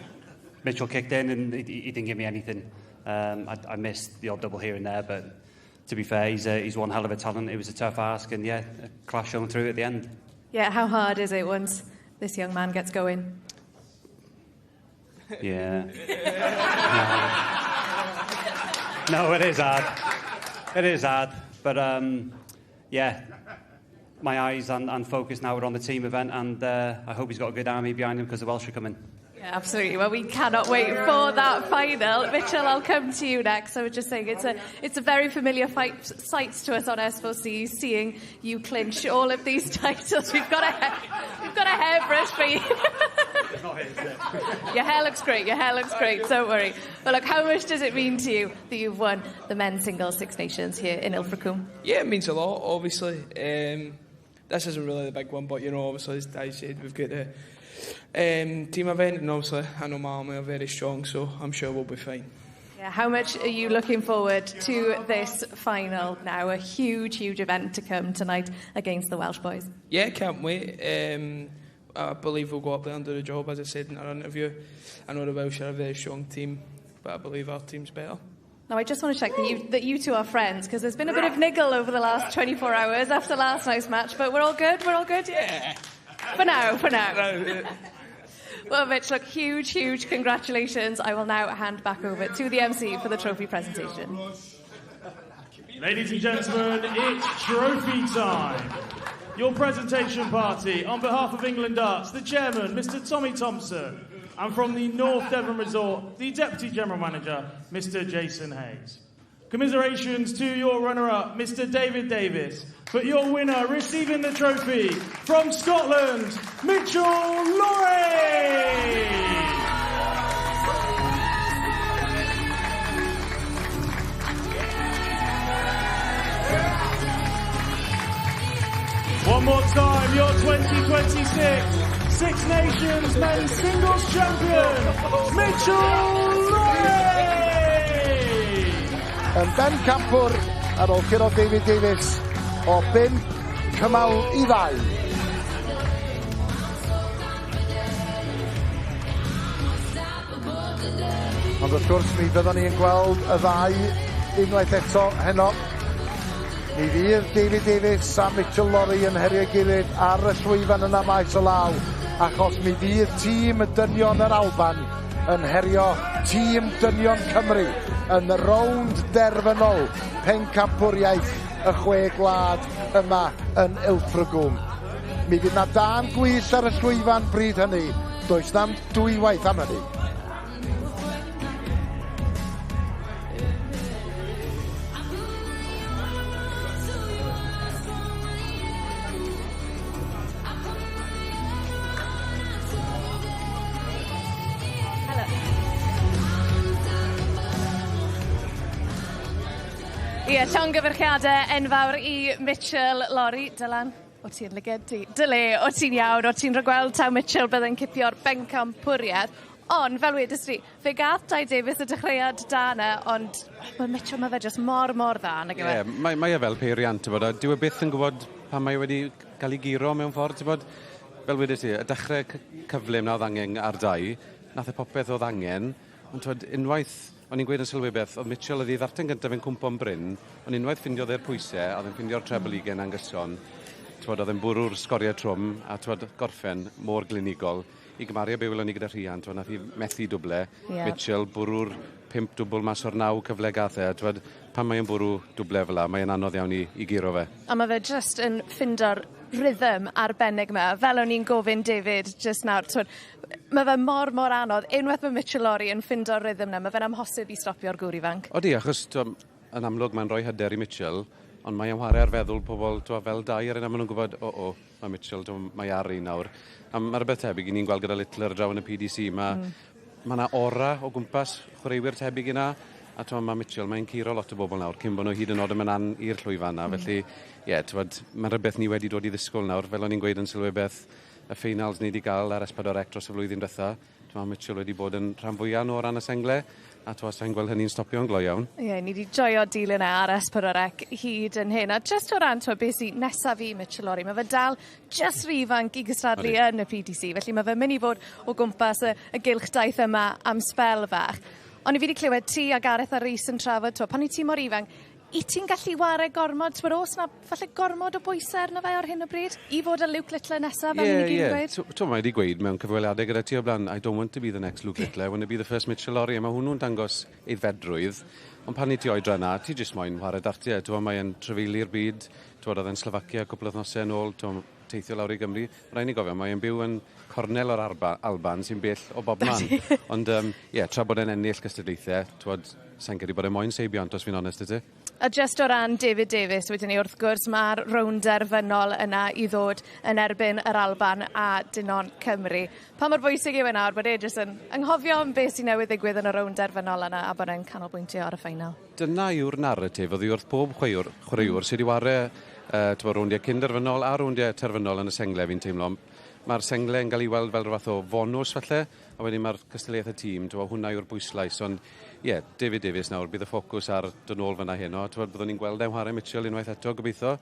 Mitchell kicked in, and he didn't give me anything. I missed the odd double here and there, but to be fair, he's one hell of a talent. It was a tough ask, and yeah, a clash shone through at the end. Yeah, how hard is it once this young man gets going? Yeah. No, it is hard. It is hard. But yeah, my eyes and focus now are on the team event, and I hope he's got a good army behind him because the Welsh are coming. Yeah, absolutely. Well, we cannot wait for that final. Mitchell, I'll come to you next. I was just saying it's a very familiar sight to us on S4C, seeing you clinch all of these titles. We've got a hairbrush for you. Your hair looks great. Your hair looks great. Don't worry. But look, how much does it mean to you that you've won the men's singles Six Nations here in Ilfracombe? Yeah, it means a lot, obviously. This isn't really the big one, but obviously, as Dai said, we've got the team event, and obviously, I know my army are very strong, so I'm sure we'll be fine. Yeah, how much are you looking forward to this final now? A huge, huge event to come tonight against the Welsh boys. Yeah, can't wait. I believe we'll go up there and do the job, as I said in our interview. I know the Welsh are a very strong team, but I believe our team's better. Now, I just want to check that you two are friends, because there's been a bit of niggle over the last 24 hours after last night's match, but we're all good? We're all good? Yeah. For now, for now. Well, Mitch, look, huge, huge congratulations. I will now hand back over to the MC for the trophy presentation. Ladies and gentlemen, it's trophy time. Your presentation party, on behalf of England Darts, the chairman, Mr. Tommy Thompson, and from the North Devon Resort, the deputy general manager, Mr. Jason Hayes. Commiserations to your runner-up, Mr. David Davis, but your winner receiving the trophy from Scotland, Mitchell Lawrie! One more time, your 2026 Six Nations Men's Singles Champion, Mitchell Lawrie! Yn bencampwr ar ôl curo David Davis o 5 cymal i 2. Ond wrth gwrs mi fyddwn ni yn gweld y ddau unwaith eto heno. Mi fydd David Davis a Mitchell Lawrie yn herio'i gilydd ar y llwyfan yna maes o law, achos mi fydd tîm dynion yr Alban yn herio tîm dynion Cymru yn rownd derfynol pencampwriaeth y Chwe Gwlad yma yn Ilfracombe. Mi fydd na dân gwyllt ar y llwyfan bryd hynny. Does na'm dwywaith am hynny. Helo. Ie, llongyfarchiadau enfawr i Mitchell Lawrie. Dylan, o ti'n lyged ti? Dyle, o ti'n iawn, o ti'n rhagweld taw Mitchell byddai'n cipio'r bencampwriaeth. Ond, fel wedys ti, fe gath Dai Davies y dechreuad da yna, ond mae Mitchell, mae fe jyst mor, mor dda, nag yw e? Ie, mae e fel peiriant, ti'n bod, a dyw e byth yn gwybod pan mae wedi cael ei guro mewn ffordd, ti'n bod, fel wedes i, y dechrau cyflym na oedd angen ar Dai, nath e popeth oedd angen, ond ti'n bod, unwaith, o'n i'n gweud yn sylwebeth, oedd Mitchell oedd ei ddarten gyntaf yn cwmpo'n brin, ond unwaith ffindiodd e'r pwysau, a oedd e'n ffindio'r treble ugain yn gyson, ti'n bod, oedd e'n bwrw'r sgoriau trwm, a ti'n bod, gorffen mor glinigol, i gymaru â be welon ni gyda Rhian, ti'n bod, nath hi methu dwble, Mitchell bwrw'r 5 dwbl mas o'r 9 cyfle gath e, a ti'n bod, pan mae'n bwrw dwble fel 'a, mae'n anodd iawn i guro fe. A mae fe jyst yn ffindo'r rhythm arbennig yma. Fel o'n i'n gofyn David just nawr, t'wod, mae fe mor, mor anodd. Unwaith mae Mitchell Lawrie yn ffindo'r rhythm 'na, mae fe'n amhosib i stopio'r gŵr ifanc. Odi, achos t'wo, yn amlwg mae'n rhoi hyder i Mitchell. Ond mae e'n whare ar feddwl pobl t'wo' fel Dai ar hyn a ma' nw'n gwbod o o ma' Mitchell t'mo' mae ar un nawr. A ma' rwbeth tebyg 'yn ni'n gweld gyda Littler draw yn y PDC ma' mm. ma' 'na aura o gwmpas chwaraewyr tebyg i 'na a t'mo' ma' Mitchell mae'n curo lot o bobl nawr cyn bo' nhw hyd yn o'd yn myn' lan i'r llwyfan 'na mm. felly ie t'mod ma' rwbeth ni wedi dod i ddisgwl nawr fel o'n i'n gweud yn sylwebeth y ffeinals ni 'di ga'l ar S4C dros y flwyddyn dwetha t'mo' Mitchell wedi bod yn rhan fwya nw o ran y sengle a t'mo' sai'n gweld hynny'n stopio'n gloi iawn. Ie ni 'di joio dilyn e ar S4C hyd yn hyn a jyst o ran t'mo' be' sy nesaf i Mitchell Lawrie ma' fe dal jyst ry ifanc i gystadlu yn y PDC felly ma' fe myn' i fod o gwmpas y y gylch daith yma am sbel fach. O'n i fi 'di clywed ti a Gareth a Rhys yn trafod t'mo' pan wyt ti mor ifanc 'yt ti'n gallu ware gormod t'mod o's 'na falle gormod o bwyse arno fe ar hyn o bryd i fod y Luke Littler nesa fel 'yn ni gyd yn gweud? Ie ie. T'mo' mae 'di gweud mewn cyfweliade gyda ti o'r bla'n I don't want to be the next Luke Littler I wanna be the first Mitchell Lawrie a ma' hwnnw'n dangos aeddfedrwydd ond pan 'yt ti oedran 'na ti jyst moyn whare dartie t'mo' mae e'n trafeilio'r byd t'mod o'dd e'n Slofacia cwpwl o wthnose yn ôl t'mo' teithio lawr i Gymru. Ma' rai' ni gofio mae e'n byw yn cornel o'r Arba- Alban sy'n bell o bobman. Ond yym ie tra bod e'n ennill cystadlaethe t'wod sai'n credu bod e moyn seibiant os fi'n onest 'da ti. A jyst o ran David Davies wedyn 'ny wrth gwrs ma'r rownd derfynol yna i ddod yn erbyn yr Alban a Dynon Cymru. Pa mor bwysig yw e nawr bod e jyst yn anghofio am beth sy newydd ddigwydd yn y rownd derfynol yna a bod e'n canolbwyntio ar y ffeinal? Dyna yw'r naratif oddi wrth pob chweiwr chwaraewr sy 'di ware yy t'mo' rowndia cyn-derfynol a rowndia terfynol yn y sengle fi'n teimlo. Ma'r sengle yn ga'l 'i weld fel rhyw fath o fonws falle a wedyn ma'r cystadleuaeth y tîm t'mo' hwnna yw'r bwyslais ond ie David Davies nawr bydd y ffocws ar dod nôl fynna heno t'mod byddwn ni'n gweld e'n whare Mitchell unwaith eto gobitho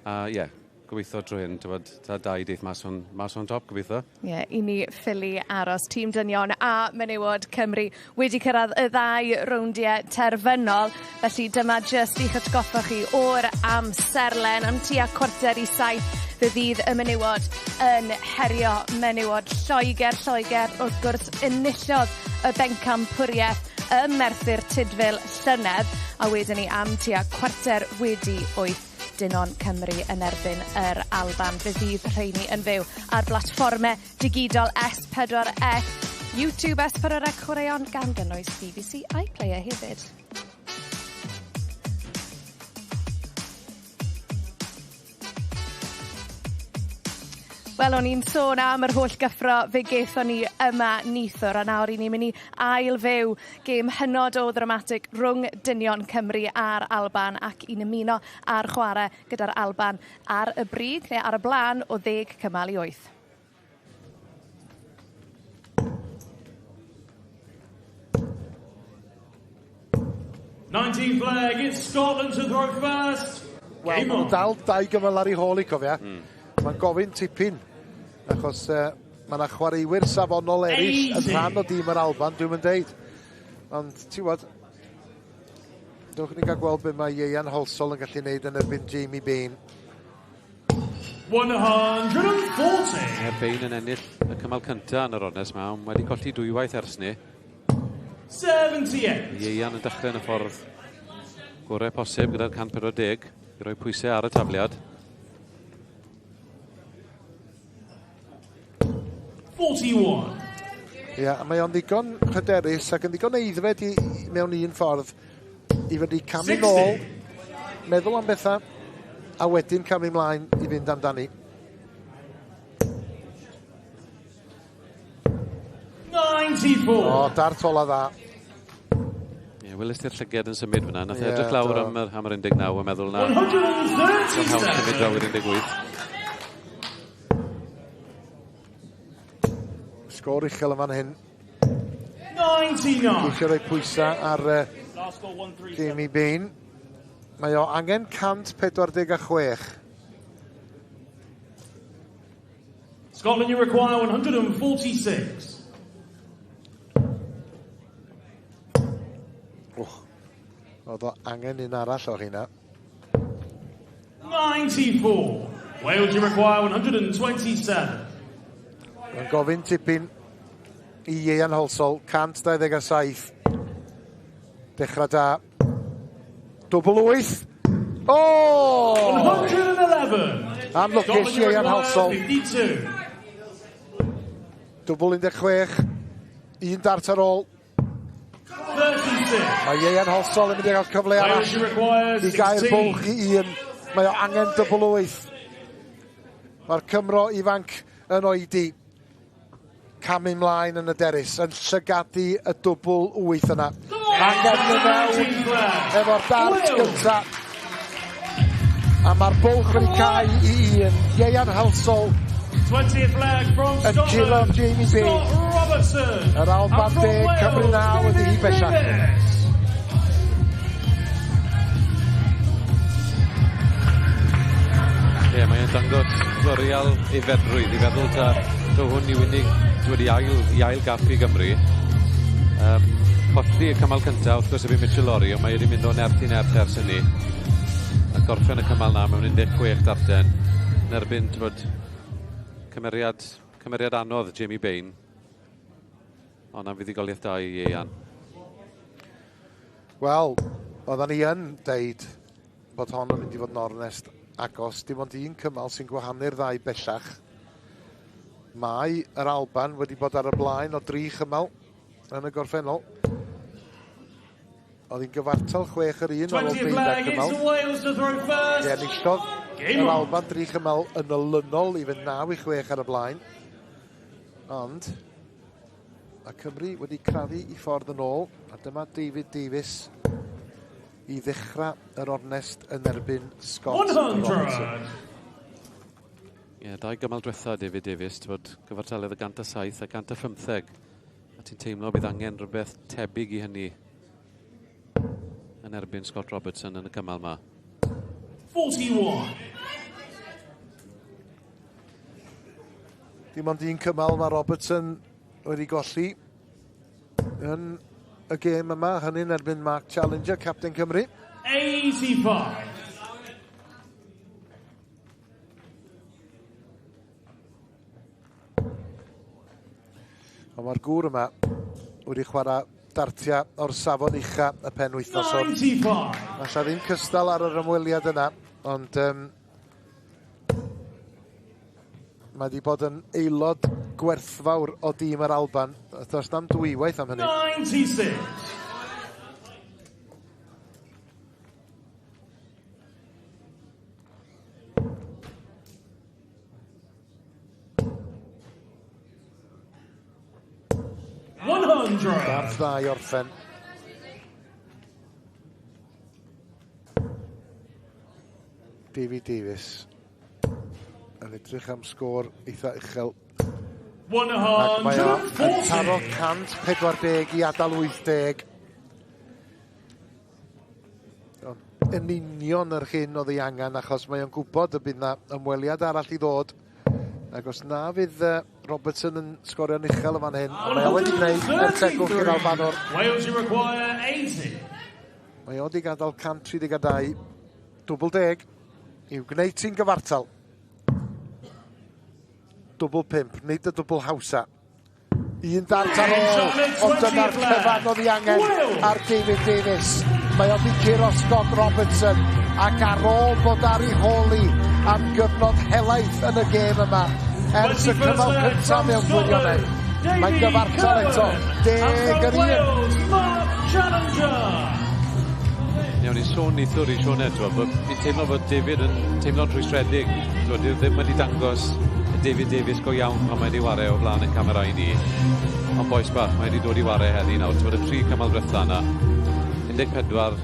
a ie gobeithio trwy hyn t'mod ta dau deith mas o'n mas on top gobeithio. Ie i ni ffili aros. Tîm dynion a menywod Cymru wedi cyrradd y ddau rowndiau terfynol felly dyma jyst i'ch atgoffa chi o'r amserlen am tua 6:45 fe fydd y menywod yn herio menywod Lloeger. Lloeger wrth gwrs enillodd y bencampwriaeth ym Merthyr Tudful llynedd a wedyn ni am tua 8:15 Dynon Cymru yn erbyn yr Alban. Fe fydd rheini yn fyw ar blatfforme digidol S4C, YouTube S4C Chwaraeon gan gynnwys BBC iPlayer hefyd. Wel o'n i'n sôn am yr holl gyffro fe gethon ni yma nithwr a nawr 'yn ni myn' i ail fyw gêm hynod o ddramatig rhwng dynion Cymru a'r Alban ac i'n ymuno ar chware gyda'r Alban ar y brig neu ar y bla'n o ddeg cymal i wyth. Nineteenth leg, it's Scotland to throw first. Wel, ma' nhw dal dau gymal ar ei hôl i, cofia. Mm. Mae'n gofyn tipyn, achos uh, mae yna chwaraewyr safonol eraill yn rhan o dîm yr Alban, dwi'n mynd deud. Ond, ti'n gwybod, dewch ni gael gweld beth mae Ieuan Halsall yn gallu gwneud yn erbyn Jamie Bain. 140. Mae Bain yn ennill y cymal cyntaf yn yr ornest 'ma, ond wedi colli dwywaith ers 'ny. 78. Ieuan yn dechrau yn y ffordd gorau posib gyda'r 140 i roi pwysau ar y tafliad. 41. Ie, yeah, mae o'n ddigon hyderus ac yn ddigon aeddfed i, mewn un ffordd i fod i camu nôl, meddwl am bethau, a wedyn camu mlaen i fynd amdani. 94. O, dart ola dda. Ie, yeah, welys ti'r llyged yn symud fyna. Nath e yeah, edrych lawr am yr, am yr 19 a meddwl na. 137. Hawn symud draw i'r 18. Sgôr uchel yn fan hyn. 99. Ceisio rhoi pwysau ar uh, Jamie Bain. Mae o angen 146. Scotland, you require 146. Och, oedd o angen un arall o hynna. 94. Wales, you require 127. Mae'n gofyn tipyn i Ieuan Halsall, 127. Dechrau da. Dwbl wyth. O! 111. Anlwcus Ieuan Halsall. 52. Dwbl 16. Un dart ar ôl. 36. Mae Ieuan Halsall yn mynd i gael cyfle arall i gael bwlch i un. Mae o angen dwbl 8. Mae'r Cymro ifanc yn oedi. Camu mlaen yn y derys, yn llygadu y dwbl 8 yna. Angen mynd mewn efo'r dart gynta. A mae'r bwlch wedi cau i un. Ieuan Halsall 20th leg from yn curo Scotland, Jamie Bain. Scott Robertson. Yr Alban And from 10, Cymru Wales, 9 ydi hi David bellach. Davies. Ie, mae'n dangos glorial aeddfedrwydd i feddwl ta taw hwn yw unig dwed i ail gaff i Gymru. Colli y cymal cyntaf, wrth gwrs, erbyn Mitchell Lorry, ond mae wedi mynd o nerth i nerth ers hynny. A gorffen y cymal na mewn 16 darten yn erbyn, t'mod, cymeriad anodd Jamie Bain. Ond am fuddugoliaeth da i Ieuan. Wel, oedden ni yn deud bod hon yn mynd i fod yn ornest agos. Dim ond un cymal sy'n gwahanu'r ddau bellach. Mae yr Alban wedi bod ar y blaen o 3 chymal yn y gorffennol. Oedd hi'n gyfartal 6 yr 1 ar ôl 20th 12 leg, cymal. it's Wales to throw first. Fe enillodd Game yr on. Alban 3 chymal yn olynol i fynd 9-6 ar y blaen. Ond mae Cymru wedi crafu i ffordd yn ôl, a dyma David Davies i ddechrau yr ornest yn erbyn Scott 100. Robertson. Ie, dau gymal diwetha David Davies, t'mod, gyfartaledd y 107 a 115. A ti'n teimlo bydd angen rhywbeth tebyg i hynny yn erbyn Scott Robertson yn y cymal ma. 41. Dim ond un cymal mae Robertson wedi golli yn y gêm yma, hynny'n erbyn Mark Challenger, capten Cymru. 85. Ond mae'r gŵr yma wedi chwarae dartiau o'r safon ucha y penwythnos hwn. 95. Falla ddim cystal ar yr ymweliad yna, ond mae wedi bod yn aelod gwerthfawr o dîm yr Alban. Does na'm dwywaith am hynny. 96. 100. Darth dda i orffen. David Davies yn edrych am sgôr eitha uchel. Ac mae o yn taro 140. 140 i adael 80. Ond yn union yr hyn oedd ei angen, achos mae o'n gwybod y bydd na ymweliad arall i ddod. Ac os na fydd Robertson yn sgorio'n uchel yn fan hyn, ond mae o wedi gwneud er tegwch i'r Albanwr. Wales, you require 80. Mae o wedi gadael 132, dwbl deg, i'w gwneud ti'n gyfartal. Dwbl 5, nid y dwbl hawsa. Un dart ar ôl, ond dyna'r cyfan oedd ei angen ar David Davies. Mae o wedi curo Scott Robertson, ac ar ôl bod ar ei hôl hi am gyfnod helaeth yn y gêm yma, ers y cymal cyntaf mewn gwirionedd. Mae'n gyfartal eto, 10 yr 1. Mark Challenger. Iawn, ni'n sôn neithiwr i Sioned, t'wod, bod fi'n teimlo fod David yn teimlo'n rhwystredig. T'wod, dyw e ddim wedi dangos y David Davies go iawn pan mae wedi ware o flaen y camerau ni. Ond bois bach, mae wedi dod i ware heddi nawr. T'wod, y tri cymal diwetha yna. 14,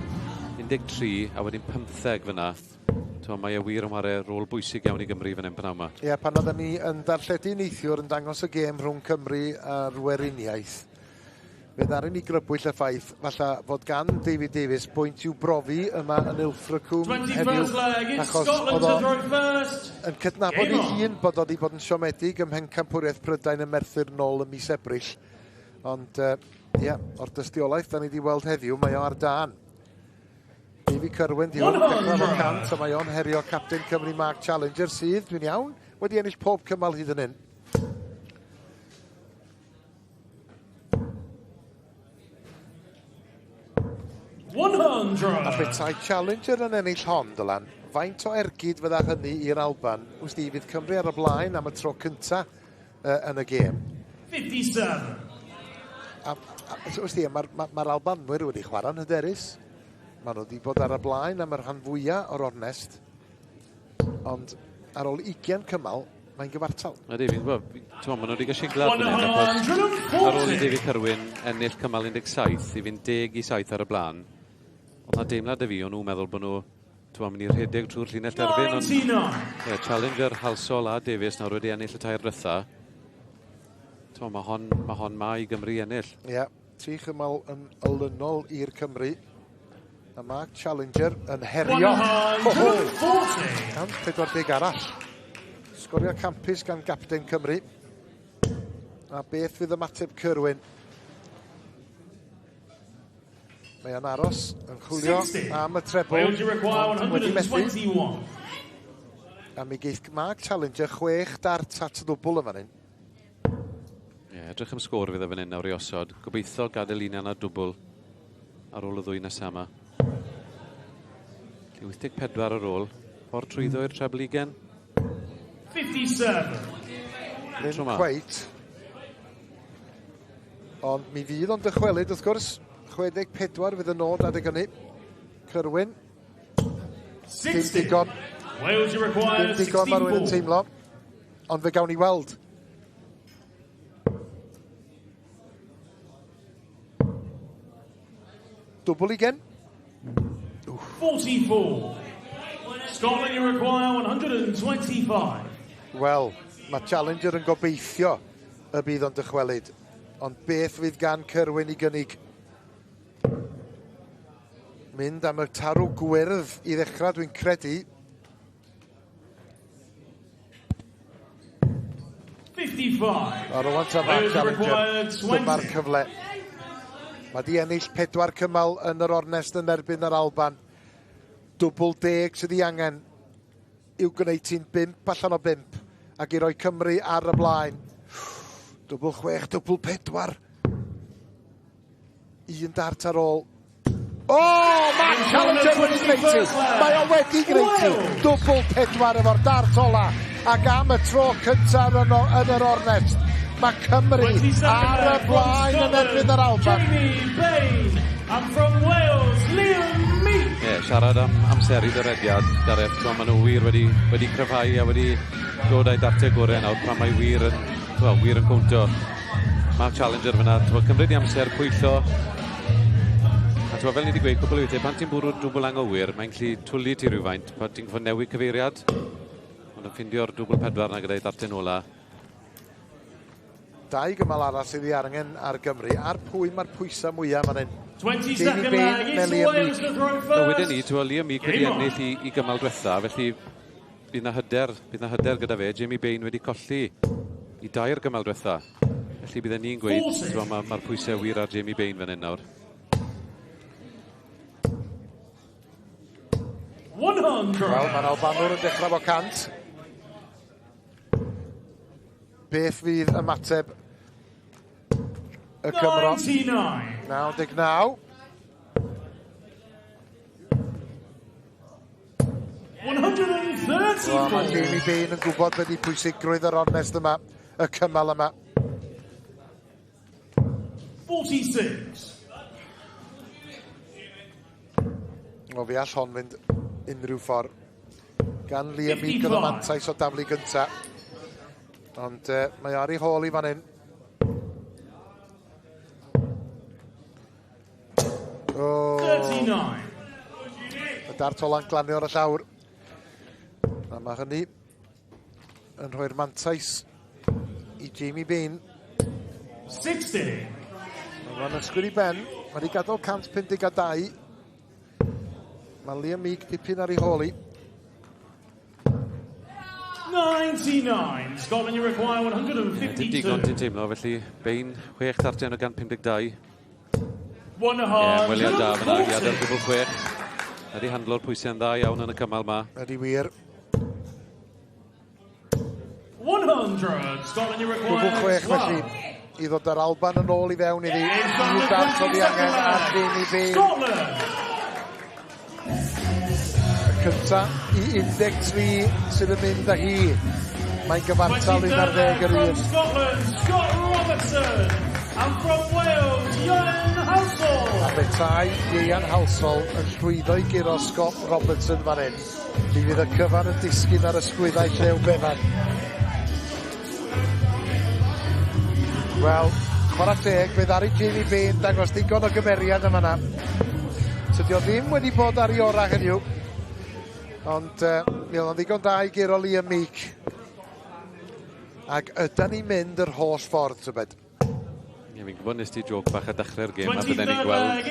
13 a wedyn 15 fyna. T'wod, mae e wir yn ware rôl bwysig iawn i Gymru fan hyn pnawn 'ma. Ie, pan oedden ni yn darlledu neithiwr yn dangos y gêm rhwng Cymru a'r Weriniaeth, fe ddaru ni grybwyll y ffaith falle fod gan David Davies bwynt i'w brofi yma yn Ilfracombe heddiw, 21st leg, it's achos Scotland oedd to o throw first. yn cydnabod Game ei on. hun bod o wedi bod yn siomedig ym Mhencampwriaeth Prydain ym Merthyr nôl ym mis Ebrill. Ond, ie, o'r dystiolaeth da ni wedi weld heddiw, mae o ar dân. David Curwen di hwn, dechrau efo 100, a mae o'n herio capten Cymru Mark Challenger sydd, dwi'n iawn, wedi ennill pob cymal hyd yn hyn. 100. A petai Challenger yn ennill hon, Dylan, faint o ergyd fydda hynny i'r Alban? Wsti, fydd Cymru ar y blaen am y tro cynta yn y gêm. 57. A wsti, mae'r Albanwyr wedi chwarae'n hyderus. Maen nhw wedi bod ar y blaen am y rhan fwyaf o'r ornest. Ond ar ôl 20 cymal, mae'n gyfartal. Ydy, fi'n gwybod, ti'n maen nhw wedi cael siglad fan hyn, achos ar ôl i David Curwen ennill cymal 17 i fynd 10 i 7 ar y blaen, oedd na deimlad y fi, o'n nhw'n meddwl bod nhw ti'n mynd i rhedeg trwy'r llinell derfyn, ond yeah, Challenger, Halsall a Davies nawr wedi ennill y tair dwytha. Ti'n mae hon, mae hon ma i Gymru ennill. Ie, yeah, tri chymal yn olynol i'r Cymru. A Mark Challenger yn herio. 140. 140 arall. Sgorio campus gan gapten Cymru. A beth fydd ymateb Curwen? Mae o'n aros yn chwilio am y trebl. Ond wedi methu. A mi geith Mark Challenger 6 dart at ddwbl yn fan hyn. Ie, yeah, edrych am sgôr fydd e fan hyn nawr i osod. Gobeithio gadael un yna dwbl ar ôl y ddwy nesaf yma. 84 ar ôl. Ffordd trwyddo i'r trebl 20. 57. Ddim cweit. Ond mi fydd o'n dychwelyd wrth gwrs. 64 fydd y nod adeg hynny. Curwen. Dim 60. digon. Wales, you require Dim digon mae rhywun yn 64. teimlo. Ond fe gawn ni weld. Dwbl ugen. 44. Scotland, you require 125. Wel, mae Challenger yn gobeithio y bydd o'n dychwelyd. Ond beth fydd gan Curwen i gynnig? Mynd am y tarw gwyrdd i ddechrau, dwi'n credu. 55. A rwan ta Mark Wales, you Challenger. require Dyma'r 20. cyfle. Mae di ennill 4 cymal yn yr ornest yn erbyn yr Alban. Dwbl deg sydd ei angen i'w gwneud ti'n 5 allan o 5 ac i roi Cymru ar y blaen. Dwbl 6, dwbl 4. Un dart ar ôl. O, oh, Mark Challenger wedi gwneud ti. Mae o wedi gwneud ti. Dwbl 4 efo'r dart ola. Ac am y tro cyntaf yn, yn yr ornest, mae Cymru ar y blaen yn erbyn yr Alban. Jamie Bain. And from Wales, Liam Meek. Ie, yeah, siarad am amseru dyrediad, Gareth, t'mo, maen nhw wir wedi cryfhau a wedi dod â'i dartiau gorau nawr pan mae wir yn, wel, wir yn cownto. Mark Challenger fyna, t'mo, cymryd i amser, pwyllo. A t'mo, fel ni wedi gweud cwpl o weithiau, pan ti'n bwrw'r dwbl anghywir, mae'n gallu twlu ti rhywfaint, pan ti'n gorfod newid cyfeiriad. Ond yn ffindio'r dwbl 4 na gyda'i ddartyn ola. Dau gymal arall sydd ei angen ar Gymru. Ar pwy mae'r pwysau mwyaf fan hyn? 20 Jamie second Bain, leg. It's neu Liam Wales Meek? to throw No, wedyn ni, first. t'mo, Liam Meek wedi Game on. ennill i gymal diwetha, felly bydd na hyder gyda fe. Jamie Bain wedi colli i dair gymal diwetha. Felly bydden ni'n gweud, 40. t'mo, mae'r pwysau wir ar Jamie Bain fan hyn nawr. 100. Wel, mae'r Albanwr yn dechrau fo 100. Beth fydd ymateb y Cymro? 99. 99. 134. Wel, mae Jamie Bain yn gwybod beth ydi pwysigrwydd yr ornest yma, y cymal yma. 46. O, fi all hon fynd unrhyw ffordd. Gan Liam Meek oedd y 55. mantais o daflu gynta. Ond mae ar ei hôl i fan hyn. O, 39. y dart ola'n glanio ar y llawr. A mae hynny yn rhoi'r mantais i Jamie Bain. 60. Mae'n ysgwyr i ben. Mae wedi gadael 152. Mae Liam Meek dipyn ar ei hôl i. 99. Scotland, you require Dim digon 152. ti'n teimlo, felly Bain 6 dartiau o 152. Ie, ymweliad da fyna, i adael 140. dwbl 6. Wedi handlo'r pwysau'n dda iawn yn y cymal ma. Ydy wir. 100. Scotland, you Dwbl require 6 felly 12. i ddod â'r Alban yn ôl i fewn iddi. It's on Un the dart oedd ei 22nd angen ar leg. Jamie Bain. Scotland. Y cynta i 13 sydd yn mynd â hi. Mae'n gyfartal 23rd 11 leg yr from un. Scotland, Scott Robertson. And from Wales, Ian Halsall. A petai Ian Halsall yn llwyddo i guro Scott Robertson fan hyn, mi fydd y cyfan yn disgyn ar ysgwyddau Llew Bevan. Wel, chwarae teg, fe ddaru Jamie Bain dangos digon o gymeriad yma na. Tydi o ddim wedi bod ar ei orau heddiw, ond mi oedd o'n ddigon da i guro Liam Meek. Ac ydan ni'n mynd yr holl ffordd, tybed? Ie, fi'n gwybod nes ti joc bach a dechrau'r gêm a bydden ni'n gweld y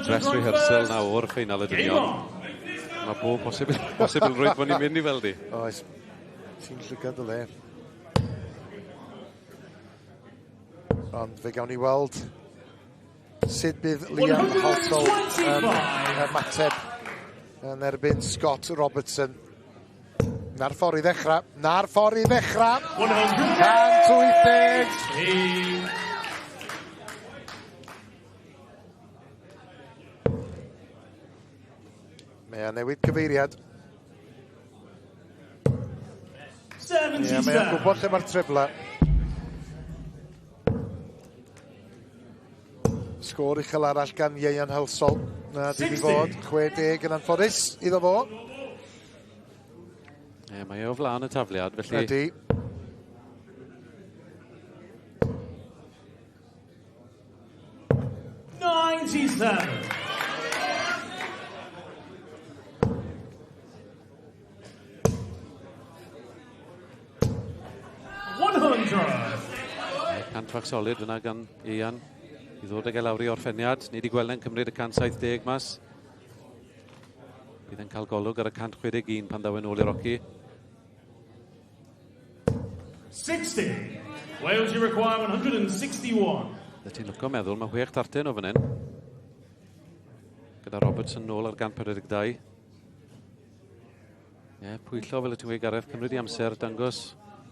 dress rehearsal na o'r ffeinal y dynion. Mae bob posib posibilrwydd bod ni'n mynd i weld i. Oes, ti'n llygad y le. Ond fe gawn ni weld sut bydd Liam Halsall yn ymateb yn erbyn Scott Robertson. Na'r ffordd i ddechrau. Na'r ffordd i ddechrau. 180. Mae o'n newid cyfeiriad. Ie, mae o'n gwybod lle mae'r trebla. Sgôr uchel arall gan Ieuan Halsall. Na, di fod 60 yn anffodus iddo fo. Ie, mae o flaen y tafliad, felly... Ydy. 97. Cant fach solid fyna gan Ian i ddod ag e lawr i orffeniad. Ni wedi gweld e'n cymryd y 170 mas. Bydd yn cael golwg ar y 161 pan ddaw e'n ôl i'r oci. 60. Wales, you require 161. Bydde ti'n lwco meddwl, mae 6 darten o fan hyn. Gyda Robertson nôl ar 142. Ie, pwyllo fel y ti'n gweud Gareth, cymryd i amser, dangos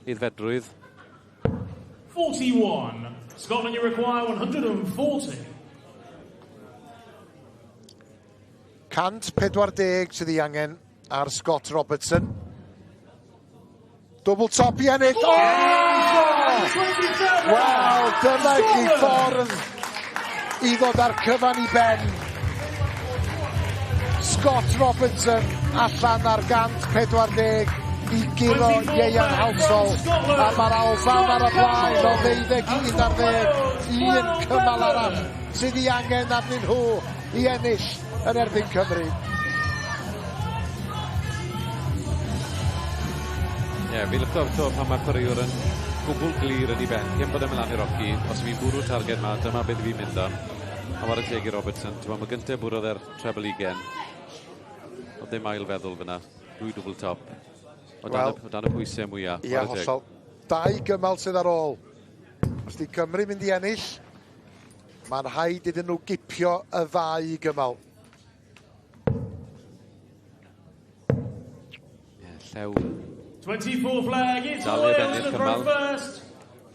aeddfedrwydd. 41. Scotland, you require 140. 140 sydd ei angen ar Scott Robertson. Double top i ennill. Oh! Wel, dyma i chi ffordd i ddod â'r cyfan i ben. Scott Robertson allan ar 140 i guro Ieuan Halsall. A mae'r Alban ar y blaen o 12 i 11. Un cymal arall sydd ei angen arnyn nhw i ennill yn erbyn Cymru. Ie, yeah, fi lyfo to pan mae'r chwaraewr yn gwbl glir yn ei ben. Cyn bod e'n mynd lan i'r oci, os fi'n bwrw targed ma, dyma beth fi'n mynd am. A whare teg i Robertson, ti'n mae gyntaf bwrodd e'r treble ugen. Oedd ddim ail feddwl fyna, dwy double top. O dan, well, o dan y pwysau mwyaf. Ie, hollol. Dau gymal sydd ar ôl. Os di Cymru mynd i ennill, mae'n rhaid iddyn nhw gipio y ddau gymal. Ie, Llew. 24 flag, it's Dal i Wales ennill to throw cymal. first.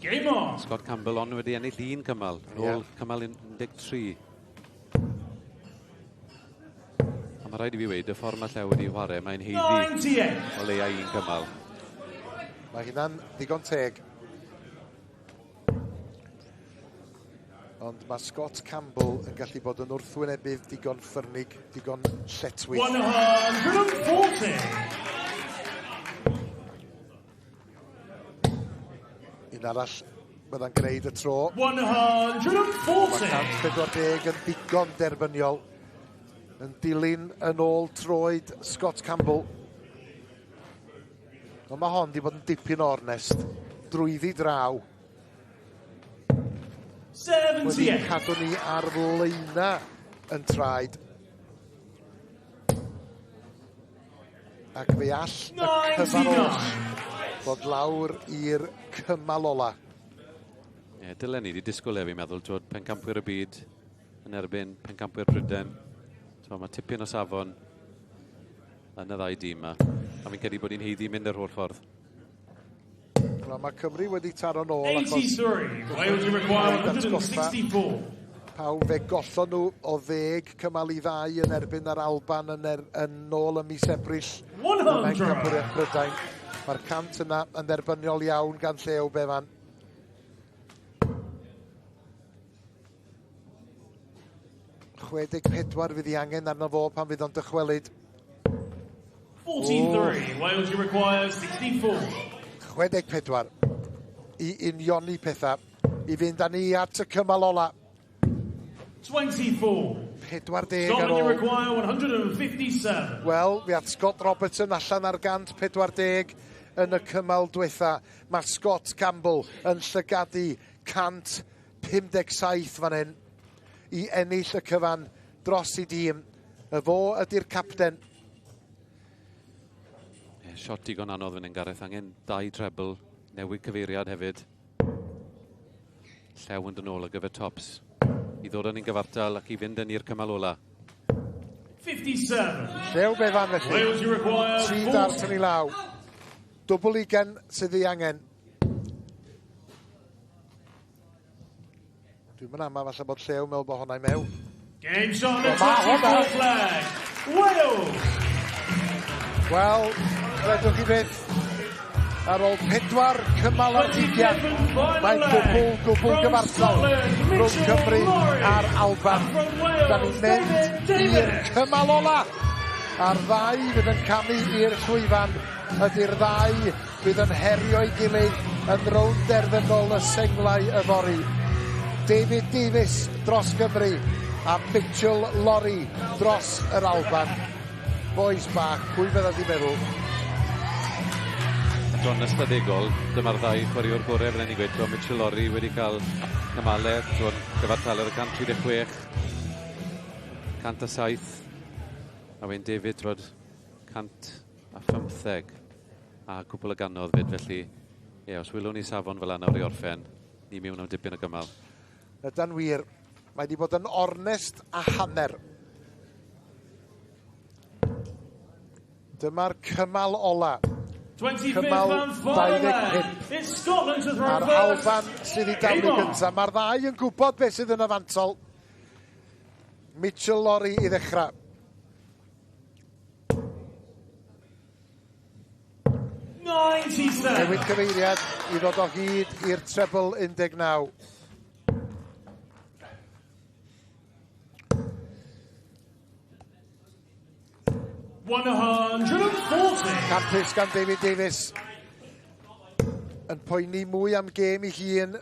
Game on. Scott Campbell ond wedi ennill un cymal. Nôl yeah. Cymal 13. A mae rhaid i fi weud, y ffordd mae Llew wedi chwarae, mae'n haeddu 98. o leia un cymal. Mae hynna'n ddigon teg. Ond mae Scott Campbell yn gallu bod yn wrthwynebydd digon ffyrnig, digon lletchwith. 140. Un arall bydda'n gwneud y tro. 140. Mae 140 yn ddigon derbyniol. Yn dilyn yn ôl troed Scott Campbell. Ond mae hon wedi bod yn dipyn o'r ornest. Drwyddi draw. Wedi 78. cadw ni ar flaena yn traed. Ac fe all y cyfan oll fod lawr i'r cymal ola. Ie, dylen ni wedi disgwyl e, fi'n meddwl, twod, pencampwyr y byd yn erbyn pencampwyr Prydain. So, mae tipyn o safon yn y ddau dîm yma. A fi'n credu bod ni'n haeddu mynd yr holl ffordd. Wel, mae Cymru wedi taro nôl achos 83. Wales, you require 164. Pawb fe gollon nhw o 10 cymal i 2 yn erbyn yr Alban yn ôl ym mis Ebrill. 100. Pencampwriaeth Prydain. Mae'r 100 yna yn dderbyniol iawn gan Llew Bevan. 64 fydd ei angen arno fo pan fydd o'n dychwelyd. 43. Wales, you require 64. 64 i unioni pethau, i fynd â ni at y cymal ola. 24. 40 ar Scotland, you ôl. require 157. Wel, fe ath Scott Robertson allan ar 140 yn y cymal diwetha. Mae Scott Campbell yn llygadu 157 fan hyn i ennill y cyfan dros i dîm. Y fo ydy'r capten. Ie, shot digon anodd fan hyn, Gareth. Angen dau treble, newid cyfeiriad hefyd. Llew yn dod nôl ar gyfer tops. I ddod â ni'n gyfartal ac i fynd yn i'r cymal ola. 57. Llew Bevan felly. Wales, you require Tri 40. dart yn ei law. Dwbl ugen sydd ei angen. Dwi'n mynd ama falle bod Llew meddwl bod hwnna i mewn. Game shot on the Wel, ma' hwnna. 24 flag. Wales. Wel, credwch chi beth, ar ôl pedwar cymal ar hugian, mae'n gwbl, gwbl gyfartal rhwng Cymru a'r Alban. Da ni'n mynd i'r cymal ola. A'r ddau fydd yn camu i'r llwyfan ydy'r ddau fydd yn herio'i gilydd yn rownd derfynol y senglau yfory. David Davies dros Gymru a Mitchell Laurie dros yr Alban. Boys bach, pwy fydda di meddwl? Don ystadegol, dyma'r ddau chwaraewr gorau fel ni'n gweud. T'wo, Mitchell Laurie wedi cael cymalau, t'wo, gyfartal ar y 136, 107, a wedyn David, t'wod, 115 a cwpl o gannoedd fyd, felly, ie, os wylwn ni safon fel yna nawr i orffen, ni mewn am dipyn o gymal. Yda'n wir, mae wedi bod yn ornest a hanner. Dyma'r cymal ola. 25th Cymal and final leg. 25. It's Scotland to throw A'r first. Alban sydd i daflu Game on. gyntaf. Mae'r ddau yn gwybod beth sydd yn y fantol. Mitchell Laurie i ddechrau. 97. Newid cyfeiriad i ddod o hyd i'r treble 19. 140. Campus gan David Davies. Yn poeni mwy am gêm ei hun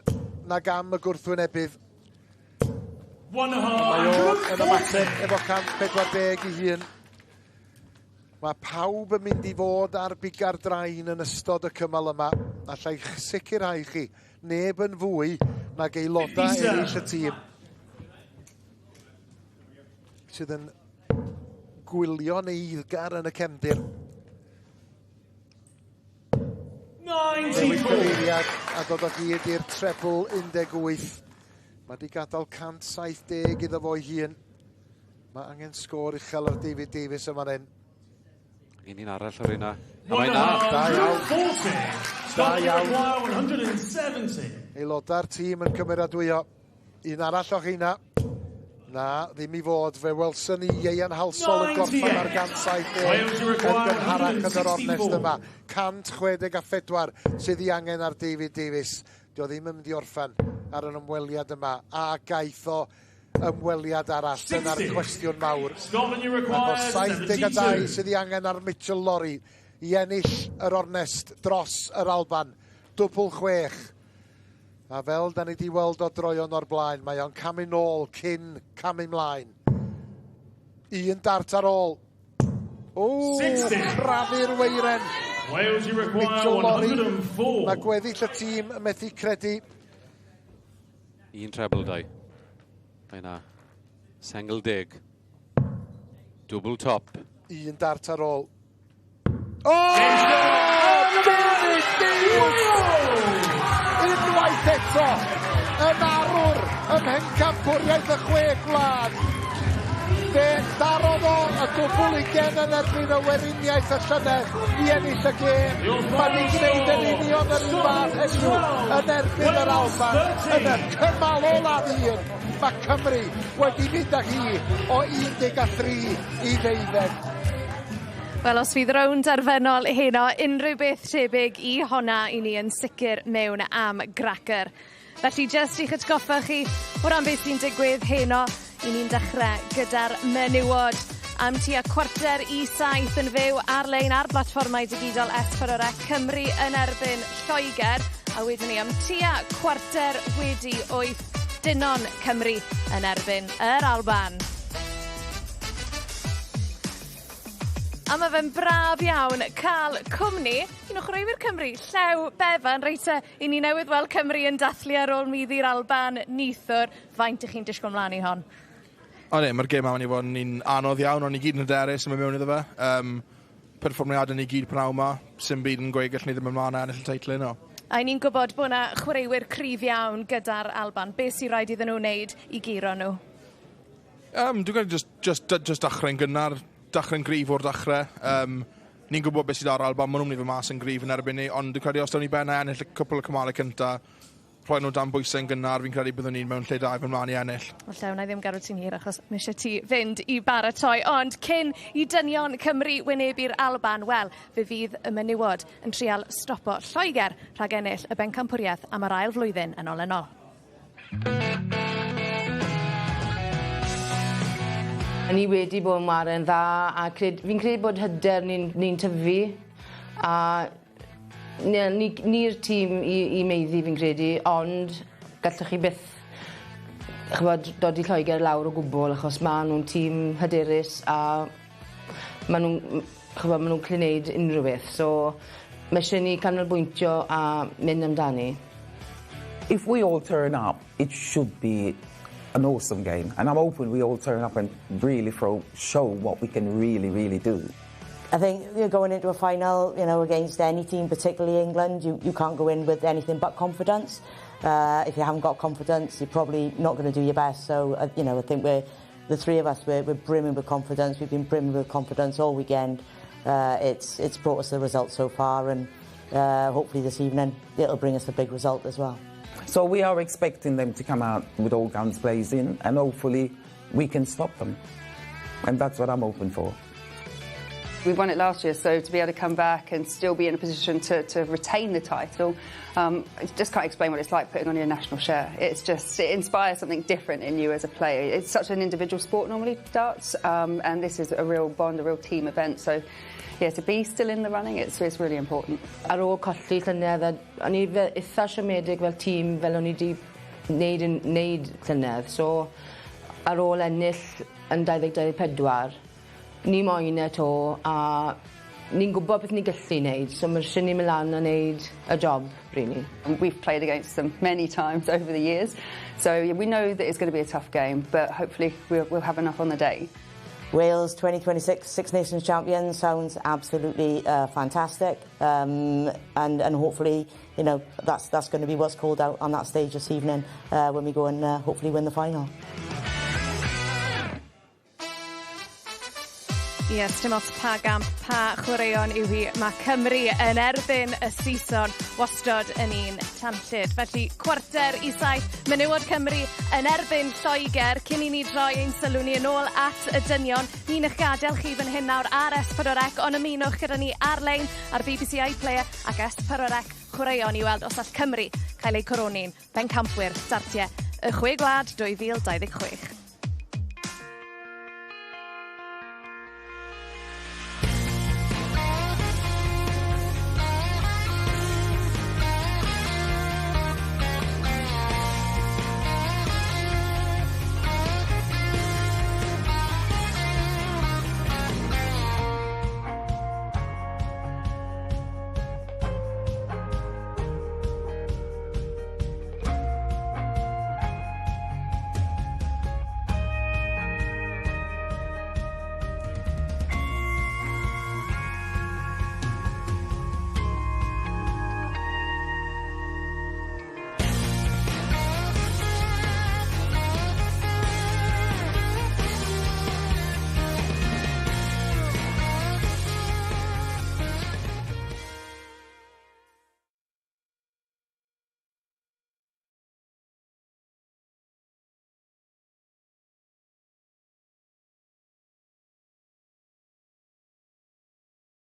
nag am y gwrthwynebydd. Mae o yn ymateb efo 140 i hun. Mae pawb yn mynd i fod ar biga'r drain yn ystod y cymal yma. Alla i sicrhau chi, neb yn fwy nag aelodau 57. eraill y tîm. Sydd yn gwylio'n eiddgar yn y cefndir. Newid 94. cyfeiriad a dod o hyd i'r treble 18. Mae wedi gadael 170 iddo fo'i hun. Mae angen sgôr uchel ar David Davies yma hyn. Un un arall o'r un. A mae'n na. Da iawn. 140. Da Scotland iawn. require 170. Aelodau'r tîm yn cymeradwyo. Un arall o heina. Na, ddim i fod. Fe welson ni Ieuan Halsall yn gorffen ar 170 Wales, you yn require gynharach yn yr ornest 164. yma. 164 sydd ei angen ar David Davies. Dio ddim yn mynd i orffen ar yr ymweliad yma. A gaeth o ymweliad arall. Dyna'r 60. cwestiwn mawr. Scotland, you require Achos 72 72. sydd ei angen ar Mitchell Laurie i ennill yr ornest dros yr Alban. Dwbl chwech. A fel da ni wedi weld o droion o'r blaen, mae o'n camu nôl cyn camu mlaen. Un dart ar ôl. O, 60. crafu'r weiren. Wales, you require Mitchell Laurie. 104. Mae gweddill y tîm yn methu credu. Un treble dau. Mae na. Sengl deg. Double top. Un dart ar ôl. O! David Davies! Unwaith eto, yn arwr ym mhencampwriaeth y chwe gwlad. Fe darodd o y dwbl ugen yn erbyn y Weriniaeth y llynedd i ennill y gêm. Mae ni'n gwneud yn union yr un fath heddiw yn erbyn yr Alban yn y cymal olaf un. Mae Cymru wedi mynd â hi o 13 i 12. Wel, os fydd rownd derfynol heno, unrhyw beth tebyg i honna i ni yn sicr mewn am gracer. Felly, jyst i'ch atgoffa chi o ran beth sy'n digwydd heno, I ni'n dechrau gyda'r menywod am tua 6:45 yn fyw ar-lein ar blatfformau digidol S4C, Cymru yn erbyn Lloegr, a wedyn ni am tua 8:15, dynion Cymru yn erbyn yr Alban. A mae fe'n braf iawn cael cwmni un o chwaraewyr Cymru, Llew Bevan. Reit te, i ni newydd weld Cymru yn dathlu ar ôl maeddu'r Alban neithiwr. Faint ych chi'n disgwyl mlaen i hon? O ne, mae'r gêm yma mynd i fod yn un anodd iawn, ond ni gyd yn hyderus yn mynd mewn iddo fe. Perfformiadau ni gyd pnawn yma, sy'n byd yn gweud gallwn ni ddim ymlaen a ennill y teitl heno. A ni'n gwybod bod yna chwaraewyr cryf iawn gyda'r Alban. Be sy'n rhaid iddyn nhw wneud i guro nhw? Dwi'n credu just dechrau'n gynnar, dechrau'n gryf o'r dechrau. Ni'n gwybod beth sydd ar Alban, maen nhw'n mynd i fod mas yn gryf yn erbyn ni, ond dwi'n credu os dawn ni ben a ennill y cwpl o cymalau cyntaf, rhoi nhw dan bwysau yn gynnar, fi'n credu byddwn ni'n mewn lle da i fynd mlaen i ennill. Wel, Llew, na i ddim gadw ti'n hir achos mae eisiau ti fynd i baratoi. Ond cyn i dynion Cymru wynebu'r Alban, wel, fe fydd y menywod yn trial stopo Lloegr rhag ennill y bencampwriaeth am yr ail flwyddyn yn olynol. Ni wedi bod yn ware'n dda a fi'n credu bod hyder ni'n ni tyfu a ni'r ni tîm i maeddu fi'n credu, ond gallwch chi byth, ch'mod, dod i Lloegr lawr o gwbl achos ma' nhw'n tîm hyderus a ma' nhw'n, ch'mod, ma' nhw'n gallu neud unrhyw beth, so ma' isie ni canolbwyntio a mynd amdani. If we all turn up, it should be an awesome game. And I'm hoping we all turn up and really show what we can really, really do. I think you're going into a final against any team, particularly England, you can't go in with anything but confidence. If you haven't got confidence, you're probably not going to do your best. So I think the three of us, we're brimming with confidence. We've been brimming with confidence all weekend. It's brought us the result so far, and hopefully this evening it'll bring us a big result as well. So we are expecting them to come out with all guns blazing, and hopefully we can stop them. And that's what I'm hoping for. We won it last year, so to be able to come back and still be in a position to retain the title, I just can't explain what it's like putting on your national shirt. It inspires something different in you as a player. It's such an individual sport normally, darts, and this is a real bond, a real team event. So, yeah, to be still in the running, it's really important. Ar ôl colli llynedd, a o'n i fel eitha siomedig fel tîm fel o'n i wedi wneud, yn, wneud llynedd. So, ar ôl ennill yn 2024, ni moyn e 'to, a ni'n gwybod beth ni'n gallu wneud, so mae eisiau ni mynd lan a wneud y job, really. And we've played against them many times over the years, so yeah, we know that it's going to be a tough game, but hopefully we'll have enough on the day. Wales 2026 Six Nations champion sounds absolutely fantastic, and hopefully that's going to be what's called out on that stage this evening when we go and hopefully win the final. Yes, dim ots pa gamp, pa chwaraeon yw hi, mae Cymru yn erbyn y Saeson wastod yn un tanllyd. Felly, 6:45, menywod Cymru yn erbyn Lloegr, cyn i ni droi ein sylw ni yn ôl at y dynion. Ni'n eich gadael chi fan hyn nawr ar S4C, ond ymunwch gyda ni ar-lein ar BBC iPlayer ac S4C chwaraeon i weld os all Cymru cael eu coroni'n bencampwyr dartiau y Chwe Gwlad 2026.